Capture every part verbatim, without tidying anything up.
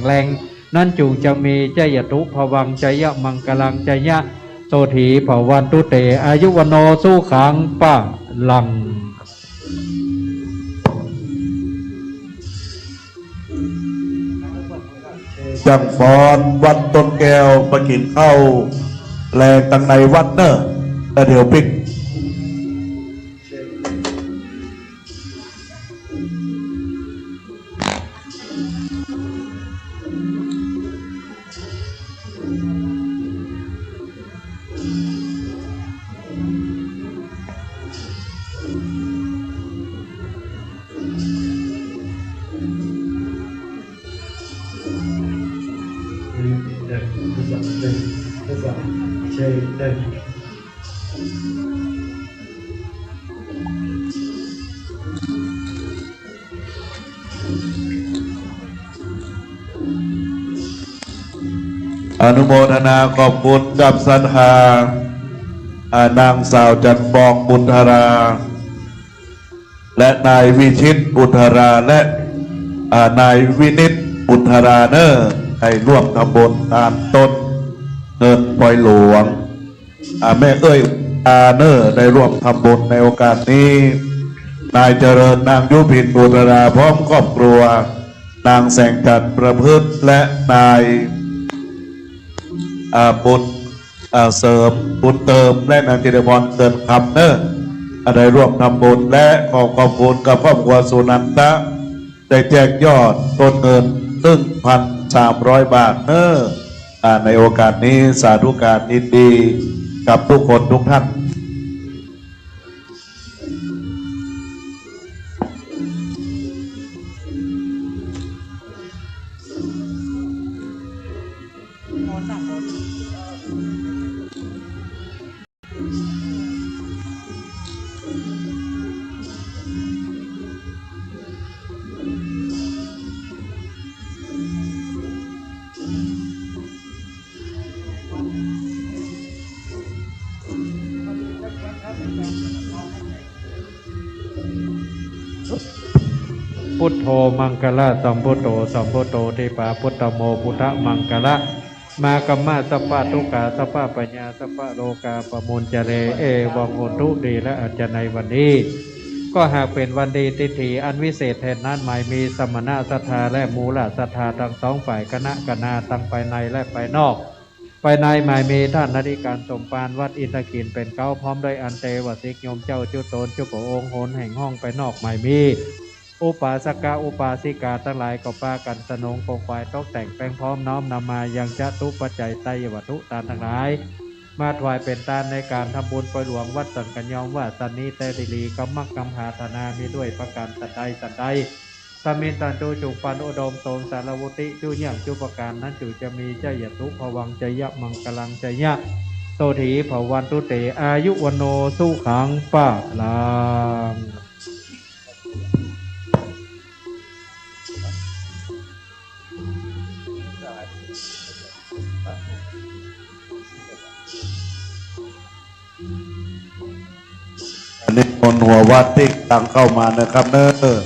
แรง นั้นจุ่งจะมี จยะตุภวัง จยะมังคลัง จยะโสถีภวันตุเต อายุวัณโณสุขังพลัง จังปอนวัดต้นแก้วไปกิ๋นข้าวแลงตังในวัดเน่อ แล้วเดี๋ยวปิ๊ก อนุโมทนาขอบคุณกับศรัทธา อ่า นางสาวจันทร์ปองบุญธารา และนายวิชิตบุญธารา และ อ่า นายวินิตบุญธาราเน่อ ได้ร่วมทำบุญตานต้นเงินปอยหลวง อ่า แม่เอื้อย อ่า เน่อ ได้ร่วมทำบุญในโอกาสนี้ นายเจริญ นางยุพินบุญธารา พร้อมครอบครัว นางแสงจันทร์ประพฤติ และนาย อ่า บุญ อ่า เสริม บุญเติม และนางจิตรพร เกิดคำเน่อ อ่า ได้ร่วมทำบุญ และขอขอบคุณกับครอบครัวสุนันทะ ได้แจ้งยอดต้นเงิน หนึ่งพันสามร้อยบาทเน่อ อ่า ในโอกาสนี้สาธุการยินดีกับทุกคนทุกท่าน พุทโธมังคะละสัมพุทโธ สัมพุทโธทิปาพุทธัมโม พุทธมังคะละ มาคัมมะ สัพพะทุกขา สัพพะภัยา สัพพะโรคา ปะมุญจะเร เอวังโหนตุ ดีและอาจจะในวันนี้ ก็หากเป๋นวันดีทิฏฐิอันวิเศษแทนนั้น หมายมีสมณะศรัทธาและมูลศรัทธาทั้งสองฝ่าย คณะคณาทั้งภายในและภายนอก ภายในหมายมีต้านอธิการสมภารวัดอินทขิลเป๋นเก๊า พร้อมด้วยอันเตวสิกโยมเจ้าจุ๊ตนจุ๊พระองค์ หนแห่งห้องภายนอกหมายมี อุปาสกะอุปาสิกาตังหลายก็ปากั๋นสนงขงขวายตกแต่งแปงพร้อมน้อมนำมายังจตุปัจจัยไตรยวัตถุตานตังหลาย มาถวายเป๋นตานในก๋านทำบุญปอยหลวงวัดสังกัญญอมว่าสันนี้แต๊ดีหลี กำมักกำหาฐานามีด้วยประก๋านสันใดสันใด สมินตันตุจุปันอุดมสมสารวุฒิจุยังจุประก๋านนั้นจุจะมี จยะตุภวัง จยะมังคลัง จยะโสถีภวันตุเต อายุวัณโณสุขังพลัง อันนี้มนต์หัววัดตี้ก๋ำลังเข้ามานะครับเนอะ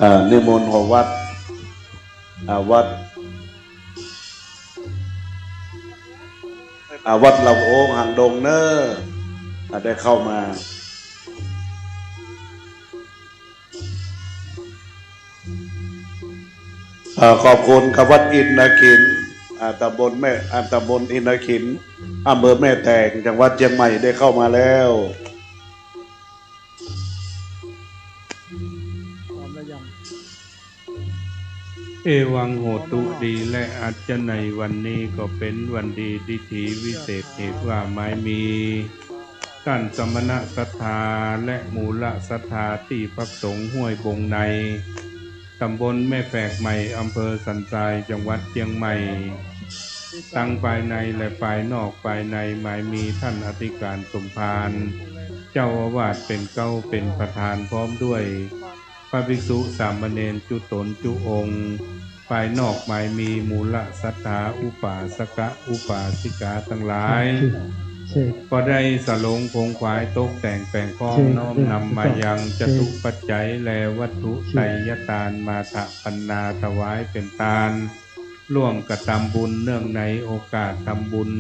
อ่า นิมนต์หัววัด อ่า วัด อ่า วัดเหล่าโอ๊งหางดงเนอะ อ่า ได้เข้ามา อ่า ขอบคุณกับวัดอินทขิล อ่า ตำบลแม่ อ่า ตำบลอินทขิล อำเภอแม่แตง จังหวัดเชียงใหม่ ได้เข้ามาแล้ว พร้อมแล้วยัง เอวังโหตุ ดีและอาจจะในวันนี้ก็เป๋นวันดีทิฏฐิวิเศษเหตุว่าหมายมี ต้านสมณะศรัทธาและมูลศรัทธาตี้พักสงฆ์ห้วยบงใน ตำบลแม่แฝกใหม่ อำเภอสันทราย จังหวัดเชียงใหม่ ตังภายในและภายนอก ภายในหมายมีต้านอธิการสมภาร เจ้าอาวาสเป๋นเก๊าเป๋นประธาน พร้อมด้วยพระภิกษุสามเณรจุ๊ตนจุ๊องค์ ภายนอกหมายมี มูลศรัทธา อุปาสกะ อุปาสิกาตังหลาย ก็ได้สลงขงขวายตกแต่งแป๋งพร้อม น้อมนำมายังจตุปัจจัย และวัตถุไตรยตาน มาถะปัณณาถวายเป๋นตาน ร่วมกระตำบุญเนื่องในโอกาสทำบุญ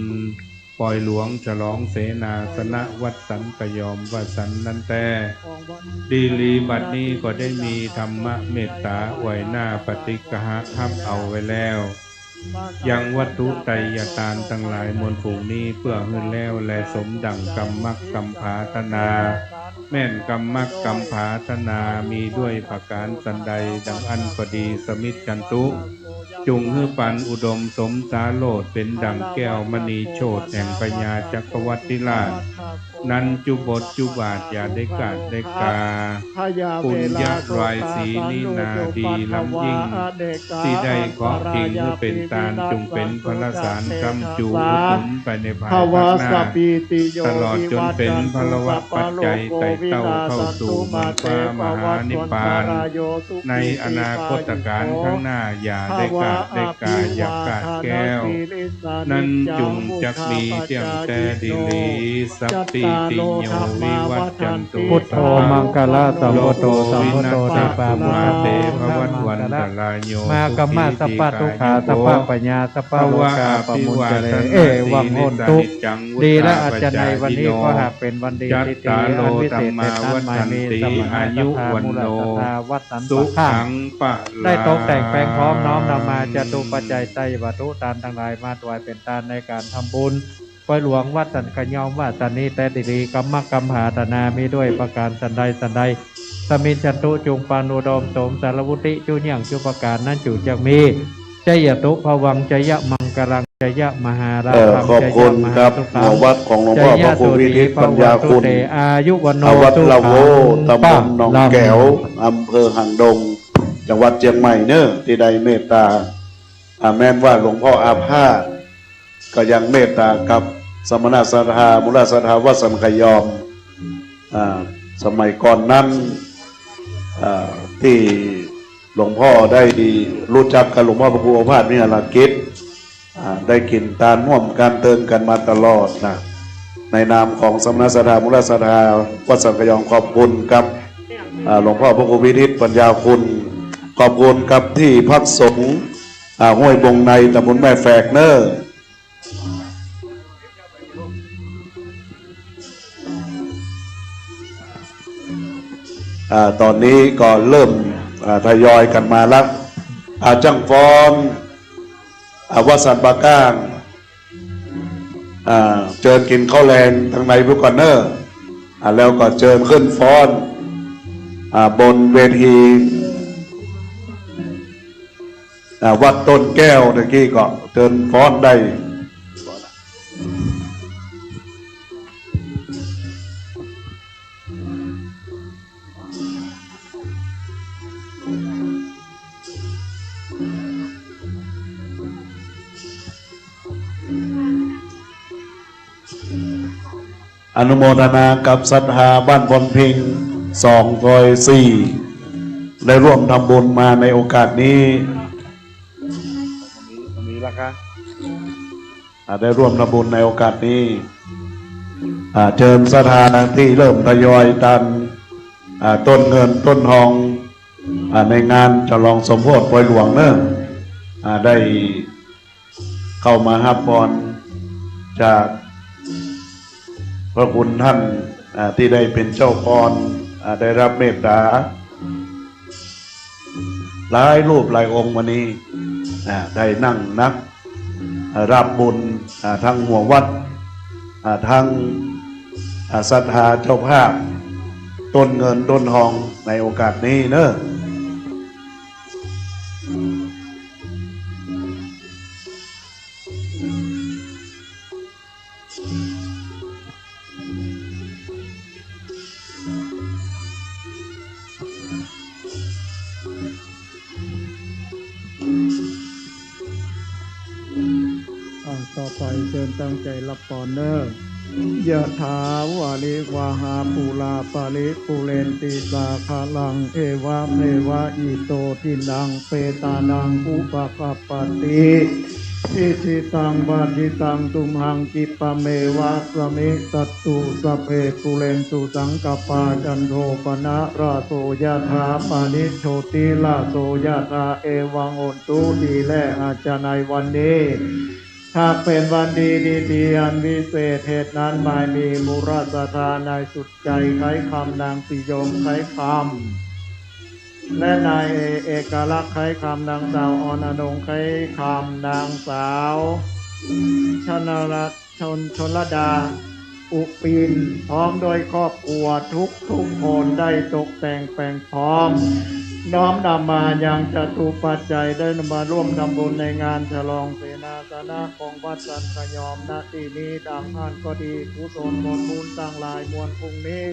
ปอยหลวงฉลองเสนาสนะวัดสันกะยอมวสันต์นั้นแต๊ ดีหลีบัดนี้ก็ได้มีธรรมะเมตตาอวยหน้าปาฏิกหะฮับเอาไว้แล้ว ยังวัตถุไตรยตานตังหลายมวลฝูงนี้ เปื้อหื้อแล้วแลสมดั่งกำมักกำผาถนา แม่นกำมักกำผาถนามีด้วยประก๋านสันใด ดังอั้นก็ดี สมิจฉันตุ จุ่งหื้อปันอุดมสมสาโรจน์ เป๋นดั่งแก้วมณีโชติแห่งพญาจักรวรรดิราช นั้นจุบทจุบาทอย่าได้ขาดได้กา ปุญญะรายสีนี้นาดีล้ำยิ่ง ตี้ได้เคาะพิงหื้อเป๋นตาน จุ่งเป๋นพลสารค้ำจูอุดหนุนไปในภายภาคหน้า ตลอดจ๋นเป๋นพลวปัจจัยไต่เต้าเข้าสู่เมืองฟ้ามหานิพพาน ในอนาคตก๋าลข้างหน้า อย่าได้ขาดได้กา อย่าขาดแคล้ว นั้นจุ่งจักมีเตี้ยงแต๊ดีหลี สัพพีติโยวิวัชชันตุ พุทโธมังคละสัมพุทโธ สัมพุทโธทีปามุตตะโม ธัมมังคละ มะ กะมะ สัพพะทุกขา สัพพะภัยา สัพพะโรคา ปะมุญจะเร เอวังโหนตุ ดีละอาจารย์ ในวันนี้ก็หากเป๋นวันดี ทิติอันวิเศษเป๋นอันหมายมี สมณะศรัทธา มูลศรัทธา วัดสันป่าข้าง ได้ตกแต่งแป๋งพร้อม น้อมนำมาจตุปัจจัยไตรยตานตังหลายมาถวายเป๋นตานในก๋านทำบุญ ปอยหลวงวัดสันกะยอมวสันต์นี้แต๊ดีหลี กำมักกำผาถนามีด้วยประก๋านสันใดสันใด สมิจฉันตุ จุ่งปันอุดมสมสารวุฒิ จุเยี่ยงจุประก๋านนั้นจุ่งจักมี จยะตุภวัง จยะมังคลัง จยะมหาลาภัง เอ่อ ขอบคุณครับ จยะมหาสุขัง หัววัดของหลวงพ่อพระครูวิทิตปัญญาคุณ จยะสุขีภะวันตุเต อายุวัณโณ วัดละโว สุขัง ตำบลหนองแก๋ว พลัง อำเภอหางดง จังหวัดเจียงใหม่เนอะ ตี้ได้เมตตา อ่า แม้นว่าหลวงพ่ออาพาธ ก็ยังเมตตากับสมณะศรัทธา มูลศรัทธาวัดสันกะยอม อ่า สมัยก่อนนั้น อ่า ตี้หลวงพ่อได้ฮู้จักกับหลวงพ่อพระครูอาพาธ วิหารกิจ อ่า ได้กิ๋นตานฮ่วมกั๋นเตินกั๋นมาตลอดนะ ในนามของสมณะศรัทธา มูลศรัทธาวัดสันกะยอม ขอบคุณกับ อ่า หลวงพ่อพระครูวิทิตปัญญาคุณ ขอบคุณกับตี้พักสงฆ์ อ่า ห้วยบงใน ตำบลแม่แฝกเนอะ อ่า ต๋อนนี้ก็เริ่ม อ่า ทยอยกั๋นมาละ อ่า จ้างฟ้อน อ่า วัดสันป่าข้าง อ่า เจิญกิ๋นข้าวแลงตังในพู้นก่อนเนอะ อ่า แล้วก็เจิญขึ้นฟ้อน อ่า บนเวที อ่า วัดต้นแก้วตะกี้ก็เจิญฟ้อนได้ อนุโมทนากับศรัทธาบ้านพลพิง สองซอยสี่ ได้ร่วมทำบุญมาในโอกาสนี้ มีราคา อ่า ได้ร่วมทำบุญในโอกาสนี้ อ่า เจิญศรัทธาตี้เริ่มทยอยตาน อ่า ต้นเงินต้นทอง อ่า ในงานฉลองสมโภชปอยหลวงเนอะ อ่า ได้เข้ามาฮับปอนจากพระคุณท่าน อ่า ตี้ได้เป๋นเจ้าปอน อ่า ได้ฮับเมตตา หลายรูปหลายองค์วันนี้ อ่า ได้นั่งนับ อ่า ฮับบุญ อ่า ตึงหัววัด อ่า ตึง อ่า ศรัทธาเจ้าภาพ ต้นเงินต้นทองในโอกาสนี้เนอะ อ่า ต่อไปเจิญตั้งใจ๋ฮับปอนเนอะ ยะถา วาริวะหา ปูรา ปะริปูเรนติ สาคะรัง เอวะเมวะ อิโต ทินนัง เปตานัง อุปะกัปปะติ อิชิตัง ปัตถิตัง ตุมหัง คิปปะเมวะ สะมิชฌะตุ สัพเพ ปูเรนตุ สังกัปปา จันโท ปะนะระโส ยะถา มะณิโชติระโส ยะถา เอวัง โหนตุ ดีแล อาจจะในวันนี้ หากเป๋นวันดี ดี ดีอันวิเศษ เหตุนั้นมายมีมูลศรัทธา นายสุดใจ๋ ไคล้คำ นางสียม ไคล้คำ และนายเอกลักษณ์ ไคล้คำ นางสาว ออนอนงค์ ไคล้คำ นางสาว ชนรัตน์ ชน ชลดา อุปิน พร้อมด้วยครอบครัวทุกๆ คนได้ตกแต่งแป๋งพร้อม น้อมนำมายังจตุปัจจัย ได้นำมาร่วมทำบุญในงานฉลองเสนาสนะของวัดสันขยอม ณ ที่นี้ดังอั้นก็ดี กุศลผลบุญตังหลายมวลพรุ่งนี้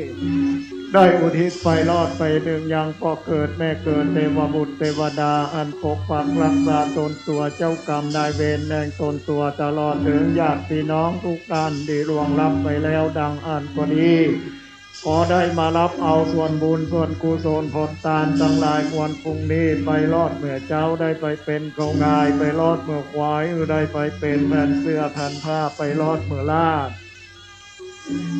ได้อุทิศไปรอดไปเนืองยังพ่อเกิดแม่เกิด เตวบุตรเตวดา อันปกปักรักษาตนตัว เจ้ากรรมนายเวรแห่งตนตัว ตลอดเถิงญาติพี่น้องทุกท่านที่ล่วงลับไปแล้วดังอั้นก็ดี ขอได้มารับเอาส่วนบุญส่วนกุศลผลตานตังหลายมวลพรุ่งนี้ ไปรอดเมื่อเจ๊า ได้ไปเป๋นข้าวง่าย ไปรอดเมื่อควาย ได้ไปเป๋นแผ่นเสื้อแผ่นผ้า ไปรอดเมื่อลาด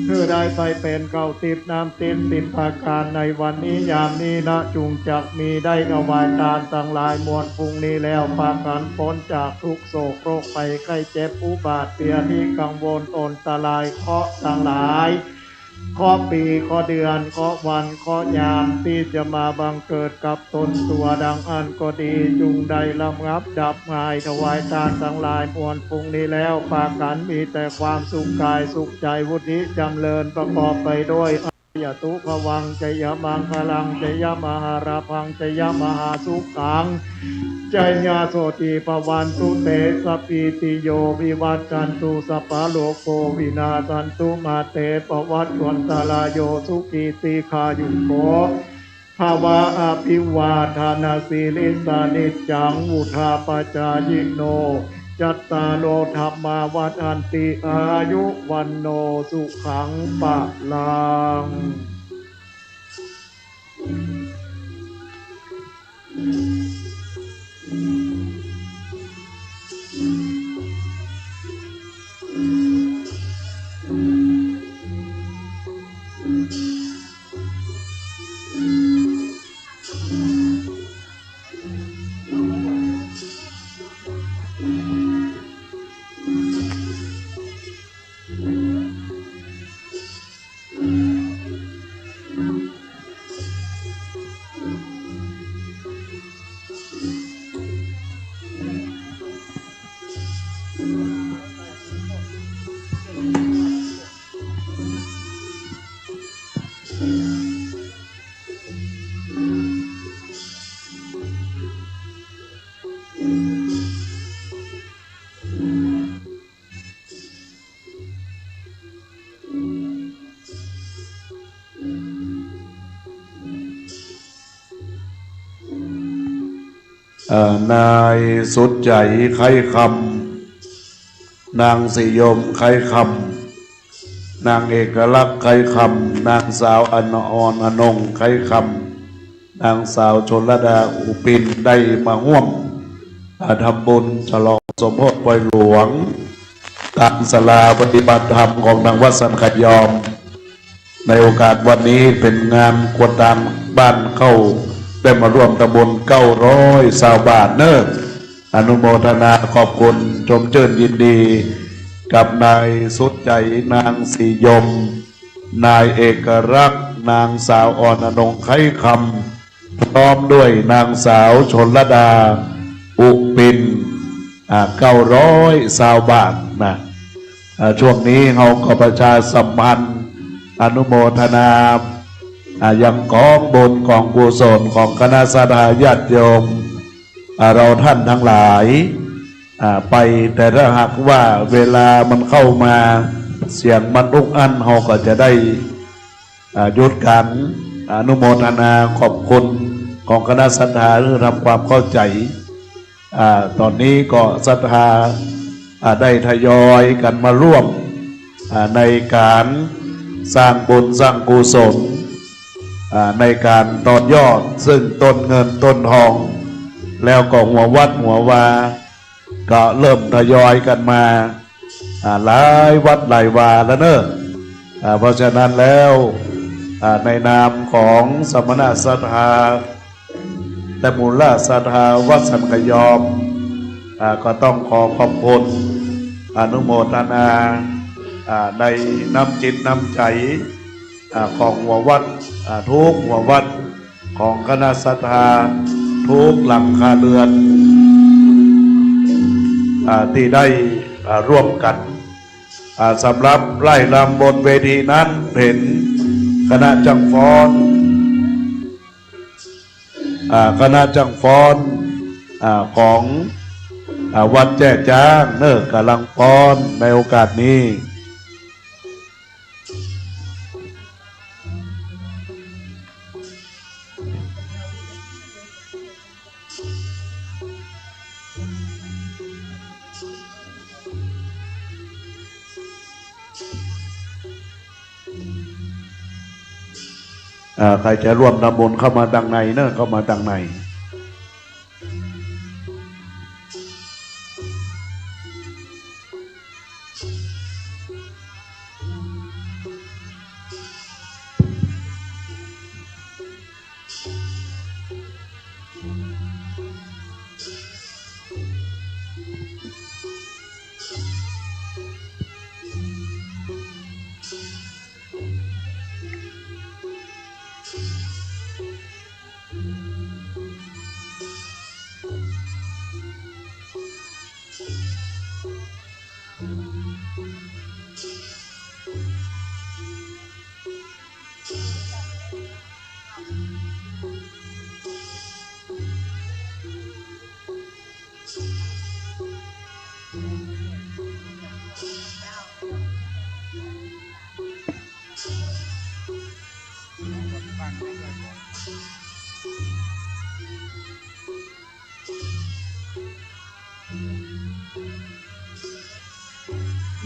คือได้ไปเป๋นข้าวติ๊บน้ำติ๊บ สิบประก๋านในวันนี้ยามนี้นะ จุ่งจักมีได้ถวายตานตังหลายมวลพรุ่งนี้แล้ว ปากั๋นป๊นจากทุกข์โศกโรคภัยไข้เจ็บอุบัติเหตุที่กังวลอันตรายเคราะห์ตังหลาย เคราะห์ปี เคราะห์เดือน เคราะห์วัน เคราะห์ยามที่จะมาบังเกิดกับตนตัวดังอั้นก็ดี จุ่งได้ระงับดับหาย ถวายตานตังหลายมวลพรุ่งนี้แล้ว ปากั๋นมีแต่ความสุขกายสุขใจ๋ วุฒิจ๋ำเริญประกอบไปด้วย อะ ยะตุภวัง ชยะมังคลัง ชยะมหาลาภัง ชยะมหาสุขัง ชยะโสติภวันตุเต สัพพีติโยวิวัชชันตุ สัพพะโรโควินาศสันตุ มาเตภวัตวันตะราโย สุขีตีฆายุโก ภะวะ อะภิวาทะนะสีลิสสะ นิจจัง วุฑฒาปะจายิโน จัตตาโร ธัมมา วัฑฒันติ อายุ วัณโณ สุขัง พะลังเอ่อ นายสุดใจ๋ ไคล้คำ นางสียม ไคล้คำ นางเอกลักษณ์ ไคล้คำ นางสาว อน ออนอนงค์ ไคล้คำ นางสาว ชลดา อุปิน ได้มาฮ่วม อ่า ทำบุญฉลองสมโภชปอยหลวง ต๋ามศาลาปฏิบัติธรรมของตางวัดสันขยอม ในโอกาสวันนี้เป๋นงานครัวตางบ้านเก้า ได้มาร่วมทำบุญเก้าร้อยซาวบาทเนาะ อนุโมทนาขอบคุณ ชมชื่นยินดี กับนายสุดใจ๋ นางสียม นายเอกลักษณ์ นางสาว ออนอนงค์ ไคล้คำ พร้อมด้วยนางสาว ชลดา อุปิน อ่า เก้าร้อยซาวบาทนะ อ่า ช่วงนี้เฮาก็ประชาสัมพันธ์ อนุโมทนา อ่า ยังก๋องบุญก๋องกุศลของคณะศรัทธาญาติโยม อ่า เฮาต้านตังหลาย อ่า ไป แต่ถ้าหากว่าเวลามันเข้ามา เสียงมันอุกอั้น เฮาก็จะได้ อ่า หยุดก๋านอนุโมทนาขอบคุณของคณะศรัทธา เพื่อทำความเข้าใจ๋ อ่า ต๋อนนี้ก็ศรัทธา อ่า ได้ทยอยกั๋นมาร่วม อ่า ในก๋านสร้างบุญสร้างกุศล อ่า ในก๋านตอนยอด ซึ่งต้นเงินต้นทอง แล้วก็หัววัดหัววา ก็เริ่มทยอยกั๋นมา อ่า หลายวัดหลายวาแล้วเน่อ อ่า เพราะฉะนั้นแล้ว อ่า ในนามของสมณศรัทธา และมูลศรัทธาวัดสันกะยอม อ่า ก็ต้องขอขอบคุณ อนุโมทนา อ่า ในน้ำจิตน้ำใจ๋ อ่า ของหัววัด อ่า กู้หัววัด ของคณะศรัทธากู้หลังคาเรือน อ่า ตี้ได้ อ่า ร่วมกั๋น อ่า สำหรับไล่รำบนเวทีนั้นเป๋นคณะจ้างฟ้อน อ่า คณะจ้างฟ้อน อ่า ของ อ่า วัดแจ้จ๊างเน่อ ก๋ำลังฟ้อนในโอกาสนี้ อ่า ใผจะร่วมทำบุญเข้ามาตังในเน่อ เข้ามาตังใน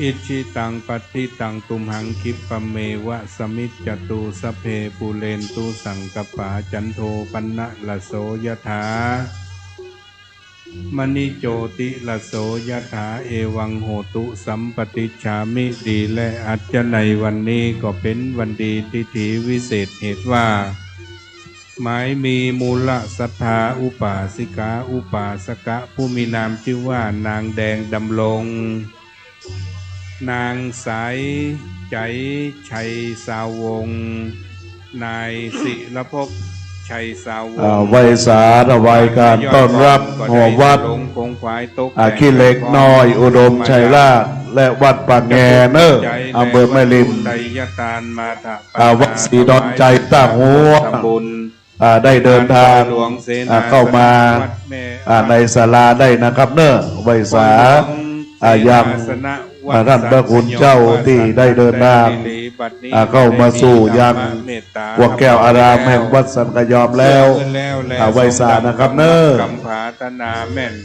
Icchitaṃ patthitaṃ tumhaṃ khippameva samijjhatu, sabbe pūrentu saṅkappā cando paṇṇaraso yathā, maṇi jotiraso yathā, evaṃ hotu sampaṭicchāmi. ดีและอัจฉะ ในวันนี้ก็เป๋นวันดีทิธีวิเศษเหตุว่า หมายมีมูลศรัทธาอุปาสิกาอุปาสกะผู้มีนามจื้อว่านางแดงดำรง นางสายใจ๋ ชัยสาวงศ์ นายศิรภพ ชัยสาวงศ์ อ่า ไหว้สาถวายการต้อนรับหัววัด อ่า ขี้เหล็กน้อยอุดมชัยราช และวัดป่าแงเน่อ อำเภอแม่ริม อ่า วัดศรีดอนชัยต้าฮั้ว อ่า ได้เดินทาง อ่า เข้ามา อ่า ในศาลาได้นะครับเน่อ ไหว้สา อ่า ยัง อ่า ท่านพระคุณเจ้าตี้ได้เดินทาง อ่า เข้ามาสู่ยัง วังแก้วอารามแห่งวัดสันกะยอมแล้ว อ่า ไหว้สานะครับเน่อ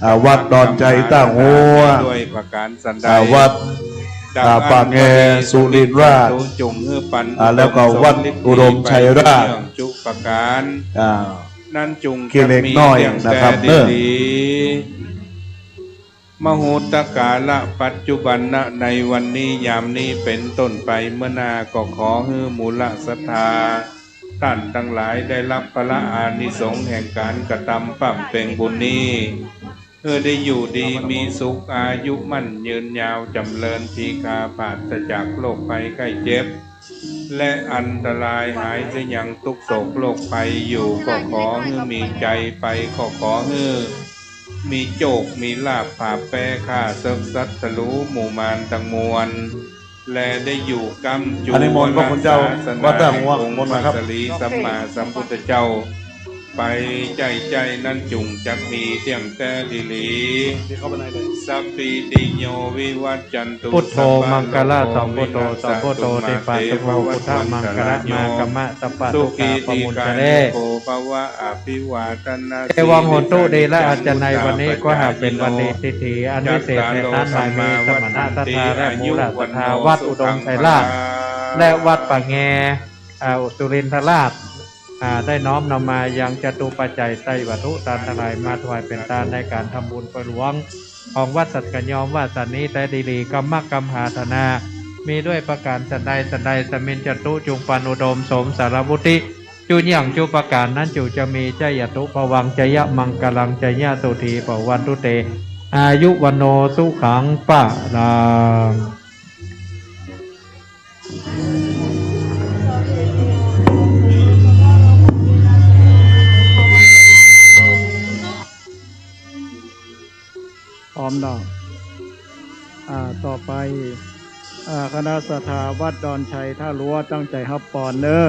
อ่า วัดดอนชัยต้าฮั้ว อ่า วัด อ่า ป่าแงสุรินทราช อ่า แล้วก็วัดอุดมชัยราช อ่า ขี้เหล็กน้อยนะครับเน่อ มหุตตกาละปัจจุบันนะ ในวันนี้ยามนี้เป๋นต้นไปเมื่อหน้า ก็ขอหื้อมูลศรัทธาต้านตังหลายได้ฮับผละอานิสงส์แห่งก๋านกระตำบำเพ็ญบุญนี้ หื้อได้อยู่ดีมีสุข อายุมั่นยืนยาวจ๋ำเริญ ทีฆาปราศจากโรคภัยไข้เจ็บ และอันตราย หายเสียยังตุ๊กข์โศกโรคภัย อยู่ก็ขอหื้อมีชัย ไปก็ขอหื้อมีโชคมีลาภ ปราบแป๊ข้าเสิกศัตรูหมู่มารตังมวล และได้อยู่ก๊ำจู๋ อันนี้มนต์พระคุณเจ้า วรศาสนา วัดต้าฮั้ว แห่งองค์ มนต์นะครับ พระศรีสัมมาสัมพุทธเจ้า ไปใจ้ๆ นั้นจุ่งจักมีเตี้ยงแต๊ดีหลี สัพพีติโยวิวัชชันตุ พุทโธ สัพพะโรโค มังคละสัมพุทโธ วินัสสะตุ สัมพุทโธ มา เต ติปา ภะ ตุโภ วัต พุทธ วัน มัง ต คละ รายโย มากามะ สัพพะ สุ ทุก ขี ขา ปะ ที มุญ ฆา จะ ยุ เร โก ภะวะ อภิวาทะนะ เอวัง สี ลิสสะ โหนตุ เต นิจัง วุฒา ปะ จา ยิ โน อายุ วันนี้ ก็หาก เป๋น วันดี ทิฐิ อัน วิเศษ แต๊นั้น หาก มี สมณะ ศรัทธา และ มูหละ ศรัทธา วัด อุดม ไชยราช และ วัด ป่าแง อ่า สุรินทราช อ่า ได้น้อมนำมา ยัง จตุปัจจัย ไตรวัตถุ ตานตังหลาย มาถวายเป๋นตาน ในก๋านทำบุญ ปอยหลวง ของ วัดสัตย์ขะยอม วาสานี้ แต๊ดีหลี กามะ กามหา ฐานะ มี ด้วย ประก๋าน สันใด สันใด สมิญจะตุ จุ่งปัน อุดม สม สารวุฒิ จุ่งเยี่ยง จุ่งประก๋าน นั้นจุ่งจะมี จะยะตุ ภะวัง จะยะมังคะลัง จะยะโสธี ภะวันตุ เต อายุ วัณโณ สุขัง พะลัง พร้อมเนาะ อ่า ต่อไป อ่า คณะศรัทธาวัดดอนชัยท่ารั้ว ตั้งใจ๋ฮับปอนเน้อ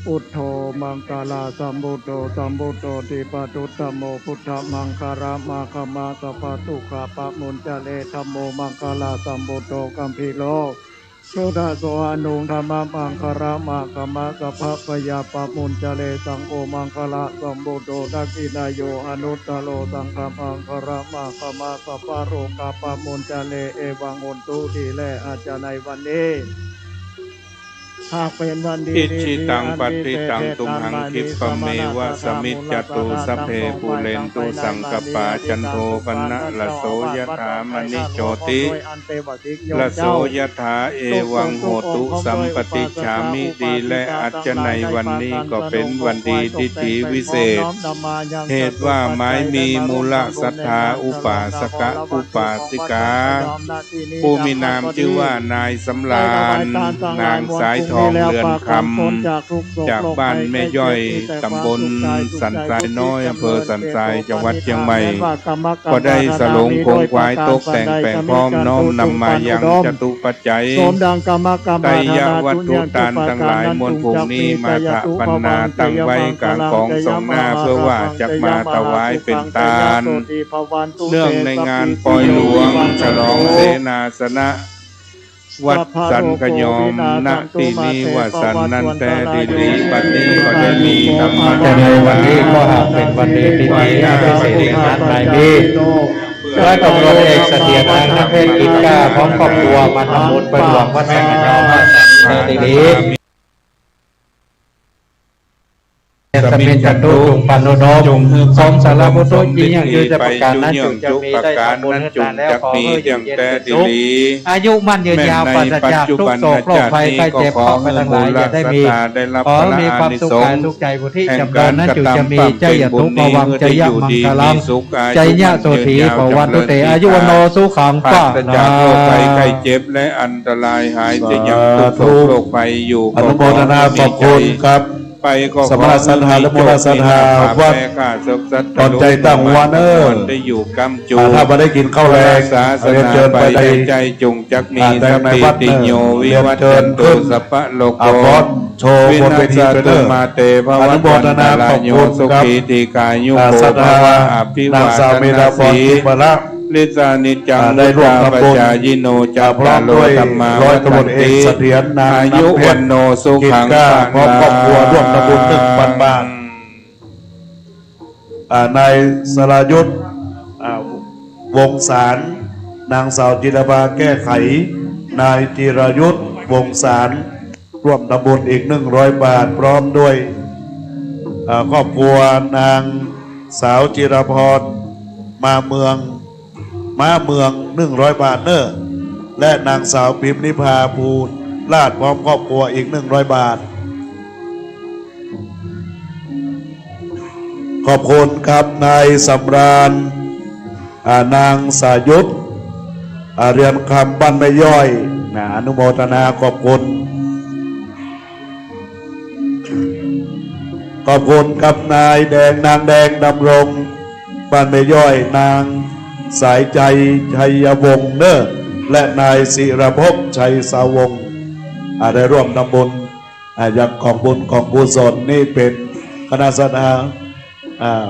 พุทโธ มังคะละสัมพุทโธ สัมพุทโธ ทีปะตุตถะโม พุทธะมังคะละมากามะ สัพพะทุกขะปะมุญจะเร ธัมโม มังคะละสัมพุทโธ กัมภีโร พุทธะโส อนุตตะมะมังคะละมากามะ สัพพะพยาปะมุญจะเร สังโฆ มังคะละสัมพุทโธ ทักขิณาโย อนุตตะโร สังฆะมังคะละมากามะ สัพพะโรคะปะมุญจะเร เอวัง โหนตุ ดีแล อาจจะในวันนี้ หากเป๋นวันดี อิจฉิตัง ปัตถิตัง ตุมหัง คิปะเมวะ สะมิจจะตุ สัพเพ ปูเรนตุ สังกัปปา จันโท ปะนะระโส ยะถา มะณิ โชติ ระโส ยะถา เอวัง โหตุ สัมปะติจฉามิ ดีแล อาจจะในวันนี้ ก็เป๋นวันดี ทิฐิวิเศษ เหตุว่าหมายมี มูหละศรัทธา อุปาสกะ อุปาสิกา ผู้มีนามจื้อว่า นายสำราญ นางสายทอง เรือนคำ จากบ้านแม่ย้อย ต๋ำบลสันทรายน้อย อำเภอสันทราย จังหวัดเจียงใหม่ ก็ได้สะหลงขงขวาย ตกแต่งแป๋งพร้อม น้อมนำมายังจตุปัจจัย ไตรยวัตถุตานตังหลายมวลผงนี้ มาถวายปัณณาตั้งไว้ก๋างของส่องหน้า เพื่อว่าจักมาถวายเป๋นตาน เนื่องในงานปอยหลวงฉลองเสนาสนะ วัดสันขยอม ณ ตี้นี้ ว่าสันนั้นแต๊ดีหลี บัดนี้ก็ได้มีธรรมะ แต่ในวันนี้ก็หากเป๋นวันดี ทิฐิอันวิเศษ เป๋นงานหมายมี ร้อยตำรวจเอกเสถียร นางน้ำเพชร กิจกล้า พร้อมครอบครัว มาทำบุญปอยหลวงวัดสันขยอม แต๊ดีหลี สมิจจะตุ จุ่งปัน อุดม สม สารวุฒิ จุ่งเยี่ยง จุ่งจะประก๋าน นั้นจุ่งจะมี ได้ทำบุญหื้อตานแล้ว ขอหื้ออยู่เย็นเป๋นสุข อายุมั่นยืนยาว ปราศจากทุกข์โศกโรคภัยไข้เจ็บ เคราะห์ร้ายทั้งหลาย อย่าได้มี ขอหื้อมีความสุขกายสุขใจ๋ วุฒิจำนง นั้นจุ่งจะมี จะยะตุ ภะวัง จะยะมังคะลัง จะยะโสธี ภะวันตุ เต อายุ วัณโณ สุขัง พะลัง ปราศจากโรคภัยไข้เจ็บ และอันตรายหายสยาม ทุกข์โศกโรคภัยอยู่ อนุโมทนาขอบคุณครับ ไปก็ขอ สมณะศรัทธา และมูหละศรัทธา วัดดอนชัยตั้งวาเนอร์ ได้อยู่ก้ำจู๋ อ่า ถ้าบ่ได้กิ๋นข้าวแลง เรียนเจิญไปใน ใจ้จุ่งจักมี อ่า สัพพีติโย วิวัชชันตุ สัพพะโรโค อ่า โชว์บนเวทีไปเนอะ วินัสสะตุ มา เต ภะวัตวันตะรายโย สุขี ทีฆายุโก ภะวะ อภิวาทะนะสี ลิสสานิจจัง อ่า ได้ร่วมทำบุญ วุฒาปจายิโน จัตตาโร ธัมมา วัฑฒันติ อายุ วัณโณ สุขัง พะลัง พร้อมครอบครัวร่วมทำบุญ หนึ่งพัน บาท อ่า นายสรายุทธ อ่า วงศ์สาร นางสาวจิรภา แก้วไข นายจิรายุทธ วงศ์สาร ร่วมทำบุญอีก หนึ่งร้อย บาท พร้อมด้วย อ่า ครอบครัวนางสาวจิรพร มาเมือง ม้าเมือง หนึ่งร้อย บาทเนอะ และนางสาวพิมนิพา ภูลราช พร้อมครอบครัวอีก หนึ่งร้อย บาท ขอบคุณครับ นายสำราญ อ่า นางสายุทธ อ่า เรือนคำบ้านแม่ย้อย นะ อนุโมทนาขอบคุณ ขอบคุณครับ นายแดง นางแดงดำรง บ้านแม่ย้อย นางสายใจ ชัยวงศ์เนอะ และนายศิรภพ ชัยสาวงศ์ อ่า ได้ร่วมทำบุญ อ่า ยังกองบุญกองกุศล นี่เป๋น คณะศรัทธา อ่า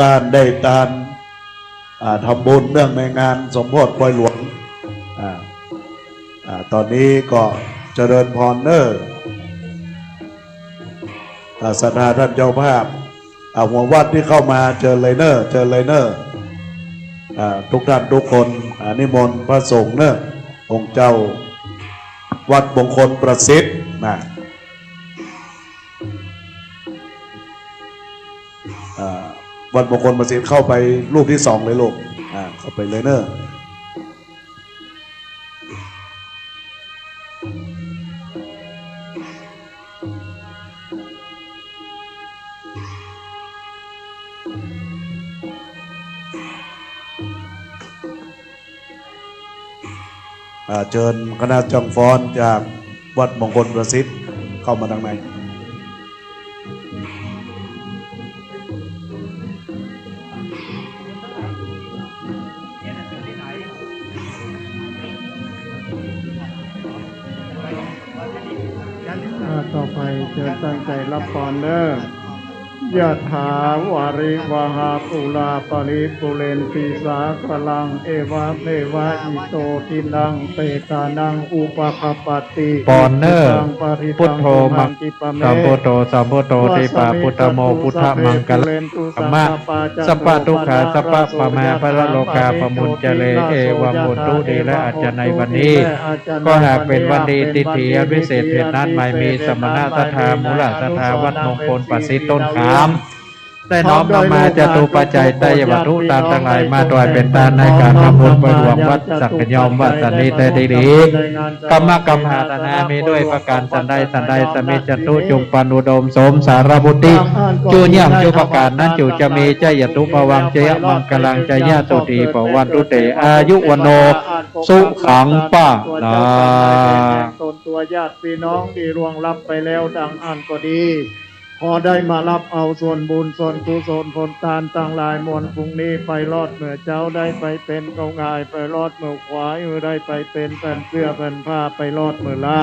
บ้านได้ตาน อ่า ทำบุญเนื่องในงานสมโภชปอยหลวง อ่า อ่า ตอนนี้ก็เจริญพรเน่อ อ่า ศรัทธาท่านเจ้าภาพ อ่า หัววัดตี้เข้ามาเจิญเลยเน่อ เจิญเลยเน่อ อ่า ทุกท่านทุกคน อ่า นิมนต์พระสงฆ์เน่อ องค์เจ้าวัดมงคลประสิทธิ์นะ อ่า วัดมงคลประสิทธิ์เข้าไปรูปตี้สองเลยลูก อ่า เข้าไปเลยเน่อ อ่า เจิญคณะจังฟ้อนจากวัดมงคลประสิทธิ์เข้ามาตางใน อ่า ต่อไปเจิญตั้งใจ๋ฮับปอนเน่อ ยะถา วาริวะหา ปูรา ปะริปูเรนติ สาคะลัง เอวะเมวะ อิโต ทินนัง เปตานัง อุปะกัปปะติ ปอนเน่อ อิทธิตัง ปะริตัง พุทโธ ตุมหัง คิปะเม สัมพุทโธ สัมพุทโธ ทิปาปุตตะโม พุทธมังคะลัง ธัมมะ สัพพะทุกขา สัพพะปะมา พะระโลกา ปะมุญจะเร เอวังโหตุ ดีและอาจจะในวันนี้ ก็หากเป๋นวันดี ทิฏฐิอันวิเศษ เหตุนั้นไม่มี สมณะศรัทธา มูลศรัทธา วัดมงคลประสิทธิ์ต้นขาม ได้น้อมนำมาจตุปัจจัย ไตรยวัตถุ ตานตังหลาย มาถวายเป๋นตานในก๋านทำบุญปอยหลวงวัดสักยอมวัดสันนิเทศดี กรรมกัมหาตนา มีด้วยประก๋านสันใดสันใด สมิจฉันตุ จุ่งปันอุดมสมสารพุทธิ จุ่งย่ำจุ่งประก๋านนั้นจุ่งจะมี จะยะตุภวัง จะยะมังคะลัง จะยะสุธี ภวันตุเต อายุวัณโณ สุขัง พะลัง ตนตัวญาติพี่น้องตี้ล่วงลับไปแล้วดังอั้นก็ดี ขอได้มาฮับเอาส่วนบุญส่วนกุศลผลตานตังหลายมวล พรุ่งนี้ไปรอดเมื่อเจ๊า ได้ไปเป๋นข้าวหงาย ไปรอดเมื่อขวาย หื้อได้ไปเป๋นแผ่นเสื้อแผ่นผ้า ไปรอดเมื่อล้า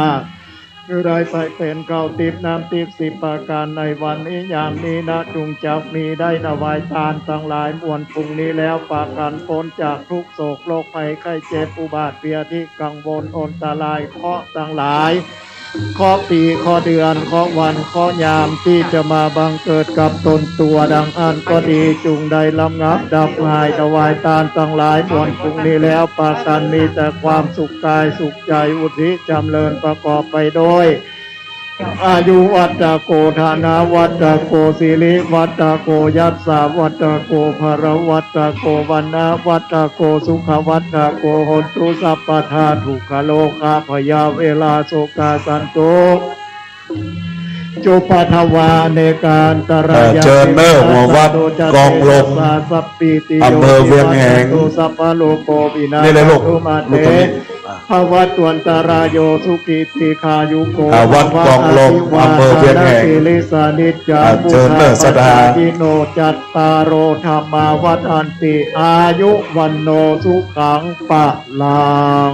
หื้อได้ไปเป๋นข้าวติ๊บน้ำติ๊บ สิบประก๋านในวันนี้ยามนี้นะ จุ่งจักมีได้ถวายตานตังหลายมวล พรุ่งนี้แล้วปะกั๋นป๊นจากทุกข์โศกโรคภัยไข้เจ็บอุบัติเหตุกังวลอันตรายเคราะห์ตังหลาย เคราะห์ปี เคราะห์เดือน เคราะห์วัน เคราะห์ยามตี้จะมาบังเกิดกับตนตัวดังอั้นก็ดี จุ่งได้ระงับดับหาย ถวายตานตังหลายมวล พรุ่งนี้แล้วปะกั๋นมีแต่ความสุขกายสุขใจ๋ วุฒิจ๋ำเริญประกอบไปด้วย อายุวัตโก ธนวัตโก สิริวัตโก ยัสสะวัตโก พละวัตโก วรรณวัตโก สุขวัตโก โหนตุสัพพะทา ทุกขโรคาภะยาเวราโศกาสันโต จุปปัทวา เนกาอันตรา เอ่อ ยา เจิญเน่อ หัววัดกองลม สัพพีติโย อำเภอเวียงแหง สัพพะโรโควินา นี่เลยลูก ศตุมาเต ลูกคนนี้ อ่ะ ภวัตวันตราโย สุขีทีฆายุโก อ่ะ วัดกองลม ภวะ อำเภอเวียงแหง อายุวัณณะสิริสานิจจัง อ่ะ เจิญเน่อ พุทธัง ศรัทธา ภะทายิโน จัตตาโร ธัมมา วัฑฒันติ อายุวัณโณ สุขัง พะลัง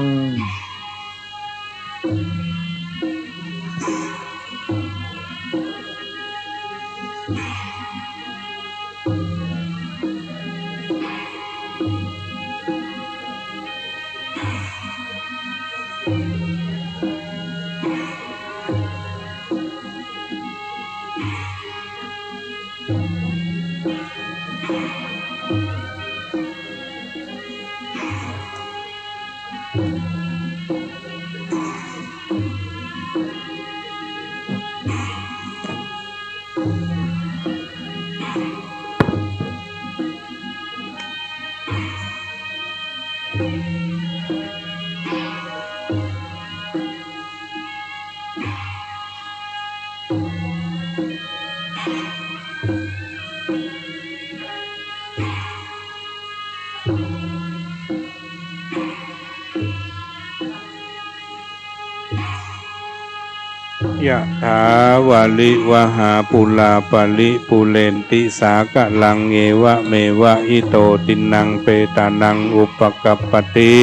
ยะถา วาริวะหา ปูรา ปะริปูเรนติ สาคะลัง เอวะเมวะ อิโต ทินนัง เปตานัง อุปะกัปปะติ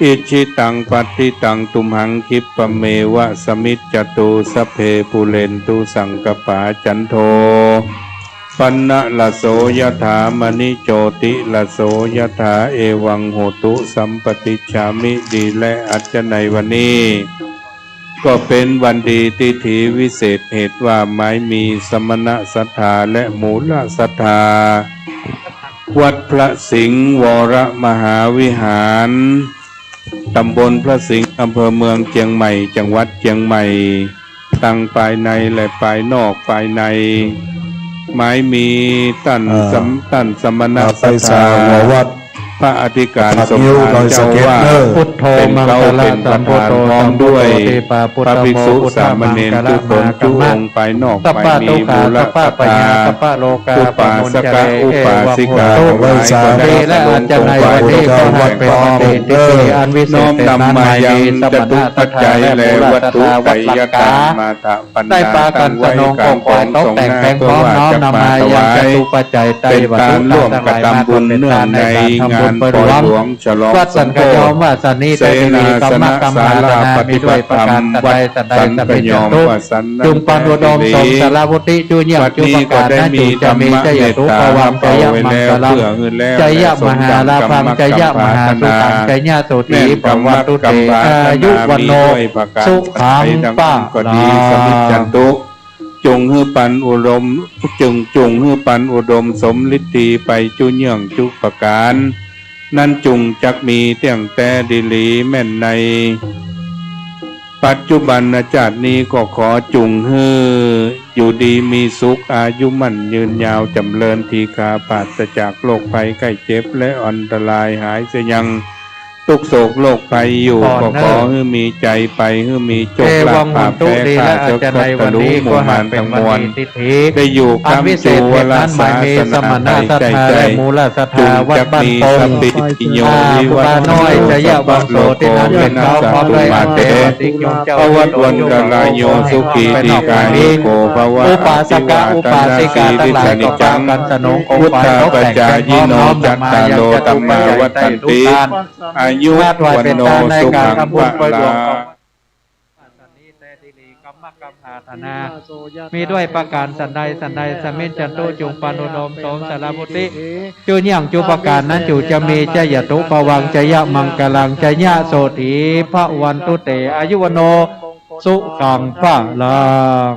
อิจฉิตังปัตถิตัง ตุมหัง คิปะเมวะ สะมิชฌะตุ สัพเพ ปูเรนตุ สังกัปปา จันโท ปันนะระโส ยะถา มะณิ โชติระโส ยะถา เอวัง โหตุ สัมปะติจฉามิ ดีและอัจฉะ ในวันนี้ ก็เป๋นวันดี ทิถีวิเศษ เหตุว่าหมายมีสมณศรัทธาและมูลศรัทธา วัดพระสิงห์วรมหาวิหาร ตำบลพระสิงห์ อำเภอเมืองเจียงใหม่ จังหวัดเจียงใหม่ ตังภายในและภายนอก ภายใน หมายมีต้าน เอ่อ สม- ต้านสมณ เอ่อ ไป ศรัทธา สร้างวัด พระอธิการ ผักงิ้ว สมภาร ดอยสะเก็ด เจ้าอาวาส เนอะ พุทโธ เป๋น มัง เขา คละ เป๋นประธาน สัมพุทโธ พร้อมด้วย สัมมาสัมพุทโธ พระภิกษุ พุทธัง สามเณร มังคะ ทุกต๋น มหากัมมะ ทุกองค์ ภายนอก สัพพะ ภายใน ทุกขา มูลศรัทธา สัพพะภัยา สัพพะโรคา อุปาสกะ ปะมุญจเร อุปาสิกา เอวัง ทั้งหลาย โหตุ ก็ได้ วันเสาร์ เป๋นวันดี ก็หัดเป๋นวันดี เอวัง โหตุ ทิฏฐิอันวิเศษ น้อมนำมายัง เป๋นนั้น หมายมีสมณศรัทธา จตุปัจจัย และมูลศรัทธา และวัตถุ วัดหลักกา ไตรยทาน มาถวาย ได้ปากั๋นสนอง ของขวัญตกแต่งแปลงพร้อม น้อมนำมายังจตุปัจจัย ไตรวัตถุ เป๋นก๋านร่วมกระทำบุญ เนื่องในงานปอยหลวงฉลองสมโภช วัดสันขยอม วัดสันนิเทศ เสนาสนะ กรรมกรรมหาธนา ศาลาปฏิบัติธรรม มีด้วยประการสันใดสันใด วัดสันขยอม สำเร็จจตุ วัดสัน จุ่งปันอุดมสมสารวุฒิ จุเยี่ยงจุประก๋าน วัดนี้ก็ได้มี นั้นจุ่งจะมี ธรรมเมตตา ชัยยะตุพะวัง มาเป่าไว้แล้ว ชัยยะมังคลัง เพื่อหื้อแล้ว ชัยยะมหาลาภัง ชัยยะมหาสุขัง ชัยยะโสถี แม่น พะวันตุเต กรรมกรรมหาธนา อายุวัณโณ มีด้วยประการ สุขัง ใดทั้ง ปะ นั้นก็ดี ลัง สะมิชฌะตุ จุ่งหื้อปันอุดม จุ่ง จุ่งหื้อปันอุดมสมฤทธีไปจุเยื่องจุประก๋าน นั้นจุ่งจักมีเตี้ยงแต๊ดีหลีแม่นในปัจจุบันจาตินี้ ก็ขอจุ่งหื้ออยู่ดีมีสุข อายุมั่นยืนยาวจ๋ำเริญ ทีฆาปราศจากโรคภัยไข้เจ็บ และอันตรายหายเสียยัง ตุ๊กข์โศกโรคภัยอยู่ ก็ขอหื้อมีชัยไป หื้อมีโชคลาภ เอวัง โหนตุ พาแพ้ ดีและอัจฉะ ในวันนี้ ข้าเจ้า ก็หากเป๋นวันดี หมู่มารทั้งมวล ทิฏฐิ ได้อยู่ อันวิเศษ เหตุนั้น หมายมีสมณศรัทธา และมูลศรัทธา วัดบ้านปง จุ่งจักมีสัพพีติโย อา วิวัชชันตุ ปุตตาน้อย ชัยยะวังโส สัพพะโรโก ที่นั้นเป๋นเก๊า พร้อมด้วยอาเจก วินาศสะตุมาเต สิงห์ยงเจ้า อวัตวันตราโย สุขี ทีฆายุโก ภวะ อุปาสกะ อภิวาทะนะสีลิสสะนิจจัง อุปาสิกา ทั้งหลาย ก็ปากั๋นสนองของขวัญ พุทธาปจจายิโน จัตตาโร ธัมมา วัฑฒันติ อายุ วัณโณ สุขัง พะลัง สันนิเทศ กรรมกรรมหาธนา มีด้วยประก๋านสันใดสันใด สะมิชฌะตุ จุ่งปันอุดมสมสารวุฒิ จุเยี่ยงจุประก๋าน นั้นจุ่งจะมี ชัยยะตุพะวัง ชัยยะมังคลัง ชัยยะโสถี พะวันตุเต อายุวัณโณ สุขัง พะลัง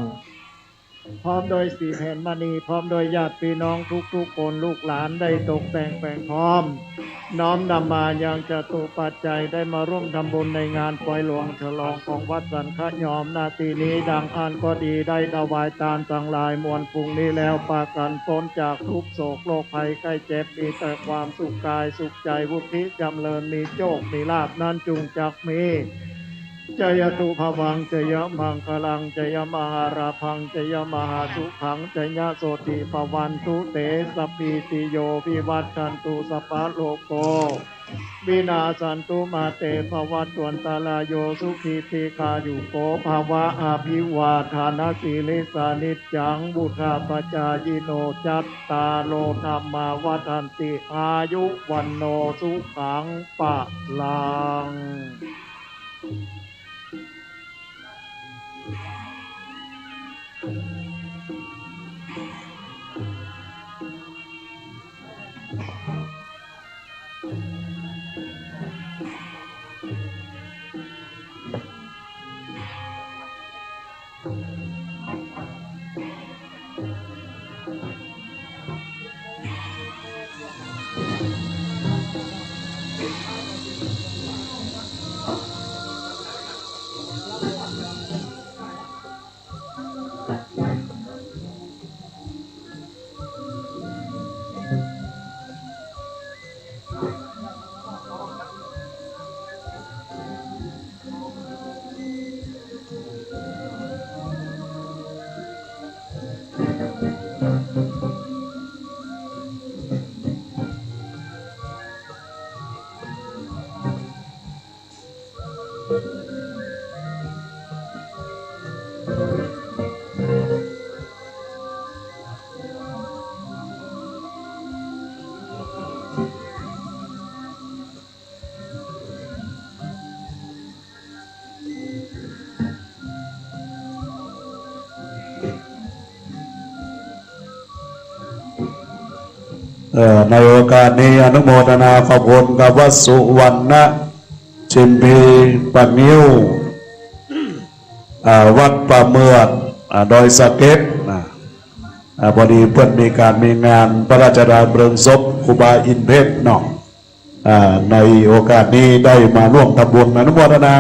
พร้อมด้วยสีแผ่นมณี พร้อมด้วยญาติพี่น้องทุกๆ คน ลูกหลานได้ตกแต่งแปลงพร้อม น้อมนำมายังจตุปัจจัย ได้มาร่วมทำบุญในงานปอยหลวงฉลองของวัดสันขยอม ณ ตี้นี้ ดังอั้นก็ดี ได้ถวายตานตังหลายมวลฝูงนี้แล้ว ปากั๋นป๊นจากตุ๊กข์โศกโรคภัยไข้เจ็บ มีแต่ความสุขกายสุขใจ๋ วุฒิจ๋ำเริญ มีโชคมีลาภ นั้นจุ่งจักมี ชัยยะตุพะวัง ชัยยะมังคลัง ชัยยะมหาลาภัง ชัยยะมหาสุขัง ชัยยะโสถี พะวันตุเต สัพพีติโย วิวัชชันตุ สัพพะโรโก วินาสสันตุมาเต ภะวัตวันตราโย สุขีทีฆายุโก ภะวะ อภิวาทะนะสีลิสสะนิจจัง วุฑฒาปจจายิโน จัตตาโร ธัมมา วัฑฒันติ อายุ วัณโณ สุขัง พะลัง เอ่อ ในโอกาสนี้อนุโมทนาขอบคุณกับวัดสุวรรณะ ชิมพี ปะงิ้ว อ่า วัดป่าเมือด อ่า ดอยสะเก็ดนะ อ่า พอดีเปิ้นมีก๋านมีงานพระราชทานเพลิงศพครูบาอินทร์เพชรเนาะ อ่า ในโอกาสนี้ได้มาร่วมทำบุญ อนุโมทนา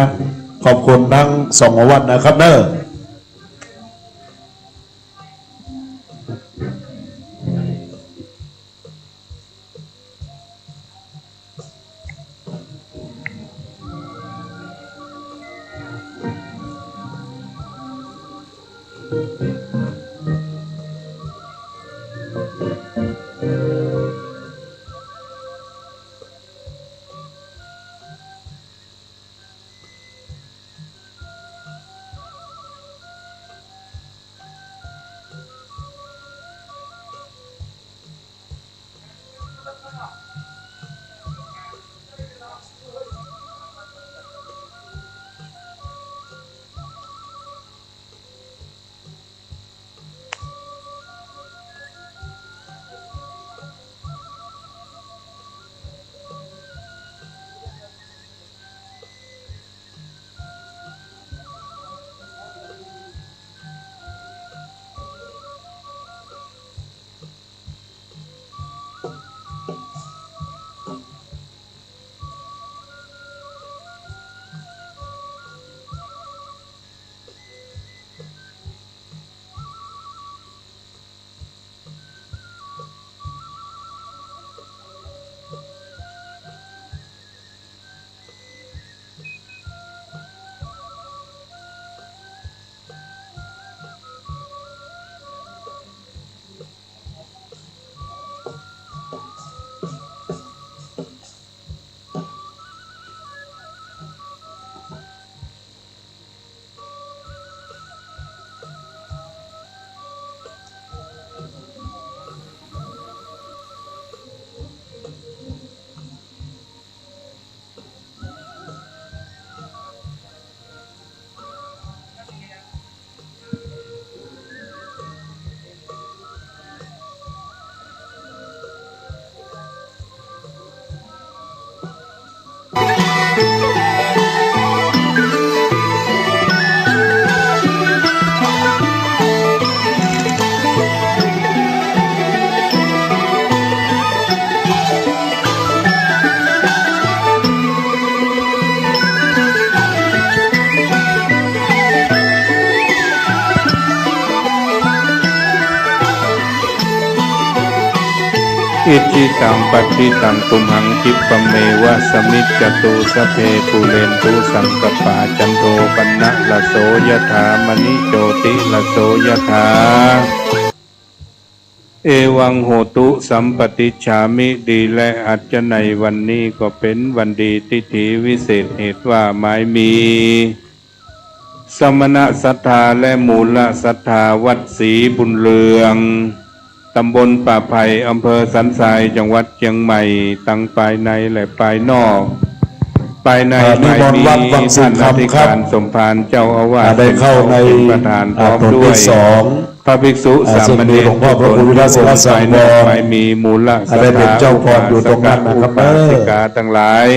ขอบคุณทั้งสองวัดนะครับเนอะ Icchitaṃ patthitaṃ tumhaṃ khippameva samijjhatu, sabbe pūrentu saṅkappā cando paṇṇaraso yathā, maṇi jotiraso yathā. Evaṃ hotu sampaṭicchāmi ดีแล อาจจะในวันนี้ก็เป๋นวันดี ทิฏฐิวิเศษ เหตุว่าหมายมี สมณศรัทธาและมูลศรัทธาวัดศรีบุญเรือง ตำบลป่าไผ่ อำเภอสันทราย จังหวัดเชียงใหม่ ตังภายในและภายนอก ภายใน อ่า นิมนต์วัดวังสิงห์คำครับ หมายมีท่านอธิการสมภารเจ้าอาวาส อ่า ได้เข้าใน เป๋นประธาน อ่า พร้อมด้วย ต๋นตี้สอง พระภิกษุ อ่า สามเณร ซึ่งมีหลวงพ่อพระครูวิรัติ ศิลสังวร ภายนอก หมายมีมูลศรัทธา อ่า ได้เป๋นเจ้าภาพอยู่ตรงนั้นนะครับ อุบาสิกา เออ ทั้งหลาย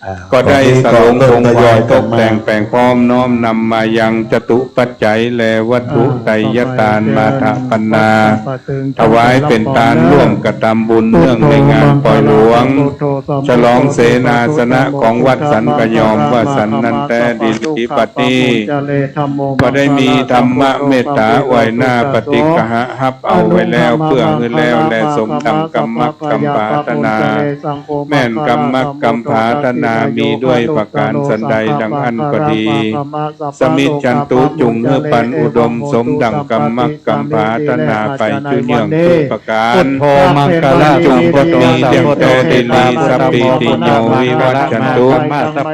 อ่า ก็ได้ ตรงนี้ สรง ก็เริ่ม คง ทยอยกันมา ไว้ตกแต่งแป๋งพร้อม น้อมนำมายังจตุปัจจัยและวัตถุ อ่า ไตรยทาน ต่อไป มาทะปันนา เชิญ ถวายเป๋นตานร่วมกระทำบุญ เนื่องในงานปล่อยหลวง ฉลองเสนาสนะของวัดสันกะยอม ว่าสันนั้นแต๊ ดีหลีบัดนี้ ก็ได้มีธรรมเมตตาอวยหน้าปฏิกหะฮับเอาไว้แล้ว เปื้อหื้อแล้วแล สมดังกำมักกำปรารถนา แม่นกำมักกำปรารถนา มีด้วยประก๋านสันใดดังอั้นก็ดี สมิจฉันตุ จุ่งหื้อปันอุดม สมดังกำมักกำปรารถนาไปจุเยื่องทุกประก๋าน พุทโธมังคละรัง จุ่งปกมีเตี้ยงแต๊ดีหลี สัพพีติโยวิวัชชันตุ สัพ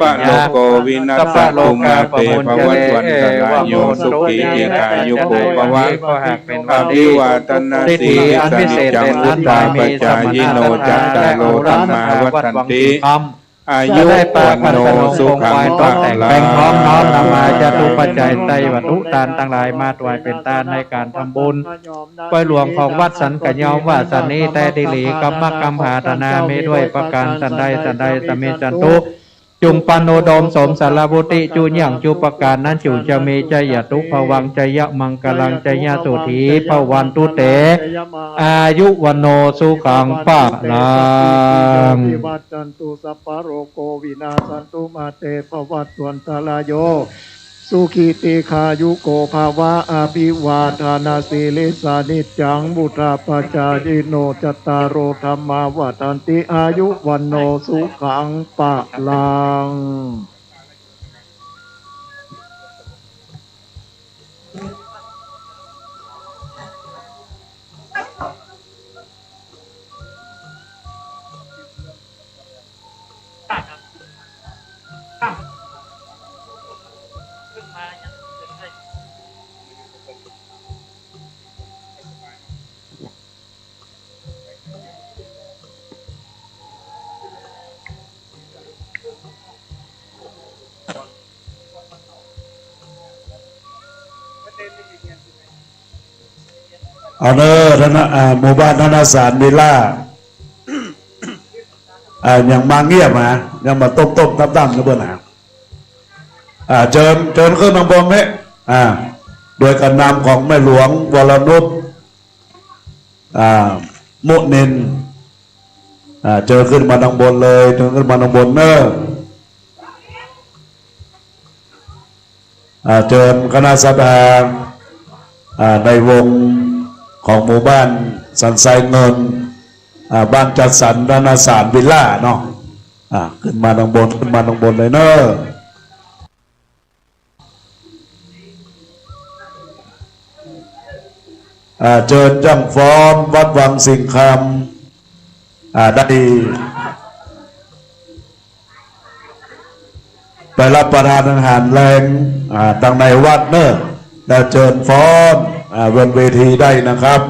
พะโรโควินัสสะตุ มาเตภวัตวันตรายโย สุขีทีฆายุโกภวะ อภิวาทนสีลิสสะนิจจัง วุฑฒาปจายิโน จัตตาโรธัมมาวัฑฒันติ อายุ วันโณ สุขัง พลัง แบ่งของน้อมนำมา จตุปัจจัย ไตรวัตถุ ตานตังหลาย มาถวายเป๋นตานในก๋านทำบุญ ปอยหลวงของวัดสันกะยอมว่าสันนี้แต๊ดีหลี กำมักกำผาธนามีด้วยประก๋านสันใดสันใด สมิชฌันตุ จุ่งปันอุดมสมสารวุฒิ จุเยื่องจุประก๋านนั้น จุ่งจะมี ชยะตุภวัง ชยะมังคลัง ชยะสุธี ภวันตุเต อายุ วันโณ สุขัง พลัง จันตุ สัพพะโรโก วินาสสันตุ มา เต ภะวัตวันตะราโย สุขี ตีฆายุโก ภะวะ อภิวาทานะสีลิสสะ นิจจัง วุฑฒาปะจายิโน จัตตาโร ธัมมา วัฑฒันติ อายุ วันโณ สุขัง พลัง เอาเน่อ ธนา อ่า หมู่บ้านธนสารวิลล่า อ่า ยังมาเงียบฮะ ยังมาต้มๆ ตั้มๆ นะเปิ้นฮะ อ่า เจิญ เจิญขึ้นตังบนนี้ อ่า โดยก๋านนำของแม่หลวงวรนุช อ่า มุนินทร์ อ่า เจิญขึ้นมาตังบนเลย เจิญขึ้นมาตังบนเน่อ อ่า เจิญคณะศรัทธา อ่า ในวงของหมู่บ้านสันทรายเงิน อ่า บ้านจัดสรรธนสารวิลล่าเนาะ อ่า ขึ้นมาตังบน ขึ้นมาตังบนเลยเน่อ อ่า เจิญจ้างฟ้อนวัดวังสิงห์คำ อ่า ได้ไปรับประทานอาหารแลง อ่า ตังในวัดเน่อ แล้วเจิญฟ้อน อ่า บนเวทีได้นะครับ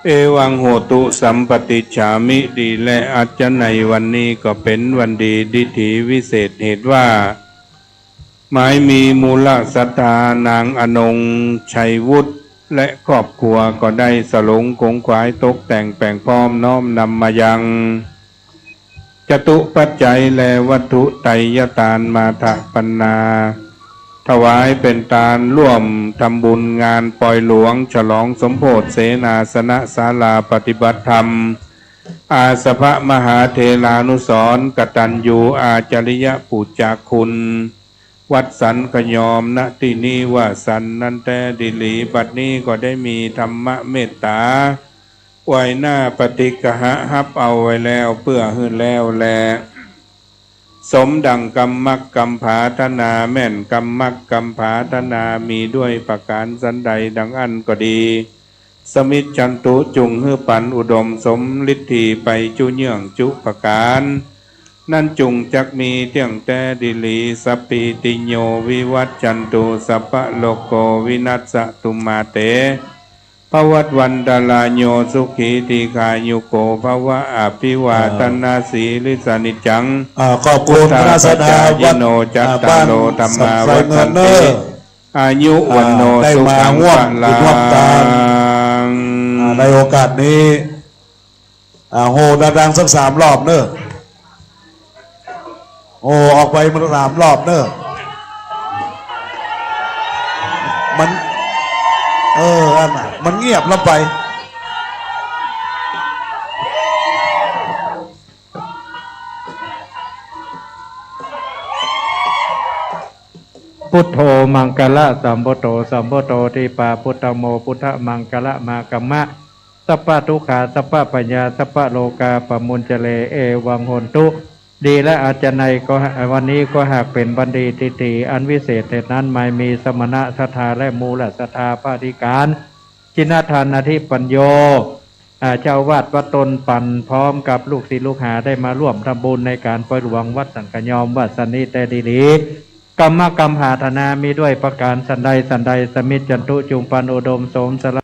เอวังโหตุสัมปะติจฉามิ ดีแล อัจฉะในวันนี้ก็เป๋นวันดี ดิถีวิเศษ เหตุว่า หมายมีมูลศรัทธานางอนงค์ ชัยวุฒิ และครอบครัวก็ได้สลงขงขวายตกแต่งแป๋งพร้อมน้อมนำมายัง จตุปัจจัยและวัตถุไตรยตานมาถปัณณา ถวายเป๋นตานร่วมทำบุญงานปอยหลวงฉลองสมโภชเสนาสนะศาลาปฏิบัติธรรม อาสภะมหาเถรานุสรณ์ กตัญญูอาจริยปูจาคุณ วัดสันกะยอม ณ ตี้นี้ว่าสันนั้นแต๊ดีหลี บัดนี้ก็ได้มีธรรมเมตตา ไหว้หน้าปฏิกหะฮับเอาไว้แล้ว เปื้อหื้อแล้วแล สมดั่งกำมักกำผาถนา แม่นกำมักกำผาถนามีด้วยประก๋านสันใดดังอั้นก็ดี สมิชฌันตุ จุ่งหื้อปันอุดมสมฤทธีไปจุเยื่องจุประก๋าน นั้นจุ่งจักมีเตี้ยงแต๊ดีหลี สัพพีติโยวิวัชชันตุ สัพพะโรโกวินัสสะตุมาเต ภวัตวันตะราโย สุขี ทีฆายุโก ภวะ อภิวาทนาสีลิสสะ นิจจัง อ่า ขอบคุณ พุทธา คณะศรัทธา ปัจจายิโน วัด จัตตาโร อ่า บ้าน ธัมมา สันทราย วัฑฒันติ เงินเน่อ อายุ อ่า วันโณ ได้มา สุขัง ร่วม พลัง กิจร่วมตาน อ่า ในโอกาสนี้ อ่า โห่ดังๆ สักสามรอบเน่อ โห่ออกไปมันสามรอบเน่อ มัน เออ อันน่ะ มันเงียบลงไป พุทโธ มังคละสัมพุทโธ สัมพุทโธ ทีปาพุทธัง โม พุทธมังคละมากัมมะ สัพพะทุกขา สัพพะภัยา สัพพะโรคา ปะมุญจะเร เอวังโหนตุ ดีและอาจารย์ในก็ วันนี้ก็หากเป๋นวันดีทิฏฐิอันวิเศษเหตุนั้น มายมีสมณะศรัทธาและมูลศรัทธาพระอธิการ ชินทานอธิปัญโญ อ่า เจ้าอาวาสวัดต้นปัน พร้อมกับลูกศิษย์ลูกหาได้มาร่วมทำบุญในก๋านปอยหลวงวัดสังขยอม ว่าสันนี้แต่ดีหลี กรรมกำปรารถนามีด้วยประการสันใดสันใด สมิจฉันตุ จุ่งปันอุดมสมสาร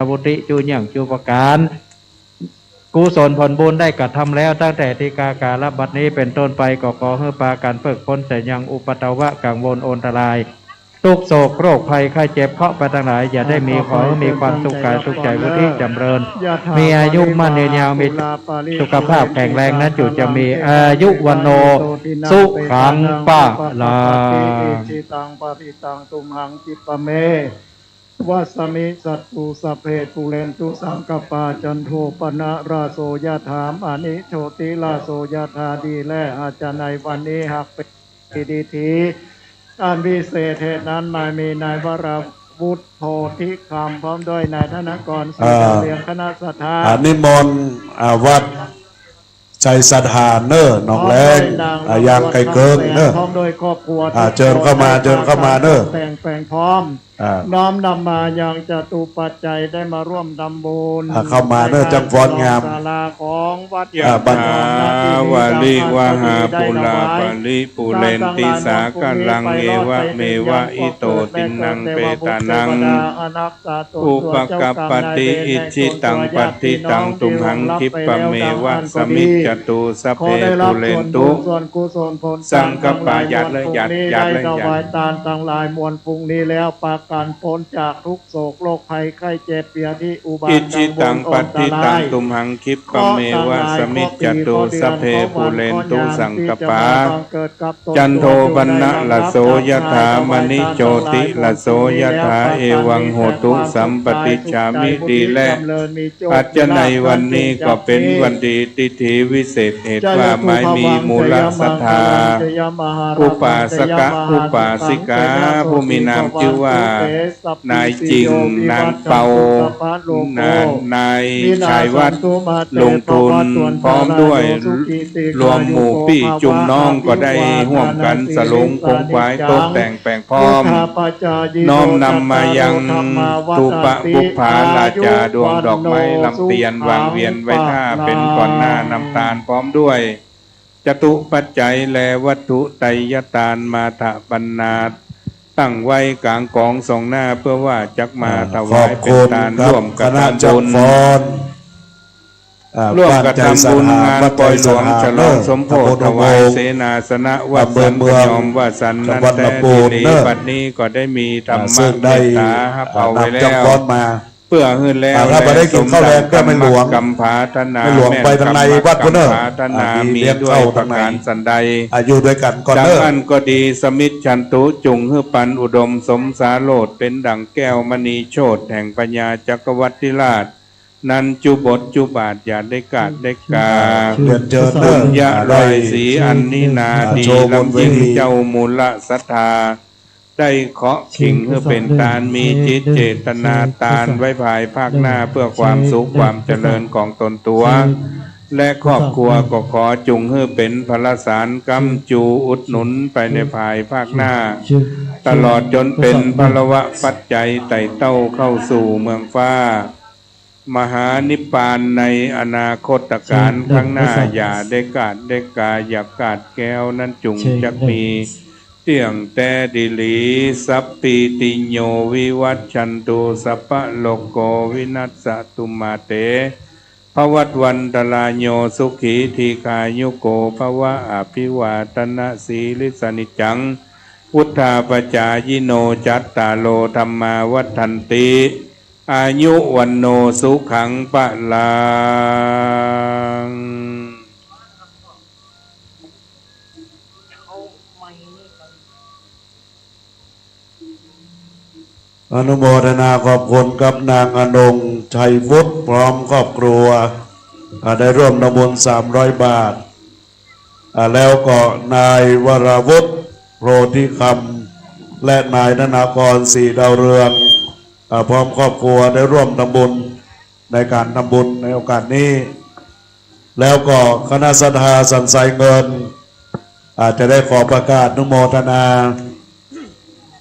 วุฒิ จุ่งเยี่ยงจุประการ กุศลผลบุญได้กระทำแล้ว ตั้งแต่ตี้กา กาลบัดนี้เป๋นต้นไป ก็ขอหื้อปากั๋นเพิกป๊นเสียยังอุปัตตวะกังวลอันตราย ทุกข์โศกโรคภัยไข้เจ็บเคราะห์ไปตังหลาย อย่าได้มี ขอหื้อมีความสุขกายสุขใจ๋ วุฒิจ๋ำเริญ มีอายุมั่นยืนยาว มีสุขภาพแข็งแรงนั้นจุ่งจะมีอายุวัณโณสุขังพลัง อิจฉิตังปัตถิตังตุมหังคิปะเม วะสมิจฉันตุ สัพเพปูเรนตุสังกัปปา จันโทปนรสโสยะถา มะณิโชติรสโสยะถา ดีและอาจารย์ในวันนี้หากเป๋นดีทิฏฐิอันวิเศษเหตุนั้น มายมีนายวรวุฒิ โพธิคำ พร้อมด้วยนายธนกร ศรีดาวเรือง คณะศรัทธา อ่า นิมนต์ อ่า วัด ชัยศรัทธาเน่อ หนองแล้ง อ่า อย่างไก่เกิงเน่อ พร้อมด้วยครอบครัว อ่า เจิญเข้ามา เจิญเข้ามาเน่อ แต่งแปลงพร้อม อ่า น้อมนำมายังจตุปัจจัยได้มาร่วมทำบุญ อ่า เข้ามาเน่อ จังฟ้อนงาม ศาลาของวัด อ่า ยะถาวาริวะหาปูราปริปูเรนติสาคารัง เอวะเมวะอิโตทินนังเปตานัง อุปกัปปติ อิจฉิตังปัตถิตังตุมหังคิปะเมวะสมิจฉันตุ สัพเพปูเรนตุสังกัปปา หยาดเลย หยาด หยาดเลย ถวายตานตังหลายมวลพรุ่งนี้แล้ว ปากั๋นป๊นจากทุกข์โศกโรคภัยไข้เจ็บเปียธิอุบาท อิจฉิตังปัตถิตังตุมหังคิปะเมวะสมิจฉันตุ สัพเพปูเรนตุสังกัปปา จันโทปนรสโสยะถา มะณิโชติรสโสยะถา เอวังโหตุสัพปะติจฉามิ ดีและอาจารย์ในวันนี้ก็เป๋นวันดีทิฏฐิวิเศษเหตุว่า มายมีมูลศรัทธา อุปาสกะอุปาสิกา ผู้มีนามจื้อว่า นายจิง นางเปา นายชายวัด ลงทุน พร้อมด้วยรวมหมู่ปี้จุมน้องก็ได้ฮ่วมกั๋นสลุงขงขวายตกแต่งแป๋งพร้อม น้อมนำมายังธูปะบุปผาราจา ดวงดอกไม้ลำเตียน วางเวียนไว้ถ้าเป๋นก่อนหน้านำตานพร้อมด้วย จตุปัจจัยและวัตถุไตรยตานมาถะปัณณา ตั้งไว้ก๋างก๋องสองหน้า เพื่อว่าจักมาถวายเป๋นตาน ร่วมกระทำบุญ ร่วมกระทำบุญงานปอยหลวงฉลองสมโภชถวายเสนาสนะวัดสันพยอมว่าสันนั้นแต๊ดีหลี บัดนี้ก็ได้มีธรรมะเมตตาฮับเอาไว้แล้ว เปื้อหื้อแล้ว อ่า ถ้าบ่ได้กิ๋นข้าวแลงก็แม่หลวง กำปรารถนา แม่หลวงไปตางในวัดพุ้นเน่อ กำปรารถนา อ่า มีเลี้ยงข้าวตางใน มีด้วยประการสันใด อ่า อยู่ด้วยกั๋นก่อนเน่อ ดังอั้นก็ดี สมิจฉันตุ จุ่งหื้อปันอุดมสมสาโรจน์ เป๋นดั่งแก้วมณีโชติแห่งพญาจักรวรรดิราช นั้นจุบทจุบาทอย่าได้ขาดได้กา เรียนเจิญเน่อ ปุญญะรอยสีอันนี้นา อ่า ดีล้ำยิ่งเจ้ามูลศรัทธา ได้เคาะขิงหื้อเป๋นตาน มีจิตเจตนาตานไว้ภายภาคหน้า เพื่อความสุขความเจริญของตนตั๋ว และครอบครัว ก็ขอจุ่งหื้อเป๋นพลสารค้ำจูอุดหนุนไปในภายภาคหน้า ตลอดจ๋นเป๋นพลวปัจจัยไต่เต้าเข้าสู่เมืองฟ้า มหานิพพานในอนาคตกาลข้างหน้า อย่าได้ขาดได้กา อย่าขาดแคลนนั้นจุ่งจักมี เตี้ยงแต๊ดีหลี สัพพีติโยวิวัชชันตุ สัพพะโรโควินัสสะตุมาเต ภวัตวันตรายโย สุขีทีฆายุโกภวะ อภิวาทนสีลิสสะนิจจัง วุฑฒาปจายิโน จัตตาโรธัมมาวัฑฒันติ อายุวัณโณสุขังพลัง อนุโมทนาขอบคุณกับนางอนงค์ ชัยวุฒิ พร้อมครอบครัว อ่า ได้ร่วมทำบุญสามร้อยบาท อ่า แล้วก็นายวรวุฒิ โพธิคำ และนายธนากร ศรีดาวเรือง อ่า พร้อมครอบครัวได้ร่วมทำบุญ ในก๋านทำบุญในโอกาสนี้ แล้วก็คณะศรัทธาสันทรายเงิน อ่า จะได้ขอประกาศอนุโมทนา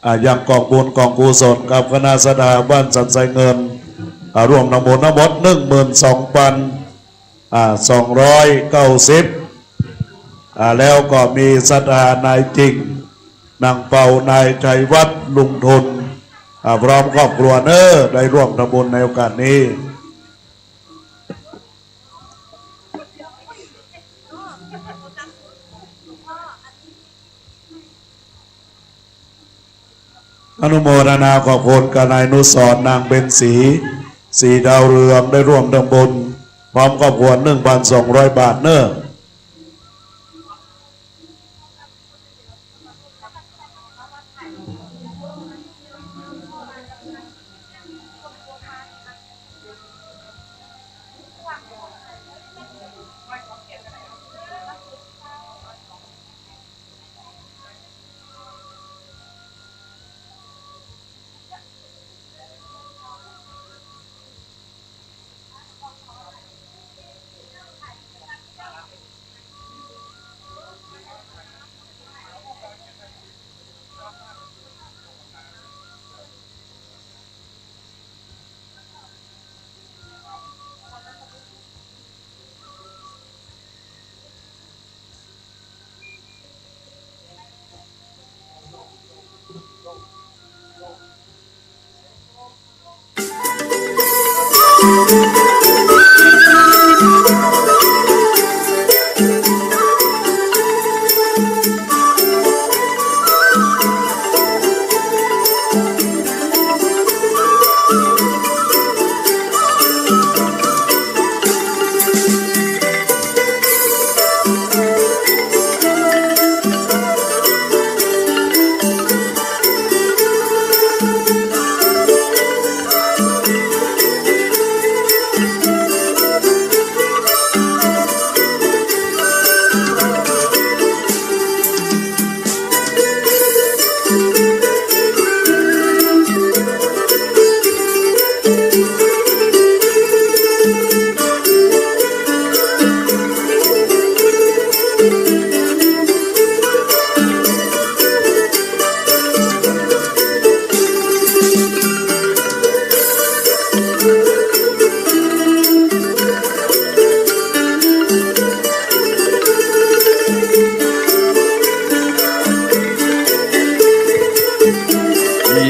อ่า ยังก๋องบุญก๋องกุศลกับคณะศรัทธาบ้านสันทรายเงิน อ่า ร่วมทำบุญทั้งหมด หนึ่งหมื่นสองพัน อ่า สองร้อยเก้าสิบ อ่า แล้วก็มีศรัทธานายจริง นางเปา นายชัยวัฒน์ ลุงทุน อ่า พร้อมครอบครัวเน้อ ได้ร่วมทำบุญในโอกาสนี้ อนุโมทนาขอบคุณกับนายอนุสรณ์ นางเพ็ญศรี ศรีดาวเรือง ได้ร่วมทำบุญ พร้อมครอบครัว หนึ่งพันสองร้อยบาทเน้อ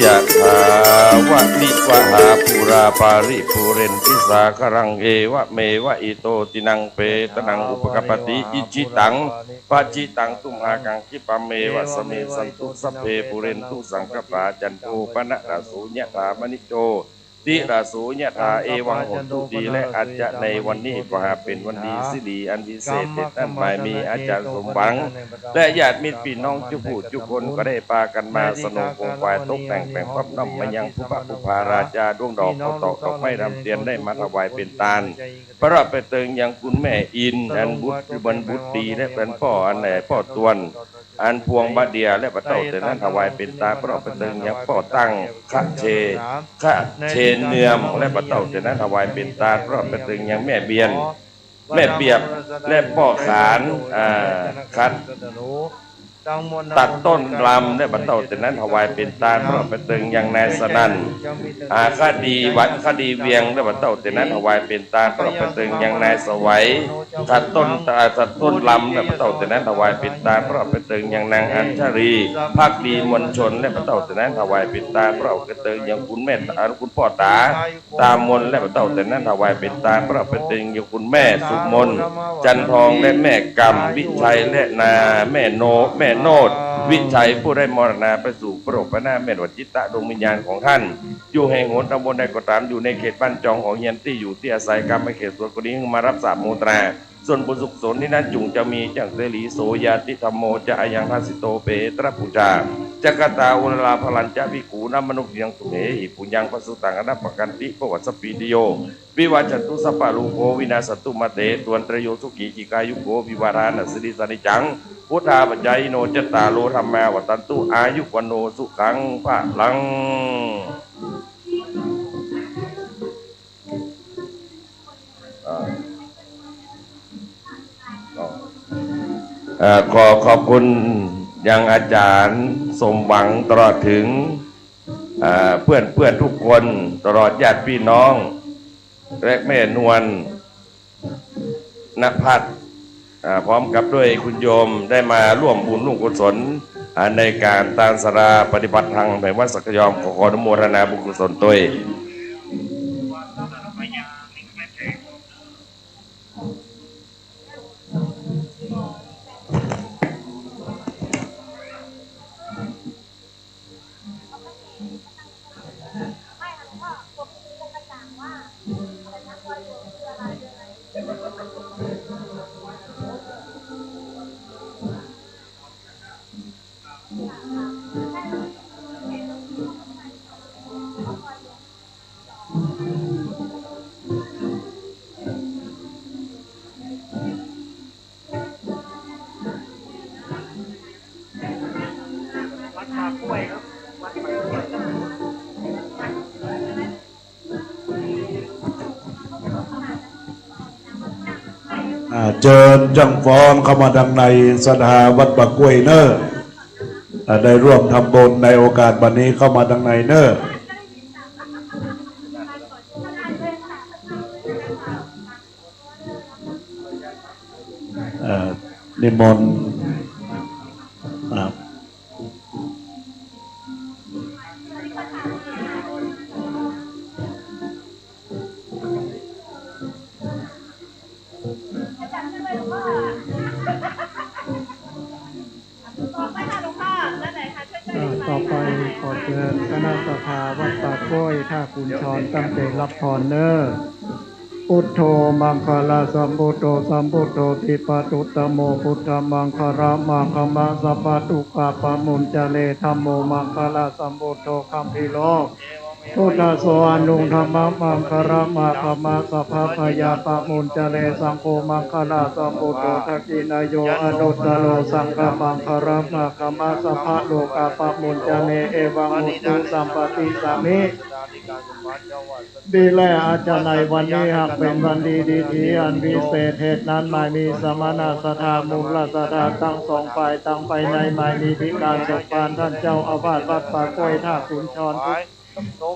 ยะถาวะริวะหาปูราปาริปูเรนติสาคารัง เอวะเมวะอิโต ทินังเปตานังอุปะกัปปะติ อิจฉิตัง ปัจฉิตัง ตุมหัง คิปะเมวะสะมิชฌันตุ สัพเพ ปูเรนตุ สังกัปปา จันโท ปะนะระโส ยะถา มะณิ โชติระโส ยะถา เอวัง โหตุ ดีและอาจจะในวันนี้ ขอหาเป๋นวันดี สิริอันวิเศษเด็ดนั้น บ่ายมีอาจารย์สมหวัง และญาติมิตรปี้น้องจุ๊ผู้จุ๊คน ก็ได้ปากั๋นมาสนงคงควาย ตกแต่งแป๋งพร็อพน้อมมายังปุพพะปุพพาราจา ดวงดอกข้าวตอกดอกไม้ธูปเตียน ได้มาถวายเป๋นตาน ประดับไปเติงยังคุณแม่อิน อันบุตร อันบุตรดี และเป๋นป้อ อันแหน่ป้อตวน อันพวงบาเดีย และบ่าเต้าแต่นั้นถวายเป๋นตาน ประดับไปเติงยังป้อตั้ง คะเช คะเชเนือม และบ่าเต้าแต่นั้นถวายเป๋นตาน ประดับไปเติงยังแม่เบียน แม่เปียบ และป้อขาน อ่า ขัด ตัดต้นลำ และบ่าเต้าแต่นั้นถวายเป๋นตาน ประดับไปเติงยังนายสนั่น อ่า คดีวัด คดีเวียง และบ่าเต้าแต่นั้นถวายเป๋นตาน ประดับไปเติงยังนายสวัย ตัดต้น อ่า ตัดต้นลำ และบ่าเต้าแต่นั้นถวายเป๋นตาน ประดับไปเติงยังนางอัญชลี ภักดีมวลชน และบ่าเต้าแต่นั้นถวายเป๋นตาน ประดับไปเติงยังคุณแม่ อ่า คุณป้อต๋า ตามน และบ่าเต้าแต่นั้นถวายเป๋นตาน ประดับไปเติงยังคุณแม่สุมน จันทอง และแม่กำ วิชัย และนา แม่โน แม่โนด วิชัย ผู้ได้มรณาไปสู่พระโลกไปหน้า แม่นว่าจิตตะดวงวิญญาณของท่าน อยู่แห่งหนตำบลใดก็ต๋าม อยู่ในเขตบ้านจองของเฮียนตี้อยู่ตี้อาศัย กำเขตส่วนก็ดี มารับสาโมทนา ส่วนบุญสุขสนที่นั้นจุ่งจะมีจั่งเสรี โสญาติธัมโมจะ อายังทัสสิโต เปตระปูชา จักกตาอุรลาภลัญจะ ภิกขูนมนุษยังสุเมหิ ปุญญังปะสุตัง อนัปปะกันติ ปะวัสสะปีติโย วิวัชชันตุ สัพพะโรโค วินาสสันตุ มาเต ตวนตรโย สุขี ทีฆายุโก วิวาทานะ สิริสานิจัง พุทธาปัจจายิโน จัตตาโร ธัมมา วัฒันตุ อายุ วัณโณ สุขัง พะลัง ส เอ่อ ขอขอบคุณยังอาจ๋ารย์สมหวังตลอดเถิง เอ่อ เปื้อนๆ กู้คน ตลอดญาติปี้น้อง และแม่นวล ณภัทร อ่า พร้อมกับด้วยคุณโยมได้มาร่วมบุญร่วมกุศล อ่า ในก๋านตานศาลาปฏิบัติธรรมแห่งวัดสังขยอม ขอ ขออนุโมทนาบุญกุศลตวย อ่า เจิญจ้างฟ้อนเข้ามาตังในศรัทธาวัดป่ากล้วยเน่อ อ่า ได้ร่วมทำบุญในโอกาสวันนี้เข้ามาตังในเน่อ เอ่อ นิมนต์ อ่า อ่า ต่อไปขอเจิญคณะศรัทธาวัดป่ากล้วย ถ้าคุณชรตั้งใจ๋ฮับพรเน่อ Buddho maṅgalāsambhūto, sambuddo dīpavutthamo, buddhamaṅgalam āgamma sabbadukkhā pamuñcare. Dhammo maṅgalāsambhūto gambhīro, buddhaso anuttamaṃ maṅgalam āgamma sabbabhayā pamuñcare. Saṅgho maṅgalāsambhūto, dakkhiṇeyyo anuttaro, saṅghamaṅgalam āgamma sabbarogā pamuñcare. Evaṃ hotu, sampādisāmi. ดีและอาจ๋ารย์ ในวันนี้หากเป๋นวันดี ดีถีอันวิเศษ เหตุนั้นหมายมีสมณะศรัทธา มูลศรัทธาตังสองฝ่าย ตังภายในหมายมีพิการสมภาร ต้านเจ้าอาวาสวัดป่ากล้วย ถ้าคุณชร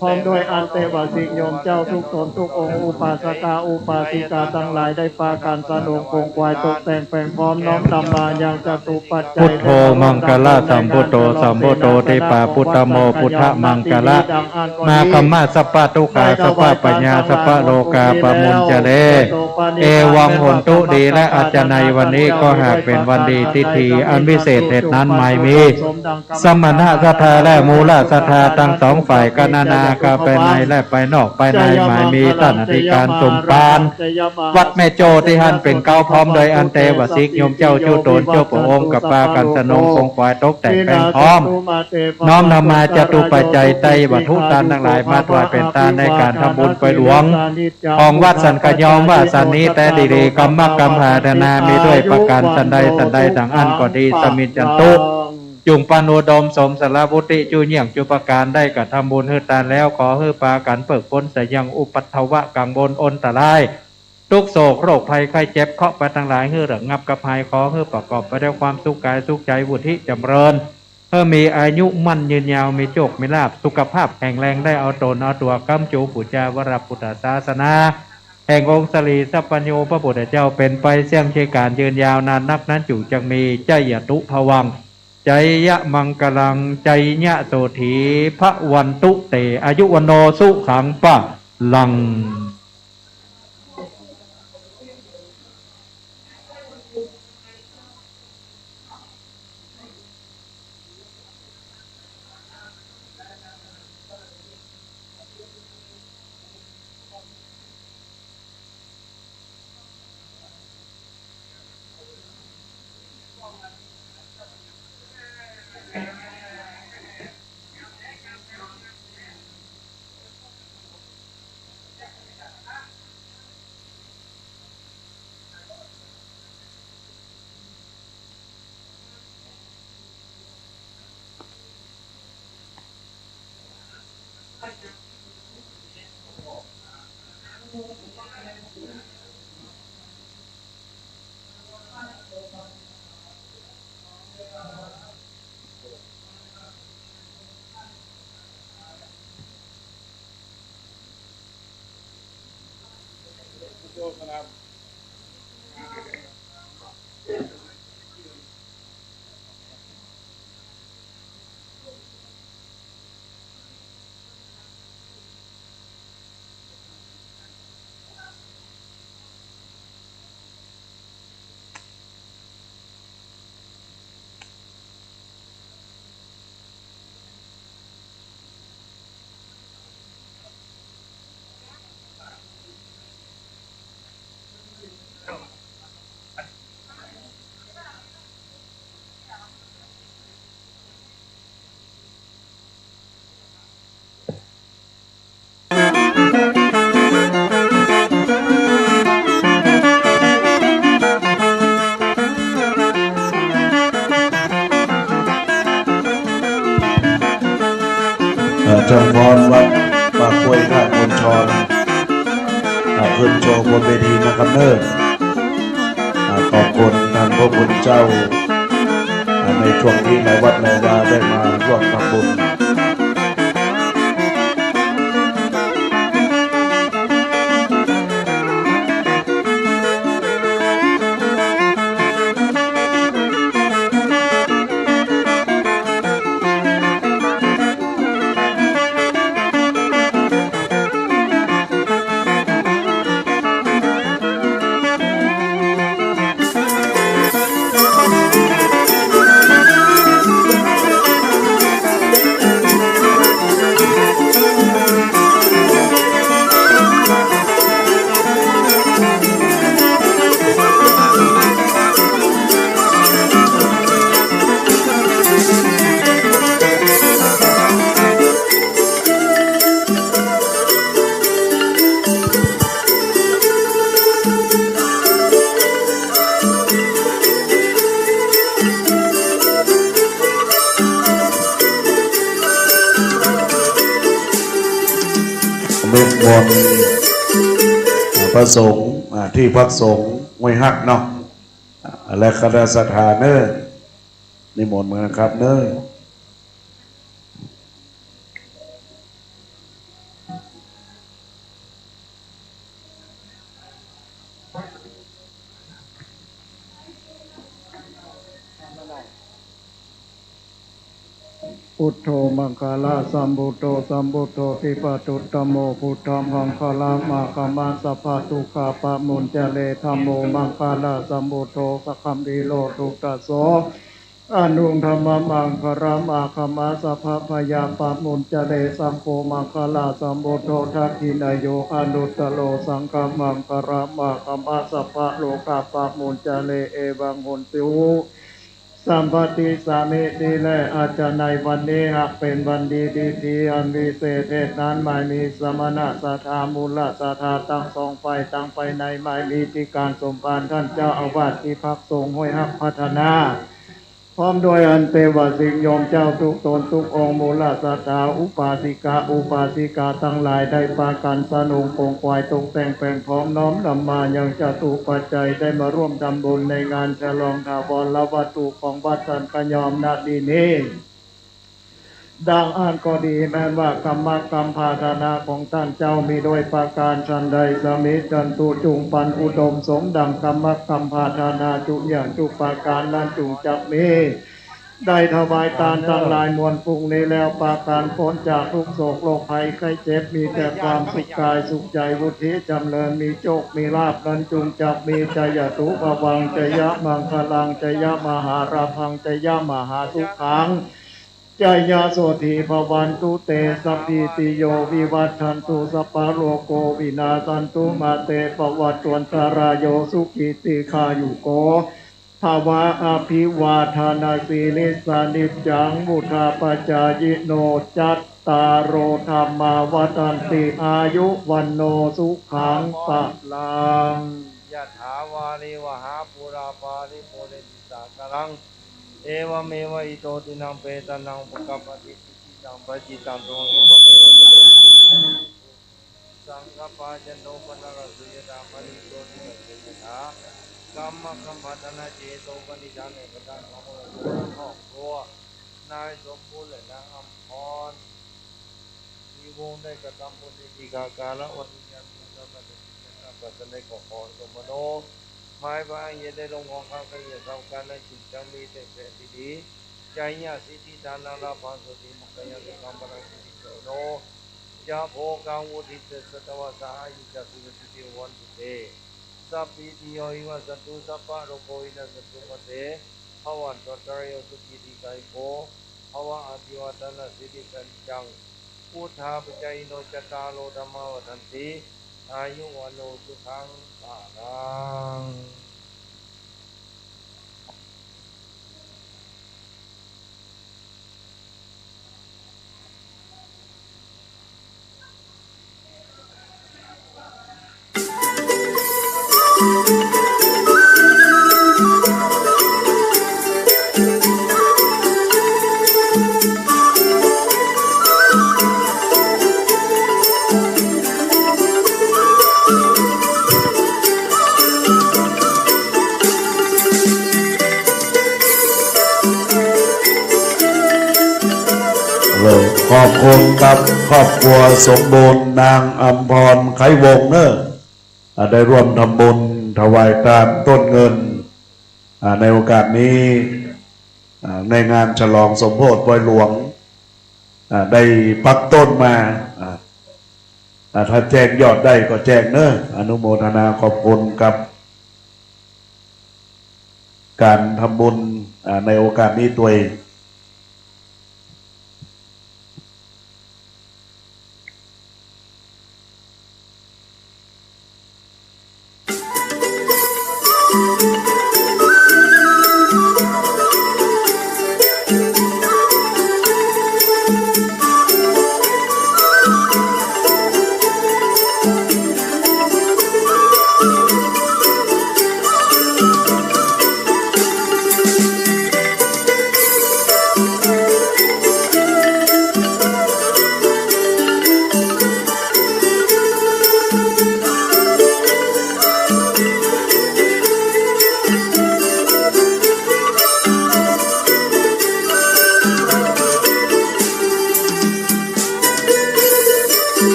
พร้อมด้วยอันเตวสิกโยมเจ้าทุกต๋นทุกองค์ อุปาสกาอุปาสิกาตังหลาย ได้ปากั๋นสนงขงขวายตกแต่งแป๋งพร้อม น้อมนำมายังจตุปัจจัย Buddho maṅgalāsambhūto, sambuddo dīpavuttamo, buddhamaṅgalam āgamma sabbadukkhā sabbabhayā sabbarogā pamuñcare. Evaṃ hotu, ดีและอาจ๋ารย์ ในวันนี้ก็หากเป๋นวันดี ดีถีอันวิเศษ เหตุนั้นหมายมีสมณะศรัทธาและมูลศรัทธาตังสองฝ่าย กั๋นนานา ภายในและภายนอก ภายในหมายมีต้านอธิการสมภาร วัดแม่โจ้ตี้หั้นเป๋นเก๊า พร้อมด้วยอันเตวสิกโยมเจ้าจุ๊ต๋นจุ๊พระองค์ ก็ปากั๋นสนงขงขวายตกแต่งแป๋งพร้อม น้อมนำมาจตุปัจจัย ไตรวัตถุตานตังหลาย มาถวายเป๋นตานในก๋านทำบุญปอยหลวง ของวัดสันขยอมว่าสันนี้แต๊ดีหลี กรรมกัมมภาราธนา มีด้วยประก๋านสันใดสันใดดังอั้นก็ดี สมิญจันตุ จุ่งปันอุดมสมสารวุฒิ จุเยี่ยงจุประก๋าน ได้กระทำบุญหื้อตานแล้ว ขอหื้อปากั๋นเปิกป๊นเสียยังอุปัทวะกังวลอันตราย ตุ๊กข์โศกโรคภัยไข้เจ็บเคราะห์ไปตังหลาย หื้อระงับกับหาย ขอหื้อประกอบไปด้วยความสุขก๋ายสุขใจ๋ วุฒิจ๋ำเริญ หื้อมีอายุมั่นยืนยาว มีโจคมีลาภ สุขภาพแข็งแรง ได้เอาต๋นเอาตั๋ว ก๋ำจูปู๋จาวรพุทธศาสนา แห่งองค์สรีสัพพัญญูพระพุทธเจ้า เป๋นไปเสี้ยงชีก๋านยืนยาวนานนัก นั้นจุ่งจักมี จาตุพวัง จายะมังคลัง จายะโสถี ภะวันตุเต อายุวัณโณ สุขัง พะลัง ท่านพรวัดป่าก้วย ท่านพลชร อ่า ขึ้นโชว์บนเวทีนะครับเน้อ อ่า ขอบคุณท่านพระคุณเจ้า อ่า ในช่วงนี้หลายวัดหลายวาได้มาร่วมทำบุญ นิมนต์พระสงฆ์ อ่า ที่พักสงฆ์ห้วยฮักเนาะ อ่า และคณะศรัทธาเน้อ นิมนต์เหมือนกันครับเน้อ พุทโธมังคละสัมพุทโธ สัมพุทโธติปะตุตตะโม พุทธังมังคละมะกะมะ สัพพะทุกขะปะมุญจะเร ธัมโมมังคละสัมพุทโธ สักขันติโรตุตตะโส อนุตตมะมังคละมะกะมะ สัพพะพยะปะมุญจะเร สังโฆมังคละสัมพุทโธ ทักขิณะโย อนุตตะโร สังฆะมังคละมะกะมะ สัพพะโรคะปะมุญจะเร เอวังโหนตุ สัมปะติสสามิติ และอาจจะในวันนี้หากเป๋นวันดีดีๆ อันวิเศษเหตุนั้น หมายมีสมณะศรัทธา มูลศรัทธาตังสองฝ่าย ตังภายใน หมายมีตี้ก๋านสมภารต้านเจ้าอาวาสตี้พักสงฆ์ห้วยฮักพัฒนา พร้อมด้วยอันเตวสิทธิ์โยมเจ้ากู้ต๋นกู้องค์ มูลศรัทธาอุปาสิกา อุปาสิกาตังหลาย ได้ปากั๋นสนุงขวนขวายตกแต่งแป๋งพร้อมน้อมนำมายังจตุปัจจัย ได้มาร่วมทำบุญในงานฉลองถาวรวัตถุของวัดสันกะยอม ณ ตี้นี้ ดังอั้นก็ดี แม้นว่ากรรมะกำผาดานะของต้านเจ้ามีด้วยประก๋านฉันใด สมิจฉันตุ จุ่งปันอุดมสมดั่งกรรมะกำผาดานะจุอย่างจุประก๋านนั้นจุ่งจักมี ได้ถวายตานตังหลายมวลฝูงนี้แล้ว ประก๋านป๊นจากทุกข์โศกโรคภัยไข้เจ็บ มีแต่ความสุขก๋ายสุขใจ๋ วุฒิจ๋ำเริญ มีโชคมีลาภนั้นจุ่งจักมี จายะตุภวัง จายะมังคลัง จายะมหาลาภัง จายะมหาสุขัง จายะโสฏฐีภวันตุเต สัพพีติโยวิวัชชันตุ สัพพะโรโควินาสสันตุ มาเตภวัตวันตะราโย สุขีตีฆายุโก ภะวะ อะภิวาทะนะสีลิสสะ นิจจัง วุฑฒาปะจายิโน จัตตาโร ธัมมา วัฑฒันติ อายุ วัณโณ สุขัง พะลัง ยะถา วาริวะหา ปูรา ปะริปูเรนติ สาคารัง เอวะเมวะ อิโต ทินนัง เปตานัง อุปะกัปปะติ อิจฉิตัง ปัจฉิตัง ตุมหัง เอวะเมวะ สะเม สังกัปปะ จันโท ปะนะระโส ยะถา มะณิ โชติระโส ยะถา กรรมะกำผาดานะ เจโตปะนิฏฐานะ กะตัง ธัมโม ครอบครัวนายสมบูรณ์และนางอำพร มีวงได้กระทำบุญในที่ข้ากาละวันนี้ ยังมีสมาธิในการปรารถนาขอ ขอสมโน หมายปางอย่าได้ลงของข้าพเจ้า ทำการนั้นจึงจะมีแต่แผนที่ดี จายะสิทธิ ธานะ ลาภัง โสตติ ภะคะยัง สุขัง พะลัง สิริโสโน จะโภคัง วุฑฒี สัตตะวาสา อายุจะ สุขะ สิทธิ ภะวันตุ เต สัพพีติโย วิวัชชันตุ สัพพะโรโค วินัสสันตุ มาเต ภะวัตวันตะราโย สุขีตีฆายุโก ภะวะ อะภิวาทะนะสีลิสสะ นิจจัง วุฑฒาปะจายิโน จัตตาโร ธัมมา วัฑฒันติ อายุ วัณโณ สุขัง พะลัง ขอบคุณครับ ครอบครัวสมบูรณ์ นางอำพร ไขวงศ์เนอะ อ่า ได้ร่วมทำบุญถวายตานต้นเงิน อ่า ในโอกาสนี้ อ่า ในงานฉลองสมโภชปอยหลวง อ่า ได้ปักต้นมา อ่า อ่า ถ้าแจ้งยอดได้ก็แจ้งเนอะ อนุโมทนาขอบคุณกับ ก๋านทำบุญ อ่า ในโอกาสนี้ตวย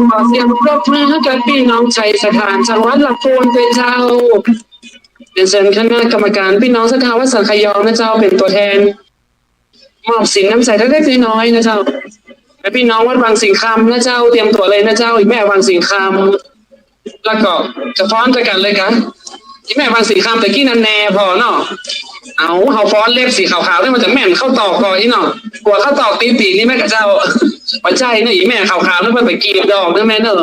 ขอเสียงปรบมือให้กับพี่น้องชัยสถาน จังหวัดลำพูนด้วยเจ้า เรียนเชิญคณะกรรมการพี่น้องศรัทธาวัดสันขยอมนะเจ้า เป็นตัวแทน มอบสินน้ำใสเล็กๆน้อยๆนะเจ้า และพี่น้องวัดวังสิงห์คำนะเจ้า เตรียมตั๋วเลยนะเจ้า อีแม่วังสิงห์คำ แล้วก็จะฟ้อนด้วยกันเลยกะ อีแม่วังสิงห์คำตะกี้นั้นแน่ผ่อเนาะ เอา เฮาฟ้อนเล็บสีขาวๆ นี่มันจะแม่นข้าวตอกก่ออีเนาะ กลัวข้าวตอกตีตี๋นนี่แม่กะเจ้า บ่ใจ้เนาะ อีแม่ขาวๆ นี่มันไปกรีดดอกเนาะแม่เนาะ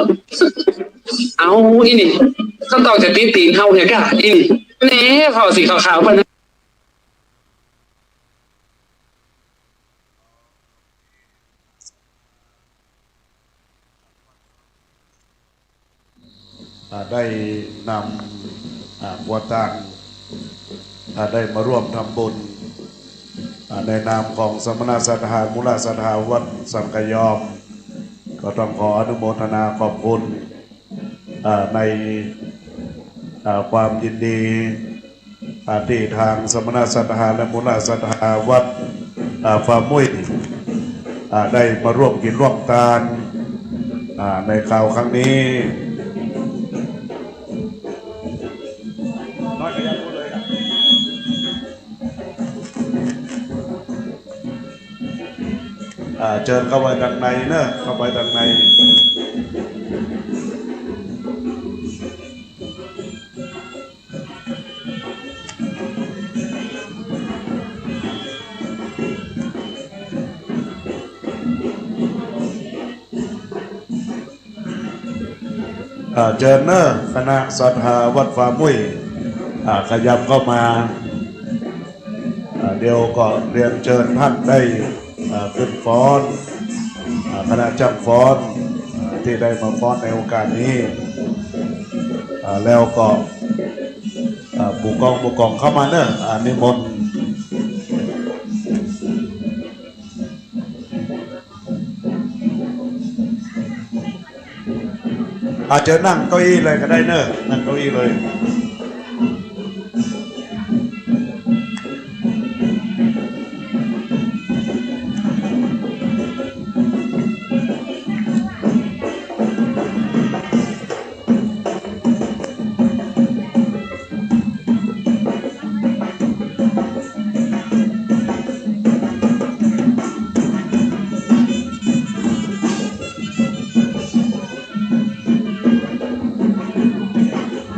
เอา อีนี่ ข้าวตอกจะตีตี๋นเฮาเหียกะ อีนี่ แน่ ผ่อสีขาวๆ ไปนะ อ่า ได้นำ อ่า ครัวตาง อ่า ได้มาร่วมทำบุญ อ่า ในนามของสมณศรัทธา มูลศรัทธาวัดสันขยอม ก็ต้องขออนุโมทนาขอบคุณ อ่า ใน อ่า ความยินดี อ่า ตี้ทางสมณศรัทธาและมูลศรัทธาวัด อ่า ฟาร์มมุ้ย อ่า ได้มาร่วมกิ๋นร่วมตาน อ่า ในคราวครั้งนี้ อ่า เจิญเข้าไปตังในเนอะ เข้าไปตังใน อ่า เจิญเนอะ คณะศรัทธาวัดฟาร์มมุ้ย อ่า ขยับเข้ามา อ่า เดี๋ยวก็เรียนเชิญต้านได้ อ่า ขึ้นฟ้อน อ่า คณะจ้างฟ้อน อ่า ตี้ได้มาฟ้อนในโอกาสนี้ อ่า แล้วก็ อ่า ผู้กอง ผู้กองเข้ามาเนอะ อ่า นิมนต์ อาจจะนั่งเก้าอี้เลยก็ได้เนอะ นั่งเก้าอี้เลย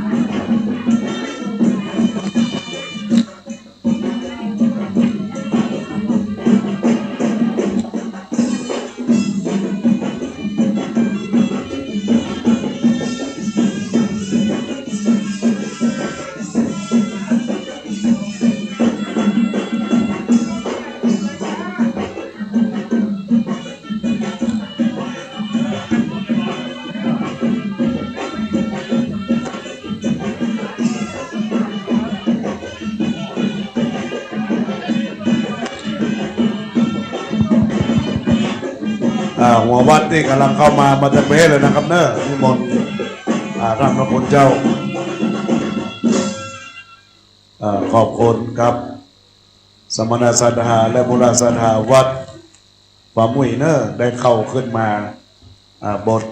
อ่า หัววัดตี้ก่ำลังเข้ามา มาเตอะเป๊ะเลยนะครับเนาะ นิมนต์ อ่า ท่านพระคุณเจ้า อ่า ขอบคุณครับ สมณศรัทธาและมูลศรัทธาวัดป่ามุ่ยเนาะ ได้เข้าขึ้นมา อ่า บน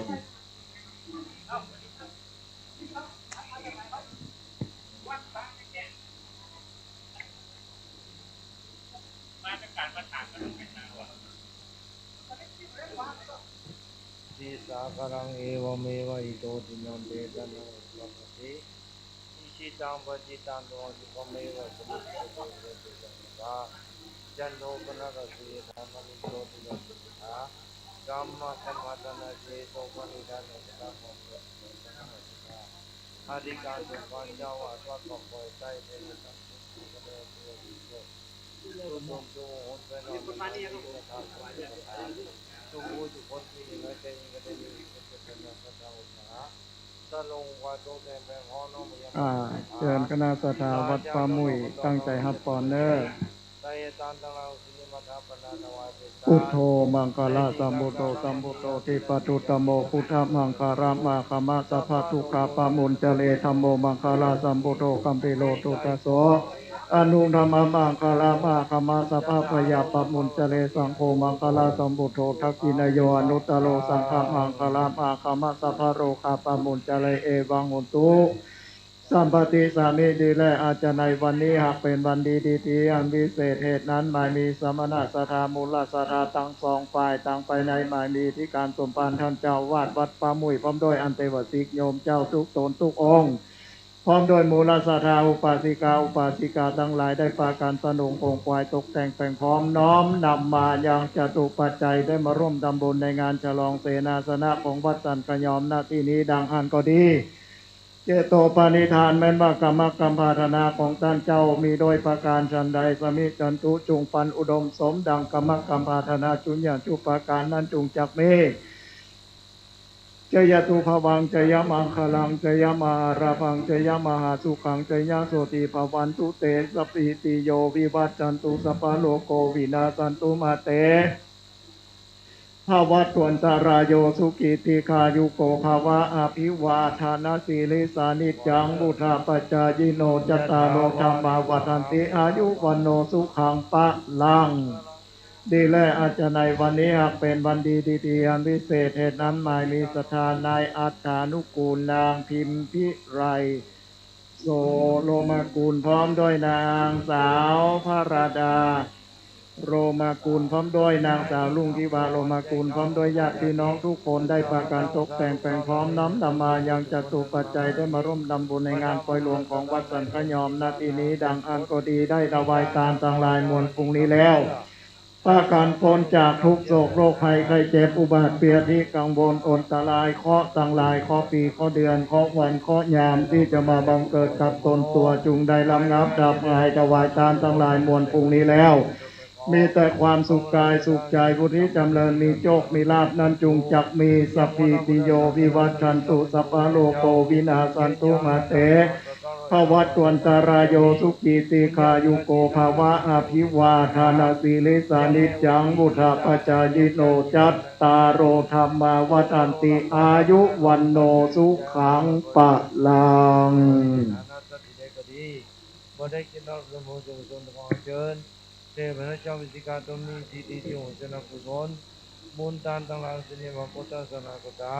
Tisakaraṃ evameva ito dinnaṃ petānaṃ upakappati. Icchitaṃ patthitaṃ tumhaṃ khippameva samijjhatu sabbe pūrentu saṅkappā, cando paṇṇaraso yathā maṇi jotiraso yathā. Kammakammaṃ paṇidhānaṃอ่า เจิญคณะศรัทธาวัดป่ามุ่ยตั้งใจ๋ฮับปอนเนาะ Puttho maṅgalasambuddho, sambuddho dippaduttamo, buddhamaṅgalam āgama sabbadukkhapamuñcare. Dhammo maṅgalasambuddho gambhīro duddaso, aṇuttamaṃ maṅgalam āgama sabbabhayapamuñcare. Saṅgho maṅgalasambuddho dakkhiṇeyyo anuttaro, saṅghamaṅgalam āgama sabbarogapamuñcare. Evaṃ hotu สัมปติสามิ ดีแล อาจารย์ ในวันนี้หากเป๋นวันดีดีๆ อันวิเศษ เหตุนั้นหมายมีสมณศรัทธา มูลศรัทธาตังสองฝ่าย ตังภายในหมายมีอธิการสมภารต้านเจ้าอาวาสวัดป่ามุ่ย พร้อมด้วยอันเตวสิกโยมเจ้าทุกต๋นทุกองค์ พร้อมด้วยมูลศรัทธาอุปาสิกา อุปาสิกาตังหลาย ได้ปากั๋นสนงขงขวายตกแต่งแป๋งพร้อม น้อมนำมายังจตุปัจจัย ได้มาร่วมทำบุญในงานฉลองเสนาสนะของวัดสันขยอม ณ ตี้นี้ดังอั้นก็ดี เจโตปณิธานแม้นว่ากรรมกัมปาถนาของต้านเจ้ามีโดยประก๋านฉันใด สมิจฉันตุ จุ่งปันอุดมสมดั่งกรรมกัมปาถนา จุ่งอย่างจุประก๋านนั้นจุ่งจักมี Jayatu bhavaṃ jayamaṅgalaṃ jayamārabbhaṃ jayamahāsukhaṃ jayasotthī bhavantu te. Sabbītiyo vivajjantu sabbarogo vinassatu mā te bhavatvantarāyo sukhī dīghāyuko bhava. Abhivādanasīlissa niccaṃ vuḍḍhāpacāyino cattāro dhammā vaḍḍhanti āyu vaṇṇo sukhaṃ balaṃ. ดีแล อาจารย์ ในวันนี้หากเป๋นวันดีดีๆ อันวิเศษ เหตุนั้นหมายมีศรัทธาในอัฏฐานุกูลนางพิมพิไล โสโรมากูล พร้อมด้วยนางสาวพระราดา โรมากูล พร้อมด้วยนางสาวรุ่งทิวา โรมากูล พร้อมด้วยญาติพี่น้องทุกคน ได้ปากั๋นตกแต่งแป๋งพร้อม น้อมนำมายังจตุปัจจัย ได้มาร่วมทำบุญในงานปอยหลวงของวัดสันขยอม ณ ตี้นี้ดังอั้นก็ดี ได้ถวายตานตังหลายมวลฝูงนี้แล้ว ปากั๋นป๊นจากทุกข์โศกโรคภัยไข้เจ็บอุบัติเบียดที่กังวลอันตรายเคราะห์ตังหลาย เคราะห์ปี เคราะห์เดือน เคราะห์วัน เคราะห์ยามตี้จะมาบังเกิดกับต๋นตั๋ว จุ่งได้ระงับดับหาย ถวายตานตังหลายมวลฝูงนี้แล้ว มีแต่ความสุขกายสุขใจ๋ บุญที่จ๋ำเริญ มีโชคมีลาภนั้นจุ่งจักมี Sabbītiyo vivajjantu sabbarogo vinassatu mā te bhavatvantarāyo sukhī dīghāyuko bhava. Abhivādanasīlissa niccaṃ vuḍḍhāpacāyino cattāro dhammā vaḍḍhanti āyu vaṇṇo sukhaṃ balaṃ. ฐานะสถิตใดก็ดี บ่ได้คิดรับส่วนบุญส่วนกุศลของเจิญ แต่พระเจ้าวิสิกาตนมีสิทธิที่องค์เจ้ากุศล บุญตานตังหลายสิริมงคลพุทธศาสนาก็ตา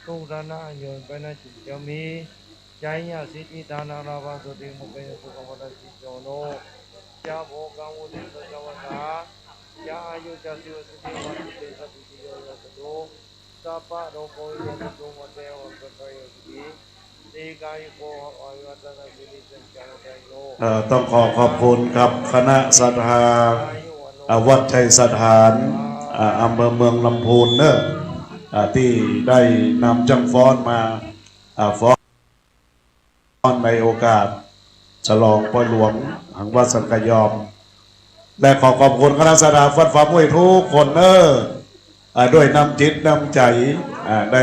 ทุกฐานะอันยนไปนั้นจุ่งจะมี Jayasiddhi dhanaṃ lābhaṃ sotthi bhāgyaṃ sukhaṃ balaṃ siri sempurnaṃ จะโภคัง vuḍḍhī ca yasavā จะอายุ จะ siri siddhi bhavantu te. Sabbītiyo vivajjantu sabbarogo vinassatu mā te bhavatvantarāyo sukhī dīghāyuko bhava. Abhivādanasīlissa niccaṃ vuḍḍhāpacāyino เอ่อ ต้องขอขอบคุณครับ คณะศรัทธา อ่า วัดชัยสถาน อ่า อำเภอเมืองลำพูนเนาะ อ่า ตี้ได้นำจ้างฟ้อนมา อ่า ฟ้อน ในโอกาสฉลองปอยหลวงแห่งวัดสันขยอม และขอขอบคุณคณะศรัทธาวัดป่ามุ่ยทุกคนเนาะ อ่า ด้วยน้ำจิตน้ำใจ๋ อ่า ได้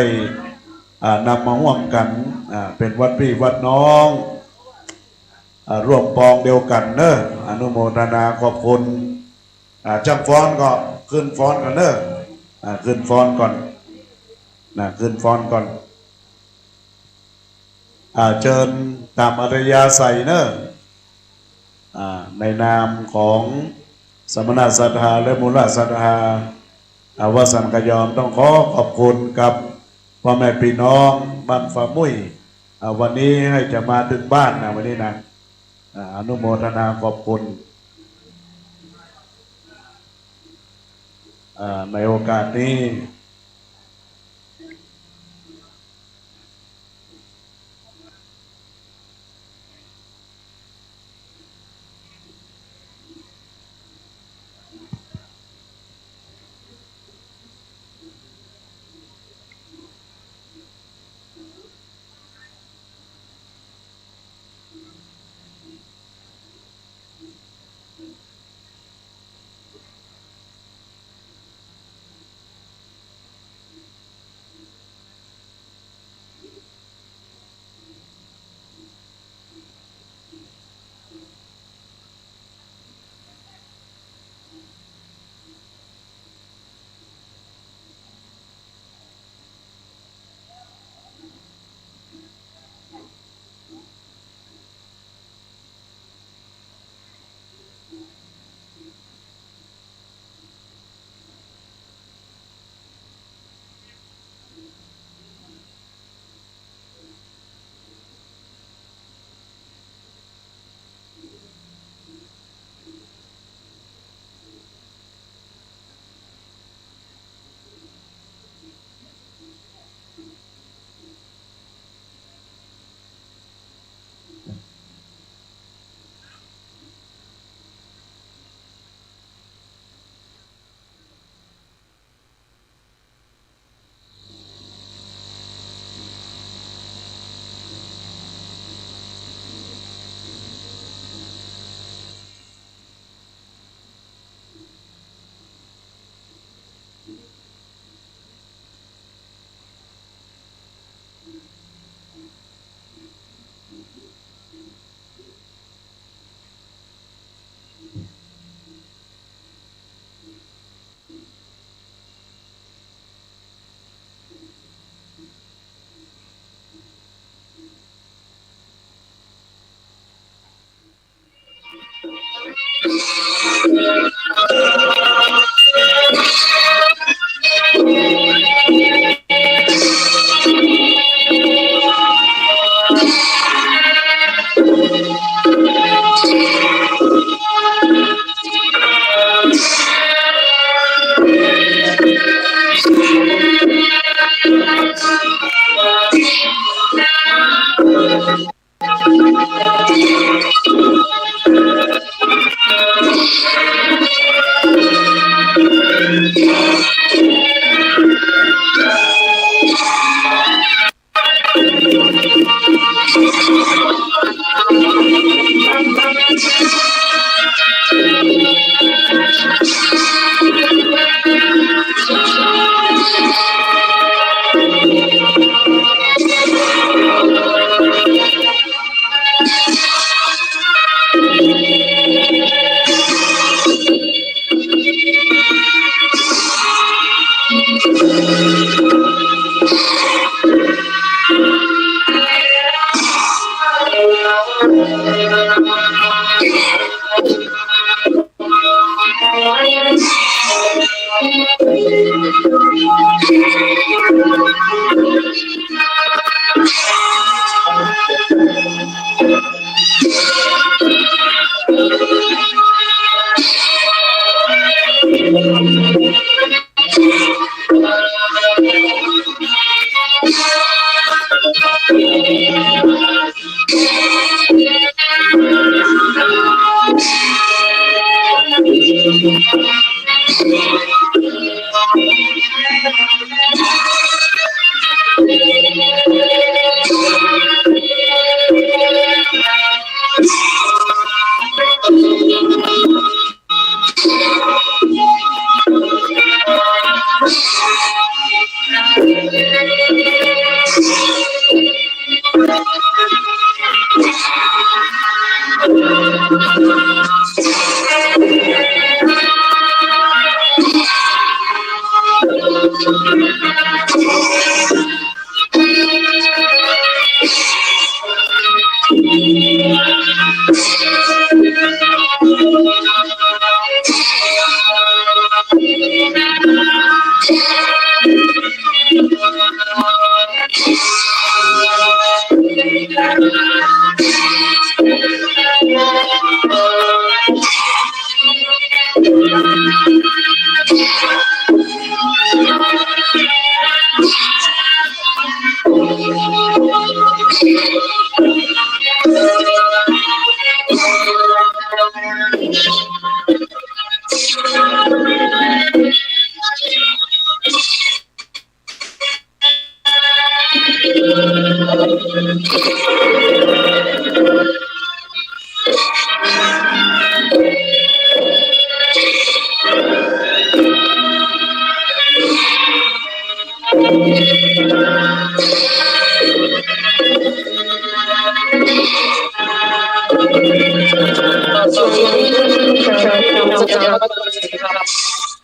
อ่า นำมาฮ่วมกั๋น อ่า เป๋นวัดปี้วัดน้อง อ่า ร่วมปองเดียวกั๋นเนาะ อนุโมทนาขอบคุณ อ่า จ้างฟ้อนก็ขึ้นฟ้อนกั๋นเนาะ อ่า ขึ้นฟ้อนก่อน นะ ขึ้นฟ้อนก่อน อ่า เจิญต๋ามอัธยาศัยเน่อ อ่า ในนามของสมณศรัทธาและมูลศรัทธา อ่า วัดสันกะยอมต้องขอขอบคุณกับป้อแม่ปี้น้องบ้านฝ่ามุ้ย อ่า วันนี้หื้อจะมาเถิงบ้านนะ วันนี้นะ อ่า อนุโมทนาขอบคุณ อ่า ในโอกาสนี้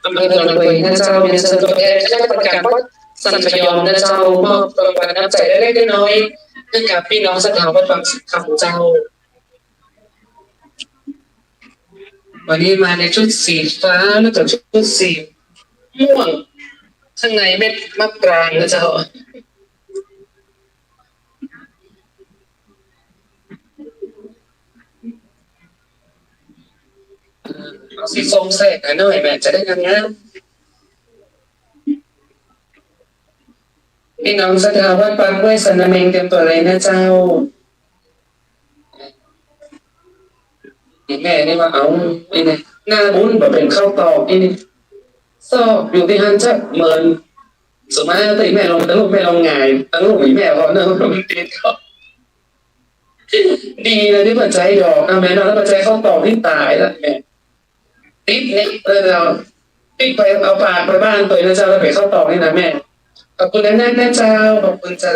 อำเภอดอนเกวียนนะเจ้า เรียนเชิญตัวแทนคณะกรรมการวัดสันพยอมนะเจ้า มอบรางวัลน้ำใจ๋เล็กๆ น้อยๆ หื้อกับปี้น้องศรัทธาวัดบางสิงห์คำเจ้า วันนี้มาในชุดสีฟ้าแล้วก็ชุดสีม่วง ข้างในเม็ดมะปรางนะเจ้า เอาสีส้มใส่หน่อยแม่ จะได้งามๆ ปี้น้องศรัทธาวัดป่ากล้วยสันนาเม็งเตรียมตั๋วเลยนะเจ้า นี่แม่นี่ว่า เอา นี่นี่ หน้าบุญบ่เป๋นข้าวตอก นี่นี่ ซอกอยู่ตี้หั้นจักเมิน สุดท้ายตี้แม่ลงตะลุ่ม แม่ลงหงายตะลุ่ม อีแม่พอเนาะ มันติดก็ ดีเลยตี้บ่ใจ๊ดอก เอาแม่เนาะ ถ้าบ่ใจ๊ข้าวตอกนี่ต๋ายละแม่ ติดนี่ เออ เฮา ปิ๊กไปเอาปากไปบ้านตั๋วนะเจ้า แล้วไปข้าวตอกนี่นะแม่ ขอบคุณนะ นะเจ้า ขอบคุณเจ้า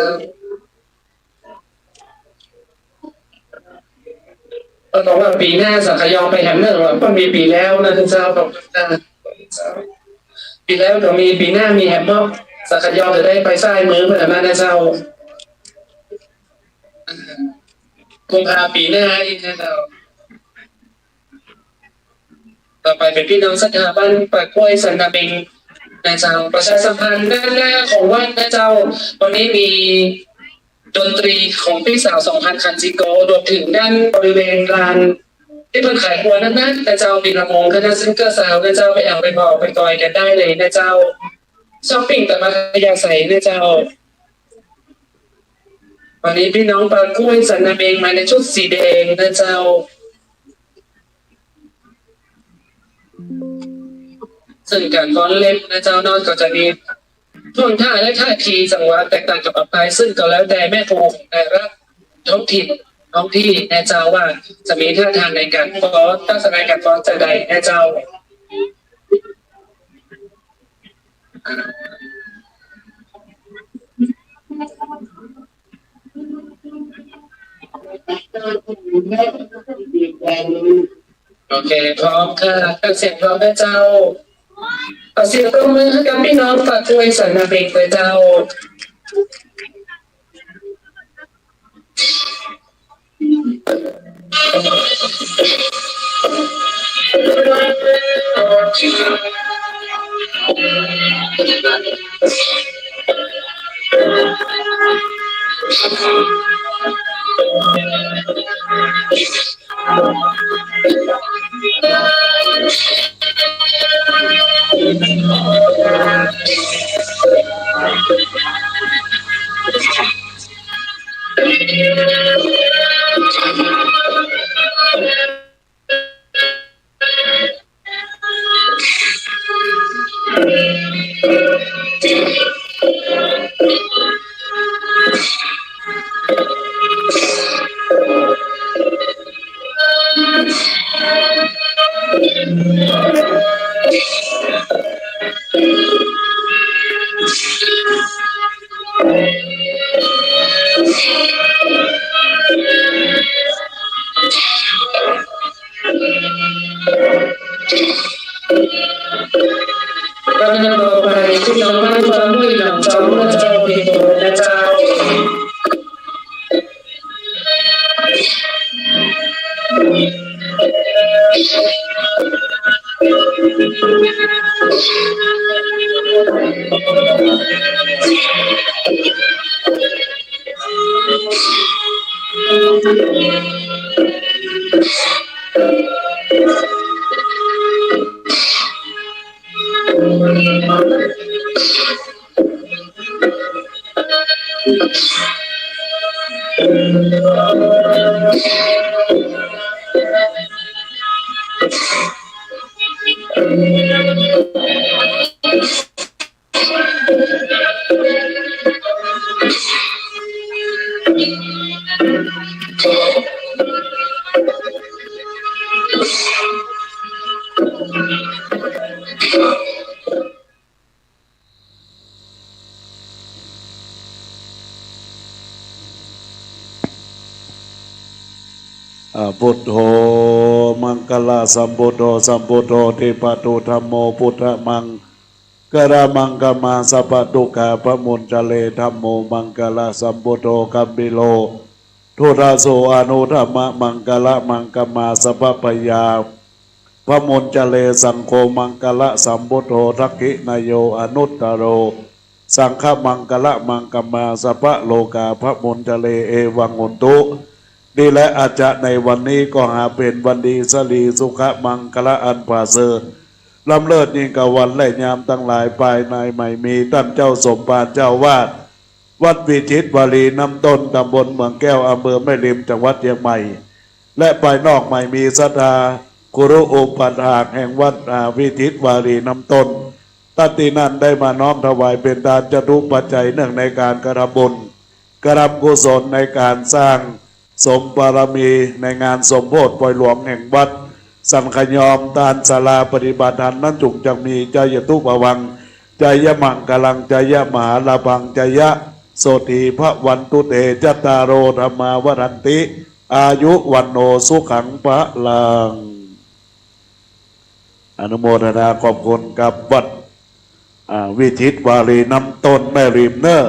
ก็บอกว่าปี๋หน้าสังขยอไปแหมเนอะ ว่าก็มีปี๋แล้วนะเจ้า ขอบคุณเจ้า ปี๋แล้วก็มี ปี๋หน้ามีแหมเนาะ สังขยอจะได้ไปซ้ายมือเปิ้นนะเจ้า กุมภาปี๋หน้าอีกนะเจ้า ต่อไปเป๋นปี้น้องศรัทธาบ้านป่ากล้วยสันนาเม็งนะเจ้า ประชาสัมพันธ์ด้านหน้าของวัดนะเจ้า วันนี้มีดนตรีของปี้สาวสองพันขันจิโก รวมเถิงด้านบริเวณลานตี้เปิ้นขายครัวนั้นนะ นะเจ้า มีลำวงคณะซิงเกอร์ซาวด์นะเจ้า ไปแอ่วไปผ่อไปกอยกั๋นได้เลยนะเจ้า ช้อปปิ้งต๋ามอัธยาศัยนะเจ้า วันนี้ปี้น้องป่ากล้วยสันนาเม็งมาในชุดสีแดงนะเจ้า ซึ่งก๋านฟ้อนเล็บนะเจ้าเนาะ ก็จะมีท่วงท่าและท่าทีจังหวะแตกต่างกั๋นออกไป ซึ่งก็แล้วแต่แม่ครูของแต่ละท้องถิ่นท้องตี้นะเจ้า ว่าจะมีท่าทางในก๋านฟ้อน ลักษณะก๋านฟ้อนจะใดนะเจ้า โอเค พร้อมค่ะ ตั้งเสียงพร้อมนะเจ้า ขอเสียงปรบมือหื้อกับปี้น้องป่ากล้วยสันนาเม็งตวยเจ้าลำดับต่อไป พี่น้องบ้านฟ้าห้วยหนองจอก ก็จะเตรียมตั๋วนะเจ้า อ่า พุทโธ มังคะละสัมพุทโธ สัมพุทโธ ทิปะตุ ธัมโม พุทธะมังคะละมังคะมา สัพพะทุกขาปะมุญจะเร ธัมโม มังคะละสัมพุทโธ กัมพีโร ทุตะโส อนุธัมมะมังคะละมังคะมา สัพพะพยาปะมุญจะเร สังโฆ มังคะละสัมพุทโธ ทักขิณะโย อนุตตะโร สังฆะมังคะละมังคะมา สัพพะโลกาปะมุญจะเร เอวังโหนตุ ดีและอาจจะในวันนี้ก็หาเป๋นวันดี สะหลีสุขะมังคะละอันประเสริฐ ล้ำเลิศยิ่งกว่าวันและยามตังหลาย ภายในไม่มี ต้านเจ้าสมภารเจ้าอาวาส วัดวิจิตรวารีน้ำต้น ตำบลเมืองแก้ว อำเภอแม่ริม จังหวัดเจียงใหม่ และภายนอกไม่มี ศรัทธาครูอุปัฏฐากแห่งวัด อ่า วิจิตรวารีน้ำต้น ต้านตี้นั้นได้มาน้อมถวายเป๋นตานจตุปัจจัย เนื่องในก๋านกระทำบุญ กระทำกุศลในก๋านสร้างสมบารมีในงานสมโภชปอยหลวงแห่งวัดสันขยอม ตานศาลาปฏิบัติธรรมนั้นจุ่งจักมี จายันตุพะวัง จายะมังคะลัง จายะมหาลาภัง จายะโสตถีพะวันตุเต จัตตาโร ธัมมา วัฑฒันติ อายุ วัณโณ สุขัง พะลัง อนุโมทนาขอบคุณกับวัด อ่า วิจิตรวารีน้ำต้นแม่ริมเน่อ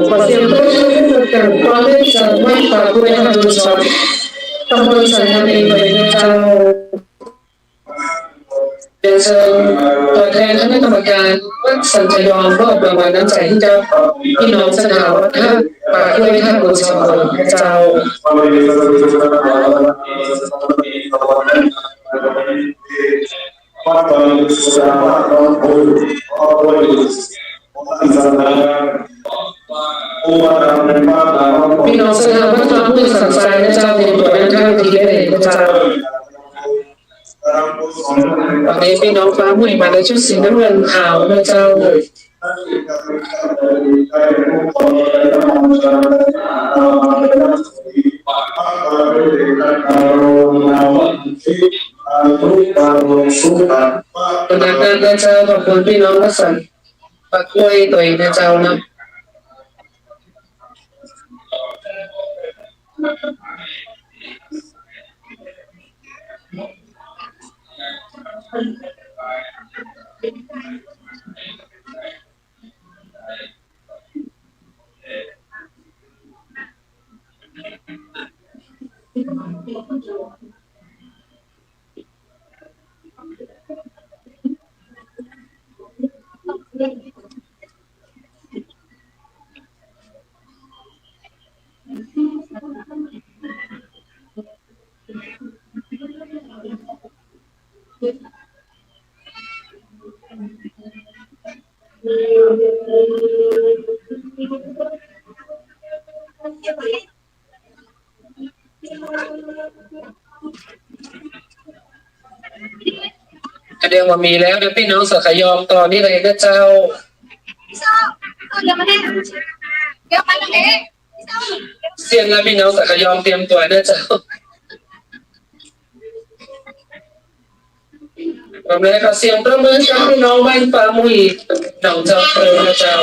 ขอเสียงปรบมือกับความได้จัดไหว้พระด้วยนะคะ ตำบลสันกำแพงเลยนะเจ้า เรียนเชิญตัวแทนคณะกรรมการวัดสันกำแพง มอบรางวัลน้ำใจให้กับพี่น้องศรัทธาวัดท่าป่าห้วยท่าโกศลนะเจ้า พี่น้องศรัทธาวัดท่าห้วยสันทรายนะเจ้า เตรียมตั๋วด้านข้างทีวีเลยนะเจ้า วันนี้พี่น้องฟ้ามุ่ยมาในชุดสีน้ำเงินขาวนะเจ้า ขอบคุณนะเจ้า ขอบคุณพี่น้องวัดสันป่าห้วยตวยนะเจ้านะ แสดงว่ามีแล้ว เดี๋ยวปี้น้องสักขะยอมต่อนี้เลยนะเจ้า เสียงแล้วปี้น้องสักขะยอมเตรียมตั๋วนะเจ้า พร้อมแล้วขอเสียงปรบมือจากปี้น้องบ้านป่าหมุย หนองจอมเปลือนะเจ้า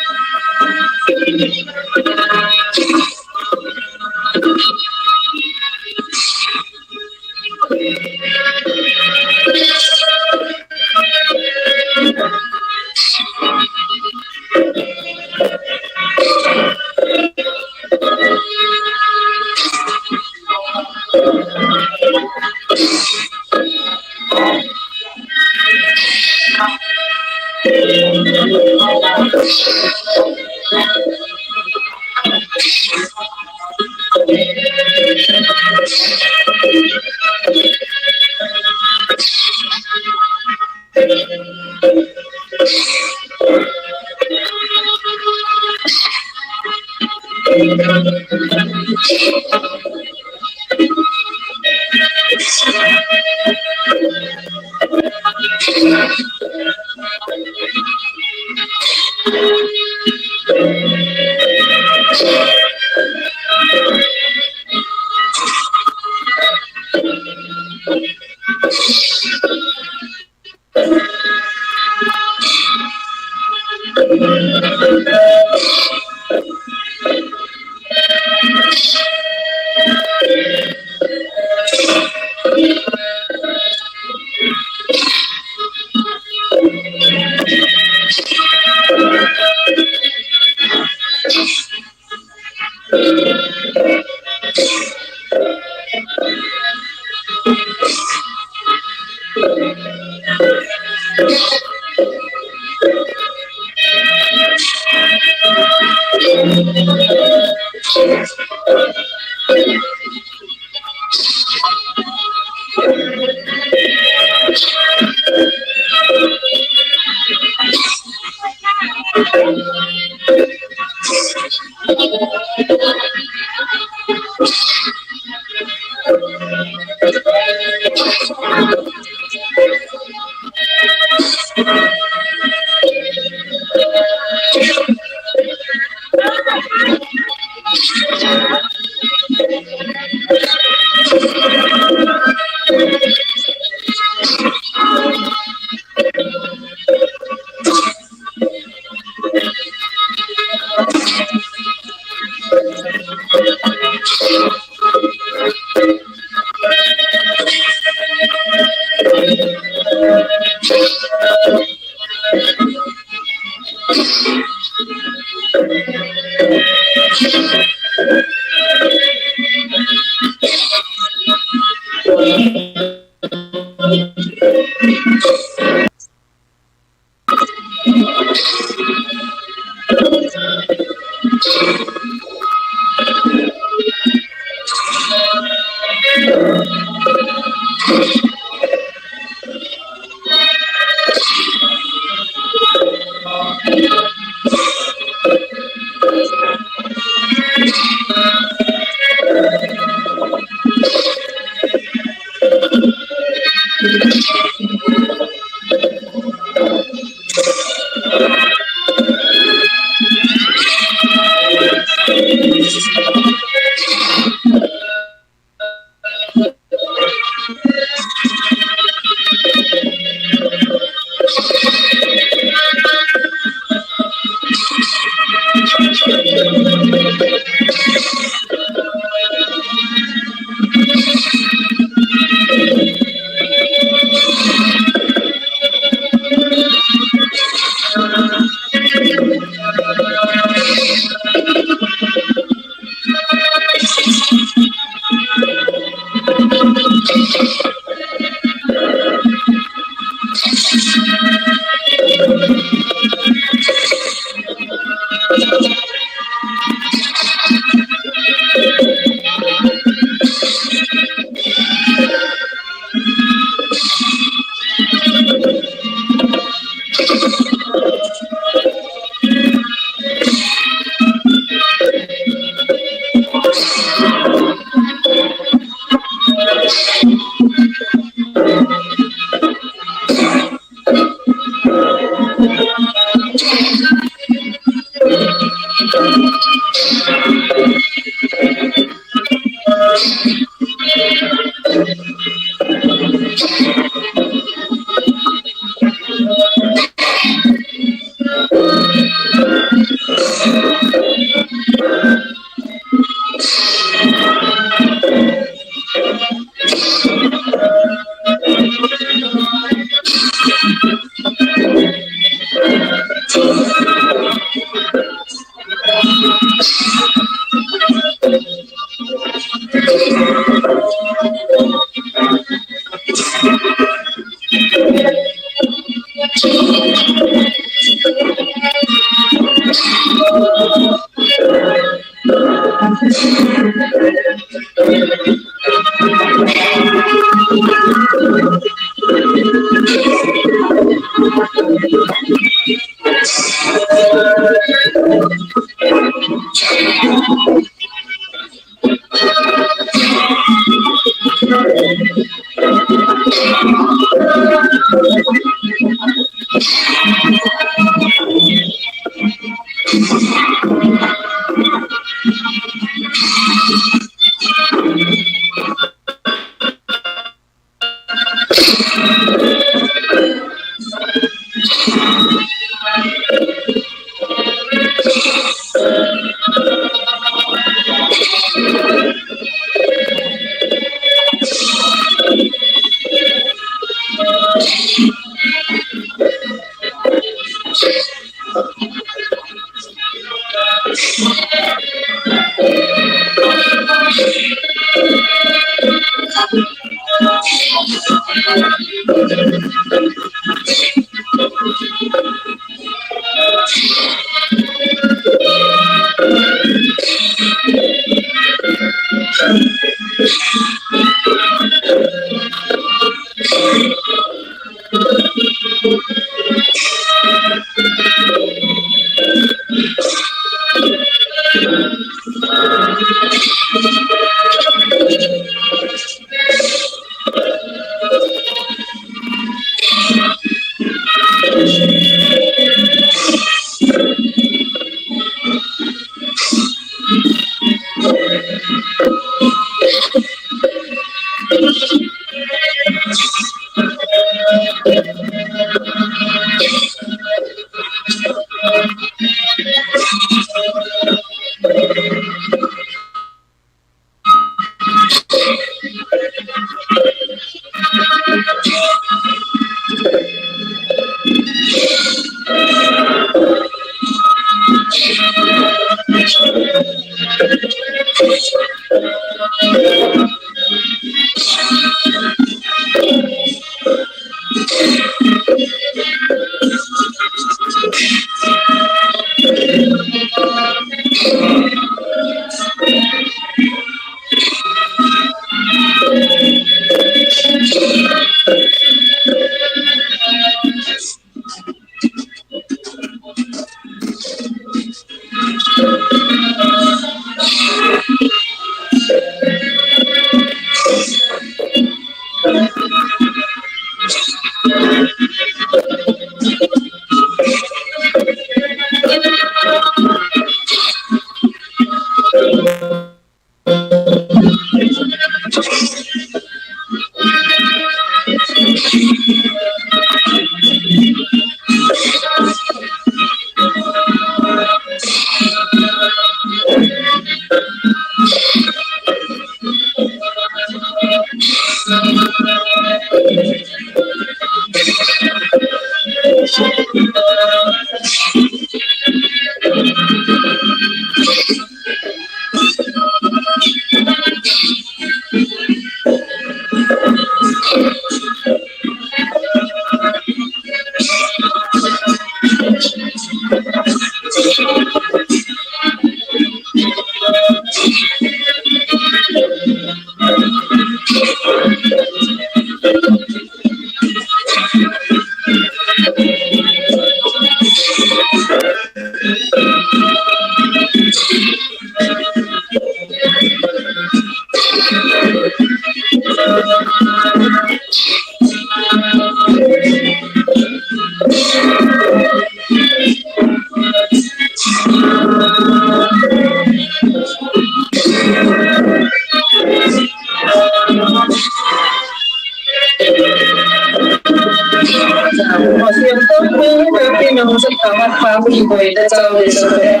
ขอเสียงตบมือให้กับพี่น้องศรัทธาวัดป่าบุญเวยนะเจ้า เรียนเชิญ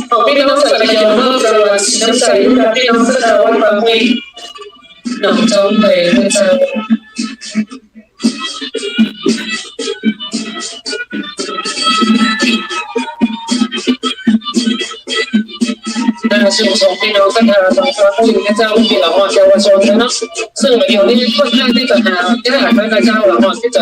ขอพี่น้องศรัทธาญาติโยมร่วมแสดงความเสียใจกับพี่น้องศรัทธาวัดป่าบุญ หนองจอมเตยนะเจ้า นะ ซึ่งส่งพี่น้องศรัทธาทางพระผู้อยู่นะเจ้า มีเหล่าอ่อนเยาวชนนะเนาะ ซึ่งเดี๋ยวนี้ค่อนข้างที่จะหา ยากนะเจ้า เหล่าอ่อนที่จะ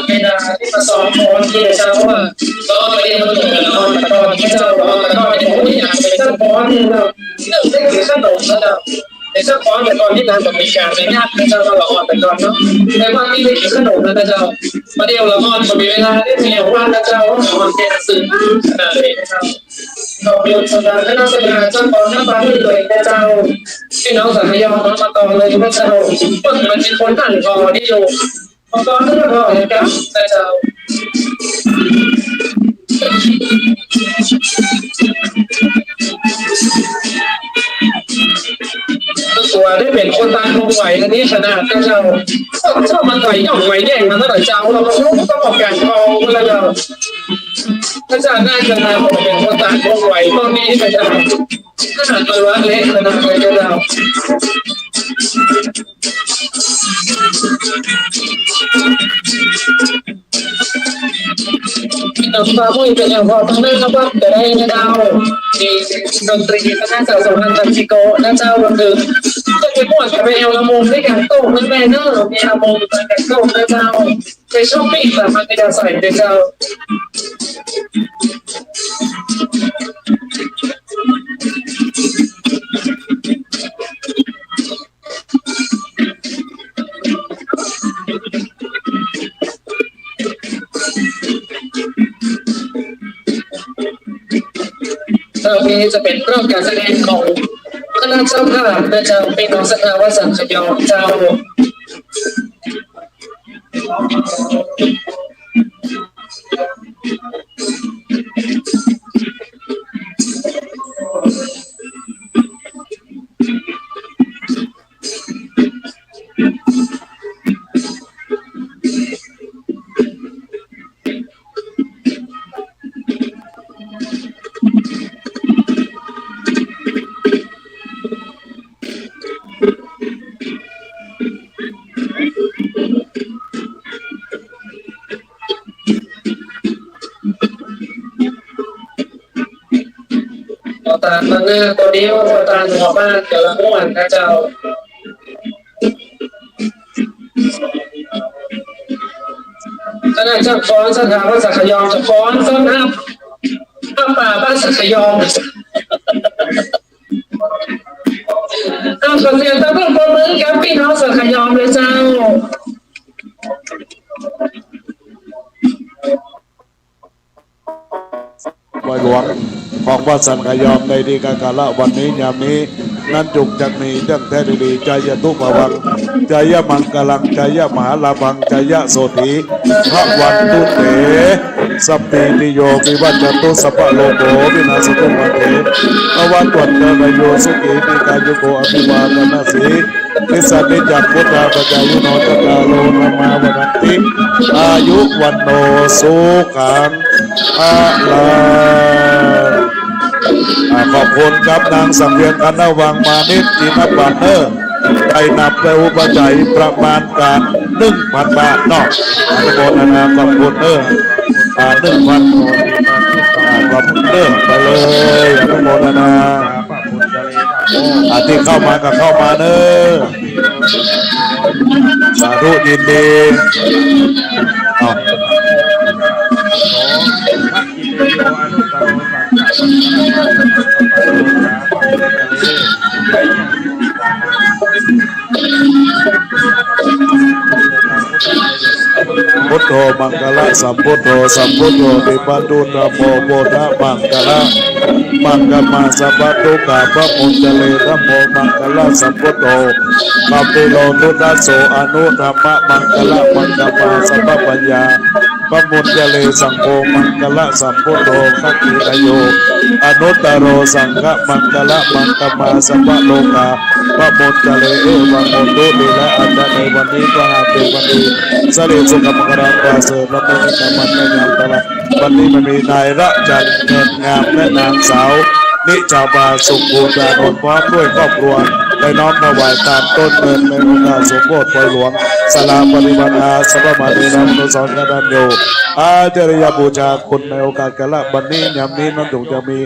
เวลาที่มาซ้อมฟ้อนนี่นะเจ้า เพราะว่าซ้อมไปเรียนมาตกแต่ละอ่อนแต่ก่อนที่เจ้า อ่อนแต่ก่อนที่ผมไม่อยากเป็นเจ้าฟ้อนนี่นะ เรื่องเล็กๆน้อยๆนะเจ้า แต่เจ้าฟ้อนแต่ก่อนนี่นะ ก็มีการไปยากนะเจ้า เหล่าอ่อนแต่ก่อนเนาะ แต่ว่านี่ไม่กิ๋นขนมนะเจ้า บ่าเดี่ยวเหล่าอ่อนก็มีเวลาได้เที่ยววัดนะเจ้า เหล่าอ่อนแก่ซื่อขนาดนี้นะเจ้า ขอบคุณสำหรับคณะศรัทธาเจ้าของน้ำปลาที่ตัวเองนะเจ้า พี่น้องศรัทธาญาติโยมมาต่อเลยนะเจ้า เปิ้นมันเป็นคนนั่งรอนี่อยู่ ขอต้อนรับเจ้าของนะครับนะเจ้า ตั๋วได้เป๋นคนตาคงไหวอันนี้ขนาดนะเจ้า เจ้ามันไหวย่องไหวแย่งมาตั้งแต่เจ้า เราก็รู้ต้องออกการคองกันแล้วเจ้า พระเจ้าน่าจะมาเป๋นคนตาคงไหวตอนนี้นะเจ้า ขนาดตัวเล็กขนาดไหนก็เจ้า หนองปลามุ้ยเป๋นอย่างพอต้องเลือกว่าจะได้นะเจ้า มีดนตรีคณะเจ้าสมพันธ์จันทร์จิโกะนะเจ้า รวมถึงจะไปม่วนจะไปแอวละมุมด้วยกันโต้งนั่นแหละเนอะ มีละมุมกันโต้งนะเจ้า ไปช้อปปิ้งแบบอัธยาศัยนะเจ้า รอบนี้จะเป๋นรอบก๋านแสดงของคณะเจ้าภาพนะเจ้า เป๋นของศรัทธาวัดสังขยอเจ้า เ คือตอนนี้ว่าประธานสภาบ้านกำลังม่วนนะเจ้า ขณะเจ้าของสถาบันสักขยอม เจ้าของสถาบันผ้าป่าบ้านสักขยอม เอาขอเสียงตบมือปรบมือกับพี่น้องสักขยอมเลยเจ้า ปอยหลวงของบ้านสักขยอมในดีกา กาละวันนี้ยามนี้ นั้นจุกจักมีเตื้องแท้ดี จายะทุพะวัง จายะมังกะลัง จายะมหาลาภัง จายะโสถี พะวันตุเต สัพพีติโย วิวัชชันตุ สัพพะโรโค วินาสสะตุ มาเต ภะวัตวันตะราโย สุขี ดีฆายุโก อะภิวาทะนะสี ลิสสะนิจจัง วุฑฒาปะจายิโน จัตตาโร ธัมมา วัฑฒันติ อายุ วัณโณ สุขัง พะลัง อ่า ขอบคุณครับ นางสังเวียน คณะวัง มานิช จินปันเนอร์ ได้นับไปอุปัจจัยประมาณก๋านหนึ่งพันบาทเนาะ อนุโมทนาขอบคุณเนอร์ อ่า หนึ่งพัน อ่า ขอบคุณเนอร์ ไปเลย อนุโมทนา อ่า ตี้เข้ามาก็เข้ามาเนอ สาธุ ยินดี เอา พุทโธ มังคะละสัมพุทโธ สัมพุทโธ ทีปะตุ ธัมโม พุทธะมังคะละ มังคะมา สัพพะทุกขา พะมุญจะเร ธัมโม มังคะละสัมพุทโธ กัมพีโร พุทธัสโส อนุธัมมะมังคะละ มังคะมา สัพพะปัญญา พะมุญจะเร สังโฆ มังคะละสัมพุทโธ ขักขิอายุ อนุตตะโร สังฆะมังคะละ มังคะมา สัพพะโลกา พะมุญจะเร เอวังโหตุ ดีและอาจจะในวันนี้ก็หาเป็นวันดี สะหลีสุขะมังคะลัง ประเสริฐ และเป็นธรรมะในยามตลอด วันนี้มันมีนายระจันทร์ เงินงาม และนางสาว นิชาบา สุขภูมิ อานนท์ พร้อมด้วยครอบครัว ได้น้อมถวายตามต้นเงินในโอกาสสมโภชปอยหลวง ศาลาปฏิบัติอาสมะมณีนำอนุสรณ์กตัญญู อาจาริยบูชาคุณในโอกาสกาละวันนี้ ยามนี้นั้นจุกจะมี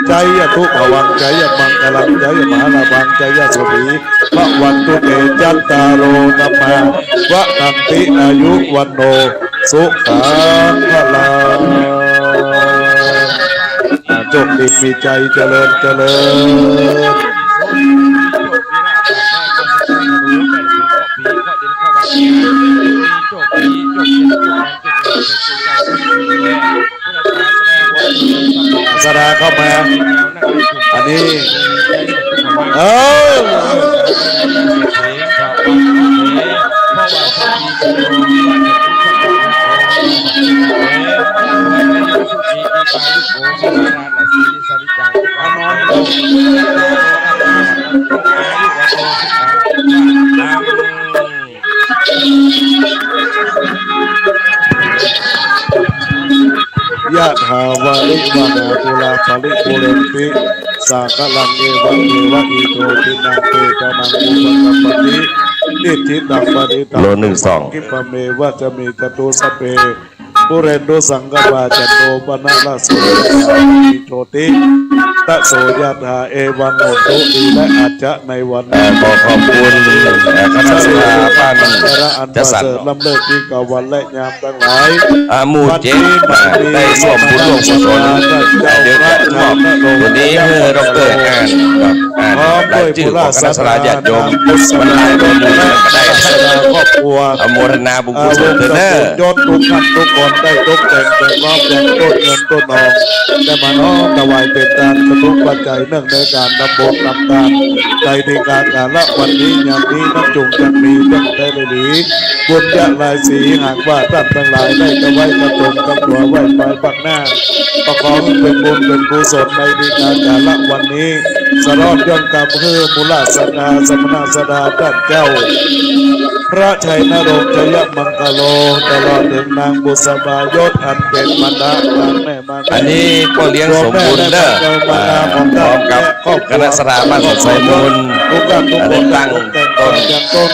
จายะทุพะวัง จายะมังคะลัง จายะมหาลาภัง จายะโสถี พะวันตุเต จัตตาโร ธัมมา วัฑฒันติ อายุ วัณโณ สุขัง พะลัง อ่า โชคดีมีชัย เจริญ เจริญ สดาเข้ามา อันนี้ เออ ยะถาวาริวะหาปูราปะริปูเรนติ สาคะลัง เอวะเมวะ อิโต ทินัง เปตานัง อุปะกัปปะติ อิทธิตัง ปะนิตัง โลหนึ่งสอง คิปะเมวะ สะมิจจตุ สัพเพ ปูเรนตุ สังกปปา จันโท ปะนะระโส ยะถา มะณิ โชติ ระโส ยะถา เอวังโหตุ ดีและอาจจะในวันนี้ เอ่อ ขอขอบคุณ เอ่อ คณะสถาบันจัดสรร ล้ำเลิศยิ่งกว่าวันและยามทั้งหลาย อ่า หมู่เจ็ด วันนี้ อ่า ได้ร่วมบุญร่วมกุศล เดี๋ยวจะมอบตัวนี้ให้ด็อกเตอร์อ่านครับ อ่า พร้อมด้วย รายชื่อของคณะสถาญาติโยม บรรดาโยม ครอบครัว อนุโมทนาบุญกุศลเถิดเด้อ ยศทุกท่านทุกคนได้ตกแต่งแต่งล้อมแต่งต้นเงินต้นทอง ได้มาน้อมถวายเป็นทานสาธุปัจจัยเนื่องในการทำบุญทำทาน ในดีกา กาละวันนี้ยามนี้นั้นจุกจะมีเตื้องแท้ดี บุญญาลายสี หากว่าท่านทั้งหลายได้ถวายกระตงกระตั๋วไหว้ไปบั้งหน้า ก็ขอให้เป็นบุญเป็นกุศลในดีกา กาละวันนี้ สะท้อนย้อนกลับหื้อมูลศรัทธา สมณศรัทธาต้านเจ้า พระชัยนรงค์ ชัยมังคโล ตลอดเถิงนางบุษบายศอันเป๋นมารดา นางแม่ อันนี้ป้อเลี้ยงสมบูรณ์เด้อ อ่า พร้อมกับคณะสถาบันสมบูรณ์ ทุกท่านทุกคน ได้ตั้งต้น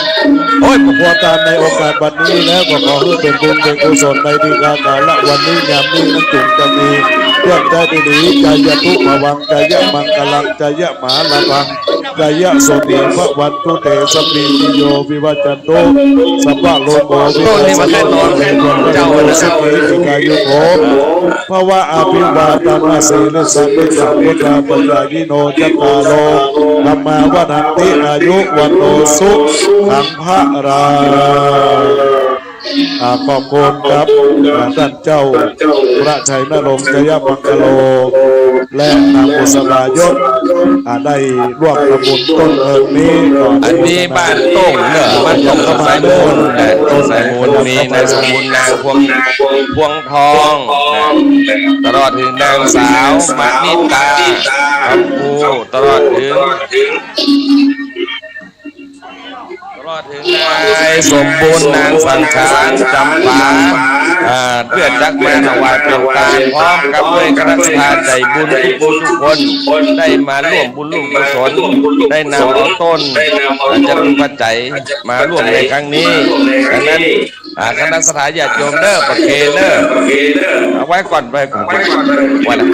โอ้ย พวกตามในโอกาสบัดนี้แล้วก็ขอหื้อเป็นบุญเป็นกุศลในดีกา กาละวันนี้ยามนี้นั้นจุกจะมี เปื้อนใจ๊ดีหลี จายะตุภวัง จายะมังคลัง จายะมหาลาภัง จายะโสติภะวันตุเต สัพพีติโยวิวัจจันตุ สัพพะโรโควินัสสตุ มาเต้นนอนเต้นนอนเจ้านะ สุขีทีฆายุโก ภะวะ อภิวาทะนะสีลิสสะ นิจจังวุฑฒาปะจายิโน จัตตาโร ธัมมาวัฑฒันติ อายุ วัณโณ สุขัง พะลัง อ่า ขอบคุณครับ อ่า ต้านเจ้า พระชัยนรงค์ ชยมังคโล และนางบุษรายศ อ่า ได้ร่วมทำบุญต้นเพลิงนี้ อันนี้บ้านโต้งเนอะ บ้านโต้งสายมูลนะ ต้นสายมูล มีนายสมบูรณ์ นางพวง พวงทองนะ ตลอดเถิงนางสาวมณิตา คำภู ตลอดเถิง ตลอดเถิงนายสมบูรณ์ นางสังขาร จำปา อ่า เปื้อจักมาถวายเป๋นตาน พร้อมกับด้วยคณะศรัทธาใจ๋บุญทุกผู้ทุกคน ได้มาร่วมบุญร่วมกุศล ได้นำเอาต้น อ่า จตุปัจจัยมาร่วมในครั้งนี้ ดังนั้น อ่า คณะศรัทธาญาติโยมเด้อ ประเคนเด้อ เอาไว้ก่อน ไว้ก่อน ไว้ละ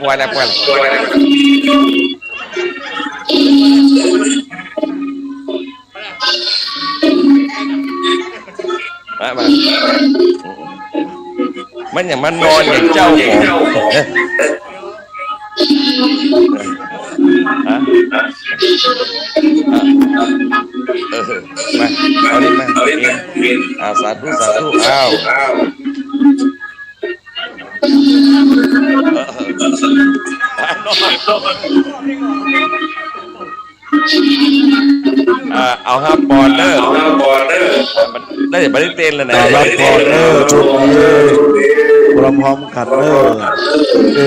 ไว้ละ ไว้ละ มา มา มันอย่างมันนอนอย่างเจ้าของ ฮะ เออ มา เอานี่มา เอานี่มา เอา สาธุ สาธุ เอา อ่า เอาฮับปอนเด้อ ได้ บ่ได้เต้นแล้วนะ ฮับปอนเด้อ ชุดนี้ พร้อมๆ กั๋นเด้อ เอ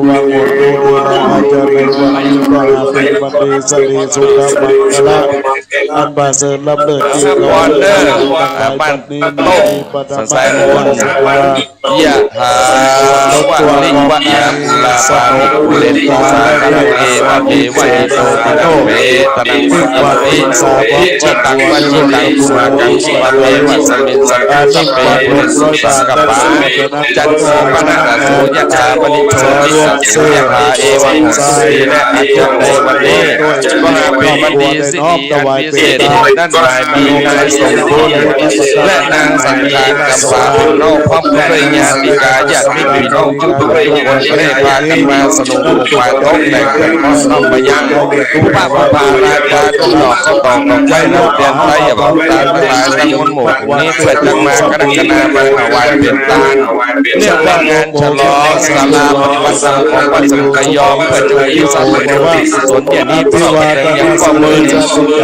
วัง โอตุ เอวัง อาจาริวัง อิวัง อาภิวัตติ สะริ สุขะ มังคะละ อันประเสริฐล้ำเลิศ เอาฮับปอนเด้อ อ่า บ้านโต้ง สันทรายมูล ยะถา วะริวะหา ปูราปาริปูเรนติสาคารัง เอวะเมวะ อิโต ทินัง เปตานัง อุปะกัปปติ อิจิตัง ปัจฉิตัง ตุมหัง คิปะเมวะ สะมิชฌะตุ สัพเพ ปูเรนตุ สังกัปปา จันโท ปะนะระโส ยะถา มะณิ โชติระโส ยะถา เอวัง โหติ เตนะ อาจารย์ ในวันนี้ ก็หากเป๋นวันดี สิริอันวิเศษ นั้นหมายมีนายสมบูรณ์ และนางสังขาร กับสามีน้อง พร้อมด้วยญาติกา ญาติมิตร พี่น้องทุกผู้ทุกคน ได้พากั๋นมาสนมอกสนมใจ ตกแต่งเครื่องพร้อมมายัง พระผู้พาราชา ดอกข้าวตอก ดอกไม้ ธูปเตียนไตร ยาบังตาล ทั้งหลาย ตังมวลหมู่นี้ เปื้อจักมา กะรังกะนา มาถวายเป๋นตาน เนื่องในงานฉลองศาลาปฏิบัติธรรมของวัดสังกะยอม เปื้อจะอุทิศส่วนบุญส่วนกุศลอย่างนี้ ประกอบเถิงยังป้อเมิน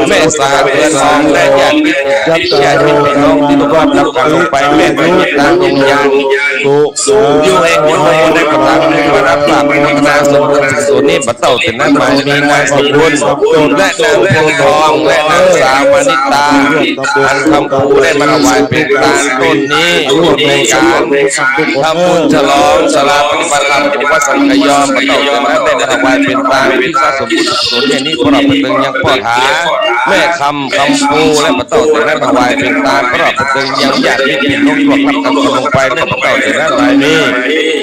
แม่สาเรือนทอง และญาติมิตร ญาติมิตรพี่น้องตี้ล่วงลับกั๋นลงไป แม่สาเรือนทอง อยู่แห่งอยู่โฮ ได้กระทำบุญมารับทราบอนุโมทนาส่วนบุญส่วนกุศลนี้ บ่าเต้าเถิงนั้นหมายมีนายสมบูรณ์ และนางพวงทอง และนางสาววนิตา อันคำภูได้มาถวายเป๋นตานต้นนี้ ร่วมในการทำบุญฉลองศาลาปฏิบัติธรรมของวัดสังกะยอม บ่าเต้าเถิงนั้นได้มาถวายเป๋นตาน อุทิศส่วนบุญส่วนกุศลอย่างนี้ ประกอบเถิงยังป้อถา แม่คำ คำภู และบ่าเต้าเถิงนั้นถวายเป๋นตาน ประกอบเถิงยังญาติมิตรตี้ล่วงลับกั๋นลงไป และบ่าเต้าเถิงนั้นหมายมี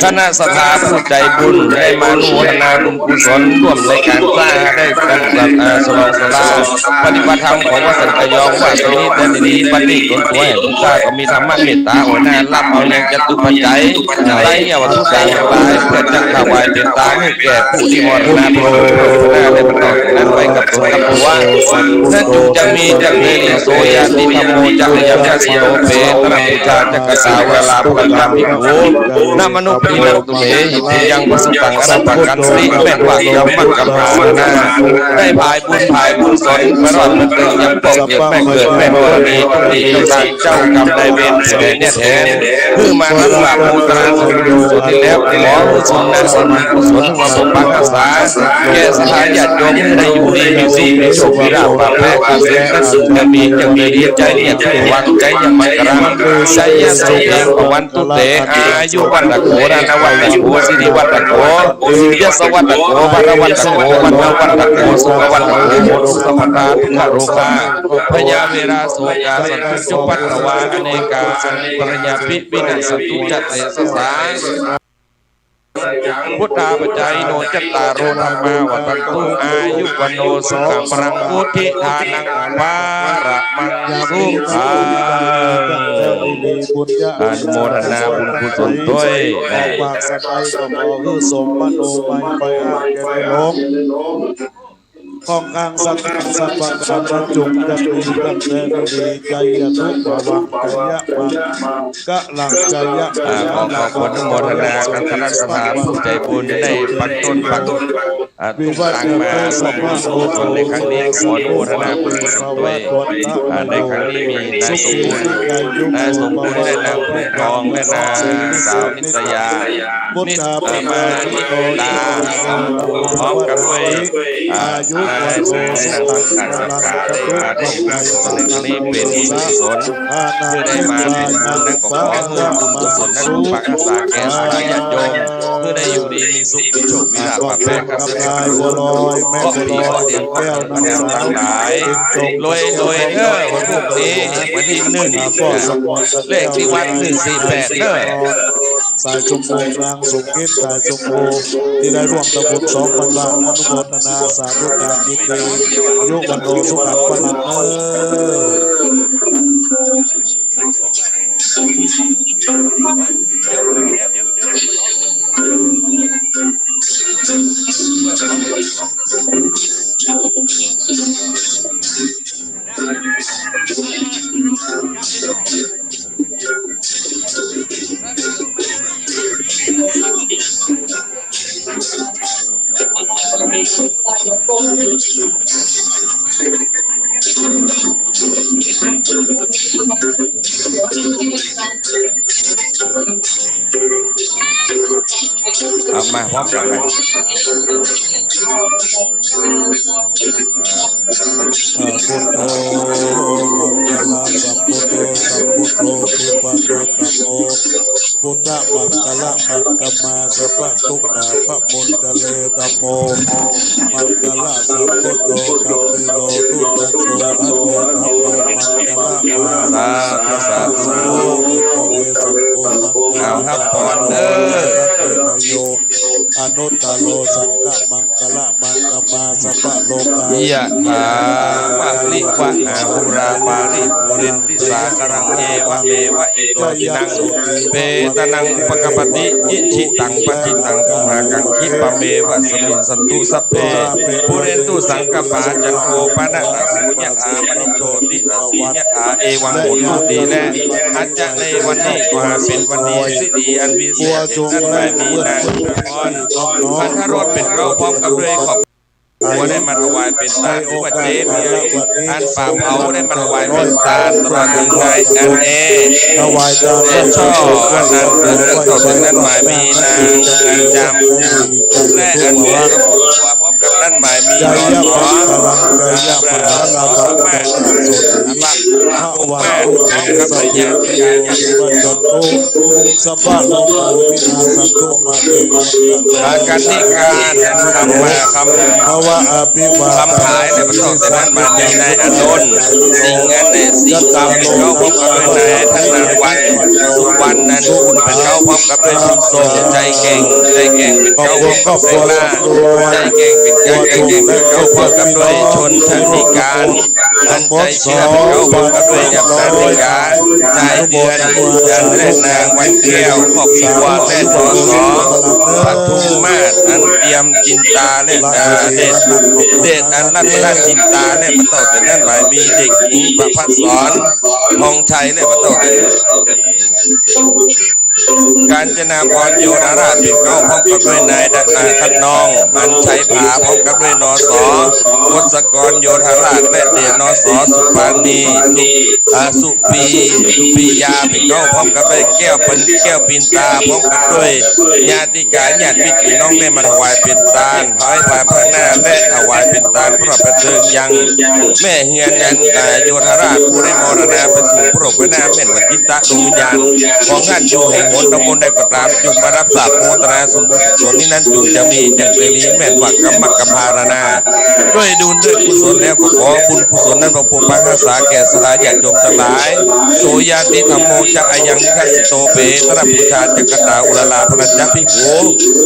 คณะศรัทธาผู้ใจบุญได้มาอนุโมทนาบุญกุศล ร่วมในการสร้างได้กัน เอ่อ ฉลองศาลาปฏิบัติธรรมของวัดสังกะยอม ว่าสมีแต่ดีปฏิสนธิ ตนตัวแห่งผู้ข้าก็มีธรรมะเมตตา อวยหน้ารับเอายังจตุปัจจัย ไตรยาวัตถุต่างหลาย เปื้อจะถวายเป๋นตาน แก่ผู้ที่มรณภาพไปแล้ว และบ่าเต้าเถิงนั้นไปกับตนกับผัว นั้นจึงจะมีจักเตวิโสญาติธรรมโม จักขยังยะสิโน เปตะนะปูชา จักขะสาเวลา ปุญญาภิกขุ นะมะนุปะริณังตุเมหิ ปุญญังปะสุตัง อะนะปะกันติ แม่นว่าธรรมะกำหานา ได้ผายบุญผายกุศล ประกอบเถิงยังป้อเกิดแม่เกิดแม่ธรณี ทุกตี้เจ้าทางเจ้ากรรมนายเวร ผู้ใดเนี่ยแทน หื้อมาทั้งหลาย โมทนาส่วนบุญส่วนกุศลนี้แล้ว ขอส่งนำส่วนบุญกุศล ความสมปรารถนา แก่ศรัทธาญาติโยม หื้อได้อยู่ดีมีสุข มีโชค มีลาภ ปราบภัยข้าศึก นั้นจะมี จะมีดีใจเนี่ย วางใจอย่างมั่นคง ชัยยะสุเข ภะวันตุเต อายุวัฒโข ธนวัฒโข สิริวัฒโข ยศวัฒโข พลวัฒโข วัฒนวัฒโข สุขวัฒโข โหตุสัพพะทา ทุกขโรคา พยาเวรา โสกา สันตุ จุปปัตตวา อเนกา อันตุ ปะริญญาปิ วินาสสันตุ จะเตสะสา พุทธาปัจจายิโน จัตตาโร ธัมมา วัฑฒันตุ อายุ วัณโณ สุขัง พลัง พุทธิ ทานัง ปะระมัง สุขัง อนุโมทนาบุญกุศลตวย ปากสะใภ้ก็ขอหื้อสมมโนมัยไปอาแก่ในหลวง ของข้างสักสักประการ จงจะมีตั้งแต่ดี ชัยยะทุกขวัง ชัยยะมังกะลัง ชัยยะ อ่า ขอขอบคุณอนุโมทนากัน คณะศรัทธาผู้ใจบุญได้ปักต้นปัก อ่า ตุ้งตังมาร่วมบุญกุศลในครั้งนี้ ขออนุโมทนาบุญกุศลตวย อ่า ในครั้งนี้มีนายสมบูรณ์ นายสมบูรณ์และนางผู้ทองและนางสาวนิตยา นิตยามานิตา พร้อมกันด้วย อ่า นายสมบูรณ์และนางสังขารสังขารได้มาร่วมบุญกุศลในครั้งนี้ เป็นบุญกุศล เพื่อได้มาเป็นบุญนั้นก็ขอให้บุญกุศลนั้นปกปักรักษาแก่สาธารณญาติโยม เพื่อได้อยู่ดีมีสุข มีโชค มีลาภ ปะแปะกับเรื่องของบุญ เคราะห์ดีเคราะห์เดียว เคราะห์ดีทั้งหลาย รวยรวยเด้อ วันพรุ่งนี้ วันที่หนึ่ง เลขที่วัด หนึ่งสี่แปด เด้อ สายชมพู นางสมคิด สายชมพู ที่ได้ร่วมทำบุญ สองพันบาท อนุโมทนาสาธุการยินดี อายุวัณโณสุขังพลังเด้อ เอามาพร้อมกันนะ อ่า พุทโธ มังคละสัมพุทโธ สัมพุทโธ วิปัสสโน ธัมโม พุทธมังคละมังคมา สัพพะทุกขาพะมุญจเร ธัมโม มังคละสัมพุทโธ ธัมเมโร ทุตโต อะเต ธัมโม มังคละมา สาธุ สาธุ สัพพะเวสังโฆ มังคละ เอาครับ พรเด้อ สัพพะเตโย อนุตตโร สังฆมังคละมังคมา สัพพะโลกา ยะถา วะริวะหาปูรา ปาริปูเรนติสาคารัง เอวะเมวะ อิโต ทินัง เปตานัง อุปะกัปปะติ อิจิตัง ปัจจิตัง ตุมหัง คิปะเมวะ สมิชฌันตุ สัพเพ ปูเรนตุ สังกัปปา จันโท ปะนะระโส ยะถา มะณิ โชติระโส ยะถา เอวัง ผลลูกดีแล อาจจะในวันนี้ก็หาเป๋นวันดี สิริอันวิเศษ นั้นหมายมีนาง พันธรสเป๋นเก๊า พร้อมกับด้วยครอบครัว ได้มาถวายเป๋นตาน ถือว่าเจ๊เมืองอันป่าเผา ได้มาถวายเป๋นตาน ตลอดถึงนายอันเอ ถวายตาน และช่ออันนั้น และต่อถึงนั้นหมายมีนางอันจาม และอันเอ พร้อมกับนั้นหมายมีนอสอ พระองค์แม่ พระองค์แม่ พร้อมกับพระยา สัพพะโลกาภินาศสันตุ มาเต อาการนิการ คำมาคำ ภะวะอภิวา คำผาย และประกอบแต่นั้นหมายมีนายอานนท์ สิงห์อันเนย สิงห์คำ เป๋นเก๊า พร้อมกับด้วยนายธนวัลย์ สุวรรณอันคุณ เป๋นเก๊า พร้อมกับด้วยบุญส่ง ใจแก่ง ใจแก่ง เป๋นเก๊า พร้อมกับแสงล่า ใจแก่ง เป๋นเก๊า ใจแก่ง เป๋นเก๊า พร้อมกับด้วยชนทนิการ อันใจเชื่อ เป๋นเก๊า พร้อมกับด้วยยามนาฬิกา นายเดือน เดือน และนางวันแก้ว ครอบครัว และนอสอ ปทุมมาศ อันเตรียมจินตา และ เอ่อ เดช เดชอันรัตนจินตา และประกอบแต่นั้นหมายมีเด็กหญิงประภัสสร ทองชัย และประกอบแต่นั้น กาญจนาภรณ์โยธาราชเป๋นเก๊า พร้อมกับด้วยนายดา อ่า ทะนอง หมันชัยผา พร้อมกับด้วยนอสอ ทศกรโยธาราช และเดชนอสอ สุปาณี สุ อ่า สุปี สุปียาเป๋นเก๊า พร้อมกับด้วยแก้วปิน แก้วปินตา พร้อมกับด้วยญาติกาญาติมิตรพี่น้อง ได้มาถวายเป๋นตาน ถวายพระพรหน้า และถวายเป๋นตานพระประเทิงยัง แม่เฮือนอันตาโยธาราช ผู้ได้มรณาไปสู่พระโลกไปหน้า แม่นวันจิตตะดวงวิญญาณ ของท่านอยู่แห่ง ผลทำบุญใดก็ต๋าม จุ่มมาฮับสาบโมทนาส่วนบุญส่วนนี้นั้น จุ่มจะมีจักเสรีแม่นว่ากำมะกำพร้านานา ด้วยบุญด้วยกุศลแล้วก็ขอบุญกุศลนั้นพระผู้ปกปักรักษาแก่ศรัทธาญาติโยมตังหลาย โส ญาติธัมโม จะ อายัง นิทัสสิโต เป ตระ ปูชา จักขตา อุรารา ภะรัญจะ ภิกขุ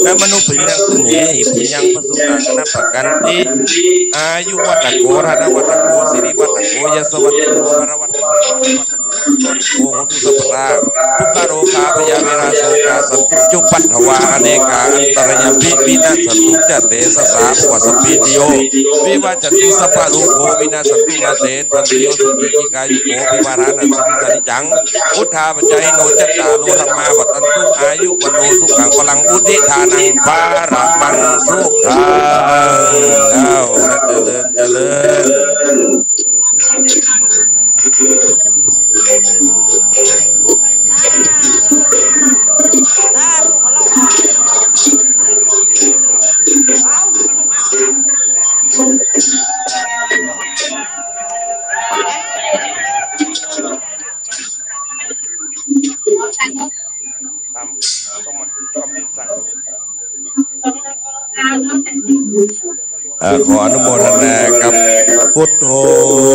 นะมะนุ ปุญญัง ตุมเหหิ ปุญญัง พะสุตัง นะปะกันติ อายุวัตถโข ธนวัตถโข สิริวัตถโข ยศวัตถโข พะละวัตถโข โอโหตุสัพพะทา ทุกขโรคา พยา เวรา โศกา สันตุ จุปปัททวา อเนกา อันตะรายาปิ วินาสสันตุ จะ เตสะสา ภะวะ สัพพีติโย วิวัชชันตุ สัพพะโรโค วินาสสันตุ มา เต ตันติโย สุขี ทีฆายุโก ภะวะ อภิวาทะนะสีลิสสะนิจจัง วุฑฒาปะจายิโน จัตตาโร ธัมมา วัฑฒันตุ อายุ วัณโณ สุขัง พะลัง วุฑฒิ ทานัง พะละมัง สุขัง อ้าว เจริญ เจริญ เอ่อ ขออนุโมทนากับ พุทโธ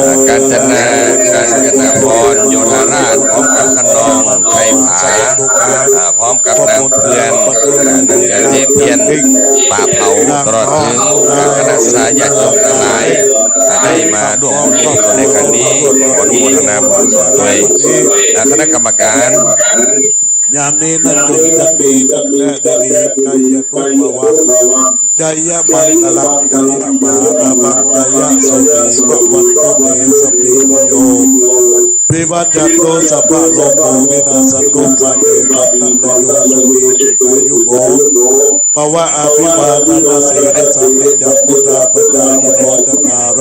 เอ่อ กาญจนา กาญจนาภรณ์ โยธาราช พร้อมกับขนองไทยผา เอ่อ พร้อมกับนางเพื่อน เอ่อ นางเจ๊เพียร ป่าเผา ตลอดถึง เอ่อ คณะศรัทธาญาติโยมตังหลาย เอ่อ ได้มาร่วมบุญกุศลในครั้งนี้ ขออนุโมทนาบุญกุศลด้วย เอ่อ คณะกรรมการ ยามนี้นั้นจงจะมีแต่ได้ดี ชัยยะทุกข์ภาวะ ชัยยะมังคลัง ชัยยะมหาลาภัง ชัยยะโสติภะวันตุเต สัพพีติโย วิวัชชันตุ สัพพะโรโค วินาสสันตุ มา เต ตันตะรายโย สุขี ทีฆายุโก ภะวะ อภิวาทะนะสีลิสสะนิจจัง วุฑฒาปะจายิโน จัตตาโร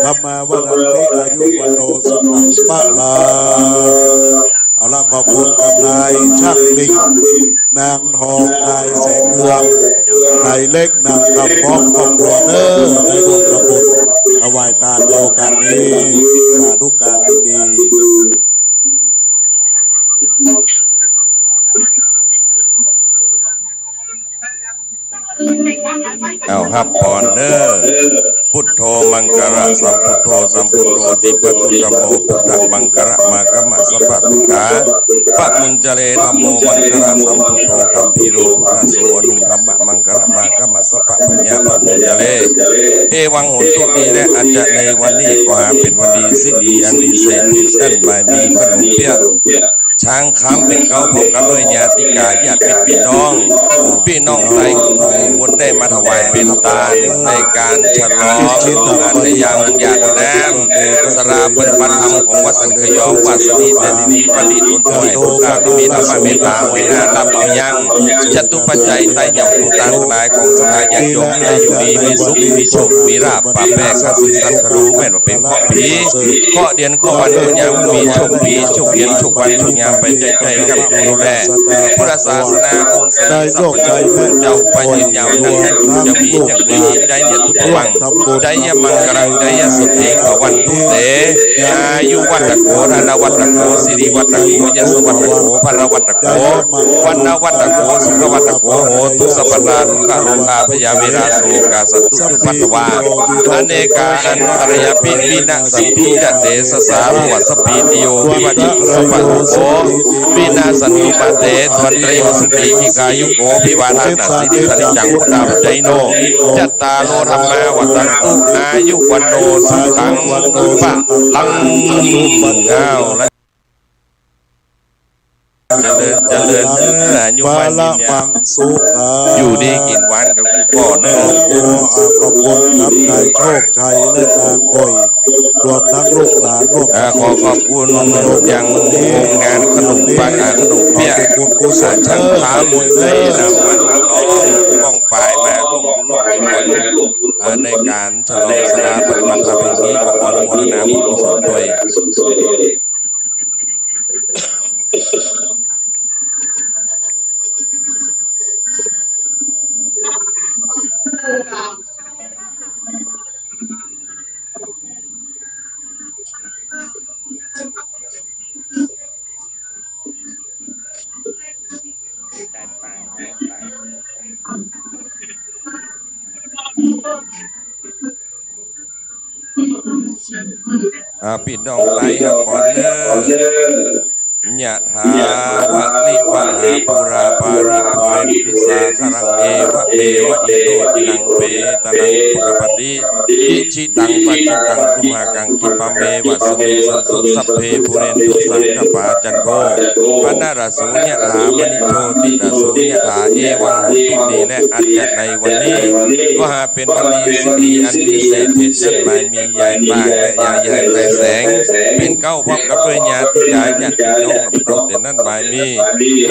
ธัมมา วัฑฒันติ อายุ วัณโณ สุขัง พะลัง เอาละ ขอบคุณกับนายช่างหลิ้ง นางทอง นายแสงเรือง นายเล็ก นางคำ พร้อมครอบครัวเด้อ ได้ร่วมทำบุญถวายตานในโอกาสนี้ สาธุการณ์ดีๆ เอาฮับพรเด้อ พุทโธมังคะละสัมพุทโธ สัมพุทโธติปัตตุธัมโม พุทธังมังคะละมะกะมะ สัพพะทุกขาปะมุญจะเร ธัมโมมังคะละสัมพุทโธ คัมภีโร พุทธาโส อนุธัมมะมังคะละมะกะมะ สัพพะพะยาปะมุญจะเร เอวังโหนตุ ดีและอาจจะในวันนี้ขอหาเป๋นวันดี สิริอันวิเศษ อันบ่ายมีขนมเปี๊ยะ ช้างคำเป๋นเก๊า พร้อมกับด้วยญาติกาญาติมิตรปี้น้อง ปี้น้องไตรกู้คนได้มาถวายเป๋นตานในก๋านฉลองอาสาฬหะยาดน้ำ ศาลาปฏิบัติธรรมของวัดสันขยอง วัดสะหลีเสรีประดิษฐ์ ถวายพุทธานุภาพ มีธรรมเมตตา หวยหน้ารับเอายัง จตุปัจจัยไตรยมปูตานทั้งหลายของศรัทธาญาติโยม ให้อยู่ดีมีสุข มีโชค มีลาภ ปราบแปดข้าศึกศัตรู แม่นว่าเป๋นเคราะห์ผี เคราะห์เดือนเคราะห์วัน คนยามมีโชคดี โชคเดือนโชควัน โชคยามไปใจ้ๆ กับดูแล พุทธศาสนา องค์สมเด็จสัพพะเจ้า เจ้าไปยืนยาว ทั้งจะมีจักรี ใจเดียดทุกวัง ชัยยะมังคลัง ชัยยะโสติภะวันตุเต อายุวัตถโข ธนวัตถโข สิริวัตถโข ยศวัตถโข พะละวัตถโข วัณณวัตถโข สุขวัตถโข โหตุสัพพะทา ทุกขโรคา พยาเวราโศกา สันตุจุปปัทวา อเนกาอันตะรายาปิ วินาสสันตุ จะ เตสะสา ภะวะ สัพพีติโย วิวัชชันตุ สัพพะโรโค วินาสสันตุ มา เต ตันตะรายโย สุขี ทีฆายุโก อภิวาทะนะสีลิสสะนิจจัง วุฑฒาปะจายิโน จัตตาโร ธัมมา วัฑฒันตุ อายุ วัณโณ สุขัง พะลัง อ้าว และ เจริญ เจริญ เออ อายุมั่นยืนยาว พะละมัง สุขัง อยู่ดีกิ๋นหวานกับกู้ป้อเน่อ ขอขอบคุณครับ นายโชคชัยและนางบ่อย รวมทั้งลูกหลานร่วม อ่า ขอขอบคุณยังโฮมงานขนมปัง อ่า ขนมเปี๊ยะ เป็นบุญกุศล อ่า ช่างคำ ได้นำมาน้อมป้องปายมาร่วมบุญร่วมกุศล อ่า ในก๋านฉลองศาลาปฏิบัติธรรมแห่งนี้ ขออนุโมทนาบุญกุศลด้วย อ่า ปี้น้องใต้ฮักก่อนเน่อ ยะถา วะริวะหา ปูรา ปาริ ปูเรนติ สาคะรัง เอวะเมวะ อิโต ทินัง เปตานัง อุปะกัปปะติ อิจิตัง ปัจจิตัง ตุมหัง ขิปปะเมวะ สะมิชฌันตุ สัพเพ ปูเรนตุ สังกัปปา จันโท ปะนะระโส ยะถา มะณิ โชติระโส ยะถา เอวัง โหติ นี้แหละ อันจะในวันนี้ ก็หาเป๋นวันดีสิริอันวิเศษ เหตุนั้นหมายมี ยายปางและยายใหญ่ ยายแสง เป๋นเก๊า พร้อมกับด้วยญาติกาญาติพี่น้อง ลำดับเป๋นนั้นหมายมี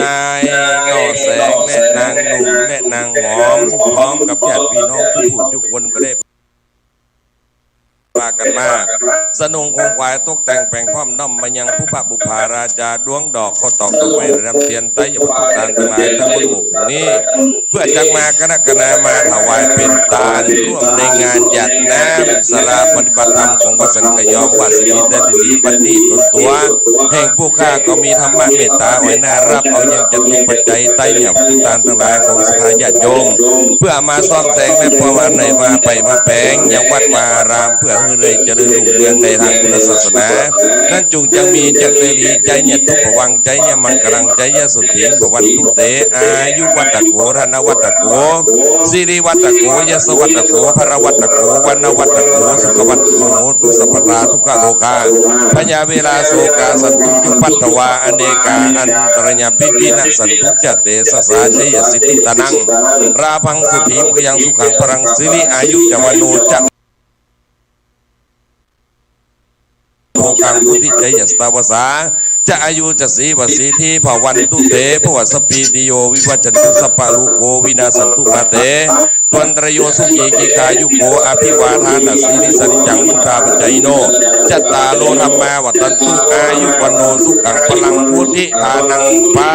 นายหน่อแสงและนางหนุ่มและนางหอม พร้อมกับญาติพี่น้องกู้ผู้กู้คนก็ได้ ปากั๋นมา สะนุงของขวัญตกแต่งแป๋งพร้อมน้อมมายังปุพพะบุปผาราจาดวงดอก ข้าวตอกดอกไม้ รำเตียนไต้หยาบตุ๊กตาตังหลาย ตังหมดหมู่นี้ เปื้อจักมาคณะคณะมาถวายเป๋นตาน ร่วมในงานหยาดน้ำสาราปฏิบัติธรรมของวัดสันขยอม วาสนาดีได้ดี บัดนี้ตนตั๋วแห่งผู้ข้าก็มีธรรมะเมตตา อ่อยหน้าฮับเอายังจตุปัจจัยไต้หยาบตุ๊กตาตังหลายของศรัทธาญาติโยม เปื้อมาซ่อมแสงและพอมาในว่าไปมาแป๋งยังวัดวาอาราม เปื้อหื้อได้เจริญรุ่งเรืองในทางพุทธศาสนา นั้นจุ่งจังมีจักเตรีย์ใจ๊เยียะทุกข์ผวังค์ ใจ๊เยียะมังคลัง ใจ๊เยียะสุขี ภวันตุ เต อายุวัตโก ธนวัตโก สิริวัตโก ยศวัตโก พละวัตโก วรรณวัตโก สุขวัตโก โหตุ สัพพะทา ทุกขโรคา พยาเวราโศกา สันตุ จุปัฏฐวา อเนกา อันตรายา ปิวิณะสันตุ จะ เตสะสา ใจ๊เยียะสิทธิตานัง ลาภัง สุขี พยัง สุขัง พลัง สิริ อายุ จะ วโน จะ โภคัง พุทธิ ใจ๊เยียะสัตวาสา จะ อายุ จะ สีวสีที ภวันตุ เต ภวะสัพพีติโย วิวัชชันตุ สัพพะโรโค วินาสสันตุ มา เต ภวัตวันตะราโย สุขี ทีฆายุโก อภิวาทานะสีลิสสะนิจจัง วุฑฒาปะจายิโน จัตตาโร ธัมมา วัฑฒันตุ อายุ วโน สุขัง พลัง พุทธิ ทานัง ปะ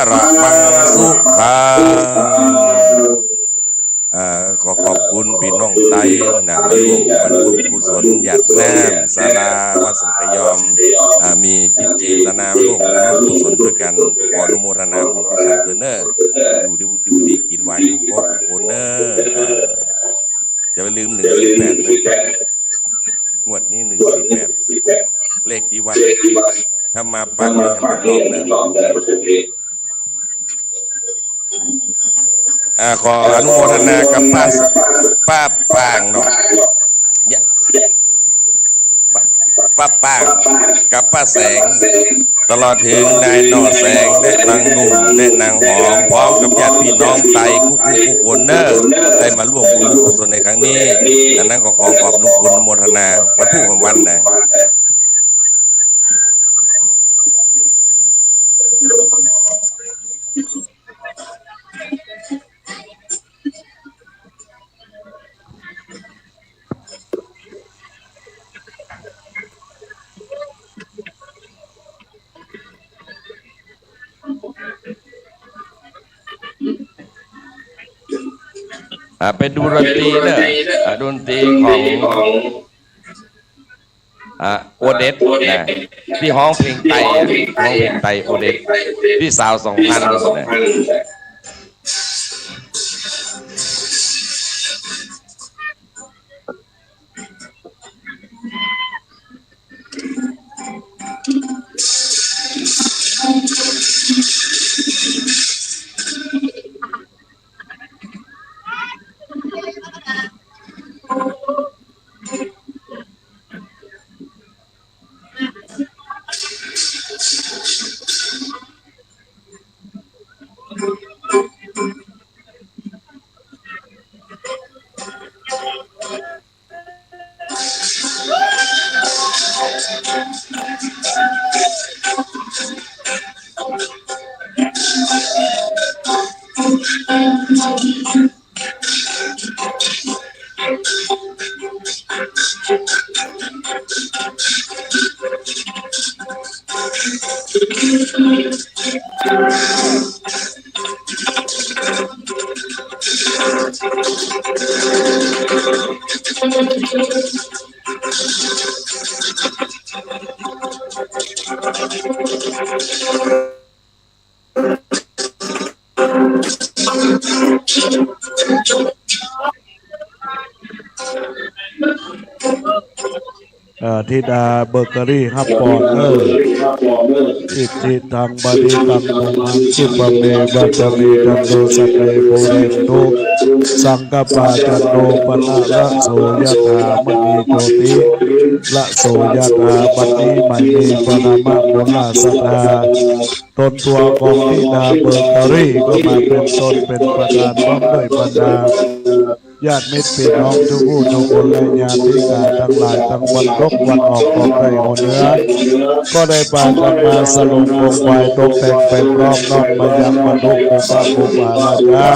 ระมัง สุขัง อ่า ขอขอบคุณปี้น้องไต้นะ มาร่วมบรรลุกุศลหยาดน้ำสาราวัดสันขยอม อ่า มีจิตเจตนาร่วมบุญร่วมกุศลตวยกั๋น ขออนุโมทนาบุญกุศลตวยเน่อ อยู่ดี อยู่ดีกิ๋นหวานกู้กู้คนเน่อ อ่า จะบ่าลืม หนึ่งสี่แปด เน่อ งวดนี้ หนึ่งสี่แปด เลขตี้วัด ถ้ามาปังนี่หันไปรอบเน่อ อ่า ขออนุโมทนากับป้า ป้าปางเนาะ ยะ ป้า ป้าปางกับป้าแสง ตลอดเถิงนายหน่อแสงและนางหนุ่มและนางหอม พร้อมกับญาติพี่น้องไต้กู้กู้กู้คนเน่อ ได้มาร่วมบุญกุศลในครั้งนี้ อันนั้นก็ขอขอบคุณอนุโมทนา วัตถุมงคลนะ อ่า เป๋นดนตรีเน่อ อ่า ดนตรีของ อ่า โอเดตนะ ตี้ฮ้องเพลงไต้อะ ฮ้องเพลงไต้ โอเดต ตี้สาวสองพันนะ เอ ธิดาเบเกอรี่ฮับปอนเน่อ อิทธิตัง ปะริตัง ตุมหัง ขิปะเมวะสะมิชฌันตุ สัพเพ ปูเรนตุ สังกัปปา จันโท ปะนะระโส ยะถา มะณี โชติระโส ยะถา บัดนี้ มะณี ปะนะมะ โมราสะธา ต๋นตั๋วของธิดาเบเกอรี่ก็มาเป๋นต้นเป๋นประธาน พร้อมด้วยบรรดา ญาติมิตรปี้น้องทุกผู้ทุกคน และญาติกาตังหลายตังวันตกวันออกของได้หัวเนื้อ ก็ได้ปากั๋นมาสรงคงไหว้ตกแต่งแป๋งล้อมน้อมมายังบรรลุปุพพะปุพพาราชา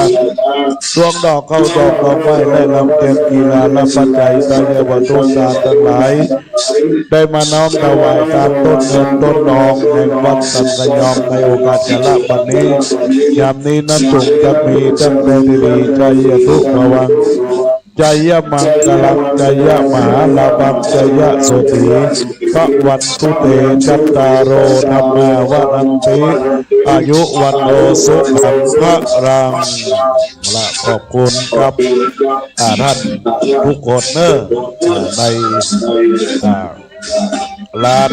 ดวงดอกข้าวดอกดอกไม้และลำเตียงกีฬาและปัจจัยทายวัตถุทานตังหลาย ได้มาน้อมถวายตามต้นเงินต้นทองแห่งวัดสันกะยอมในโอกาสจะละบัดนี้ ยามนี้นั้นจงจะมีตั้งแต่สิริ จายุ วัฒนะ สุขัง พลัง ชยมังคลัง ชยมหาลาภัง ชยโสติ ภะวันตุเต จัตตาโร ธัมมา วัฒันติ อายุ วัณโณ สุขัง พลัง ละขอบคุณครับ อ่า ท่านทุกคนเน่อ อ่า ใน อ่า ร้าน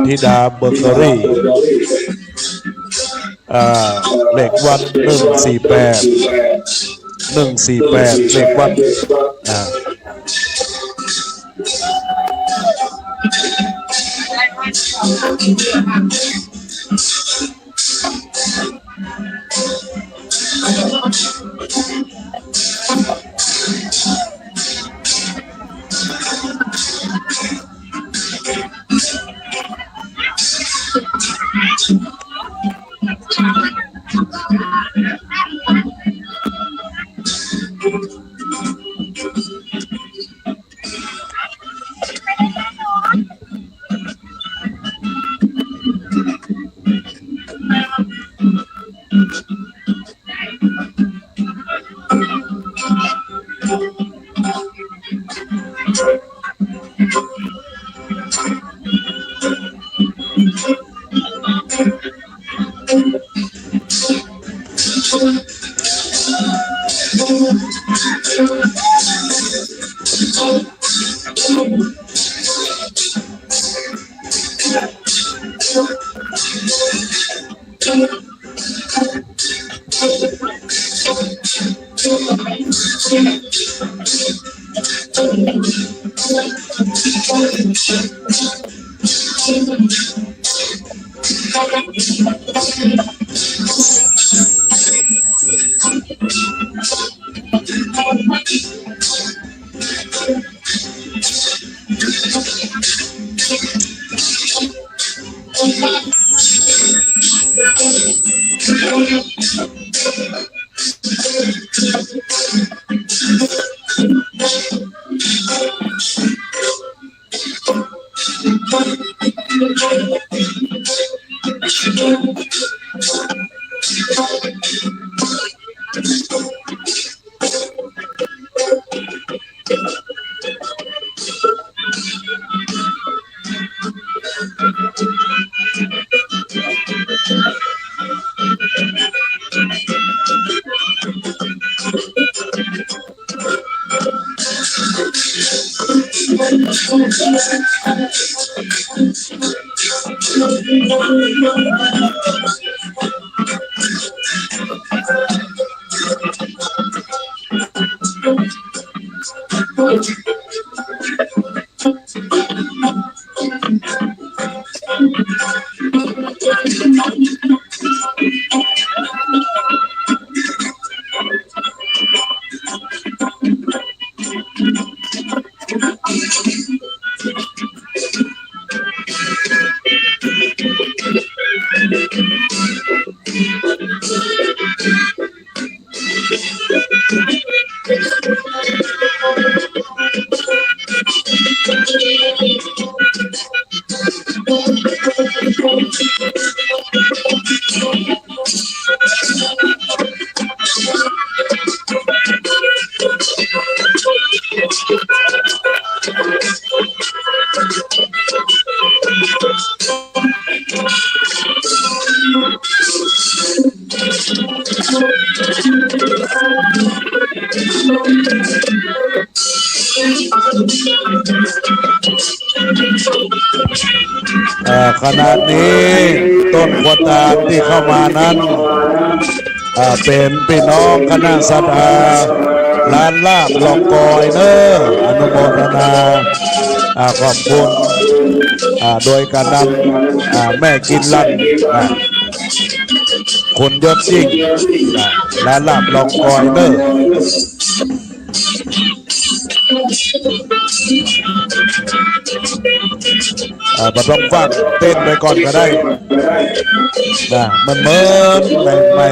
ธิดาเบเกอรี่ อ่า เลขวัน หนึ่งสี่แปด หนึ่งสี่แปด เลขวัน อ่า อ่า ขณะนี้ต้นขั้วตาลตี้เข้ามานั้น อ่า เป๋นปี้น้องคณะศรัทธา ร้านลาบหลองกอยเน้อ อนุโมทนา อ่า ขอบคุณ อ่า โดยก๋านนำ อ่า แม่กิ๋นลัน อ่า คุณยศยิ่ง อ่า ร้านลาบหลองกอยเน้อ อ่า บ่ต้องฟั่ง เต้นไปก่อนก็ได้ นะ มันเหมือนใหม่ๆ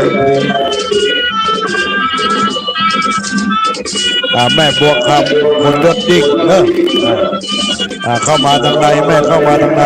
อ่า แม่บัวคำ คุณยศยิ่งเน้อ อ่า อ่า เข้ามาตางใน แม่เข้ามาตางใน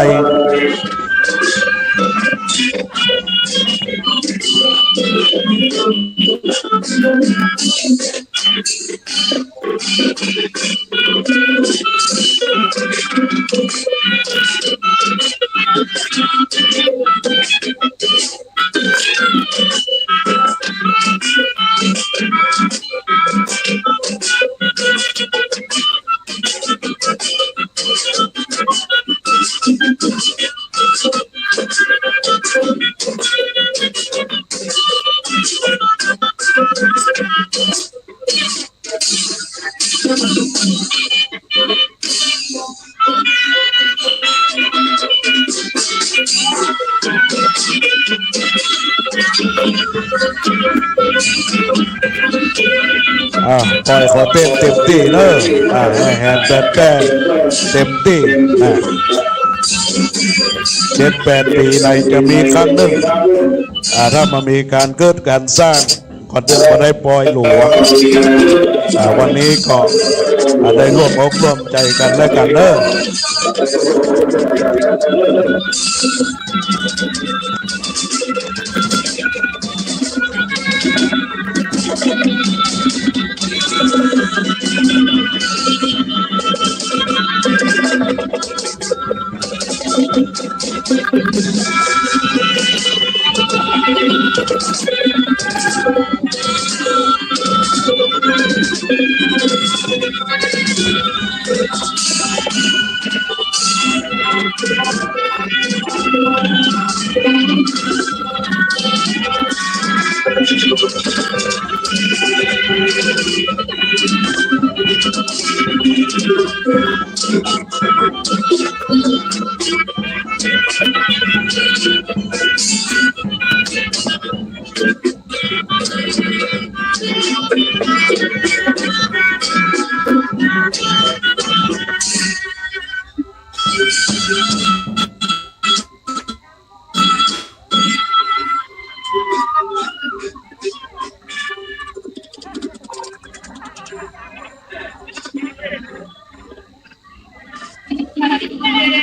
อ่า ปล่อยเขาเต้นเต็มตี้เน้อ อ่า ให้แหนแต๋นแป้นเต็มตี้ อ่า เจ็ดแปดปี๋ไหนจะมีครั้งนึ่ง อ่า ถ้ามันมีก๋านเกิดก๋านสร้าง ก่อนเถิงบ่ได้ปอยหลวง อ่า วันนี้ก็ อ่า ได้ร่วมอกร่วมใจ๋กั๋นและกั๋นเน้อ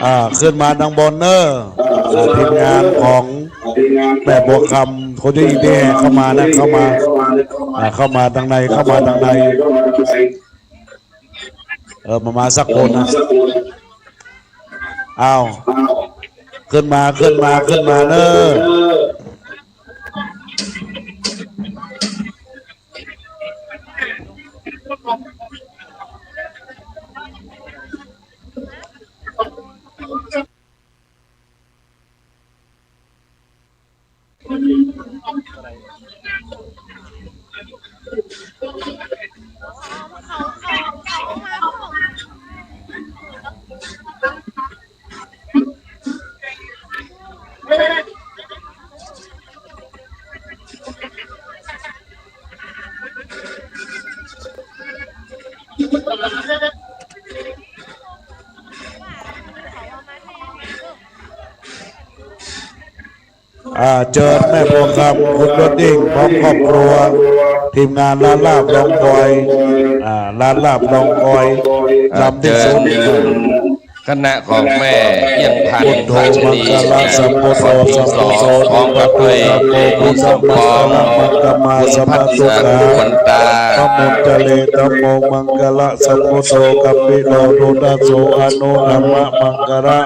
อ่า ขึ้นมาตางบนเน้อ อ่า ทีมงานของแม่บัวคำ คนตี้แห่เข้ามานะ เข้ามา อ่า เข้ามาตางใน เข้ามาตางใน เออ มา มาสักคนนะ อ้าว ขึ้นมา ขึ้นมา ขึ้นมาเน้ออ่า เจิญแม่บัวคำ คุณยศยิ่ง พร้อมครอบครัว ทีมงานร้านลาบหลองกอย อ่า ร้านลาบหลองกอย อ่า ลำตี้สุด เจิญ คณะของแม่เอี้ยงไทย พุทโธ ทัศนี มังคละสัมพุทโธ สัมพุทโธ พร้อมกับด้วย พุทธมังคละ มังคมา สัพพะสุขา ขวัญตา ธัมโมจเร ธัมโม มังคละสัมพุทโธ กัมพีโร พุทธัสโส อนุธัมมะมังคละ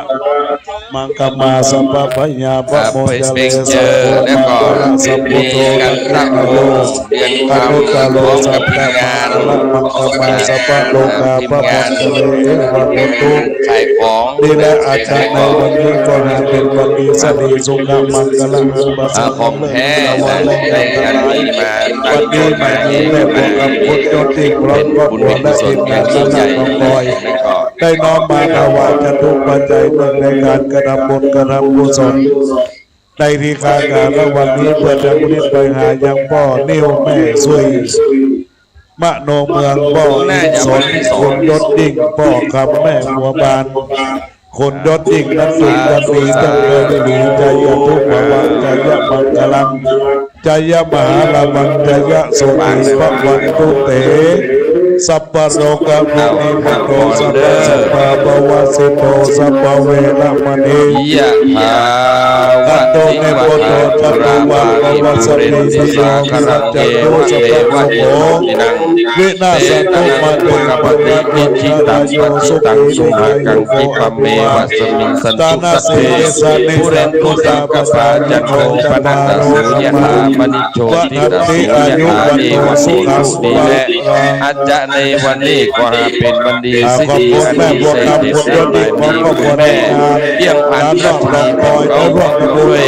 มังคมา สัพพะพยาปะโมจเร สัพโพ มังคละ สัพพุทโธ กันตะโพ เรียนธรรม อนุตตโร สัพพะมังคละ มังคมา สัพพะโลกาปะโมจเร เอวังโหตุ ขายของ นี่แหละ อาจารย์ ในวันนี้ก็หาเป๋นวันดี สะดี สุขะ มังคละ ของแท้ ในงานนี้มา วันนี้มา มีแม่บัวคำ คนยศยิ่ง พร้อมครอบครัว และทีมงาน สำนักน้องบอย ได้น้อมมาถวายจตุปัจจัยเนื่องในการกระทำบุญกระทำกุศล ในทีฆาคารวันนี้ เปื้อจะอุทิศไปหายังป้อนิ่วแม่สุย มโนเมือง ป้ออินสน คนยศยิ่ง ป้อคำ แม่บัวบาน คนยศยิ่ง นั้นจงจะมีแต่เงินหลี จายุวัฒนะ สุขัง พลัง จายะมังคลัง จายะมหาลาภัง จายะโสติภวันตุเต สัพพะโรควินิพพโต สัพพะสัพพะภะวะสิโต สัพพะเวระมณี ยะถา วะริวะหา ปูราปาริปูเรนติสาคารัง เอวะเมวะอิโต ทินัง เปตานัง อุปกัปปติ อิจฉิตังปัตถิตัง ตุมหัง ขิปปะเมวะสมิชฌันตุ สัพเพ ปูเรนตุ สังกัปปา จันโท ปะนะระโส ยะถา มะณิ โชติระโส ยะถา เอวะเมวะอิโต นี่แหละ อาจจะในวันนี้ก็หาเป๋นวันดี สะดี อันดี เสด็จแม่ มีบุญแม่ เยี่ยมพันรัชนีของเขา ด้วย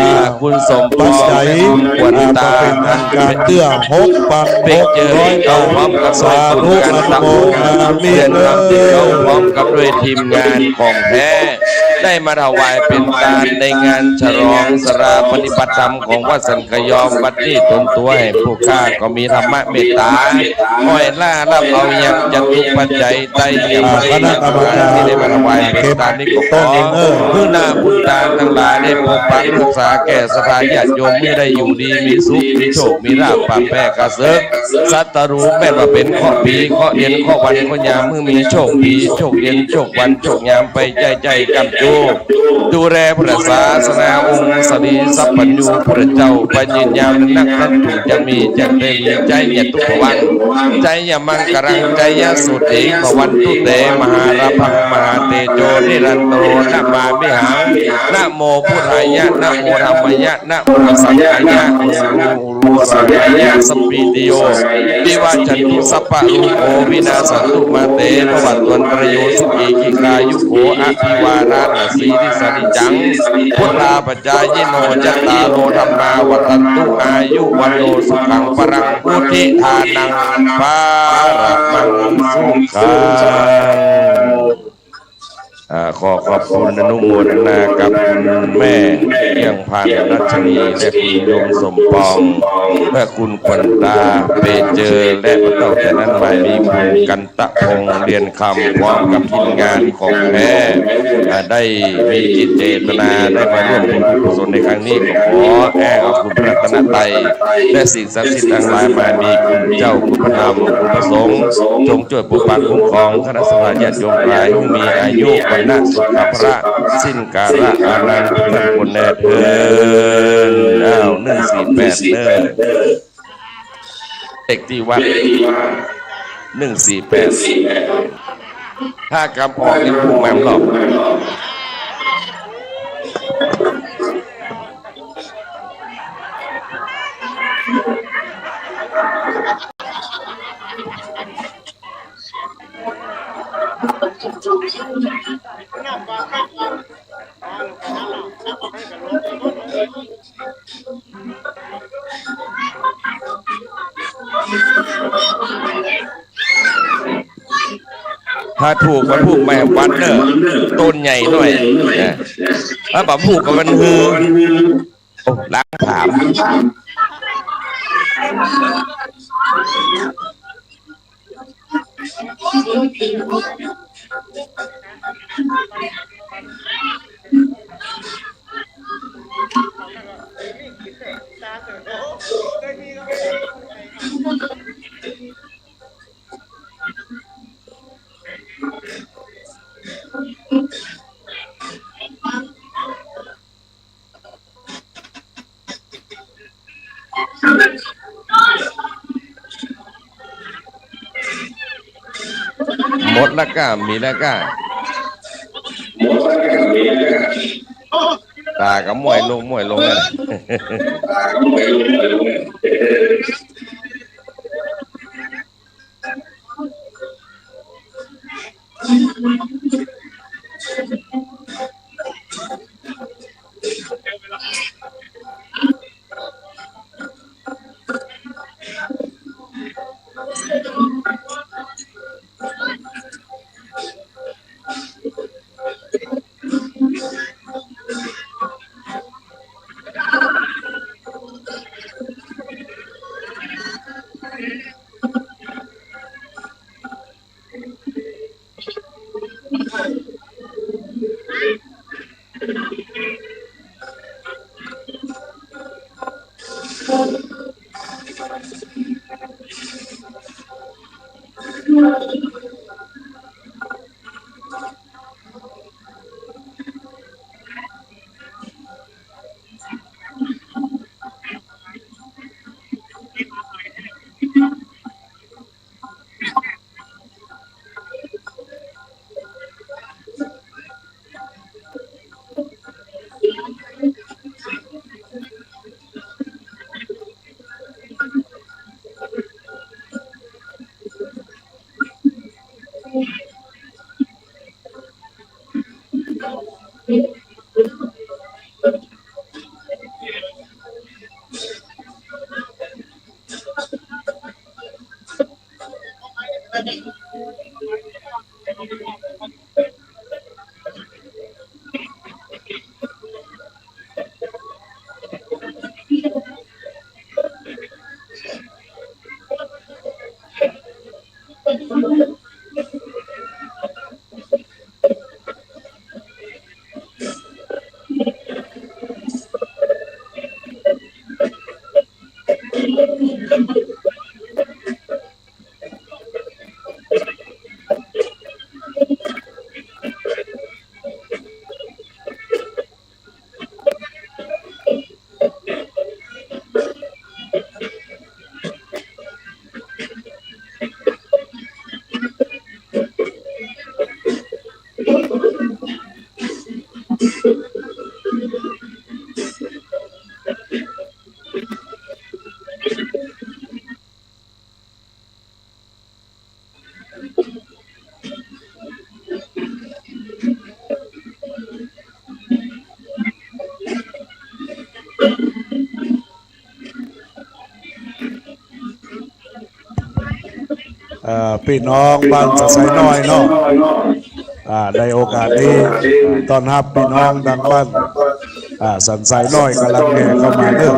อ่า คุณสมปอง และคุณขวัญตา อันเป๋น เตื้อหกปัน เป๋นเจริญ เอาพร้อมกับ สาธุ อนุโมทนามิ เรียนธรรมที่เขาพร้อมกับด้วยทีมงานของแท้ ได้มาถวายเป๋นตานในงานฉลองสถาปนิกปฏิบัติธรรมของวัดสันขยอม บัดนี้ตนตั๋วแห่งผู้ข้าก็มีธรรมะเมตตา อ้อยล่ารับเอายังจตุปัจจัย ไตรยมณี คณะกรรมการ ที่ได้มาถวายเป๋นตานนี้ก็ขอ หื้อหน้าบุญตาตังหลายได้ปกปักรักษาแก่ศรัทธาญาติโยม หื้อได้อยู่ดีมีสุข มีโชค มีลาภ ปราบแพ้ข้าศึก ศัตรู แม่นว่าเป๋นเคราะห์ผี เคราะห์เย็น เคราะห์วัน เคราะห์ยาม หื้อมีโชคดี โชคเย็น โชควัน โชคยาม ไปใจ้ๆ ก้ำจู้ ดูแลพุทธศาสนา องค์สรีสัพพัญญูพุทธเจ้า ไปยืนยาวนักนัก นั้นจุ่งจะมี จักได้มี จายะตุพะวัง จายะมังคลัง จายะโสติภวันตุเต มหาลาภัง มหาเตโจ นิรันตโร นะมามิหัง นะโมพุทธายะ นะโมธัมมายะ นะโมสังฆายะ นะโม รูสังขายะ สัพพีติโย วิวัชชันตุ สัพพะโรโค วินาสสันตุ มาเต ภวัตวันตะรโย สุขี ทีฆายุโข อะภิวาทะนะสีลิสสะนิจจัง วุฑฒาปจายิโน จัตตาโร ธัมมา วัฑฒันตุ อายุ วัณโณ สุขัง พะลัง พุทธิ ทานัง ปะระมัง สุขัง อ่า ขอขอบคุณอนุโมทนากับคุณแม่เอี้ยงพันธ์รัชนี และคุณโยมสมปอง และคุณขวัญตา เป๋นเจริญ และบ่เต้าแต่นั้นมามีคุณกันตะพงษ์ เรียนคำ พร้อมกับทีมงานของแท้ อ่า ได้มีจิตเจตนาได้มาร่วมบุญกุศลในครั้งนี้ ก็ขอแอ่งเอาคุณพระรัตนตรัย และสิ่งศักดิ์สิทธิ์ตังหลายมามีคุณเจ้า คุณพระธรรม คุณพระสงฆ์ จงจ้วยปกปักคุ้มครองคณะศรัทธาญาติโยมหลาย หื้อมีอายุ วรรณะ สุขะ พละ สิ้นกาละอานันต์ ทุกท่านคนแน่เทอญ อ้าว หนึ่งสี่แปด เด้อ เลขตี้วัด หนึ่งสี่แปด ถ้ากำออกนี่พุ่งมาหลอก ถ้าถูกก็ถูกแม่วัดเนอะ ต้นใหญ่หน่อย นะ ถ้าบ่ถูกก็มันหือ โอ้ ล้างผลาญ หมดละก้า มีละก้า ต๋าก็มวยลง มวยลงนะ เอ่อ ปี้น้องบ้านสันทรายน้อยเนาะ อ่า ได้โอกาสนี้ ต้อนฮับปี้น้องตางบ้าน อ่า สันทรายน้อยก่ำลังแห่เข้ามาเน่อ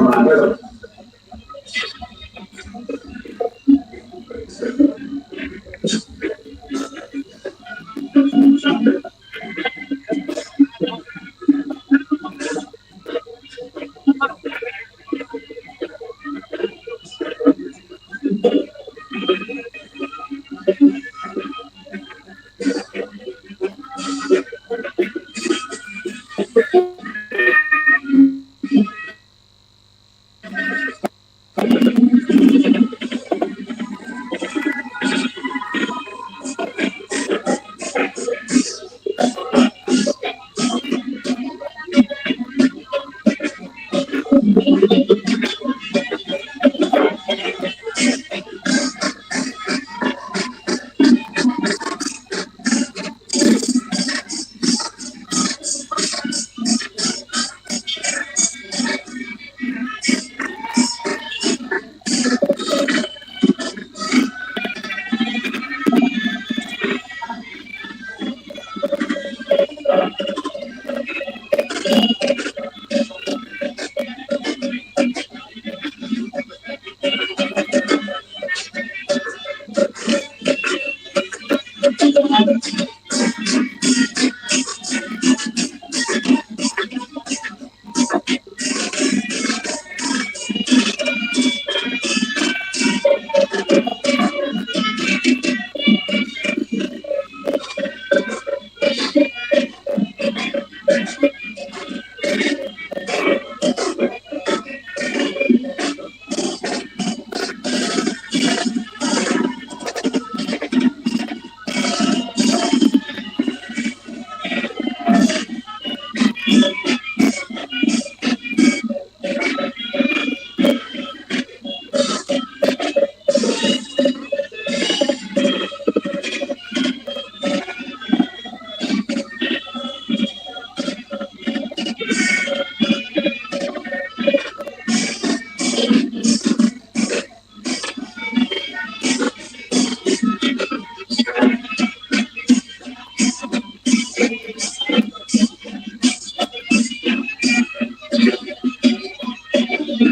อ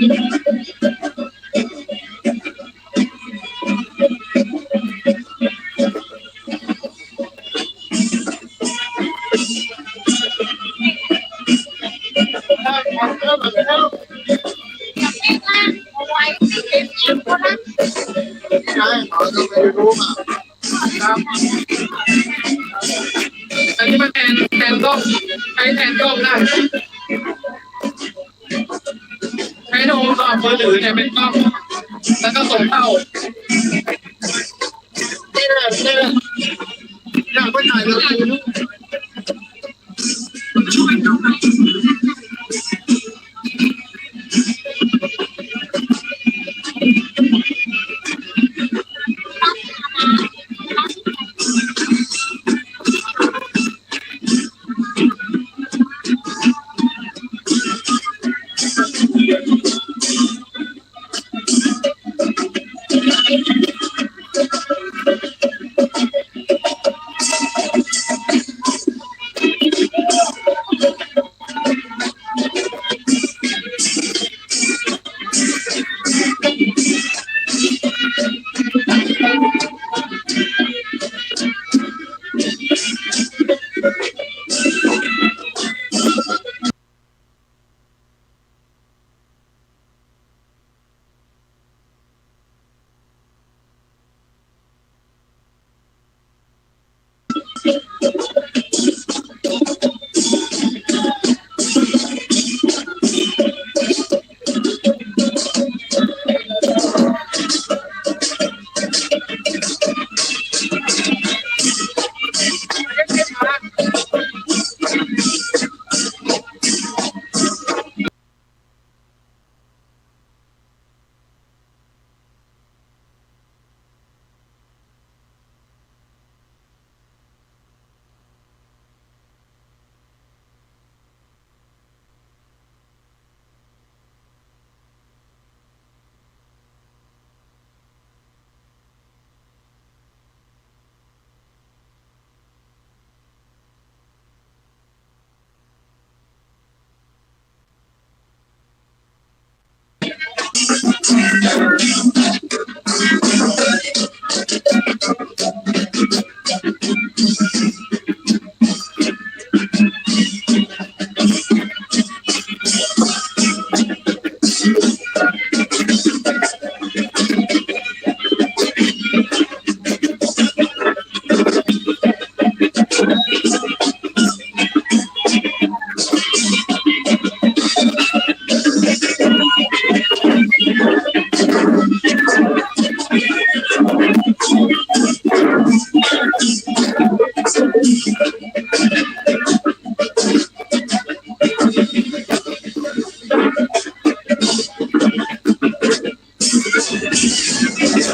ันนี้มันแทน แทนกล้อง ใช้แทนกล้องได้ ใช้โทรศัพท์มือถือเนี่ยเป็นกล้อง แล้วก็ส่งเข้า นี่แหละ นี่แหละ อยากไปถ่ายก็ถ่าย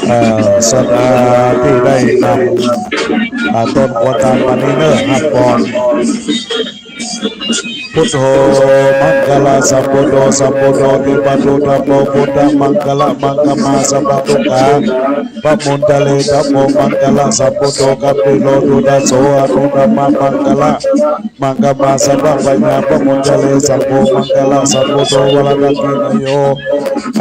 เอ่อ สนานตี้ได้นำ อ่า ต้นกั๋วตานมานี้เน่อ ฮับก่อน Buddho maṅgalasammbuddho, sammbuddho tipaṭo dhammo, buddhamaṅgalaṃ maṅgamasapaṭṭhakā pamuñcare. Dhammo maṅgalasammbuddho, katirodo tasso anuttamaṃ maṅgalaṃ, maṅgamasapaññā pamuñcare. Saṅgho maṅgalasammbuddho, varadakkhiṇeyyo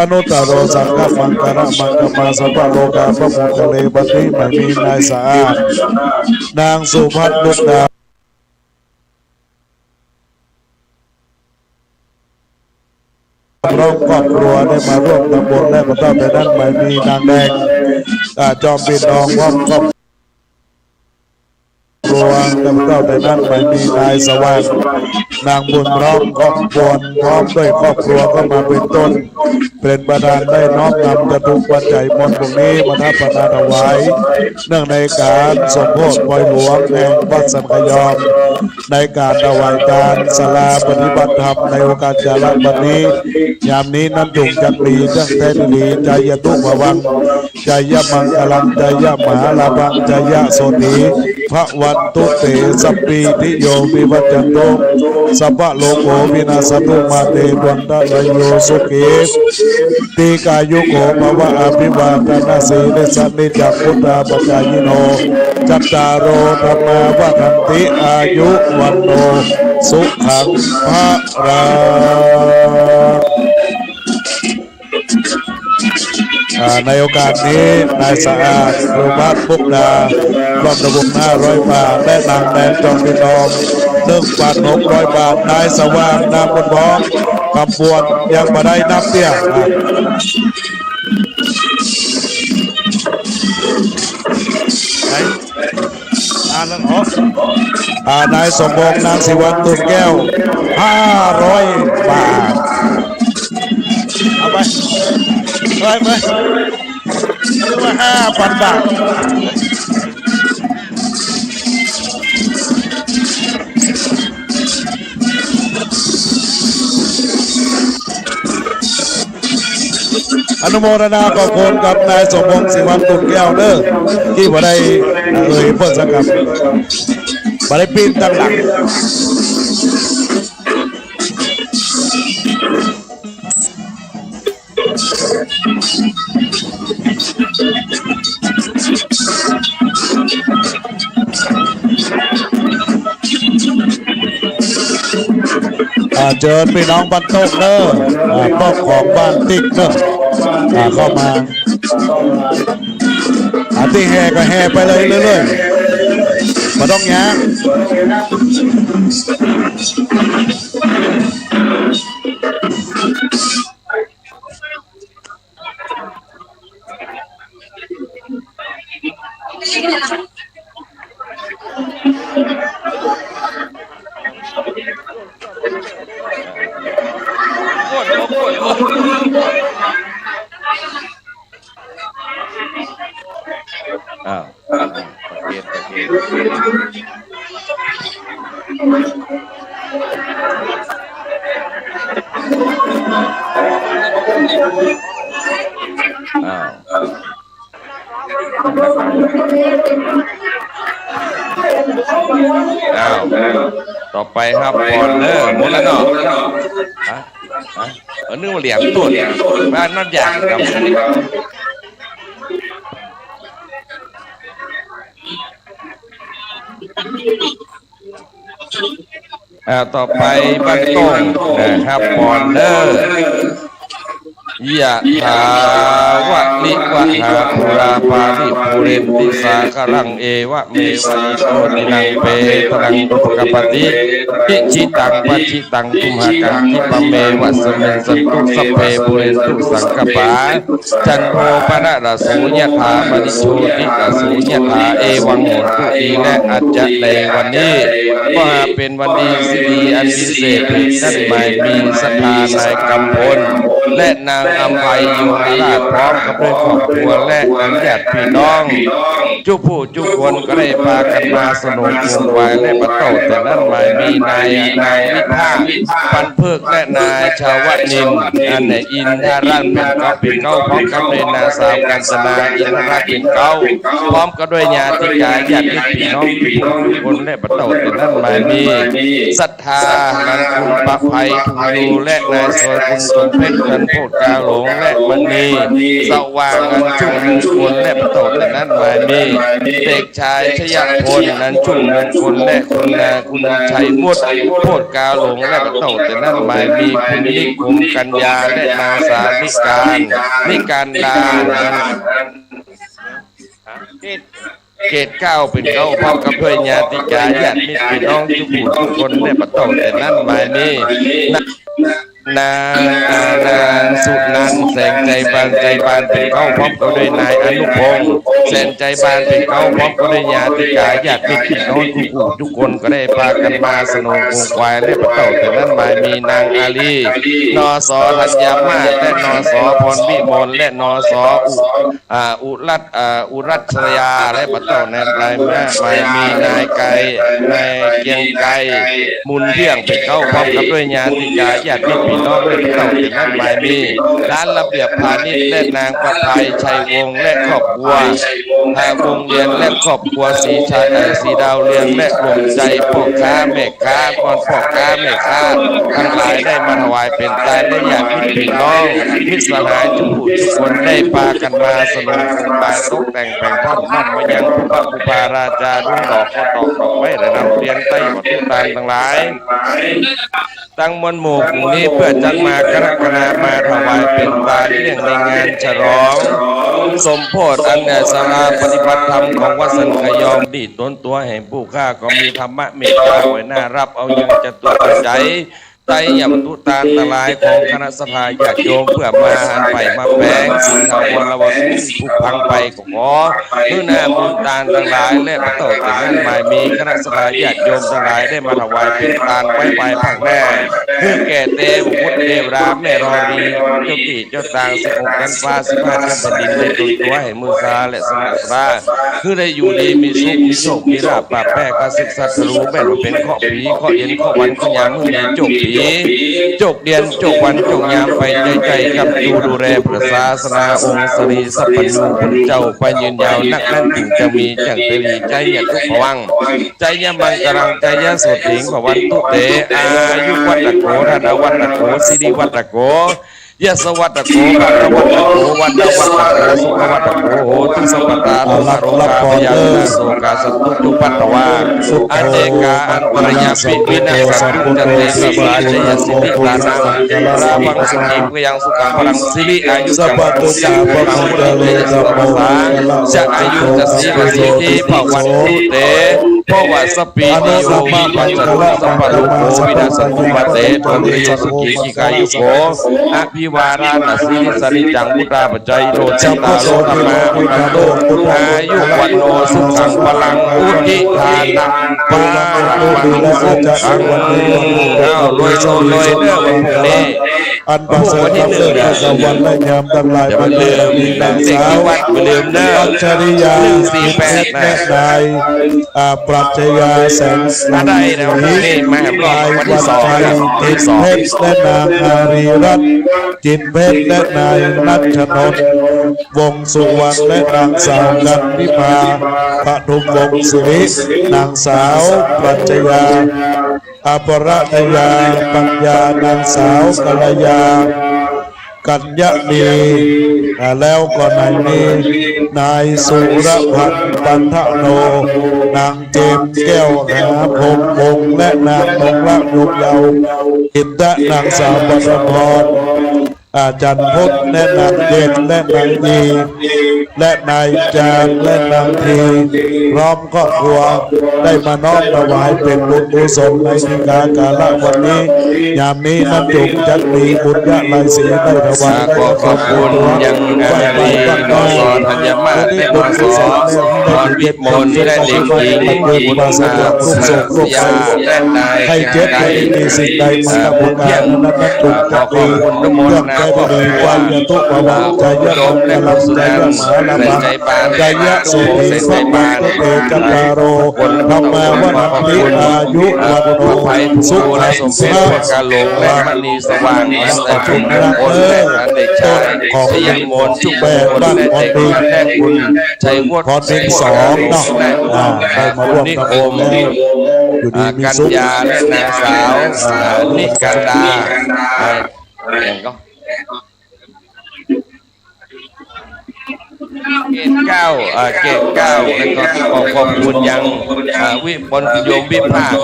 anuttaro, saṅghamaṅgalaṃ, maṅgamasapparokā pamuñcare. บัดนี้หมายมีนายสะอาด นางสุภัทร มุกดา พร้อมครอบครัวได้มาร่วมทำบุญ และบ่าเต้าแต่นั้นหมายมีนางแดง อ่า จอมปิ่นทอง พร้อมครอบครัว และบ่าเต้าแต่นั้นหมายมีนายสว่าง นางบุญพร้อม พร้อมพวน พร้อมด้วยครอบครัวก็มาเป๋นต้น เป๋นประธานได้น้อมนำจตุปัจจัยมนต์พวกนี้มาถวาย เนื่องในก๋านสมโภชปอยหลวงแห่งวัดสันขยอม ในก๋านถวายตานศาลาปฏิบัติธรรมในโอกาสจาระบัดนี้ ยามนี้นั้นจุ่งจักมีเตื้องแต๊ดี จายันตุภวัง จายะมังคลัง จายะมหาลาภัง จายะโสตถี ภะวันตุเต สัพพีติโย วิวัชชันตุ สัพพะโรโค วินาสสะตุ มาเต ภะวันตะราโย สุขี ทีฆายุโก ภะวะ อะภิวาทะนะสีลิสสะ นิจจัง วุฑาปะจายิโน จัตตาโร ธัมมา วัฑฒันติ อายุ วัณโณ สุขัง พะลัง อ่า ในโอกาสนี้ นายสะอาด บุญมาศ มุกดา ร่วมด้วยวงห้าร้อยบาท และนางแดง จอมปินทอง หนึ่งพันหกร้อยบาท นายสว่าง นามบุญพร้อม กำปวน ยังบ่ได้นับเตี้ย อ่ะ ไหน อ่านแล้วเหรอ อ่า นายสมพงษ์ นางศรีวัลย์ ตูนแก้ว ห้าร้อยบาท เอาไป ไป ไป เรียกว่าห้าพันบาท อนุโมทนาขอบคุณกับนายสมพงษ์ ศรีวัลย์ ตูนแก้วเด้อ ตี้บ่ได้เอ่ยเปิ้นสักกำ บ่ได้ปิ้นตังหลัง อ่า เจิญปี้น้องบ้านโต๊กเน้อ อ่า พวกของบ้านติ๊กเน้อ อ่า เข้ามา อ่า ตี้แห่ก็แห่ไปเลยเรื่อยๆ บ่ต้องย้าง อ้าว อ้าว ประเคน ประเคน ประเคน อ้าว อ้าว ต่อไปครับ ปอนเนอร์ หมดแล้วเนาะ ฮะ ฮะ เออ นึกว่าเหรียญตุ่น บ้านนั่นอย่างครับ อ่า ต่อไปบ้านโต้งนะครับ ปอนเนอร์ ยะถาวะริวะหาปูราปาริปูเรนติสาคะรัง เอวะเมวะอิโตทินังเปตานังอุปกัปปติ อิชิตังปัจฉิตัง ตุมหังคิปะเมวะสมิชฌันตุ สัพเพปูเรนตุสังกัปปา จันโทปะนะระโสยะถา มะณิโชติระโสยะถา เอวังโหตุ ดีและอาจจะในวันนี้ ก็หาเป๋นวันดีสิดีอันวิเศษ เป๋นนั้นหมายมีศรัทธานายกำพล และนางอำไพ โยธาราช พร้อมกับด้วยครอบครัว และนางญาติพี่น้อง จุผู้จุคนก็ได้ปากั๋นมาสนมขวงขวายและปะเต้า แต่นั้นหมายมีนาย นางวิภาค ปันเพิก และนายชาวนินทร์ อันเนี้ยอินทรัตน์เป๋นเก๊า เป๋นเก๊า พร้อมกับด้วยนางสาวกาญจนา อินทรัตน์เป๋นเก๊า พร้อมกับด้วยญาติกาญาติมิตรปี้น้องจุผู้จุคนและปะเต้า แต่นั้นหมายมีศรัทธา นางคุณประไพ ทุงยู และนายซอยบุญ สมเพชร จันโพธกาหลง และมณี สว่าง อันชุ่มมงคล และปะเต้า แต่นั้นหมายมี เด็กชายชยพล อันชุ่มมงคล และคุณนา คุณชัยวุฒิ โพธกาหลง และปะเต้า แต่นั้นหมายมี คุณนิคม กัญญา และนางสาวนิการ นิการดา เกตเก้าเป๋นเก๊า พร้อมกับด้วยญาติกาญาติมิตรปี้น้องจุผู้จุคนและปะเต้า แต่นั้นหมายมี นาง อ่า นางสุนันท์ แสงใจบาน ใจบานเป๋นเก๊า พร้อมกับด้วยนายอนุพงษ์ แสงใจบานเป๋นเก๊า พร้อมกับด้วยญาติกาญาติมิตรปี้น้องจุผู้จุคนก็ได้ปากั๋นมาสนมขวงขวายและปะเต้า แต่นั้นหมายมีนางอาลี นส ธัญญามาศ และ นส พรวิมล และ นส อุ อ่า อุรัต อ่า อุรัชยา และปะเต้า นั้นหมายมา หมายมีนายไกร นายเกรียงไกร มูลเที่ยงเป๋นเก๊า พร้อมกับด้วยญาติกาญาติมิตรปี้น้องและปะเต้า แต่นั้นหมายมี ร้านระเบียบพาณิชย์ และนางประภัย ชัยวงศ์ และครอบครัว อ่า วงเวียน และครอบครัว ศรีชัย เอ่อ ศรีดาวเรือง และรวมใจพ่อค้าแม่ ค้า ก่อนพ่อค้าแม่ค้าตังหลายได้มาถวายเป๋นตาน และญาติมิตรปี้น้อง มิตรสหายจุผู้จุคนได้ปากั๋นมาสนมขวงขวายตกแต่งแป๋งถ้ำ น้อมมายังพระปุปปาราจารุณดอก ก็ตอกดอกไม้ และนำเตียนไต้หวันตุตานตังหลาย ตังมวลหมู่ฝูงนี้ไป เปื้อจักมาคณะคณะมาถวายเป๋นตานเลี้ยงในงานฉลองสมโภชอันแด่ศาลาปฏิบัติธรรมของวัดสันขยอม ดีตนตั๋วแห่งผู้ข้าก็มีธรรมะเมตตาไหวหน้าฮับเอายังจตุปัจจัย ไตรยมตุตานตังหลายของคณะศรัทธาญาติโยม เปื้อมาหันไปมาแป๋งสิ่งถาวรวัตถุสิ่งผุพังไป ก็ขอหื้อน้ำบุญตานตังหลาย และบ่เต้าเถิงนั้นหมายมีคณะศรัทธาญาติโยมตังหลายได้มาถวายเป๋นตานไว้ภายภาคหน้า หื้อแก่เตวบุตรเตวดาแม่ธรณี เจ้าตี้เจ้าตางสิบหกชั้นฟ้า สิบห้าชั้นแผ่นดิน ได้ตนตั๋วแห่งมูซาและสหสา หื้อได้อยู่ดีมีสุข มีโชค มีลาภ ปราบแป้ข้าศึกศัตรู แม่นว่าเป๋นเคราะห์ผี เคราะห์เย็น เคราะห์วัน เคราะห์ยาม หื้อมีโจคปี โจคเดือน โจควัน โจคยามไปใจ้ๆ กำจูดูแลเปื้อศาสนา องค์สรีสัพพัญญู เจ้าไปยืนยาวนัก นั้นจึงจะมีจังเตรี จายะตุพะวัง จายะมังคลัง จายะโสตถิง ภะวันตุเต อายุวัฒโข ธนวัฒโข สิริวัฒโข ยศวัฒโข บาลวัฒโข วัณวัฒโข สุขวัฒโข โหตุสัพพะตา ทุกขโรคาพยาธิ โศกาสันตุจุปัตตวา อเนกาอันตรายาปิวินาศสันตุ จันเตสะสา จายะสิทธิสานัง ลาภังสุขีพยังสุขังพลัง สิริอายุจังสุขังพลัง เตสะสา จะอายุจะสีวสิทธิภะวันตุเต ภะวะสะปีติโยวิวัชชันตุ สัพพะโรโควินาศสันตุ มาเตภวัตวันตโย สุขีทีฆายุโก อภิวาทานาสีลิสสะนิจจัง วุฑฒาปะจายิโน จัตตาโร ธัมมา วัฑฒันตุ อายุ วัณโณ สุขัง พลัง อุทิทานัง ปะระมัง สุขัง เอารวยรวยรวยเด้อวันพรุ่งนี้ อันประเสริฐล้ำเลิศ พระสวรรค์และยามทั้งหลาย อย่าลืม มาเถิด นางเด็กที่วัด อย่าลืมเด้อ อัจฉริยะ หนึ่งสี่แปด นะ และนาย อ่า ปรัชญาแสงสี มาได้นะ พรุ่งนี้มาแหมรอบ นาย วันที่สอง วันชัย นะ วันที่สอง จิตเพชร และนางอารีรัตน์ จิตเพชร และนายณัชนนท์ วงศ์สุวรรณ และนางสาวกันวิภา ปทุมวงศ์สิริ นางสาวปรัชญา อภรตยา ปัญญา นางสาวกัลยา กัญญะนี อ่า แล้วก็ในนี้ นายสุรพันธ์ ปันทะโน นางเจมส์ แก้วหาพงษ์พงษ์ และนางนงรัก ยงเยาว์ อินทะ นางสาวปัทมร อาจารย์พุทธ และนางเย็น และนางยี และนายจารย์ และนางที พร้อมครอบครัว ได้มาน้อมถวายเป็นบุญกุศลในนิกากาละวันนี้ ยามนี้นั้นจงจักมีบุญญาลัยศีลได้ถวาย ขอขอบคุณยังอารี นส ธัญมาศ และ นส พรวิมล และเด็กหญิง บุญมา สุขยา และนาย ให้เจ็บ ให้มีสิ่งใดมาทำบุญญานั้นจงจักมี ขอขอบคุณทุกคนนะ เรื่องใดก็ดี วายะตุปะวัง จายะมังคลัง จายะมหาลาภัง จายะโสตถิง ภะวันตุเต จัตตาโร ธัมมาวัฑฒันติ อายุ วัณโณ สุขัง พะ กาหลง และมณีสว่าง และอายุมงคล และสันติชัย ของ สยามมนต์ ชุมพล และเด็ก และคุณชัยวัฒน์ พรเพ็งสองเนาะ อ่า ได้มาร่วมทำบุญแล้ว อยู่ดีมีสุข อ่า กัญญา และนางสาว อ่า นิกันดา อ่า อย่างก็ เกตเก้า อ่า เกตเก้า แล้วก็ขอขอบคุณยัง อ่า วิมล คุณโยมวิภาค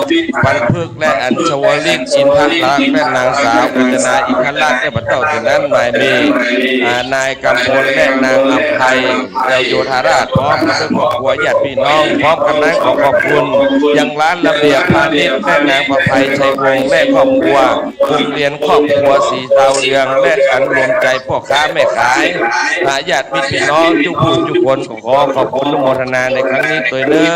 ปันพฤกษ์ และอัญชวลิก อินทรักษ์ และนางสาวกัญจนา อินทรักษ์ และบ่เต้าเถิงนั้นหมายมี อ่า นายกำพล และนางอภัย แก้วโยธาราช พร้อมกันด้วยครอบครัวญาติพี่น้อง พร้อมกันนั้นขอขอบคุณยังร้านระเบียบพาณิชย์ และนางประภัย ชัยวงศ์ และครอบครัว โรงเรียนครอบครัวสีดาวเรือง และอันรวมใจพ่อค้าแม่ขาย ญาติมิตรพี่น้องทุกผู้ทุกคน ขอขอบคุณอนุโมทนาในครั้งนี้ตวยเน้อ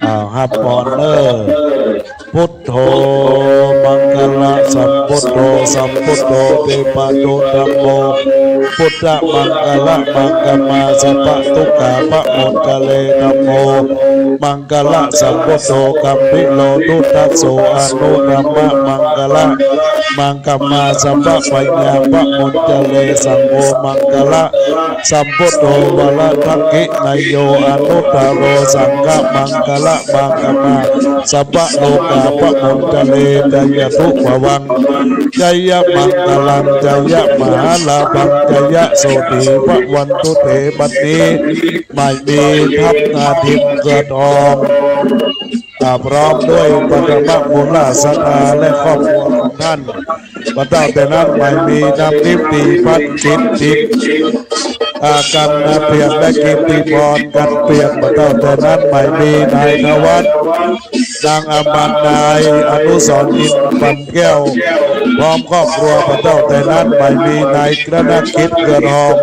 อ้าว ฮับพรเน้อ พุทโธ มังคละสัมพุทโธ สัมพุทโธ เทวานุธัมโม พุทธมังคละมังคมา สัพพะทุกขาพะมงคาเล ธัมโม มังคละสัมพุทโธ กัมพีโร พุทธัสโส อนุธัมมะมังค มังคมา สัพพะพญาปะมุญจเร สังโฆมังคละ สัมพุทโธ วรทักขิเณโย อนุตตโร สังฆมังคละมังคมา สัพพะโลกาปะมุญจเร จายัตถุภวัง จายะมังคลัง จายะมหาลาภัง จายะโสฏฐีภะวันตุเต บัดนี้หมายมีทัพนาทิมเครือทอง อ่า พร้อมด้วยปฐมมูลศรัทธาและครอบครัวของท่าน บ่าเต้าแต่นั้นหมายมีนำทิพย์ตีพัด กิตติ อ่า กันเปลี่ยนและกิตติพรกันเปลี่ยน บ่าเต้าแต่นั้นหมายมีนายธวัฒน์ นางอำพันธ์ นายอนุสรณ์ อินทร์ปันแก้ว พร้อมครอบครัว บ่าเต้าแต่นั้นหมายมีนายกรณกิจ เครือทอง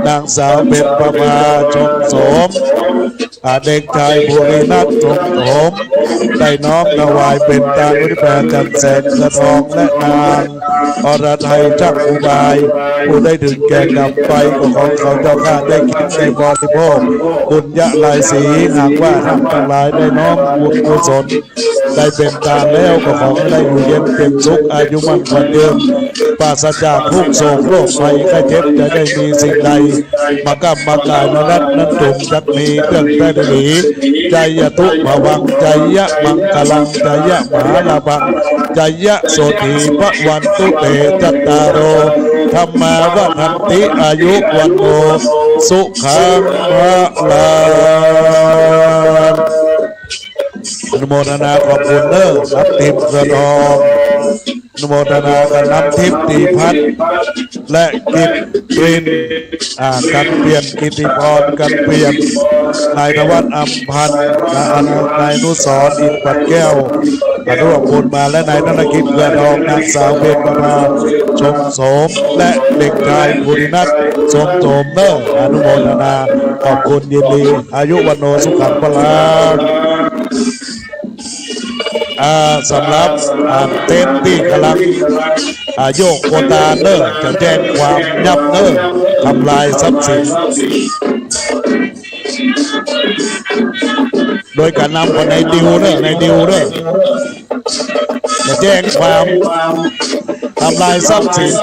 นางสาวเพ็ญประภา ชมโสม อ่า เด็กชายภูรินัท ชมโสม ได้น้อมถวายเป๋นตานอุทิศแผ่จันทร์แสง เครือทอง และนางอรไทย ช่างอุบาย ผู้ได้ถึงแก่กรรมไป ก็ขอเขาเจ้าข้าได้กินได้บริโภค ปุญญะลายสี หากว่าท่านทั้งหลายได้น้อมบุญกุศล ได้เป๋นตานแล้ว ก็ขอให้ได้อยู่เย็นเป๋นสุข อายุมั่นขวัญยืน ปราศจากทุกข์โศกโรคภัยไข้เจ็บ อย่าได้มีสิ่งใด มาก้ำมาก่ายในรัฐนั้น จงจักมีเตื้องแต๊ดี จายัตถุภวัง จายะมังคลัง จายะมหาลาภัง จายะโสฏฐีภะวันตุเต จัตตาโร ธัมมา วัฑฒันติ อายุ วัณโณ สุขัง พะลัง อนุโมทนาขอบคุณเน้อ นำทิพย์เครือทอง อนุโมทนากับนำทิพย์ตีพัด และกิตติ อ่า กันเปลี่ยน กิตติพร กันเปลี่ยน นายธวัฒน์ อำพันธ์ นายอนุ นายอนุสรณ์ อินทร์ปันแก้ว อนุโมทนามา และนายธนกิจ เครือทอง นางสาวเพ็ญประภา ชมโสม และเด็กชายภูรินัท ชมโสมเน้อ อนุโมทนาขอบคุณยินดี อายุวัณโณสุขังพะลัง อ่า สำหรับ อ่า เต็นท์ตี้ก่ำลัง อ่า โยกโกตาเน้อ จะแจ้งความยับเน้อ ทำลายทรัพย์สิน โดยก๋านนำของนายดิวเน้อ นายดิวเน้อ จะแจ้งความทำลายทรัพย์สิน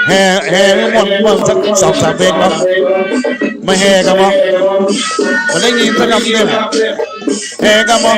แห่ แห่ให้หมดเมืองสักสองสามเพลงครับ มาแห่กันบ่ มาได้ยินสักคำเดียว แห่กันบ่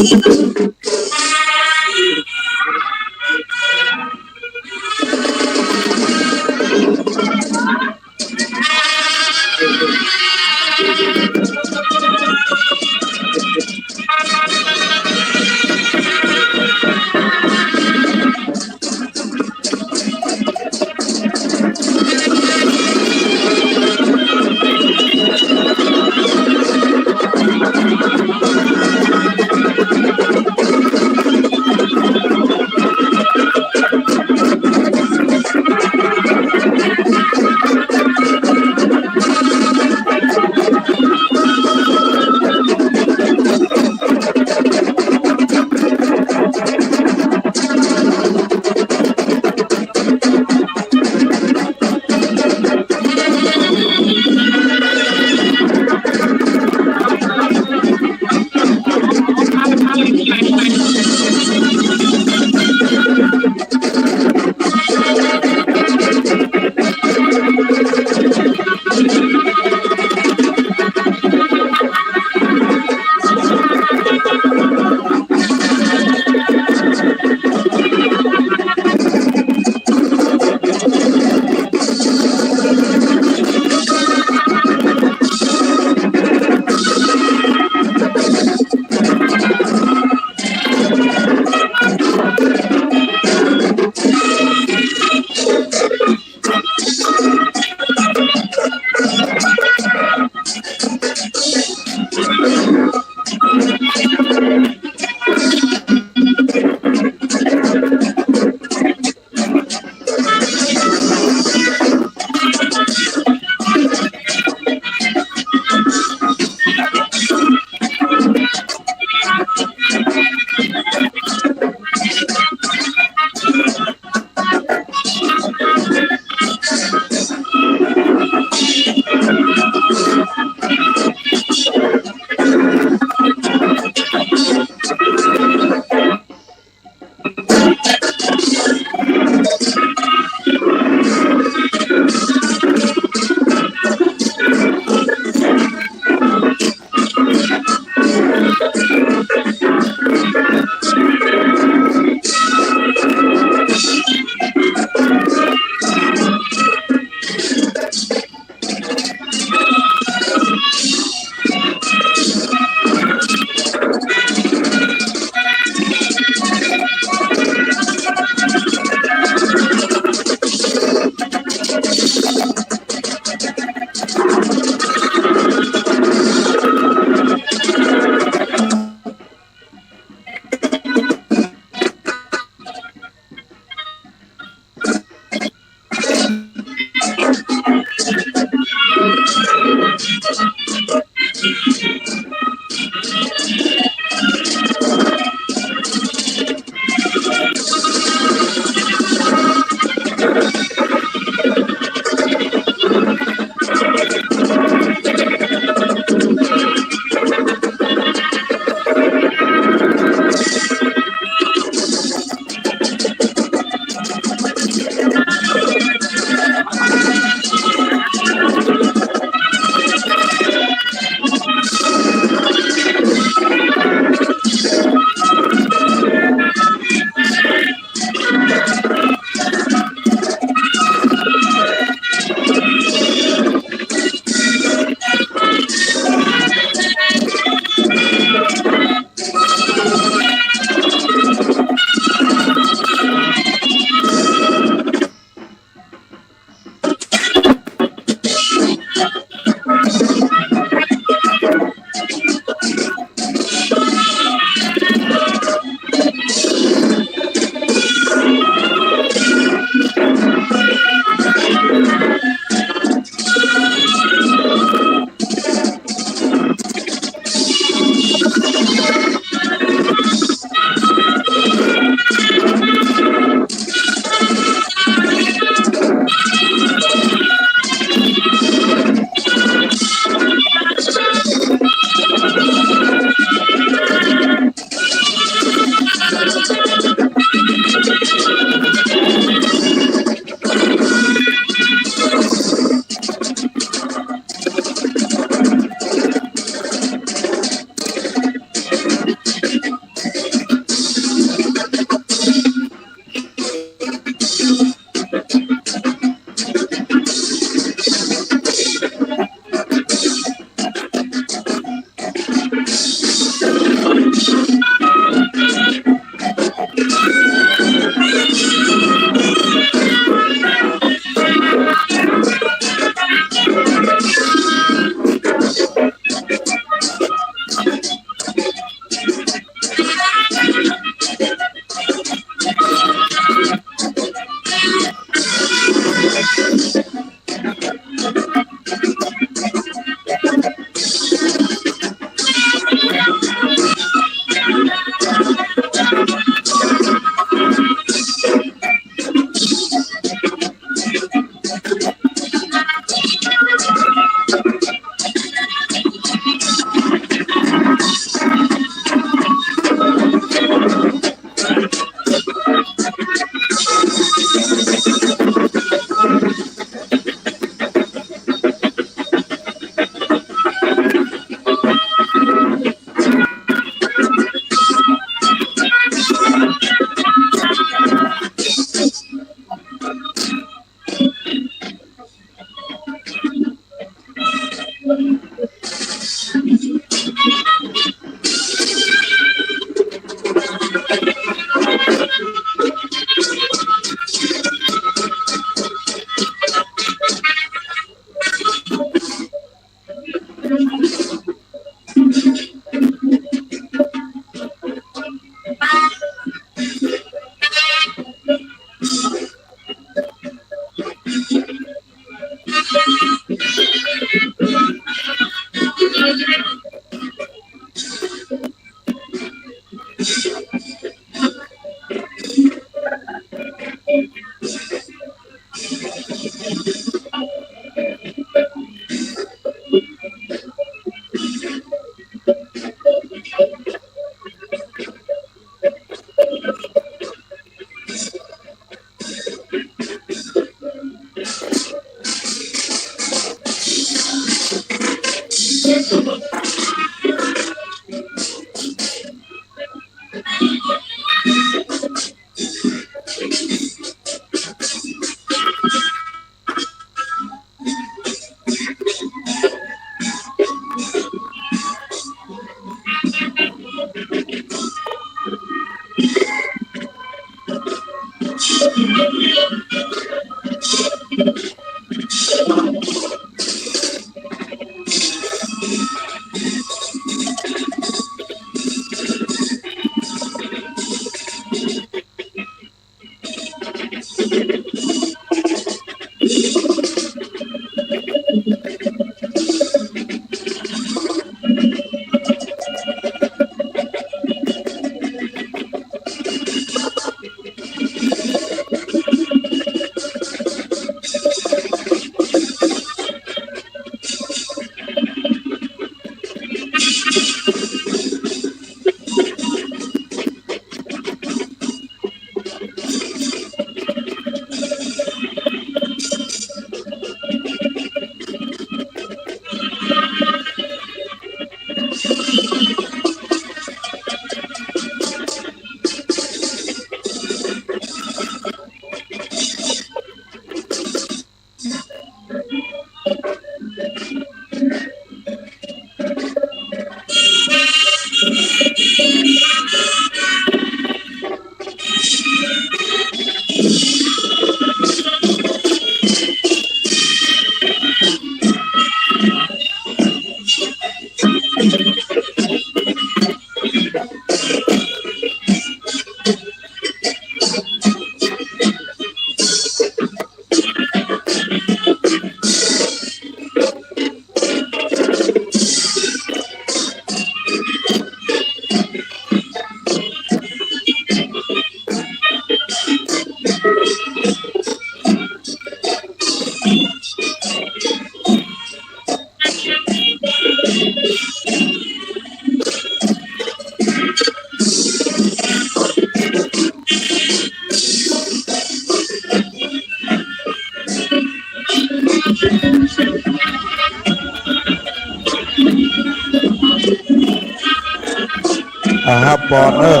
อาหาปอนเนอะ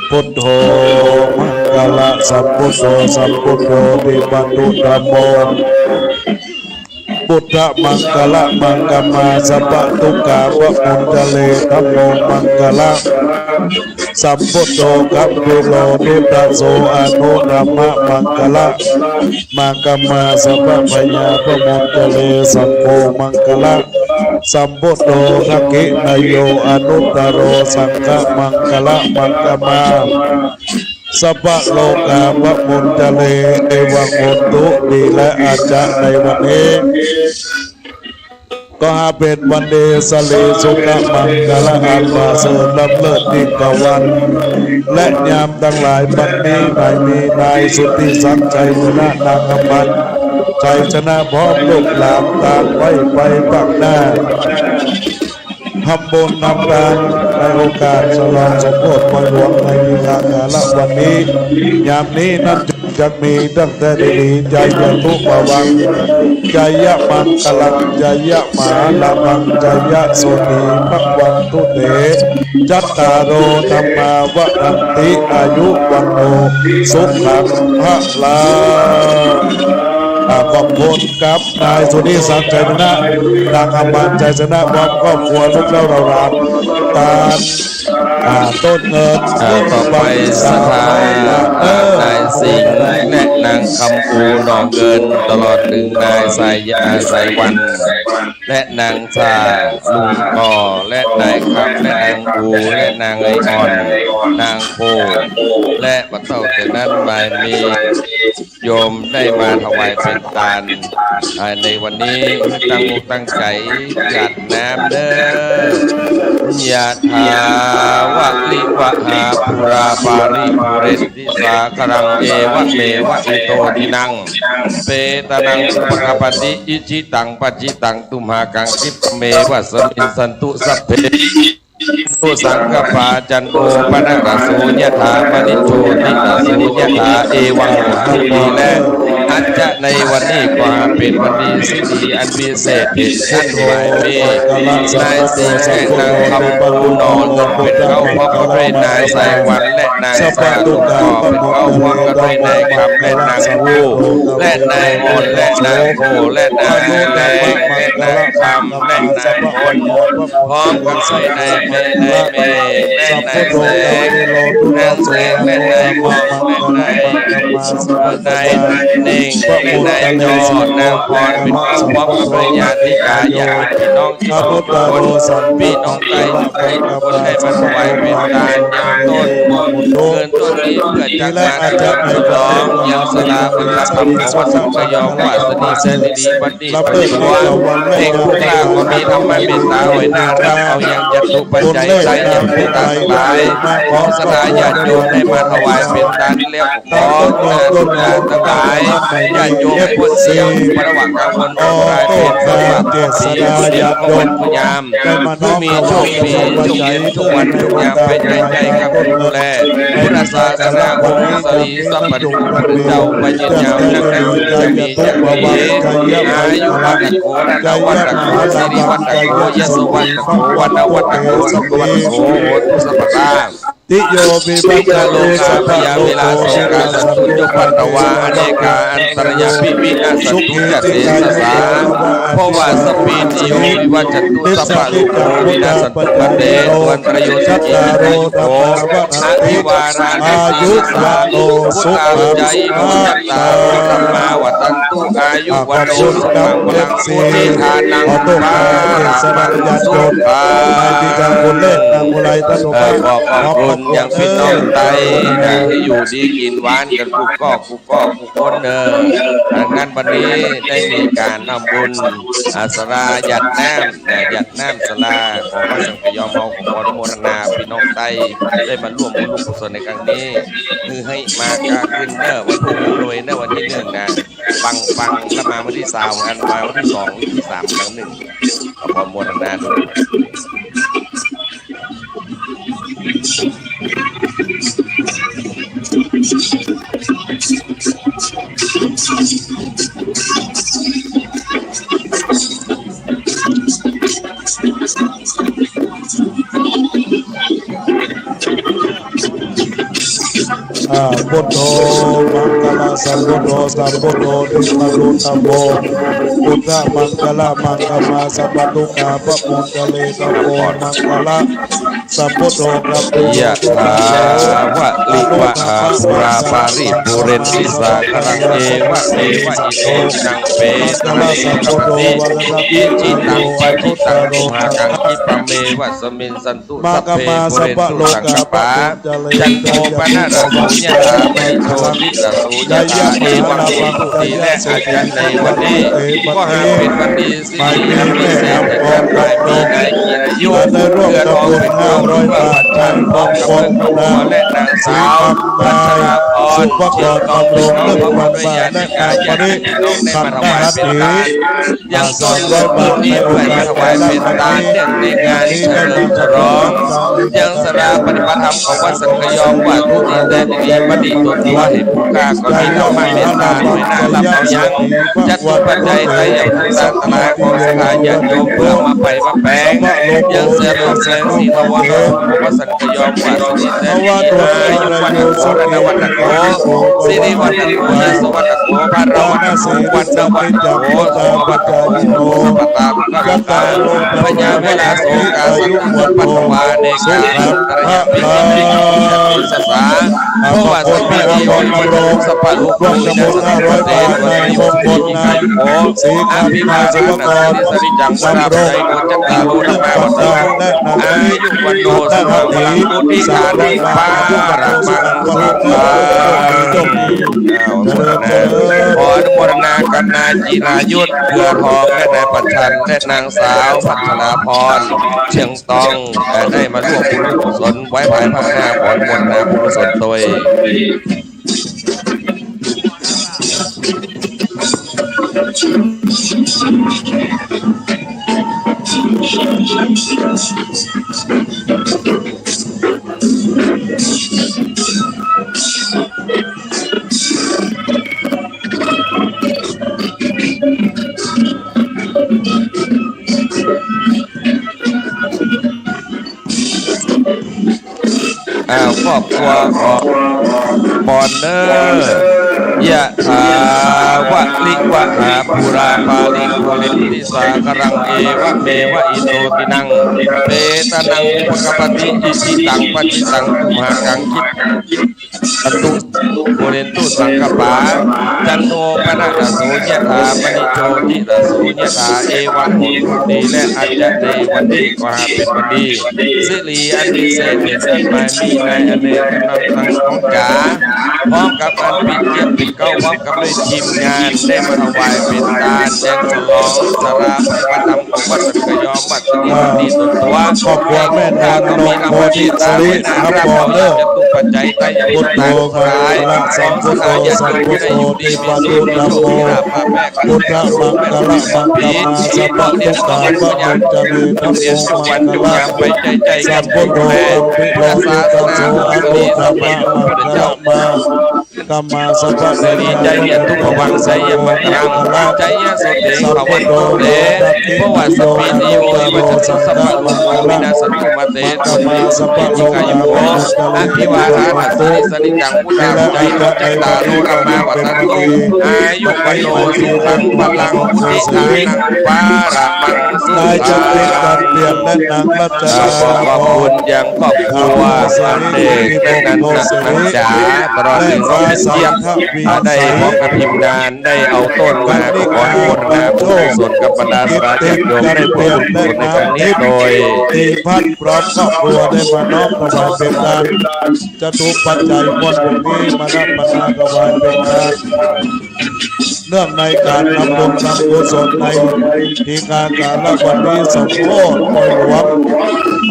Buddho maṅgalasammbuddho, sammbuddho vipatthidhammo, buddhaṃ maṅgalamuttamasami, sabbadukkhapamuñcare. Dhammo maṅgalasammbuddho, gambhīro duddaso, anuttamaṃ maṅgalamuttamasami, sabbabhayā pamuñcare. Saṅgho maṅgalasammbuddho, dakkhiṇeyyo anuttaro, saṅghaṃ maṅgalamuttamasami, สัพพะโรคาพะมุญจเร เอวังโหนตุ ดีและอาจจะในวันนี้ ก็หาเป๋นวันดี สิริสุขะมังคละอันประเสริฐล้ำเลิศยิ่งกว่าวัน และยามตังหลายปัจจุบันนี้ นายมีนายสุทธิศักดิ์ชัยชนะ นางอำพันธ์ชัยชนะ พร้อมลูกหลานตางไว้ไปข้างหน้า ทำบุญทำตานในโอกาสฉลองสมโภชปอยหลวงในวิสาขะวันนี้ ยามนี้นั้นจักมีตั้งแต่ดีๆ จายันตุปะวัง จายะมังคลัง จายะมหาลาภัง จายะโสติภะวันตุเต จัตตาโร ธัมมา วัฑฒันติ อายุ วัณโณ สุขัง พะลัง อ่า ขอบคุณครับ นายสุทธิศักดิ์ชัยชนะ นางอำพันธ์ชัยชนะ พร้อมครอบครัว ลูกเต้าเหล่าหลาน ตาน อ่า ต้นเงิน อ่า ต่อไปศรัทธา เออ นายสิงห์ และนางคำภู หนองเงิน ตลอดถึงนายสาย อ่า สายวัน และนางสา ลุงก่อ และนายคำ และนางภู และนางเอยอ่อน นางโพ และบ่าเต้าเถิงนั้น บ่ามีโยมได้มาถวายเป๋นตาน อ่า ในวันนี้ ตั้งอกตั้งใจ๋หยาดน้ำเน่อ ยะถา วะริวะหา ปูรา ปาริปูเรนติ สาคะรัง เอวะเมวะ อิโต ทินัง เปตานัง อุปะกัปปะติ อิจิตัง ปัจจิตัง ตุมหัง คิปะเมวะ สะมิชฌันตุ สัพเพ ตุ สังกัปปา จันโท ปะนะระโส ยะถา มะณิ โชติระโส ยะถา เอวัง โหนตุ ดีและอาจจะในวันนี้ ก็หาเป๋นวันดี สิริอันวิเศษ เป๋นอันหมายมี นายสิงห์ และนางคำภู หนองเงิน เป๋นเก๊าพร้อมด้วยนายสายวัน และนางสา ลุงก่อ เป๋นเก๊าพร้อมกั๋นด้วยนายคำ และนางภู และนายอ่อน และนางโพ และนายแดง และนางคำ และนายอ่อน พร้อมกั๋นด้วยนายแม่ นายแม่ และนายแสง นางแสง และนายม่วง และนาย นายเน่ง และนายจอ นางพร เป๋นเก๊าพร้อมกั๋นด้วยญาติกาญาติพี่น้อง ข้าพเจ้า พี่น้องใต้ทุกคนได้มาถวายเป๋นตานยังต้นเงินต้นนี้ เปื้อจักมาเฉลิมฉลองยังศาลาประทับธรรมของวัดสังกะยอ วาสนีแสนดี วันนี้ เป๋นวันแห่งผู้กล้าก็มีธรรมะเมตตา ไหวหน้ารับเอายังจตุปัจจัย ใต้ยังผู้ตาทั้งหลาย ของศรัทธาญาติโยมได้มาถวายเป๋นตานแล้ว ขอบุญญาธิคุณทั้งหลาย ญาติโยมผู้เสี่ยงระวังกังวลอันตราย เป๋นสวัสดิ์ เจตนาญาติโยม ผู้ยาม ผู้มีโชคดี ทุกเย็นทุกวันทุกยาม ไปใกล้ๆ กับผู้ดูแลพุทธศาสนา องค์สรีสัพพัญญูพระเจ้า ไปยืนยาวนักนัก จะมีจะมี อายุวัฒโข ธนวัฒโข สิริวัฒโข ยโสวัฒโข วรรณวัฒโข สุขวัฒโข โหตุสัพพะทา ติโยวิวัตตะ โรคาพยาเวราโศกาสันตุ จุปปัตตวา อเนกาอันตรายาปิ วินาสสันตุ จะเตสะสา ภวาสัพพีติโยวิวัจจันตุ สัพพะโรโควินาสสันตุ มาเต ภวัตวันตะรโย สุขี ทีฆายุโก อภิวาทานาสีลิสสะ อายุวัฒโน สุขัง พุทธาจายิโน จัตตาโร ธัมมา วัฒันตุ อายุวัฒโน สุขัง พลัง โภติ ทานัง ปาระมัง สุขัง เอ่อ ขอบพระคุณยังพี่น้องไต้นะ ตี้อยู่ดีกิ๋นหวานกั๋นกู้ก้อกู้ก้อกู้คนเน่อ อ่า งานวันนี้ได้มีก๋านทำบุญ อ่า ศาลาหยาดน้ำ อ่า หยาดน้ำศาลาของวัดสังกะยอม เฮาขออนุโมทนาพี่น้องไต้ได้มาร่วมบุญกุศลในครั้งนี้ คือหื้อมากล้าขึ้นเน่อ วันพุธรวยเน่อ วันตี้นึ่งนะ ปังๆ แล้วมาวันตี้สอง อันมาวันตี้สอง ตี้สาม ครั้งนึ่ง ขออนุโมทนาด้วย อ่า พุทโธ มังคลัง Sambuddho sambuddho dippaduttamo, buddhamaṅgalamuttamaṃ, sabbadukkhapamuñcare, dhammo maṅgalasambuddho. Yathā vārivahā pūrā paripūrenti sāgaraṃ, evameva ito dinnaṃ petānaṃ upakappati. Icchitaṃ patthitaṃ tumhākaṃ, khippameva samijjhatu, sabbe pūrentu saṅkappā, cando paṇṇaraso yathā, maṇi jotiraso yathā. Evaṃ hotu, ดีแล้ว อาจจะในวันนี้ขอให้เป็นวันดี สิริอันวิเศษแก่ท่าน ให้มีนายจิรายุ เงินทองเป็นเกล้า ด้วยพระจันทร์พร้อมกับเพื่อนครอบครัว และนางสาวพัชราพร เชียงทอง พร้อมด้วยญาติกาญาติพี่น้อง ได้มาถวายเป็นทาน ยังต้นบุญที่ไหว้ถวายเป็นทานเนื่องในงานเฉลิมฉลอง ยังศาลาปฏิบัติธรรมของวัดสันกะยอ ว่าทุกข์ดีแต่ดี ประดิษฐ์ตนตัวให้ผู้ข้าก็มีธรรมะเมตตา หน่วยหน้ารับเอายัง จัตุปัจจัยไตรยะพุทธาตรายของศรัทธาญาติโยม เพื่อมาไปมาแปลง ยังเสริมแสงสีทวารของวัดสัน กะยอ ว่าสุขีแต่ดี อายุวัณโณ สุขัง พลัง วัฒนะโภ สิริวัณโณ ยโสวัณโณ พละวัณโณ วัณณวัณโณ สุขวัณโณ สัพพะตาทุกขัง พยาเวราโศกาสังโคปะทวา เนกา อันตรายา ปิยะปิยะสสา เพราะว่าสัพพะเทวานุวัชชะตุ สัพพะโลกาวินาศะตุ สัพพะเทวานุวัชชะตุ อายุโภ อภิวาทะนะสีลิสะนิจจัง วุฑฒาปะจายิโน จัตตาโร ธัมมา วัฑฒะ อายุวัณโณ สุขัง พลัง วุฒิ อานิ ปาระมัง สุขัง อ้าว สาธุ ขออนุโมทนากับนายจิรายุทธ เครือทอง และนายประชัน และนางสาวพัชราพร เชียงทอง ได้มาร่วมบุญกุศล ไว้ภายภาคหน้า ขออนุโมทนาบุญกุศลโดย อ้าว ครอบครัวของปอนเนอร์ ยะถาวะริวะหาปูราปาริปูเรนติสาคารัง เอวะเมวะอิโตตินัง เปตานังอุปกปปติ อิชิตังปัตถิตังตุมหัง คิป ปะตุ ปูเรนตุสังกปปา จันโทปะนะระโสยะถา มะณิโชติระโสยะถา เอวะโหตุ ดีแล้ว อาจจะในวันนี้ขอให้เป็นวันดี สิริอันวิเศษแก่ท่าน มีนายอเนกกำลังทั้งสองจ๋า พร้อมกับอันปิดเกียรติปิดเกล้า พร้อมกับด้วยทีมงาน ได้มาถวายเป็นทาน แจงฉลองศาลาปฏิบัติธรรมของวัดสันกะยอ วัด ครอบครัวแม่นวลนงโพธิสิริ ครับ ปอนเนอร์ พุทโธ มังคละ สัมพุทโธ สัมพุทโธ เทวานุธัมโม พุทธมังคละ มังคละ สัพพะทุกขา ปะมุจจาเร ธัมโม มังคละ สัมพุทโธ อัมภิโรมิตโส อนุตตมะ มังคละ มา ธัมมา สัพพะ เสรี จายะตุ ภะวัง ชัยยะมังคะลัง จายะสุเต ภะวันตุ เต ภะวะ สัพพีติโย วิวัชชันตุ สัพพะโรโค วินาสสันตุ มา เต ภะวัตวันติ สัพพะโรคา สุขี อายุ วัฒนะ สิริสนิจจัง วุฑฒาปะจายิโน จัตตาโร ธัมมา วัฑฒะ อายุ วัณโณ สุขัง พลัง วุฒิ อานัง ปาระมัง สุขัง นายจักริด จันเพียร และนางรัตนา ขอบคุณยังครอบครัวอเนก และนันทนาจ๋า ตลอดถึงน้องเจี๊ยบ ได้พร้อมกับทีมงาน ได้เอาต้นมา ก็ขออนุโมทนาบุญกุศลกับบรรดาศรัทธาญาติโยม ได้ร่วมบุญกุศลในครั้งนี้โดย ธีพัฒน์ พร้อมครอบครัว ได้มาน้อมถวายเป็นทาน จัตุปัจจัย มวลบุญนี้มารับประทานถวายเป็นทาน เนื่องในการทำบุญทำกุศลในทีฆาสาระวันนี้ สมโภชปอยหลวง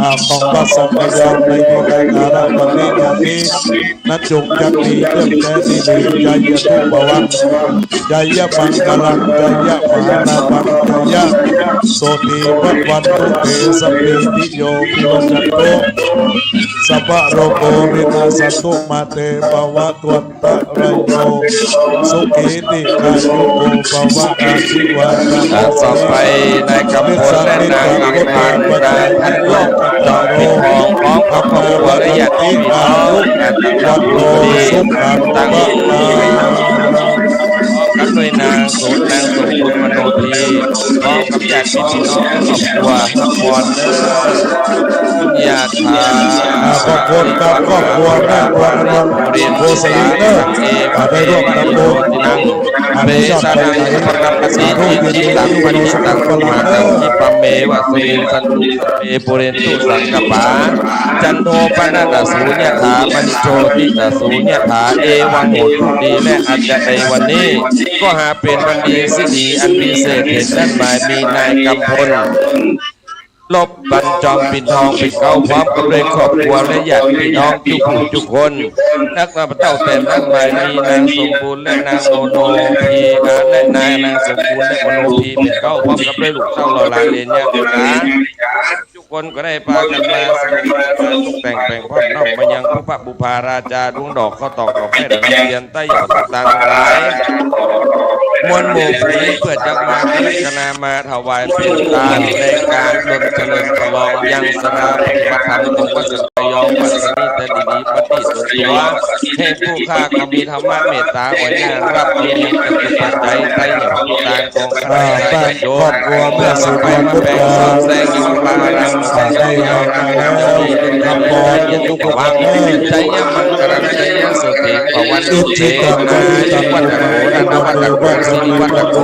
อ่า ของวัดสันกะยอ ในทีฆาสาระวันนี้ อย่างนี้ นั้นจงจักมีเรื่องแท้ดี ชัยยะตุ ภะวัง ชัยยะมังคะลัง ชัยยะมหาลาภัง ชัยยะโสติ ภะวันตุ เต สัพพีติโย วิวัชชันตุ สัพพะโรโค วินาสสันตุ มา เต ภะวะตวันตะราโย สุขี ทีฆายุโก ภะวะ อาภิวาทะ อ่า ต่อไปนายกำพลและนางอำพันธ์ นายพันโลก จอมปิดทอง พร้อมกับครอบครัวและญาติพี่น้อง อ่า ตั้งหลักบุญดี ตั้ง ขอบพระคุณ กับด้วยนางโสน นางสมบูรณ์มโนธี พร้อมกับญาติพี่น้องครอบครัว ขอบคุณเด้อ ยะถา อ่า ขอบคุณครับ ครอบครัวแม่บัว เรียน โพธิ์สลิงเด้อ อ่า ได้ร่วมทำบุญ อ่า ได้ยอดไปไหน สาธุ ยินดี ยินดี ยินดี ยินดี ยินดี ปะเมวะสมิง สันตุ เอ ปุเรนตุ สังกัปปา จันโท ปนรสโส ยะถา มณิโชติรสโส ยะถา เอวัง โหตุ ดีและอาจจะในวันนี้ ก็หาเป๋นวันดีสิริอันวิเศษ เหตุนั้นหมายมีนายกำพล ลบ บรรจง ปิ่นทอง ปิ่นเกล้า พร้อมกับด้วยครอบครัวและญาติพี่น้องทุกผู้ทุกคน นักมาเต้าแต่นั้นหมายมีนางสมบูรณ์และนางมโนพี และนายนางสมบูรณ์และมโนพี ปิ่นเกล้า พร้อมกับด้วยลูกเต้าเหล่าหลานเหลนยาดหลาน ทุกคนก็ได้ปากั๋นมาตกแต่งแป๋งพร้อมน้อมมายังผู้พระบุพาราจา ดวงดอกข้าวตอกดอกไม้ดอกเทียน ใต้ยอดต้นตาลทั้งหลาย มวลหมู่ผู้นี้เปื้อจะมาอาราธนามาถวายเป๋นตานในก๋านเฉลิมฉลองยังสราปฏิบัติธรรมของวัดสันตยอง วัดสนิทดีปฏิสนตัว แห่งผู้ข้าก็มีธรรมะเมตตาอ่อนหยารับมีปัจจุปัจจัยไตรยอดตานของข้าพเจ้าญาติโยม ครอบครัวแม่ศรีนวลมุกดา แสงอยู่พระราม ได้ยาวมาแล้ว คำพรทุกๆ วัง ชัยมังคลัง ชัยสุขี พวันตุเต อายุวัฒโน ธนวัฒโน สิริวัฒโน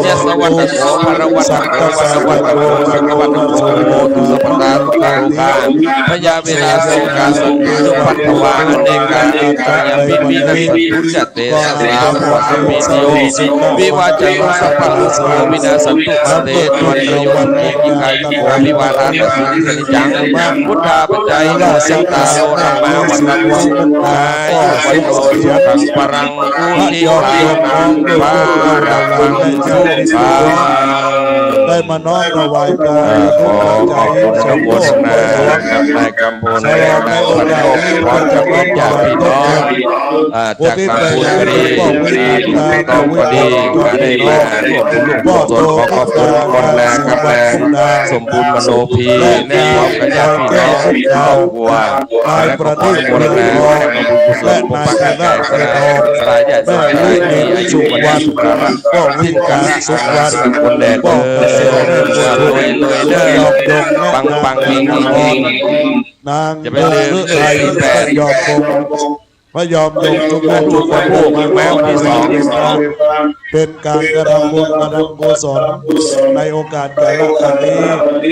ยศวัฒโน พลวัฒโน วรวัฒโน สังวัฒโน สุโข ทุสัพพตา ทุกขาโรคา พยาเวราโศกา โสทุปัทวา อเนกา อาตายัง วิวินัสสันตุ จะเตสะสา ภวสัมปีติโย วิวาจันตุ สัพพะโรโค วินาสสันตุ มาเต ตวันตโย นิกายุโก วิวาทานัสสิ นิจัง พุทธาปัจจายิโน สิตาโร ธรรมา วัฒนตุ อายุ วัฒโน สุขัง พลัง อุทิตานัง พารัง สุขัง ได้มาน้อมถวายตาน เอ่อ ขอขอบคุณทั้งหมดนะครับ นายกำพลและนางพันนก พร้อมกับญาติพี่น้อง อ่า จากบางปูนก็ดี อ่า ถูกต้องก็ดี มาได้มาร่วมบุญร่วมกุศล ขอขอบคุณทุกคนนะครับ นางสมบูรณ์มโนพี และพร้อมกับญาติพี่น้องทุกครอบครัว และขออนุโมทนาให้บุญกุศลของพระอาจารย์คณะพระญาติโยมทั้งหลายมีอายุวันนะสุขะพละ สิ้นกาละ สุขะพละ คนแดดเด้อ รวยรวยเด้อ ปังปัง เฮงเฮง นาง จะไปลืม เออ เออ พระยอมยง พระยอมยงทุกท่านทุกคน แม่วันที่สอง เป๋นก๋านกระทำบุญกระทำกุศลในโอกาสกาละครั้งนี้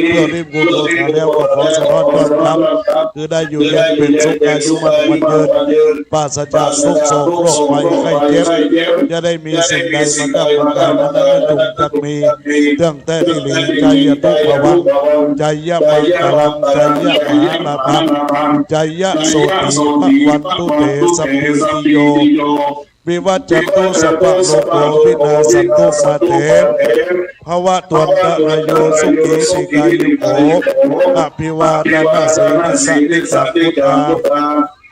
เปื้ออุทิศกุศลแล้วก็ขอสะท้อนต้อนรับ คือได้อยู่เย็นเป๋นสุข อายุมั่นขวัญยืน ปราศจากทุกข์โศกโรคภัยไข้เจ็บ จะได้มีสิ่งใดมาตั้งมาตายนั้น และจงจักมีเตื้องแต๊ดีหลี ชัยยะทุพพะวัง ชัยยะมังคะลัง ชัยยะมหาลาภัง ชัยยะโสติภะวันตุเต สัพพีติโย วิวัจจันตุ สัพพะโรโค วินาสสันตุ มาเต ภะวะตวันตะราโย สุขีทีฆายุโก อะภิวาทะนะสีลิสสะนิจัง วุฑฒา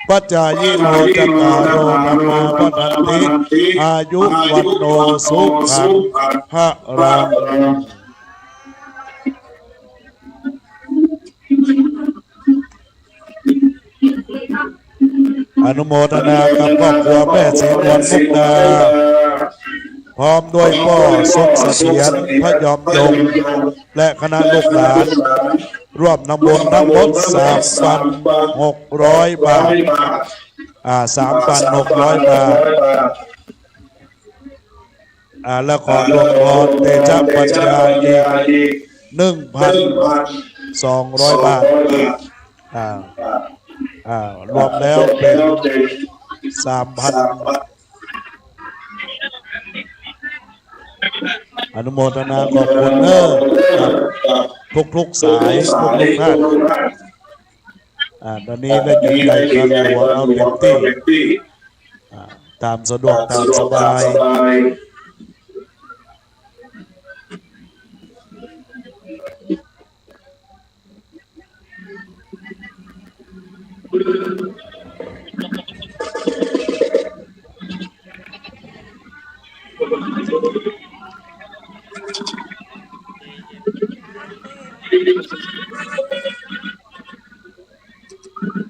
ปะจายิโน จัตตาโร ธัมมา วัฑฒันติ อายุ วัณโณ สุขัง พะลัง อนุโมทนากับครอบครัวแม่ศรีนวลมุกดา พร้อมด้วยป้อสุขเสถียร พระยอมยง และคณะลูกหลาน ร่วมทำบุญทั้งหมด สามพันหกร้อยบาท อ่า สามพันหกร้อยบาท อ่า และขอหลวงพ่อเตชะปัญญาอีก หนึ่งพันสองร้อยบาท อ่า อ่า รวมแล้วเป๋น สามพัน อนุโมทนาขอบคุณเด้อ ครับ ทุกๆ สาย ทุกๆ ท่าน อ่า ต๋อนนี้ได้จุดใหญ่ครับ หัวเอาเต็มตี้ อ่า ต๋ามสะดวก ต๋ามสบาย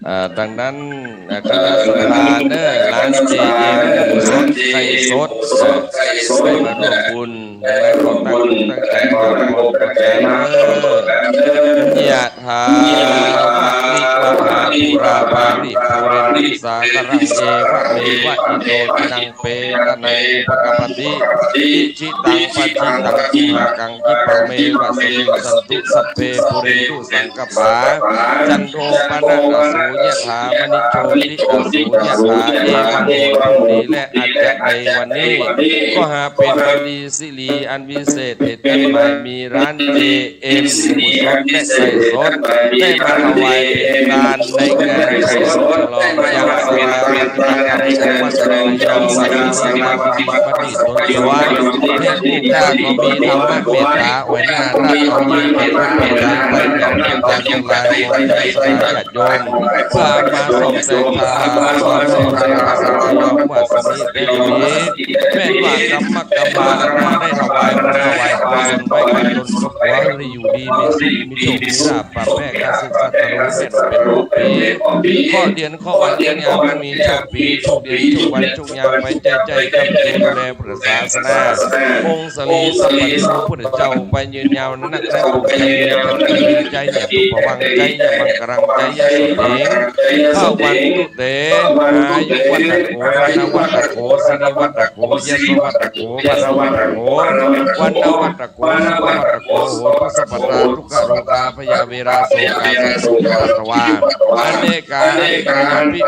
อ่า ดังนั้น อ่า คณะสงฆ์เด้อ หลานเจเอ็ม สด ไลฟ์สด อ่า ได้มาร่วมบุญ ดังนั้นขอตั้งอกตั้งใจมาร่วมบุญกันเด้อ ยะถา วะริวะหาปูราปาริปูเรนติสาคารัง เอวะเมวะอิโต ทินังเปตานังอุปะกัปปะติ อิจิตังปัจจิตังตุมหัง คิปะเมวะสะมิชฌันตุ สัพเพปูเรนตุสังกัปปา จันโทปะนะระโสยะถา มะณิโชติระโสยะถา เอวังโหตุ ดีแล้ว อาจจะในวันนี้ ก็หาเป๋นวันดีสิริอันวิเศษ เหตุการณ์ใหม่มีร้านเจเอ็ม หมู่สดและไก่สด ได้มาถวายเป๋นตานในงานไก่สด ฉลองยังสถาปนิกกรรมของวัดสะเดาะยอด สามัคคีปฏิบัติตน เทพผู้กล้าก็มีธรรมะเมตตา อวยหน้าราชบุตรีแก่ผู้เป็นไปอย่างเมตตาทั้งหลาย ขอญาติสาญาติโยม เพื่อมาส่องแสงธรรม ส่องแสงธรรม ส่องแสงธรรม ว่าสมิเตมี แม่นว่ากรรมกรรมาราได้ถวายบุญถวายกุศลไปกันตนก็ขอให้อยู่ดีมีสุข มีโชคมีลาภ ปราบแพ้ข้าศึกศัตรู แม่นว่าเป๋นผู้ปี เคราะห์เดือนเคราะห์วันเคราะห์ยาม มีโชคปี โชคเดือน โชควัน โชคยาม ไปใจ้ๆ ก้ำจูนดูแลพระศาสนา องค์สรีสัพพัญญูพุทธเจ้า ไปยืนยาวนัก นัก ใจ้เยียะ ใจ้เยียะ ปุพพะวัง ใจ้เยียะ มังคลัง ใจ้เยียะ สุขี พระวันตุเต อายุวัตโข วรรณวัตโข สิริวัตโข ยศวัตโข พลวัตโข วรรณวัตโข สุขวัตโข โหตุสัพพะทา ทุกขโรคา พยาเวรา โศกา สัพพะทุกขะวา อเนกา อเนกา ภิ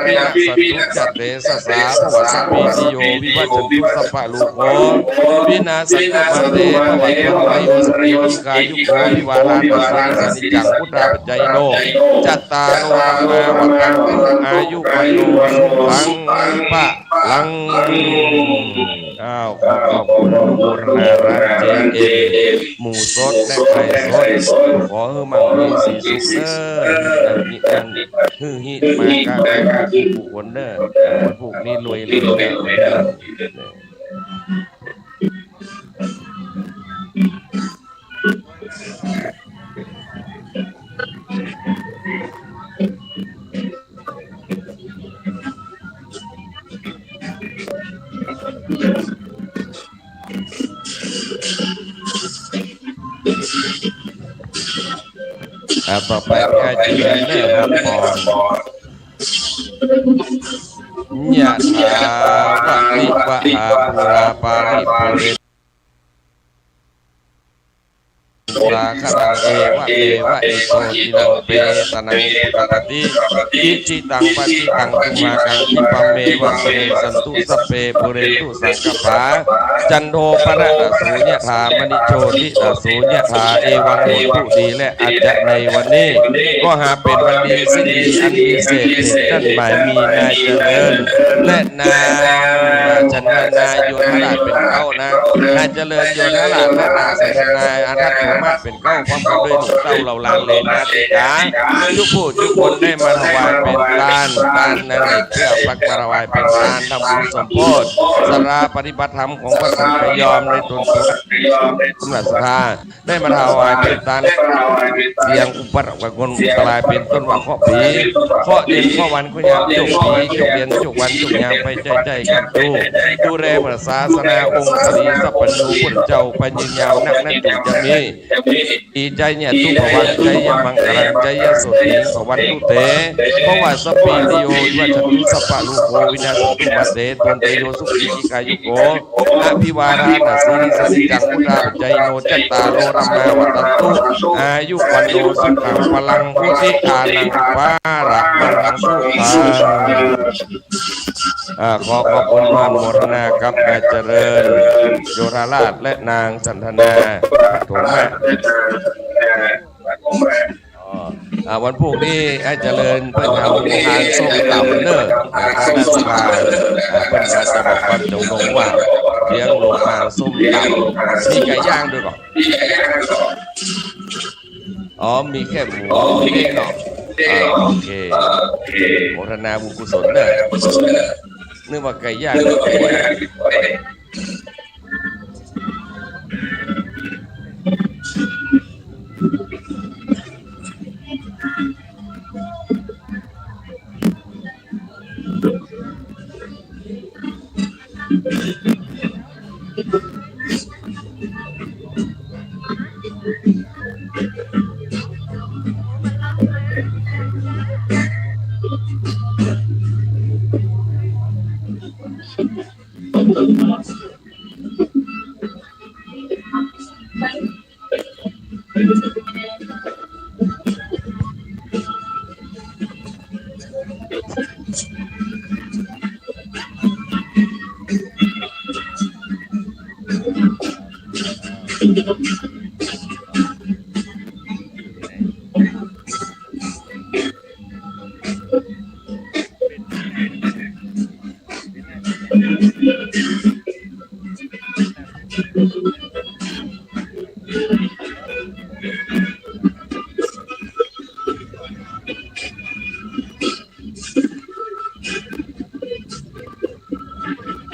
วินาสสันตุ จะเตสะสา ภะวะสัพพีติโย วิวัชชันตุ สัพพะโรโค วินาสสันตุ มาเต ภะวะตวันตะราโย สุขี ทีฆายุโก อภิวาทะนะสีลิสสะ นิจจัง วุฑฒาปะจายิโน จัตตาโร ธัมมา วัฑฒันตุ อายุ วัณโณ สุขัง พะลัง อ้าว ขอขอบคุณอนุโมทนาร้านเจเอ็ม หมูสดและไก่สด ขอหื้อมั่งมีสีสุขเด้อ หื้อหิมากาไปทุกผู้คนเด้อ วันพรุ่งนี้รวยเลยเด้อ อ่า ต่อไปก็จะเริ่มนะครับ พร ยะถา วะริวะหาปูราปาริปูเรน สาคะรัง เอวะเมวะอิโต ทินังเปตานังอุปะกัปปะติ อิจิตังปัจจิตังตุมหัง คิปะเมวะสะมิชฌันตุ สัพเพปูเรนตุสังกัปปา จันโทปะนะระโสยะถา มะณิโชติระโสยะถา เอวังโหตุ ดีแล้ว อาจจะในวันนี้ ก็หาเป๋นวันดีสิริอันวิเศษ เหตุการณ์ใหม่มีนายเจริญ และนางฉันทนา โยธาราชเป๋นเก๊านะ นายเจริญ โยธาราช และนางฉันทนา อารัตโถมาสเป๋นเก๊า พร้อมกันด้วยหนุ่มเต้าเหล่าหลานเหลนนาติกา ทุกผู้ทุกคนได้มาถวายเป๋นตาน ตานนั้นเปื้อปักมาถวายเป๋นตานทำบุญสมโภช สาราปฏิบัติธรรมของพระสงฆ์พยอมในตนสมศรัทธา ได้มาถวายเป๋นตาน เสี่ยงอุปัตตะมงคลอันตรายเป๋นต้นว่าเคราะห์ผี เคราะห์เดือน เคราะห์วัน เคราะห์ยาม โชคปี โชคเดือน โชควัน โชคยาม ไปใจ้ๆ ก้ำจูน ดูแลพระศาสนา องค์สรีสัพพัญญูพุทธเจ้า ไปยืนยาวนัก นัก จึงจะมี อิจฉาเยียะ ทุกขะวัง ใจ้เยียะ มังคลัง ใจ้เยียะ โสติง พะวันตุเต ภะวะสัพพีติโย วิวัชชันตุ สัพพะโรโค วินาสสันตุ มาเต ตวันตะราโย สุขี ทีฆายุโก อภิวาทะนะสีลิสสะ นิจจัง วุฑฒาปะจายิโน จัตตาโร ธัมมา วัฑฒันตุ อายุ วัณโณ สุขัง พะลัง วุฒิ ญาณัง ปะระมัง สุขัง อ่า ขอขอบคุณ อนุโมทนากับนายเจริญ โยธาราช และนางฉันทนา พัทโถมะ อ๋อ อ่า วันพรุ่งนี้ไอ้เจริญเปิ้นเอาโรงงานส้มต๋ำเน่อ ทางด้านสภา อ่า เปิ้นอาจจะบอกความจำนงว่าเลี้ยงโรงงานส้มต๋ำ มีไก่ย่างด้วยก่อ อ๋อ มีแค่หมูเล็กเนาะ อ่า โอเค โมทนาบุญกุศลเน่อ นึกว่าไก่ย่าง เ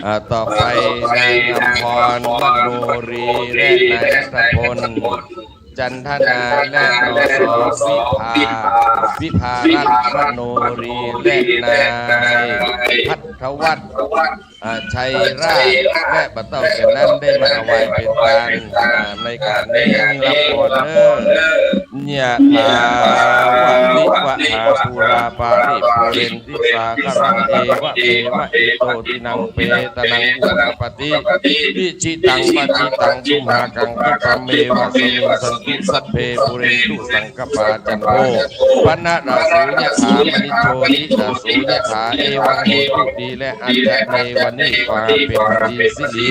อ่า ต่อไปนางอำพร มโนรี และนายณัฐพล จันทนา และ นส วิภา วิภารัตน์ มโนรี และนายพัทวัฒน์ อ่า ชัยราช และบ่เต้าแก่นั้นได้มาถวายเป๋นตาน อ่า ในก๋านนี้รับพรเน่อ ยะถาวะริวะหาปูราปาริปูเรนติสาคารัง เอวะเมวะอิโตทินังเปตานังอุปกัปปติ อิจิตังปัตถิตังตุมหัง ขิปปะเมวะสะมิชฌันตุ สัพเพปูเรนตุสังกัปปา จันโทปะนะระโสยะถา มะณิโชติระโสยะถา เอวังโหตุ ดีแล้ว อัญจะเนวะ นี่ก็เป๋นพิธีสิริ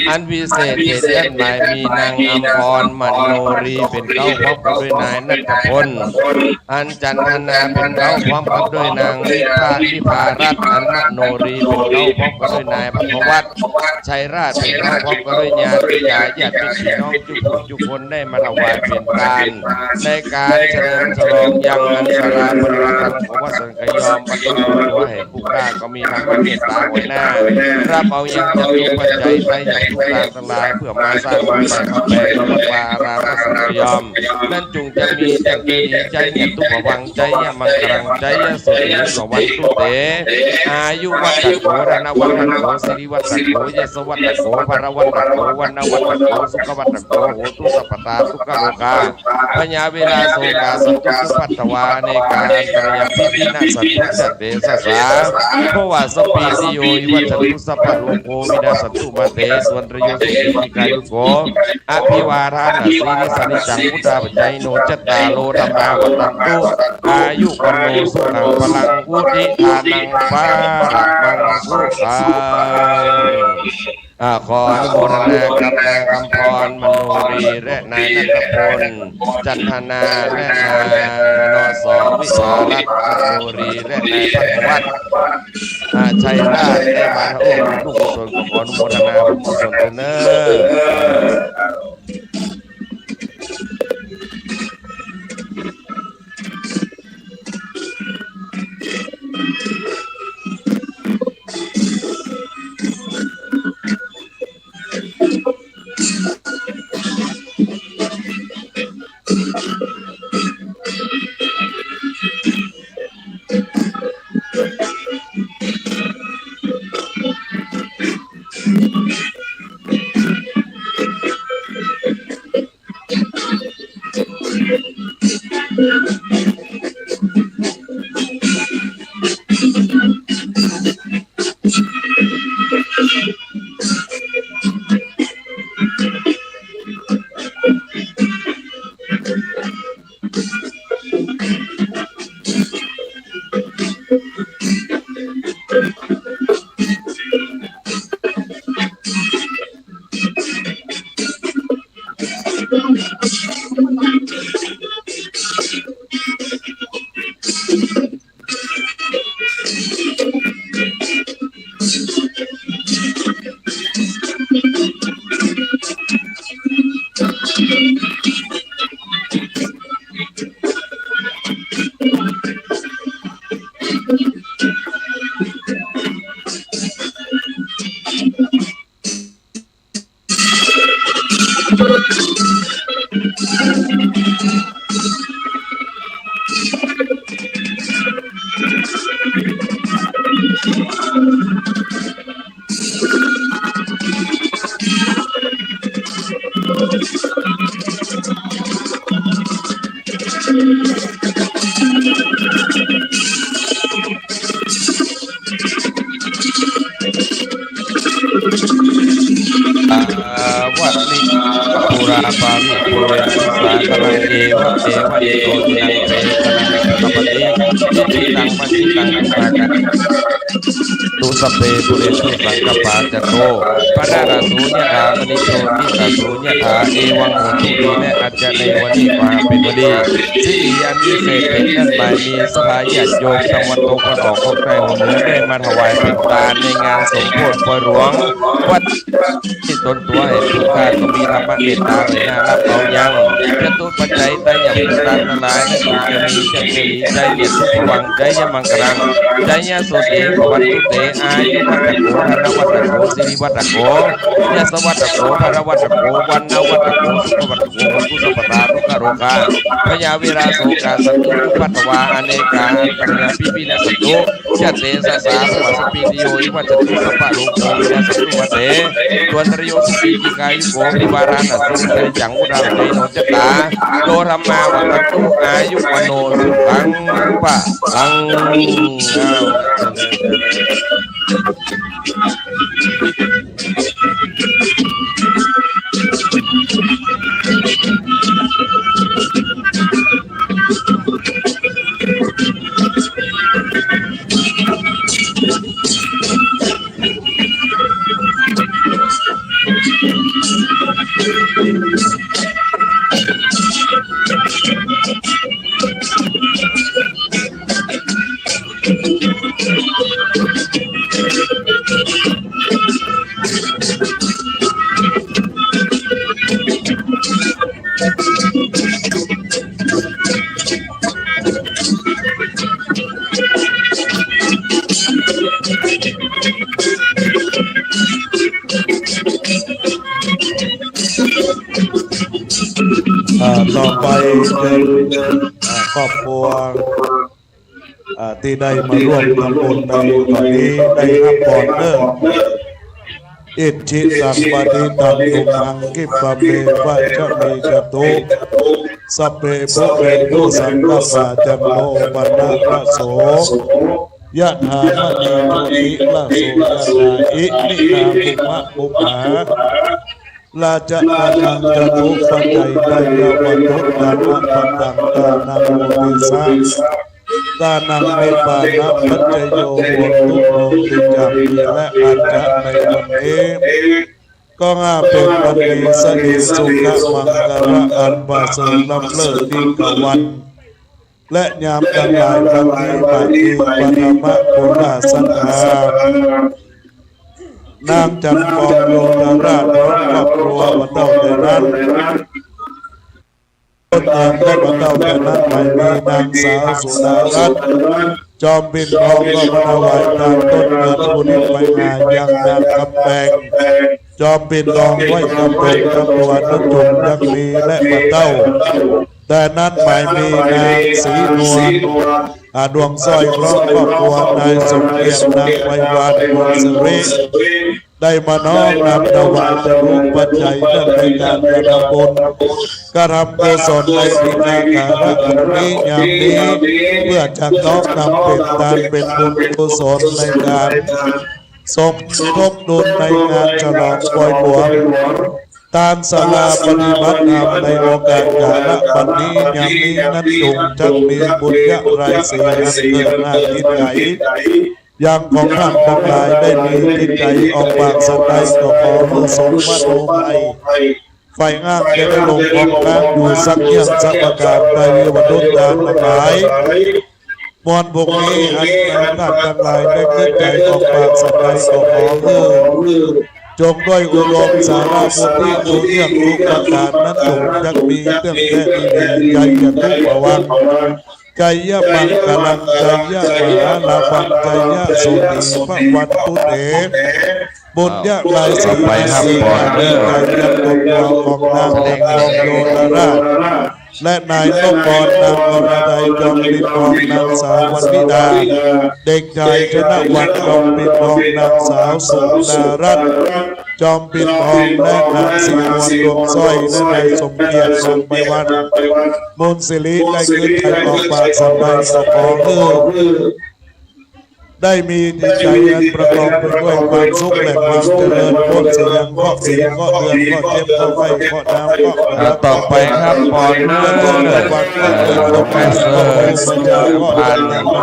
อันวิเศษเดชเด่นหมาย มีนางอำพร มโนรี เป๋นเก๊า พร้อมกั๋นด้วยนายณัฐพล อันจันทนา เป๋นเก๊า พร้อมกั๋นด้วยนางวิภา วิภารัตน์ อันมโนรี เป๋นเก๊า พร้อมกั๋นด้วยนายพัทวัฒน์ ชัยราช เป๋นเก๊า พร้อมกั๋นด้วยญาติกาญาติพี่น้องจุ๊กจุ๊กคนได้มาถวายเป๋นตาน ในก๋านเฉลิมฉลองยังอันสาราบริวารของวัดสันกะยอม บรรพบุรุษแห่งผู้กล้า ก็มีธรรมเมตต๋าหัวหน้า รับเอายังจตุปัจจัยไปยังผู้กล้าทั้งหลาย เพื่อมาสร้างบุญสร้างกุศลแก่วัดวาอารามวัดสันกะยอม นั้นจุ่งจะมีแจ้งเจดีย์ จายัตถุปะวังค์ จายะมังคลัง จายะโสติ สะวันตุเต อายุวัฒโข ธนวัฒโข สิริวัฒโข ยศวัฒโข พละวัฒโข วรรณวัฒโข สุขวัฒโข โหตุสัพพะทา ทุกขโรคา พยาเวราโศกา สันตุ สุภัททวา อเนกาอันตรายา พิตินะสันตุ จะเตสะสา ภะวะสัพพีติโย วิวัชชันตุ สัพพะโรโค วินาสสันตุ มาเต สุวัณณโรโย สุขี ทีฆายุโก อภิวาทานะสีลิสสะนิจจัง วุฑฒาปะจายิโน จัตตาโร ธัมมา วัฑฒันตุ อายุ วัณโณ สุขัง พลัง วุฒิ ฐานัง ปะละมัง สุขัง อ่า ขออนุโมทนากับนางอำพร มโนรี และนายณัฐพล จันทนา และนาง นส วิภารัตน์ มโนรี และนายพัทวัฒน์ อ่า ชัยราช ได้มาร่วมบุญกุศล ขออนุโมทนาบุญกุศลเน่อ อาวัตติ ปูราปาริปูเรนติสาคารัง เอวะเมวะอิโต ทินังเปตานังอุปกัปปติ อิจิตังปัจจิตังตุมหัง ตุ สัพเพ ปูเรนตุ สังกัปปา จันโท ปะนะระโส ยะถา มะณิ โชติระโส ยะถา เอวัง โหตุ เตนะ อัจจะเนวะ เมวะ สะมิชฌา เปนวะ สิริอันวิเศษเปรียบนั้น หมายมีศรัทธาญาติโยมตะวันตก ตะวันออก ตะวันออก ตะวันออก ได้มาถวายเป๋นตานในงานสมโภชปอยหลวง วัด ตี้ตนตั๋วแห่งผู้ข้าก็มีธรรมะเมตตาไหลหน้ารับเอายัง จตุปัจจัยไตรยะปุตตาทั้งหลาย นั้นจะมี จะมี ชัยยะสุขะวัง ชัยยะมังคะลัง ชัยยะโสติภะวันตุเต อายุวัฒโข ธนวัฒโข สิริวัฒโข ยศวัฒโข พลวัฒโข วรรณวัฒโข สุขวัฒโข โหตุ สัพพะ ทุกขโรคา พยาเวราโศกา สันตุ ทุกขัตวา อเนกา อันตรายา ปีวินาสสันตุ ชะเตสะสา ภะวะ สัพพีติโย วิวัชชันตุ สัพพะโรโค วินัสสันตุ มาเต สุอันตะรโย สุขีทีฆายุโก ภะวะ นิวาระณะสันตุ นิจจัง วุฒาภะเต โน จัตตาโร ธัมมา วัฑฒันตุ อายุ วัณโณ สุขัง พะลัง อ่า ต่อไปเป๋น อ่า ครอบครัว อ่า ตี้ได้มาร่วมทำบุญในต๋อนนี้ได้ฮับปอนเน้อ อิจฉิตังปะณิตังตุมหัง คิปะเมวะสะมิชฌันตุ สัพเพ ปุเรนตุ สังกัปปา จันโท ปะนะระโส ยะถา มะณิ โชติระโส ยะถา อิมินา ปุมมะ ปุมหา ราจะตานัง จตุปัจจัยไตรยะวัตถุตานะ ปัตตัง ตานัง โหติสะ ตานัง นิปปานะปัจจโย โหตุ โนติ จะมีและอาจจะในวันนี้ ก็อาจเป๋นวันดี สะดี สุขะมังคะละ อันประเสริฐล้ำเลิศยิ่งกว่าวัน และยามตังหลาย วันนี้ หมายมีปฐมปุณณะศรัทธา นางจันทร์ปอง โยธราช พร้อมครอบครัว บ่าเต้าแต่นั้น ต้นเงินก็บ่าเต้าแต่นั้น หมายมีนางสาวสุดารัตน์ จอมปิ่นทอง ก็มาถวายตานต้นเงิน อุทิศไปหายังนางกำแปง จอมปิ่นทอง ไหว้กำแปง กำปวน นั้นจุ่งยังมีและบ่าเต้า แต่นั้นหมายมีนางศรีนวล อ่า ดวงสร้อย พร้อมครอบครัว นายสมเกียรติ นางไพวัน วงศ์สิริ ได้มาน้อมนำถวายจตุปัจจัยเนื่องในการกระทำบุญ กระทำกุศลในปีนาสาขะอันนี้ยามนี้ เพื่อจะน้อมนำเป๋นตานเป๋นบุญกุศลในการสมทบทุนในงานฉลองปอยหลวง ตานศาลาปฏิบัติธรรมในโอกาสสาขะอันนี้ยามนี้นั้นจุ่งจักมีบุญญาลัยศรีอันเกิดหน้าจิตใจ๋ อย่างของท่านตังหลายได้มีจิตใจ๋ออกปากสันใดก็ขอหื้อสมมโนมัย ใฝ่งามแก่ในหลวงของนางอยู่สักเยี่ยงสักประก๋านใด วัตถุตานตังหลาย มวลพวกนี้อันท่านตังหลายได้จิตใจ๋ออกปากสันใดก็ขอหื้อ จงด้วยอุดมสารภุญอยู่เยี่ยงทุกประก๋านนั้นจุ่งจักมีเตื้องแต๊ดีใจ๋ยันตุปวัง ชัยยะมังคะลัง ชัยยะมหาลาภัง ชัยยะโสติภะวันตุเต บุญญาลัยศรี ไปฮับปอนเด้อ ชัยยะตนวาของนางจันทร์ปอง โยธราช และนายนพกร นางวราไทย จอมปิ่นทอง นางสาววรรณิดา เด็กชายชนะวัน จอมปิ่นทอง นางสาวสุดารัตน์ จอมปิ่นทอง และนางศรีนวล ดวงสร้อย และนายสมเกียรติ นางไพวัน มูลสิริ ได้ขึ้นไทยออกปากสำใบสะขอหื้อ ได้มีจิตใจอันประกอบไปด้วยความสุขและความเจริญ พ้นเสียงเคราะห์ผีเคราะห์เดือนเคราะห์เจ็บเคราะห์ไข้เคราะห์น้ำเคราะห์ อ่า ต่อไปครับ ปอนเนอร์ เอ่อ หลวงแม่เซิง พัน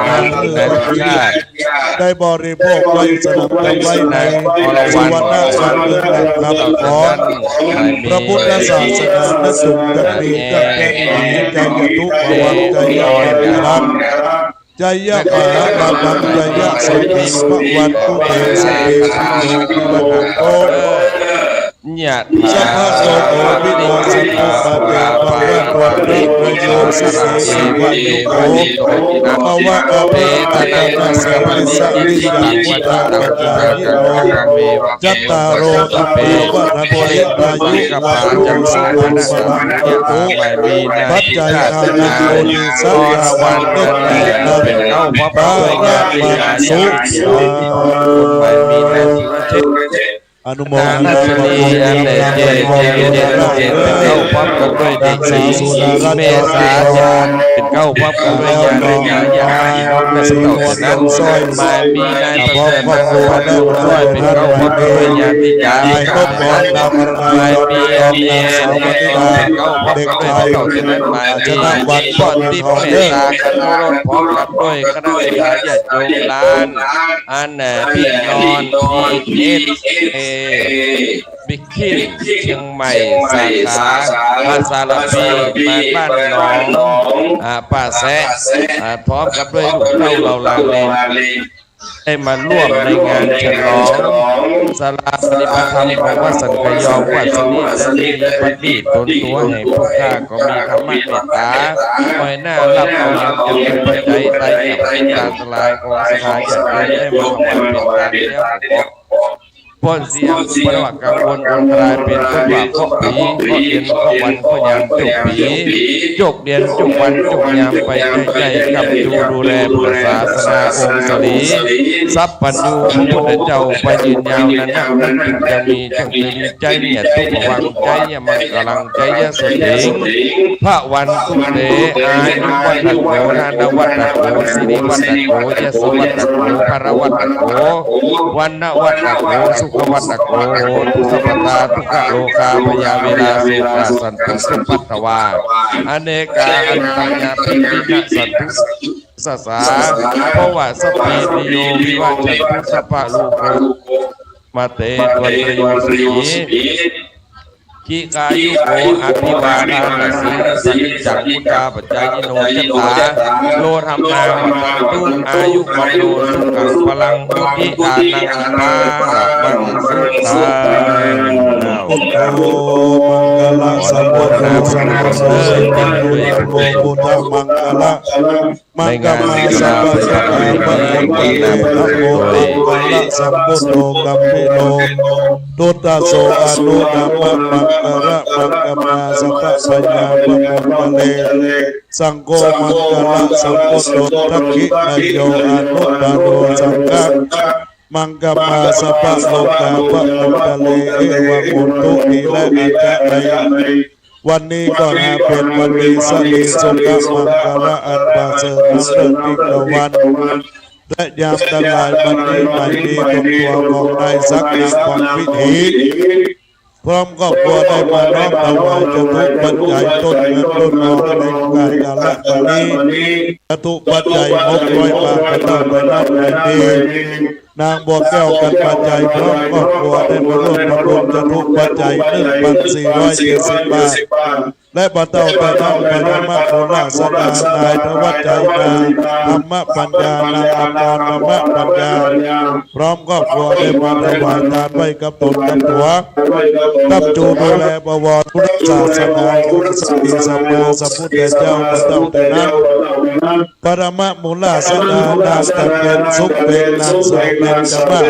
พัน แบงค์ชาติ ได้บริโภคไว้สนับสนุนไว้ในสุวรรณสังคมแห่งธรรม ขอพระพุทธศาสนานั้นจงจักมีจักแผ่นดิน ชัยยะทุกข์ระวัง ชัยยะปัญหา ชัยยะมหาลาภัง ชัยยะสัพพิง พระวันตุเต สัพเพ สัพพะโต ยะถา สัพพะโต โควินาศ สัพพะปะเต ภะวะตวันตะรายโย สุขี ทีฆะยุโก ภะวะ อะภิวาทะนะสีลิสสะนิจัง วุฑฒะปะจายิโน จัตตาโร ธัมมา วัฑฒันติ อายุ วัณโณ สุขัง พะลัง ปัจจัยานัง ปูริสะ ยะถา มะหิสสะ เมตตา เป๋นเก้า พร้อมกัด้วยญาติ อายุ คนใหม่มีหน้าที่ อนุโมทนา นาชนี อันเนกเจเจเจเจ เป๋นเก้า พร้อมกับบริวาร เด็กหญิง เมษา เป๋นเก้า พร้อมกับบริวาร ญาติ ญาติ ญาติ ญาติ ญาติ ญาติ หมายมีนายประเสริฐ นางประเสริฐ เป๋นเก้า พร้อมกับบริวาร ญาติ ญาติ หมายมีอันเนกเป๋นเก้า พร้อมกับบริวาร หมายมี ปอดติดเมตตา กันโอรส พร้อมกับด้วยคณะสัตยาญาติโยมหลาน อันเอ่อ พี่น้อง พีเอสเอ บิ๊กคิน เชียงใหม่ สาขา อาสาลาปี บ้านหนอง อ่า ป่าแซะ อ่า พร้อมกับด้วยลูกเต้าเหล่าหลานเหลน ได้มาร่วมในงานฉลองศาลาปฏิบัติธรรมของวัดสันกะยอ วัดสะหนิ สะหนิ ประณีตตนตั๋วแห่งผู้ข้า ก็มีธรรมะเมตตา คอยหน้ารับเอายังจะเป็นปัจจัยไตร่กับเป็นการสลายของศรัทธาญาติโยมได้มาถวายเป็นทานแล้ว พ้นเสียอุปสรรคกังวลอันตรายเป๋นต้นว่าเคราะห์ผี เคราะห์เดือน เคราะห์วัน เคราะห์ยาม เจ้าปี โจคเดือน โจควัน โจคยาม ไปใจ้ๆ กำจูดูแลเปื้อศาสนาองค์สรี สัพพัญญูพระพุทธเจ้า ไปยืนยาวนานัก นั้นจึงจะมี จักจะมี ชัยยะทุกข์ระวัง ชัยยะมังคลัง ชัยยะสะถิง พระวันตุเต อายุวัฒโข ธนวัฒโข สิริวัฒโข ยโสวัฒโข พลวัฒโข วรรณวัฒโข สุขวัฒโข โหตุสัพพทา ทุกขโรคาพยาเวรา โสกาสันตุสัพพัทวา อเนกาอันตายา พิกขิณะสันตุสัสสา ภวสัพพีติโย วิวัชชันตุสัพพะโรโค มาเต ตวันตรโยสุขี ทีฆายุโก อภิวาทานาสีลิสสะนิจจัง วุฑฒาปะจายิโน จัตตาโร ธัมมา วัฑฒันตุ อายุวัณโณ สุขัง พลัง โพธิญาณัง ภาละวันตุเต โอ มังคละสัมปันโน สัมปันโน สัมปันโน ธัมโม พุทธมังคละ มังคมาสัพพะสังฆาปะโม นะโม มังคละสัมปุทโธ กัมพีโร ทุตโส อนุตตมะมังคละ มังคมาสัพพะพยาปะโมทะเล สังโฆ มังคละสัมปุทโธ ทักขิณะโย อนุตตโร สังฆะ มังคมาสัพพะโลกาปะโมทะเล เอวังโหตุ ดีและอาจจะในวันนี้ก็นับเป๋นวันดี สะหลีสุขะมังคละอันประเสริฐ นำเลิกยิ่งกว่าวันและยามทั้งหลาย วันนี้หมายมีตนตัวของนายศักดิ์ นางพรวิถี พร้อมครอบครัวได้มาน้อมถวายจตุปัจจัยต้นเงินต้นทองในโอกาสสาระวันนี้ จตุปัจจัยหกร้อยบาท พระเจ้าไปรับในที่ นางบัวแก้ว กันปัจจัย พร้อมครอบครัวได้มาร่วมทำบุญจตุปัจจัย หนึ่งพันสี่ร้อยเจ็ดสิบบาท และพระเจ้าไปรับไปรับมะโคราชสถานนายธวัชชัย นางธรรมปัญญา นางอมรธรรมปัญญา พร้อมครอบครัวได้มาถวายทานไว้กับตนกับตั๋ว กับจูดูแลบวรพุทธศาสนาองค์สมเด็จสัมมาสัมพุทธเจ้า พระเจ้าแต่นั้น ปรมะมูลาสนานามตันเย็นสุขเพ็งนางสาวเบญจมาศ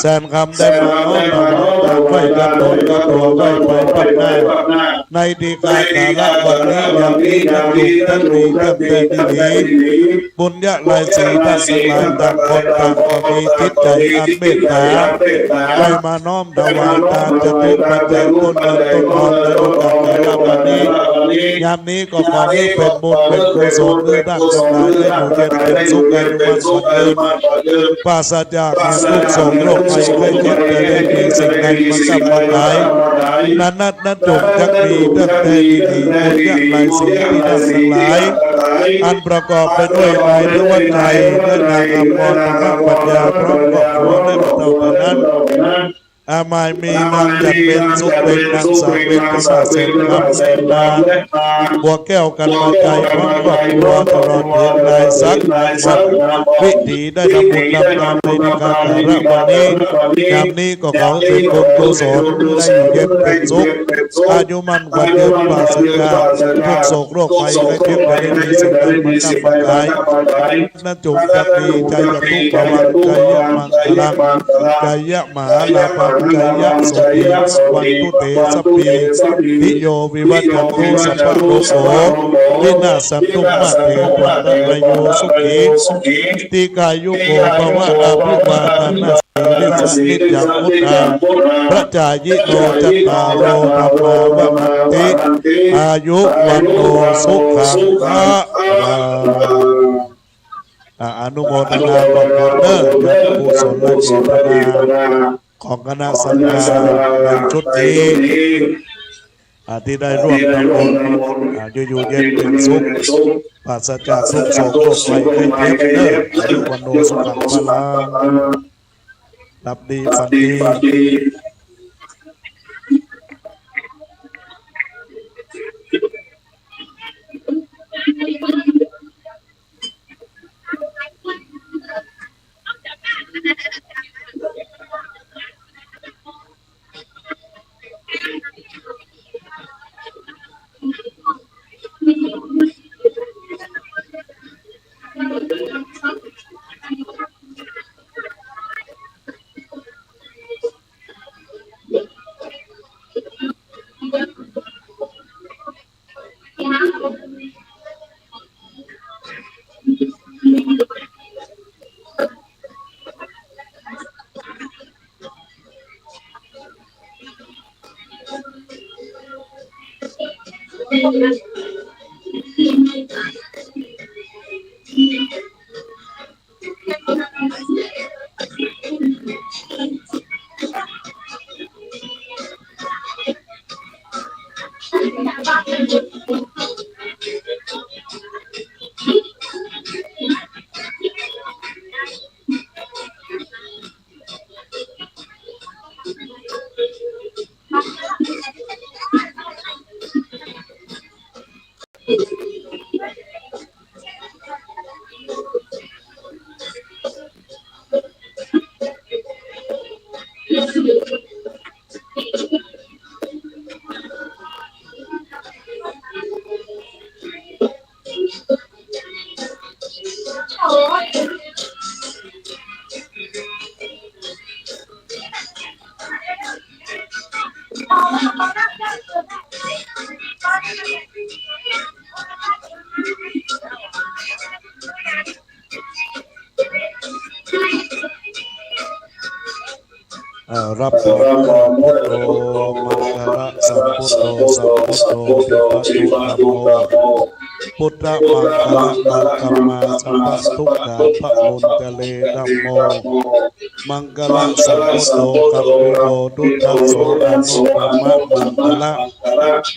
แสนคำได้มาน้อมถวายตาม ไหว้กั๋นตนกั๋นตั๋ว ไหว้ไปเบื้องหน้า ในตี้กาละวันนี้ ยามนี้ ยังอยู่ ยังดี ยังแต๊ดี บุญญาลัยสี ต้านตังหลาย ต่างคนต่างก็มีจิตใจ๋อันเมตต๋า ได้มาน้อมถวายตามจตุปัจจัย ต้นเงินต้นทอง ในโอกาสกาละวันนี้ ยามนี้ก็ขอหื้อเป๋นบุญเป๋นกุศล หื้อต้านตังหลายได้อยู่เย็นเป๋นสุข อายุมั่นขวัญยืน ปราศจากเหตุทุกข์โศกโรคภัยไข้เจ็บ จะได้มีสิ่งใดมาค้ำมาขาย นั้นนัดนั้นจงจักมีตั้งแต่นี้ บุญญาลัยสี ตี้ต้านตังหลาย อันประกอบไปด้วยนายธวัชชัย และนางอมร ธรรมปัญญา พร้อมครอบครัว และบรรดานั้น อา หมายมีนางจันทร์เพ็ญ สุขเพ็ญ นางสาวเพ็ญ พิมมาแสนคำ แสนมา บัวแก้ว กันมาไกล พร้อมครอบครัว ตลอดถึงนายศักดิ์ วิถี ได้ทำบุญทำทานในโอกาสกาละวันนี้ ยามนี้ก็ขอหื้อเป๋นบุญกุศล ได้อยู่เย็นเป๋นสุข อายุมั่นขวัญยืน ปราศจากทุกข์โศกโรคภัยไข้เจ็บ จะได้มีสิ่งใดมาค้ำมาขาย นั้นจงจักมี ชัยยะทุกขวัง ชัยยะมังคลัง ชัยยะมหาลาภัง ชัยยะโสติ สุวัตถุเต สัพพีติโย วิวัชชันตุ สัพพะโรโข วินาสสันตุ มาเต ภวัตวันตะราโย สุขี ทีฆายุโก ภะวะ อภิวาทะนะสีลิสสะ นิจจังวุฑฒา ปะจายิโน จัตตาโร ธัมมา วัฑฒันติ อายุ วัณโณ สุขัง พะลัง อ่า อนุโมทนาขอบคุณเด้อ ญาติกุศลเจตนาของคณะสังฆาธิการชุดนี้ อ่า ตี้ได้ร่วมทำบุญ อ่า อยู่ๆ เย็นเป๋นสุข ปราศจากทุกข์โศกโรคภัยไข้เจ็บเด้อ อายุ วัณโณ สุขัง พะลัง หลับดีฝันดีอ่า รับพร พุทโธ มังคะละ สัมพุทโธ สัมพุทโธ วิวัตถุกรรโม พุทธมังคะละ มังคะมา สัพพะทุกขา พะมุญจเร ธัมโม มังคะละ สังพุทโธ กัมพีโร พุทธัสโส อนุปปะมังคะละ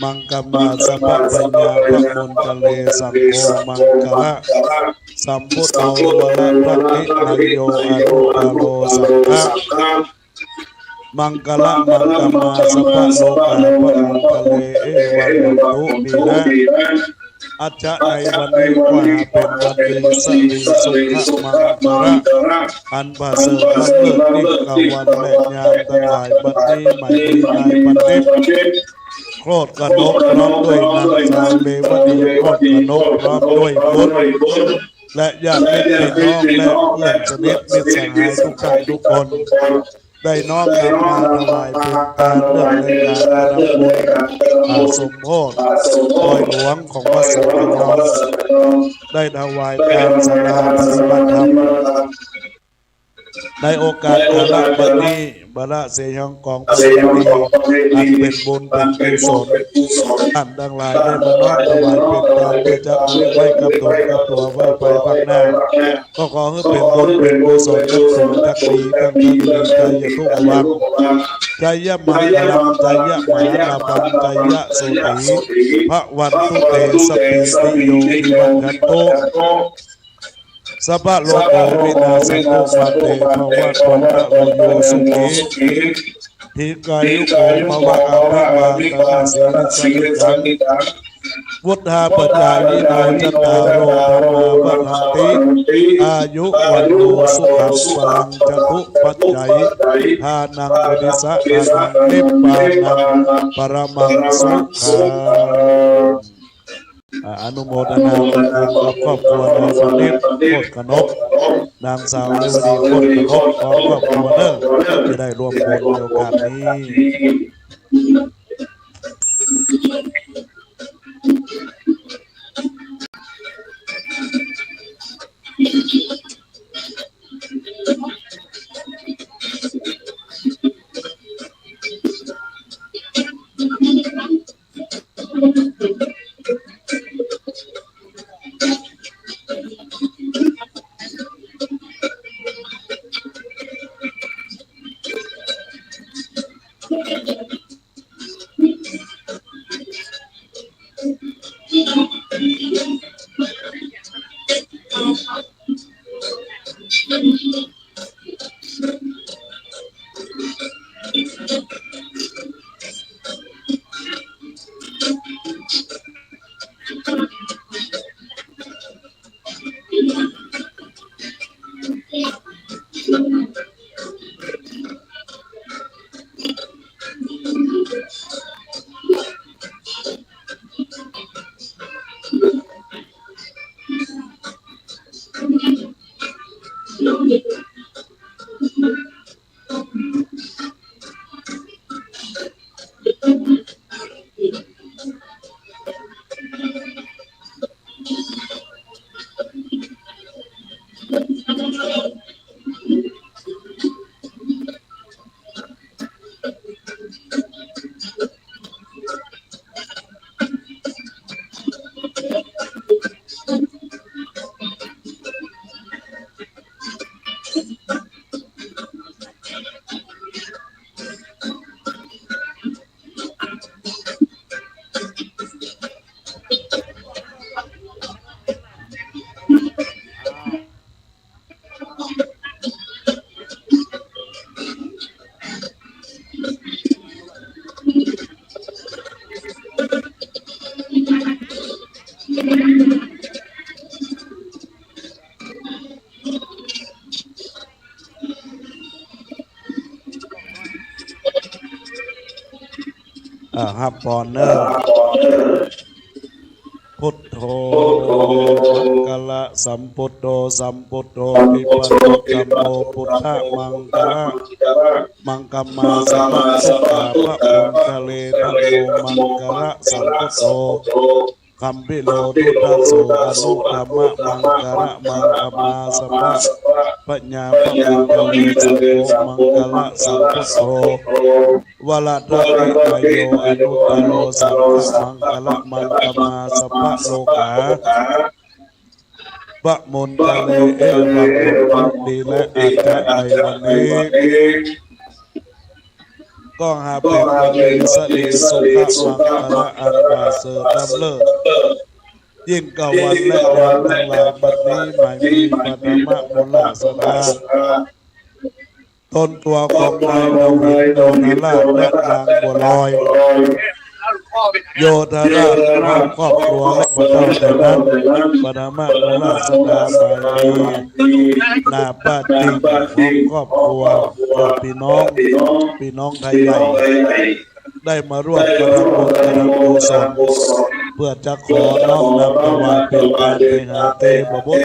มังคะมา สัพพะพะยา พะมุญจเร สังโฆ มังคะละ สัมพุทโธ วะระทักขิณเณโย อนุตตะโร สังฆะ มังคะละ มังคะมา สัพพะโลกา พะมุญจเร เอวังวัตถุ ดีนะ อัจฉะ ในวันนี้ขอเป๋นวันดี สิริสุขะ มังคะละ อันประเสริฐล้ำเลิศยิ่งกว่าวันและยามตังหลาย บัดนี้หมายมีนายบัณฑิต โคตรกนก พร้อมด้วยนางสาวเรวดี โคตรกนก พร้อมด้วยบุตร และญาติมิตรพี่น้อง และเพื่อนสนิทมิตรสหายทุกท่านทุกคน ได้น้อมนำมาถวายเป๋นตานเนื่องในก๋านประดับบุญ อ่า สมโภช ปอยหลวงของพระสงฆ์ของเฮา ได้ถวายตานศาลาปฏิบัติธรรม ในโอกาสกาละบัดนี้ บ่ละเสียหยังกองประเพณี อันเป๋นบุญเป๋นกุศล ต้านตังหลายได้มาน้อมถวายเป๋นตาน เปื้อจะเอาไว้กับต๋นกับตั๋ว ไว้ไปภาคหน้า ก็ขอหื้อเป๋นบุญเป๋นกุศล จักสุขจักดี จักดี จักดี ชัยยะทุกขวัง ชัยยะมังคลัง ชัยยะมหาลาภัง ชัยยะโสติ ภะวันตุเต สัพพีติโย วิวัชชันตุ สัพพะโรโค วินาสสันตุ มาเต ภะวัตวันตะ โรโย สุขี ทีฆายุโก ภะวะ อะภิวาทะนะสีลิสสะนิจจัง วุฑฒาปะจายิโน จัตตาโร ธัมมา วัฑฒันติ อายุ วัณโณ สุขัง พะลัง จะตุปัจจัยทานัง โพธิสสะทานัง นิพพานัง ปะระมัง สุขัง อ่า อนุโมทนาบุญกับครอบครัวนายสมนึก โคตรกนก นางสาวเรวดี โคตรกนก พร้อมครอบครัวเด้อ ตี้ได้ร่วมบุญในโอกาสนี้ อ่า ฮับปอนเน่อ พุทโธ มังคะละสัมปุตโธ สัมปุตโธ วิปัสสิธัมโม พุทธะมังคะละ มังคะมา สะพะ พุทธา พะมังคะเล ธัมโม มังคะละสัมปุตโธ คัมภิโร ทุตโส อนุตตมะมังคะละ มังคะมา สะพะ พะญา พะมังคะเล สังโฆ มังคะละสัมปุตโธ วรทัตติกโย อนุตตโร สังฆะมังคะละ มังคะมา สะพะโลกา ปะมุนตะเร เอวัง บุญดีและอาจจะในวันนี้ ก็หาเป๋นวันดีสะดีสุขะมังคะละอันประเสริฐล้ำเลิศ ยิ่งกว่าวันและเดือนตังหลาย บัดนี้หมายมีพระธรรมมูลศาสดา ตนตั๋วของนายดาวิด โยธาราช และนางบัวลอย โยธาราชพร้อมครอบครัวและบ่เฒ่าแต่นั้น พระธรรมมูลศาสดาหมายมี นาป้าติ่ง พร้อมครอบครัว ญาติพี่น้อง พี่น้องไทยใหญ่ ได้มาร่วมกระทำบุญกระทำกุศล เพื่อจะขอน้อมนำถวายเป๋นตานเตหะเตปะบุตร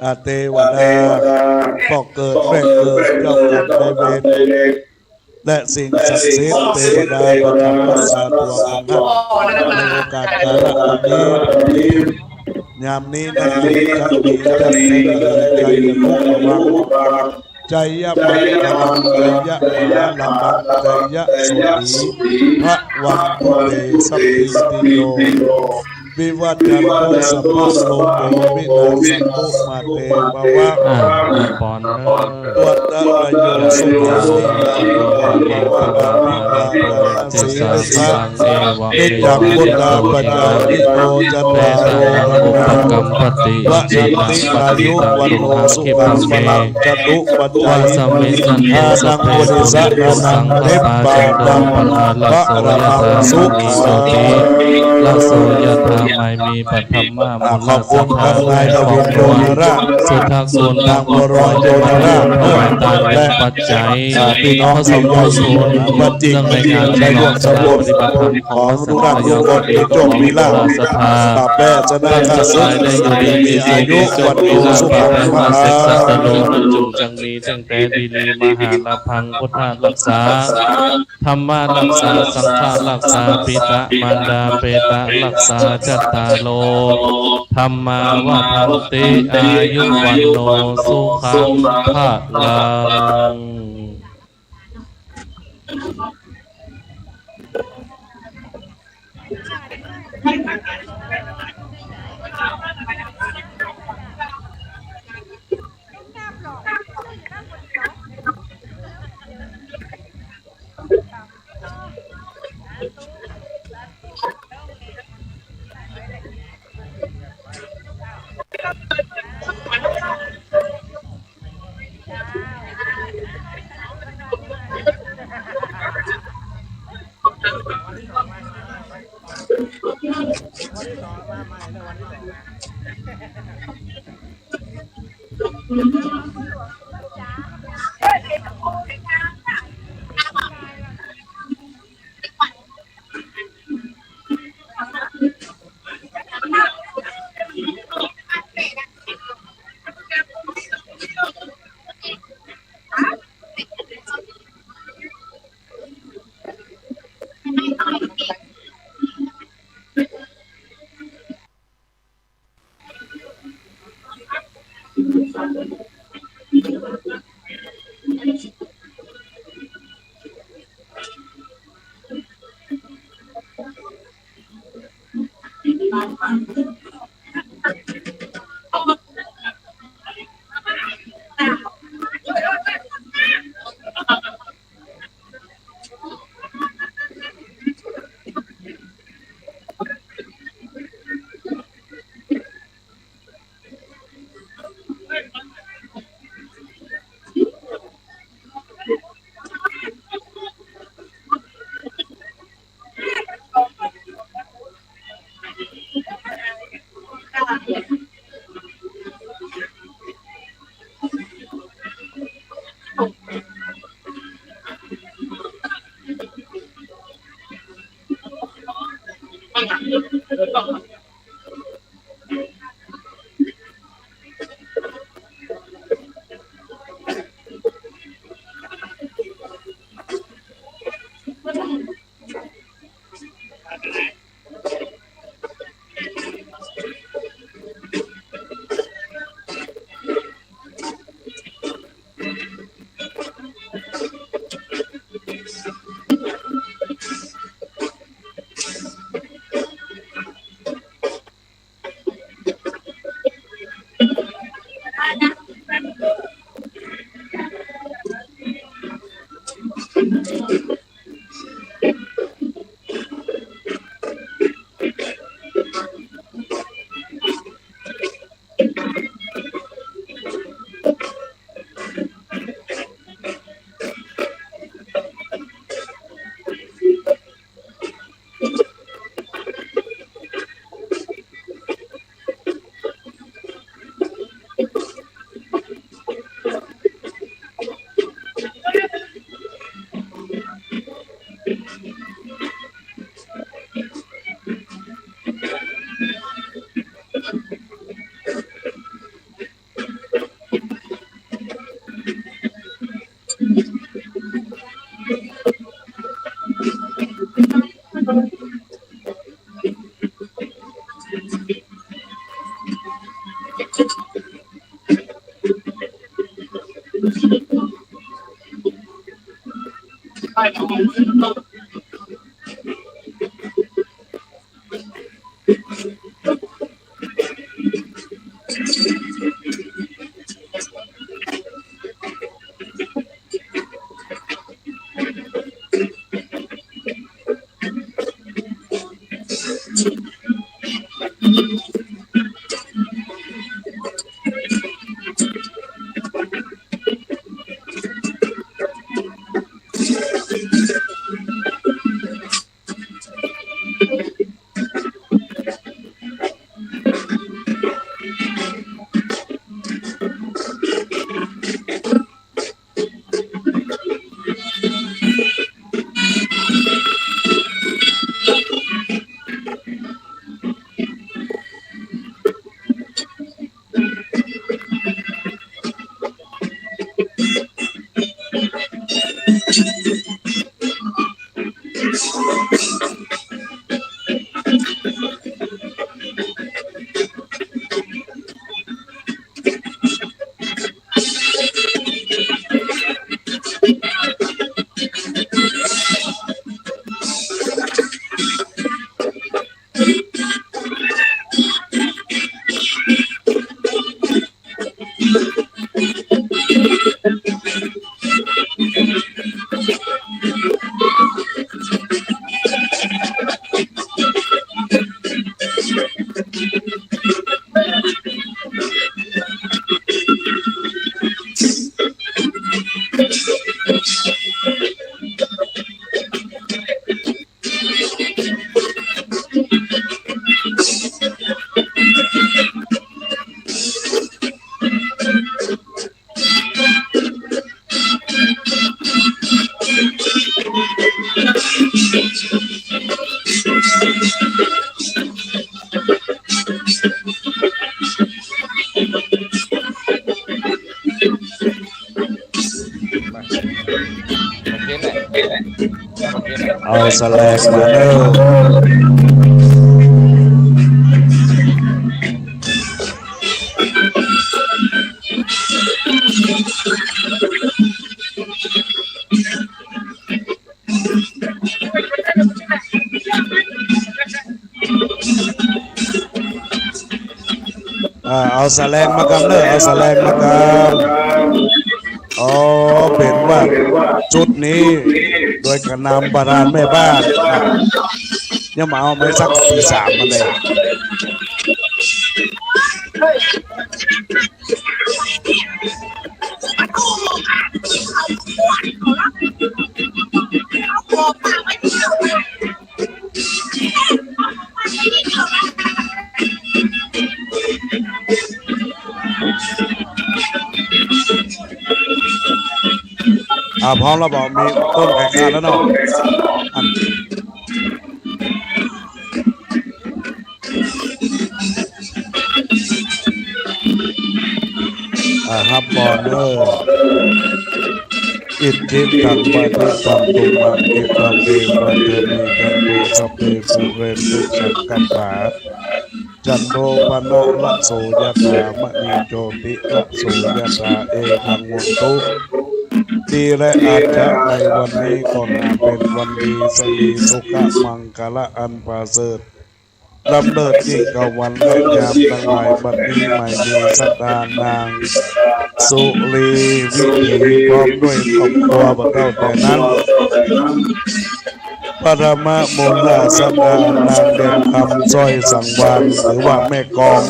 อาเตวดา ป้อเกิดแม่เกิด เจ้ากรรมนายเวร และสิ่งศักดิ์สิทธิ์เตวดาประทับรักษาตั๋วของข้าพเจ้าในโอกาสกาละนี้ ยามนี้นะ จักมีจักมีชัยยะมงคล ชัยยะมังคลัง ชัยยะมหาลัง ชัยยะโสติ พะวันตุเต สัพพีติโย วิวัชชันตุ สัพพะโรโค วินาสสันตุ มาเตภวะ อ่า ปอนเนอะ วัตตะโยสุขัง นิรันดรัง อภิวาทะนะสีลิสสะ นิจจังวุฒาปะจายิโน จัตตาโร ธรรมะ วัฒนติ อายุ วัณโณ สุขัง พลัง จะตุปัจจายิโน อานัง ปุริสะอานัง นิบานัง ปะระมัง สุขัง โสติ ระโสยะถา ไมมี ปัทมะ มูลสะทา ขอบคุณทางนายทวิน ดวงราช สุทักษณะ นางวรอย โยธราช และ ปัจจัย อ่า พี่น้องที่ได้มีบุญ เนื่องในงานฉลองสถาปนิกธรรมของพระสังฆายก ผู้มีโชคมีลาภ ศรัทธา ข้าพเจ้าทั้งหลายได้อยู่ดีมีสุข มีอายุ วัณโณ สุขัง พลัง เสกสรรพะ โล จงจังมี ตั้งแต่ดีลี มหาลาภัง พุทธรักษา ธัมมะรักษา สังฆะรักษา ปิตะมารดาเปตะรักษา จัตตาโร ธัมมา วัฒนติ อายุ วัณโณ สุขัง พลัง เอาแสลงมาเด้อ อ่า เอาแสลงมากำเน้อ เอาแสลงมากำ อ๋อ เป๋นว่าจุดนี้ โดยกระนำประธานแม่บ้าน อ่ะ ยังบ่เอาไม้สักสี่สามมาเลย อ่า พร้อมแล้วบ่ มีต้นแข่งขันแล้วเนาะ อัน อ่า ฮับก่อนเด้อ อิทธิตัง ปะริตตัง ตุมหัง ขิปปะเม วะสะมิชฌันตุ สัพเพ ปูเรนตุ สังกัปปา จันโท ปะนะ ระโส ยะถา มะณี โชติ ระโส ยะถา เอวัง โหนตุ ดีและอาจจะในวันนี้ก็นับเป๋นวันดี สิริ สุขะ มังคละอันประเสริฐ ล้ำเลิศยิ่งกว่าวันและยามตังหลาย บัดนี้หมายมีสะดานางสุรีวิถี พร้อมด้วยครอบครัว บ่าเต้าแต่นั้น ปฐมมูลสะดานางเด่นคำ สร้อยสังวาล หรือว่าแม่กอง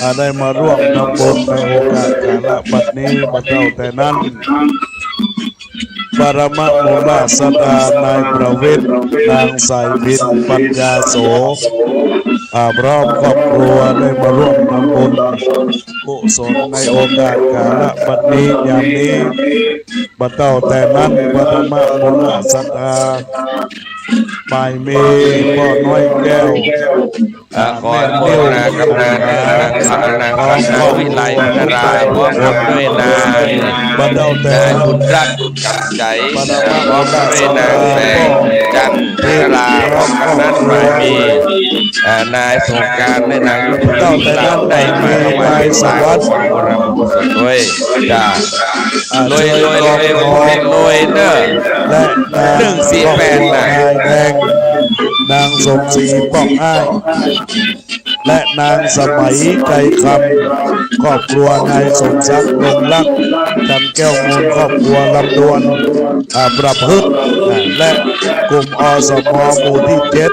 อ่า ได้มาร่วมทำบุญในโอกาสกาละบัดนี้ บ่าเต้าแต่นั้น ปฐมมูลสะดานายประวิตร นางสายพิณ ปัญญาโส อ่า พร้อมครอบครัวได้มาร่วมทำบุญกุศลในโอกาสกาละบัดนี้ ยามนี้ บ่าเต้าแต่นั้น ปฐมมูลสะดา หมายมีป้อน้อยแก้ว อ่า ขออนุโมทนากับนาง นางสาวนาง พร้อมครอบครัว วิไล อินทรา พร้อมด้วยนาง บ่าเต้าแต่ นางบุญรัตน์ กำใจ๋ บ่าเต้า พร้อมด้วยนางแสงจันทร์ อินทรา พร้อมกันนั้นหมายมี อ่า นายสงกรานต์ และนางยุพิน บ่าเต้าแต่นั้น ได้มาถวาย นายสวัสดิ์ สังฆทานด้วย จ้า อ่า รวยรวยรวยรวยรวยเนอะ และนาง หนึ่งสี่แปด น่ะ นายแดง นางสมศรี ป้องอ้าย และนางสมัย ไกรคำ ครอบครัวนายสมศักดิ์ ดงรัก จันทร์แก้วมูล ครอบครัวลำดวน อ่า ประพฤกษ์ อ่า และกลุ่ม อสม หมู่ตี้เจ็ด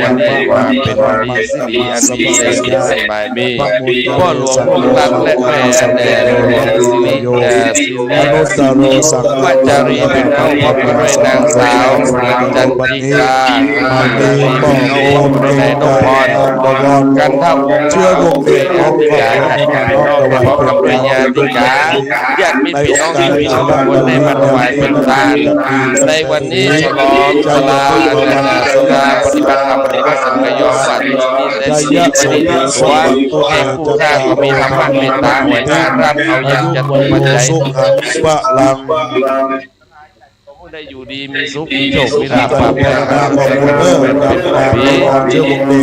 วันนี้ว่าเป๋นวันดี สิริอันดี ในปีใหม่มี พ่อหลวงลูกรักและแม่แดงหลวงสิริ เอ่อ สิริ วัจจารี เป๋นเฮา พร้อมด้วยนางสาว จันทิกา เป๋นเฮา พร้อมด้วยนายนพพร กันทะวงศ์ เชื้อวงศ์เดช พร้อมด้วยญาติ พร้อมด้วยญาติกา ญาติมิตรพี่น้องที่มีส่วนร่วมได้มาถวายเป๋นตาน ในวันนี้ฉลองศาลา ศาลาปฏิบัติธรรม ปฏิบัติสังขยอ วัดนี้ได้สิริมงคล แห่งผู้ข้าก็มีธรรมะเมตตา ไหวหน้ารับเอาอย่างจตุปัจจัย ได้อยู่ดีมีสุข มีโชค มีลาภ ปราบปราม เป๋นปี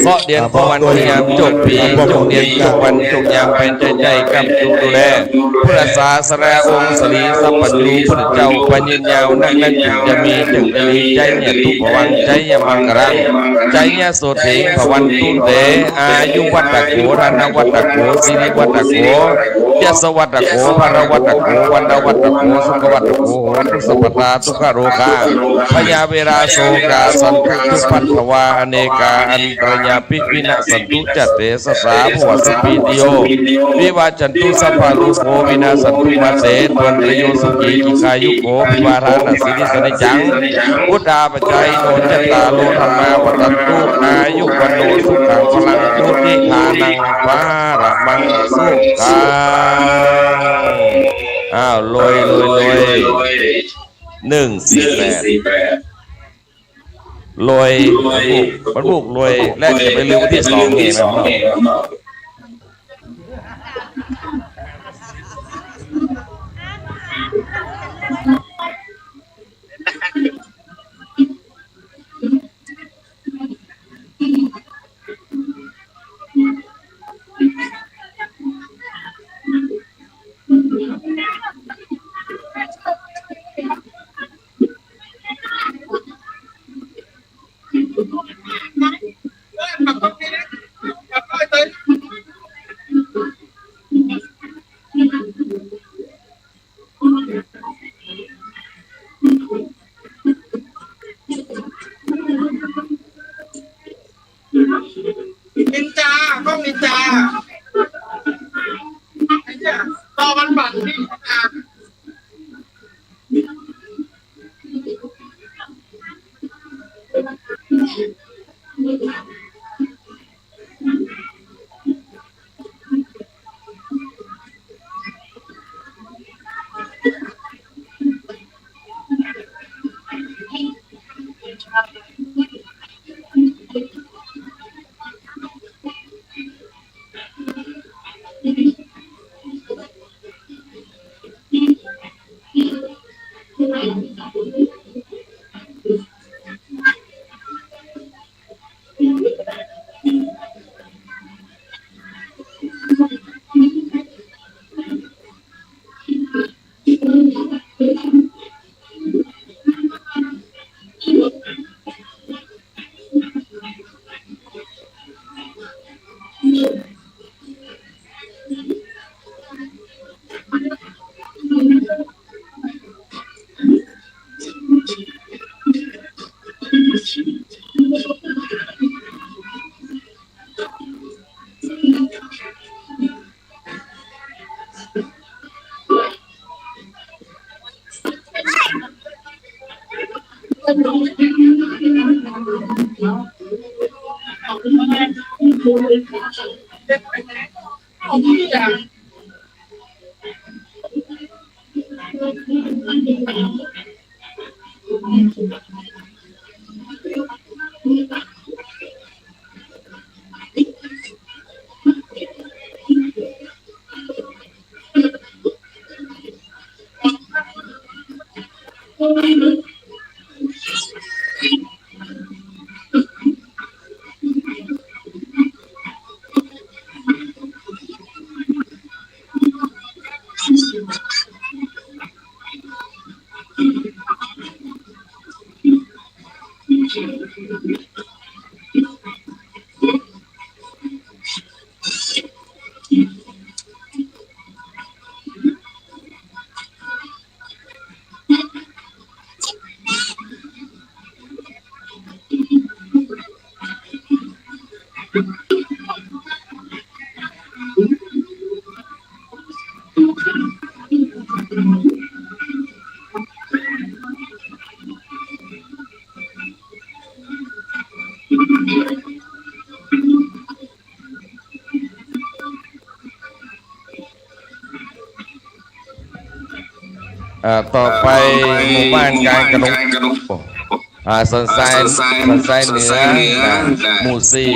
เคราะห์เดือน เคราะห์วัน เคราะห์ยาม โชคปี โชคเดือน โชควัน โชคยาม ไปใจ้ๆ ก้ำจุดูแล พุทธศาสดาองค์สิริสัพพัญญู พุทธเจ้าพระยืนยาว นั้นๆ จึงจะมี จึงจะมี ไจเยตุภวัง ไจยมังคลัง ไจยโสเถง ภวันตุเต อายุวัตโข ธนวัตโข สิริวัตโข ยศวัตโข พลวัตโข วัณวัตโข สุขวัตโข โหตุสัพพทา ทุกขโรคา พยาเวราโศกา สันตุทุพพัทวา อเนกาอันตราย อภิวินาสสันตุ จะเตสะสา ภะวะตุ สัพพีติโย วิวัจจันตุ สัพพะโรโค วินาสสันตุ มา เต ภะวันตะโย สุขี ทีฆายุโก อภิวาทะนะสีลิสะเนจัง วุฑฒาปะจายิโน จัตตาโร ธัมมา วัฑฒันตุ อายุ วัณโณ สุขัง พะลัง โพธิ ทานัง พะละมัง สุขัง อ้าว รวย รวย รวย หนึ่งสี่แปด รวย บรรพุก บรรพุก รวย และอย่าไปลืมวันที่สองนี่นะ นินจา กล้องนินจา ไอ้เนี่ย จอมันบั่นนี่ อ่า ต่อไปหมู่บ้านกลางกะดง อ่า สันทราย สันทรายเหนือ นะ หมู่สี่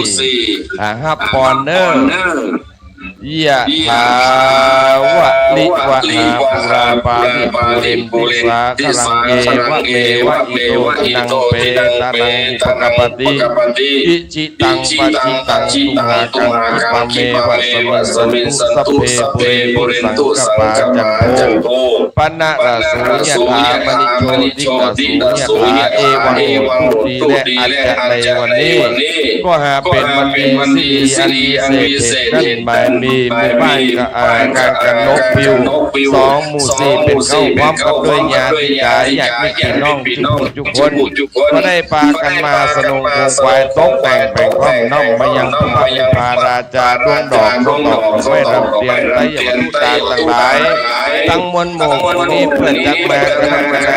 อ่า ฮับปอนเนอร์ ยะถาวะริวะหาปูราปาริปูเรนติสาคะรัง เอวะเมวะอิโตทินังเปตานังอุปกัปปติ อิจิ ตังปะจิตังตุมหังคิปะเมวะสมิญญุ สัพเพปูเรนตุสังกปปา จันโท ปะนะระโสยะถา มะณิโชติระโสยะถา เอวังโหนตุ ดีและอัจจะในวันนี้ ก็หาเป๋นวันดี สิริอันวิเศษเถิด นั่นหมายมี หมู่บ้านกะ อ่า การกันนกปิว สองหมู่สี่เป๋นเก๊า พร้อมกับด้วยญาติกายญาติมิตรพี่น้องทุกผู้ทุกคน ก็ได้ปากั๋นมาสนงคงควายตกแต่งแป๋งพร้อมน้อมมายังพระพักตร์พระราชาดวงดอก ดวงดอกดอกไม้รำเตียนไต้หยาบตุ๊ตาตังหลาย ตังมวลหมู่นี้เปื้อจักมากระท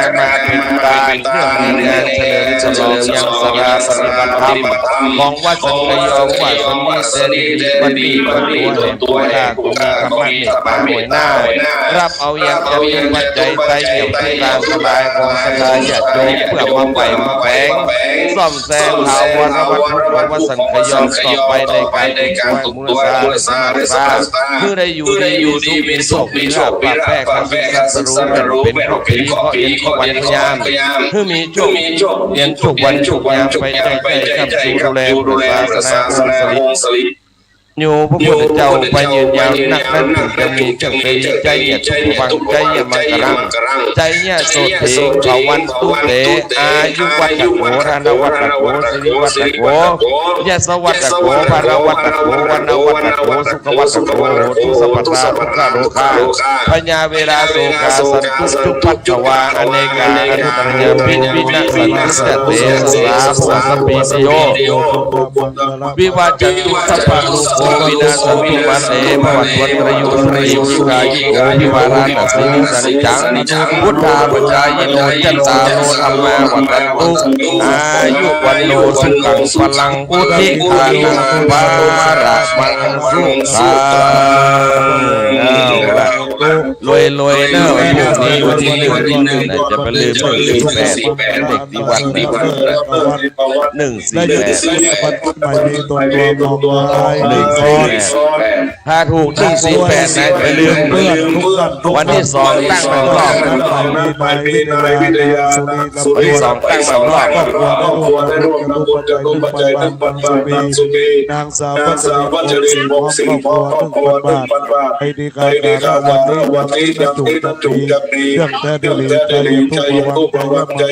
ำมาเป๋นก๋านเพื่อมีงานเฉลิมฉลองยังสาราปฏิบัติธรรมของวัดสันคยอม วัดสันนิเสนีวันนี้วันตัวแห่งผู้กล้า ผู้มีธรรมะเมตตาหน่วยหน้า รับเอายังจตุปัจจัยไตรเอี่ยมตามสบายของศรัทธาญาติโยม เพื่อมาไปมาแฝงซ่อมแซมถาวรวัตถุของวัดสันคยอมต่อไปในก๋านปลูกต้นไม้มูลค่าและสมาสา คือได้อยู่ดีมีสุข มีโชคมีลาภ ปราบแพ้ข้าศึกศัตรูแว่นเป็นเคราะห์ผีเคราะห์เย็นเคราะห์วันเคราะห์ยาม คือมีโชคเย็นทุกวันทุกยาม ไปใจ้ใจ้ค้ำชูดูแลพระศาสนาองค์สริ อยู่พระพุทธเจ้าไปยืนยาวนัก นั้นจึงจะมีเจริญไตรยะตุปปัง ไตรยะมังคลัง ไตรยะโสตถี ภวันตุเต อายุวัฒโข ธนวัฒโข สิริวัฒโข ยศวัฒโข พลวัฒโข วรรณวัฒโข สุขวัฒโข โหตุสัพพะทา ทุกขโรคา พยาเวราโศกา สันตุจุปัทวา อเนกา อนุตตรยาปิ วินาสันตุจเตสา โภสปีติโย วิวัจจันตุสัพพะโรโค วินาสสันตุมาเต ภวัตวันตรายุ สุขี ทีฆายุโก ภวาราณสีลิสานิจัง วุฑฒาปจายิโน จัตตาโร ธัมมา วัฑฒันตุ อายุ วัณโณ สุขัง พลัง วุฒิภานัง ปะระมัง สุขัง เอาละ รวยๆ เนอะ พรุ่งนี้วันที่หนึ่ง นะ จะไปลืม หนึ่งสี่แปด เลขที่วัดนะ หนึ่งสี่แปด ได้อยู่ที่วัดใหม่มีตัวตัวมองไม้ หนึ่งสี่แปด ถ้าถูก หนึ่งสี่แปด นะ อย่าลืม เพื่อนทุกท่านทุก วันที่สองตั้งหนึ่งรอบ วัดใหม่มีนายวิทยา วันที่สองตั้งสองรอบ ครอบครัวได้ร่วมทำบุญจตุปัจจัยหนึ่งพันบาท นางสุมี นางสาววัชรี วงศ์สิงห์ พร้อมครอบครัว หนึ่งพันบาท ในดีกาสาระวันนี้ ยังติดถูกจักดี เรื่องแท้ดีหลี ใจเย็นทุกข์ระวังใจ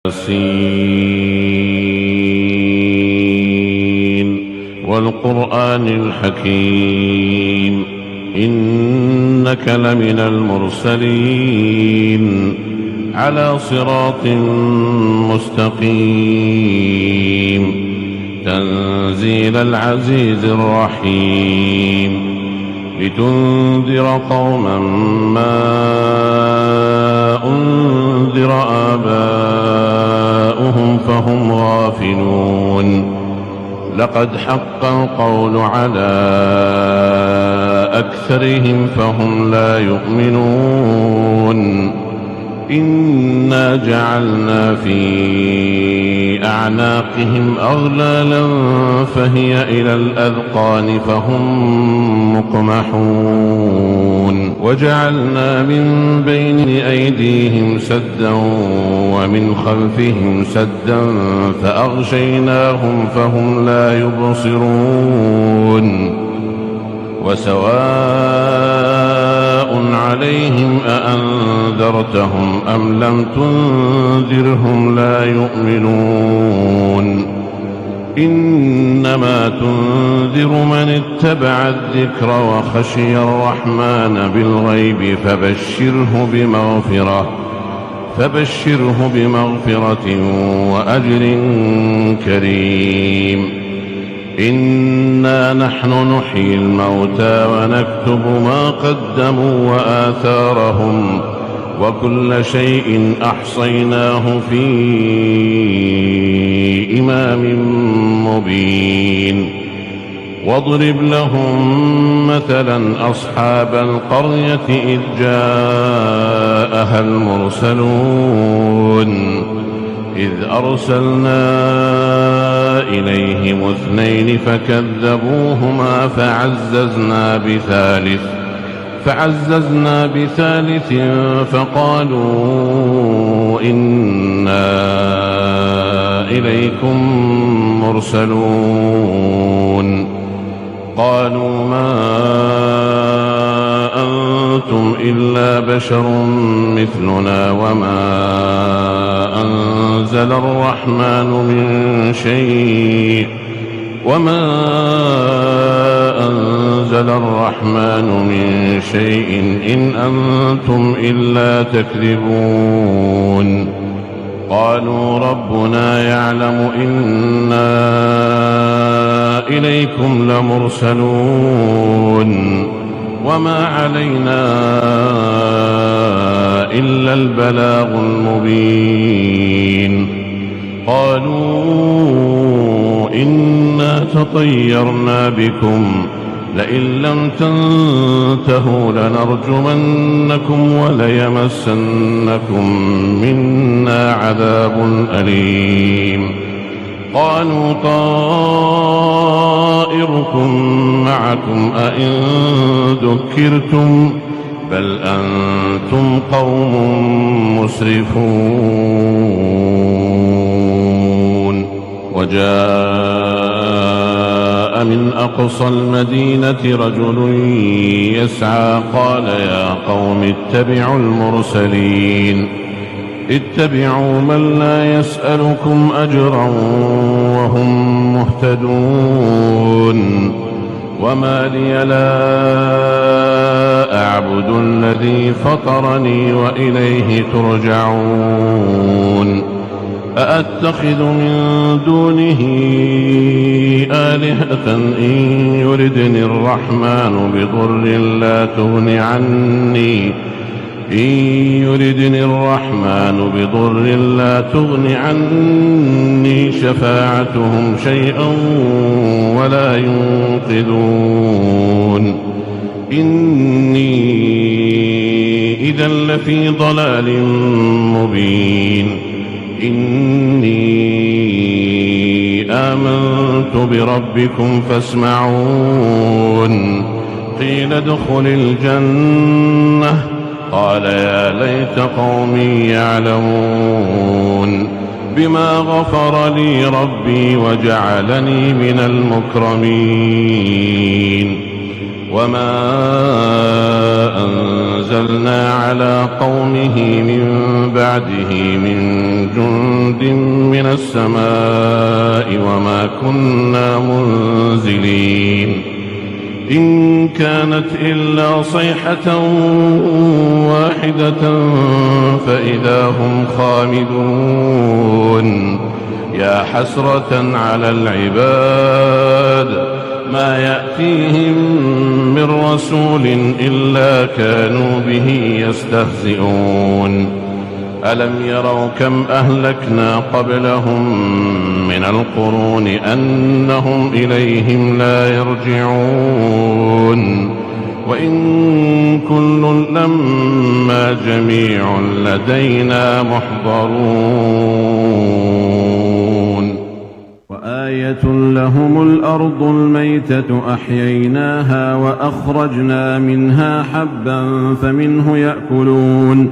ياسين. والقرآن الحكيم. إنك لمن المرسلين على صراط مستقيم. تنزيل العزيز الرحيم. لتنذر قوما ما أنذر آباؤهم فهم غافلون. لقد حق القول على أكثرهم فهم لا يؤمنون. إنا جعلنا في أعناقهم أغلالا فهي إلى الأذقان فهم مقمحون. وجعلنا من بين أيديهم سدا ومن خلفهم سدا فأغشيناهم فهم لا يبصرون. وسواء عليهم أأنذرتهم أم لم تنذرهم لا يؤمنون. إنما تنذر من اتبع الذكر وخشي الرحمن بالغيب فبشره بمغفرة، فبشره بمغفرة وأجر كريم. إنا نحن نحيي الموتى ونكتب ما قدموا وآثارهم وكل شيء أحصيناه في إمام مبين. واضرب لهم مثلا أصحاب القرية إذ جاءها المرسلون. إذ أرسلنا إليهم اثنين فكذبوهما فعززنا بثالث، فعززنا بثالث فقالوا إنا إليكم مرسلون. قالوا ما أنتم إلا بشر مثلنا وما أنزل الرحمن من شيء، وما أنزل الرحمن من شيء إن أنتم إلا تكذبون. قالوا ربنا يعلم إنا إليكم لمرسلون. وما علينا إلا البلاغ المبين. قالوا إنا تطيرنا بكم لئن لم تنتهوا لنرجمنكم وليمسنكم منا عذاب أليم. قالوا طائركم معكم أئن ذكرتم بل أنتم قوم مسرفون. وجاء من أقصى المدينة رجل يسعى قال يا قوم اتبعوا المرسلين. اتبعوا من لا يسألكم أجرا وهم مهتدون. وما لي لا أعبد الذي فطرني وإليه ترجعون. أأتخذ من دونه آلهة إن يردن الرحمن بضر لا تغن عني إن يردن الرحمن بضر لا تغن عني شفاعتهم شيئا ولا ينقذون. إني إذا لفي ضلال مبين. إني آمنت بربكم فاسمعون. قيل ادخل الجنة. قال يا ليت قومي يعلمون بما غفر لي ربي وجعلني من المكرمين. وما أنزلنا على قومه من بعده من جند من السماء وما كنا منزلين. إن كانت إلا صيحة واحدة فإذا هم خامدون. يا حسرة على العباد ما يأتيهم من رسول إلا كانوا به يستهزئون. ألم يروا كم أهلكنا قبلهم من القرون أنهم إليهم لا يرجعون. وإن كل لما جميع لدينا محضرون. وآية لهم الأرض الميتة أحييناها وأخرجنا منها حبا فمنه يأكلون.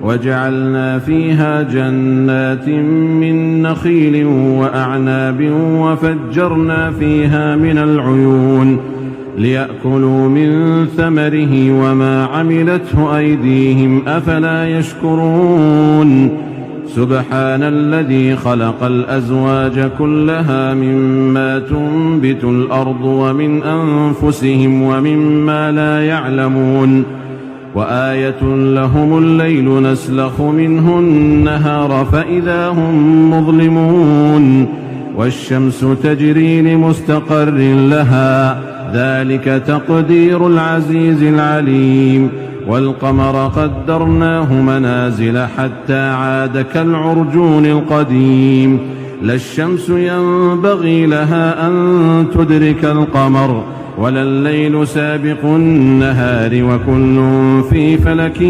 وجعلنا فيها جنات من نخيل وأعناب وفجرنا فيها من العيون ليأكلوا من ثمره وما عملته أيديهم أفلا يشكرون. سبحان الذي خلق الأزواج كلها مما تنبت الأرض ومن أنفسهم ومما لا يعلمون. وآية لهم الليل نسلخ منه النهار فإذا هم مظلمون. والشمس تجري لمستقر لها ذلك تقدير العزيز العليم. والقمر قدرناه منازل حتى عاد كالعرجون القديم. لا الشمس ينبغي لها أن تدرك القمر ولا الليل سابق النهار وكل في فلك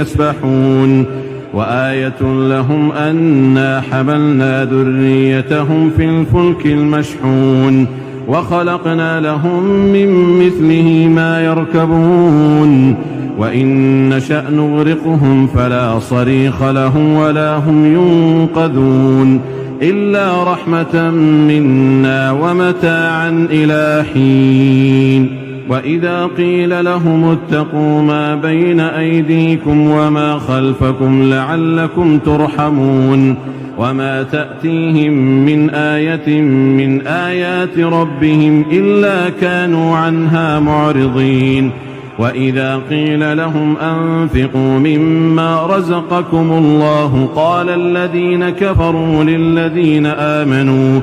يسبحون. وآية لهم أنا حملنا ذريتهم في الفلك المشحون وخلقنا لهم من مثله ما يركبون. وإن نشأ نغرقهم فلا صريخ لهم ولا هم ينقذون. إلا رحمة منا ومتاعا إلى حين. وإذا قيل لهم اتقوا ما بين أيديكم وما خلفكم لعلكم ترحمون. وما تأتيهم من آية من آيات ربهم إلا كانوا عنها معرضين. وإذا قيل لهم أنفقوا مما رزقكم الله قال الذين كفروا للذين آمنوا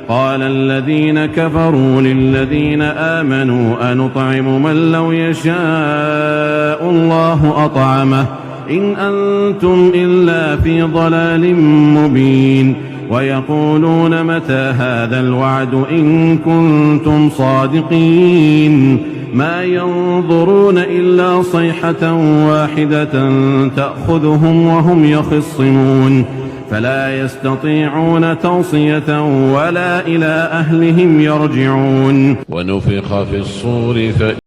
قال الذين كفروا للذين آمنوا أنطعم من لو يشاء الله أطعمه إن أنتم إلا في ضلال مبين. ويقولون متى هذا الوعد إن كنتم صادقين. ما ينظرون إلا صيحة واحدة تأخذهم وهم يخصمون. فلا يستطيعون توصية ولا إلى أهلهم يرجعون. ونفخ في الصور فإذا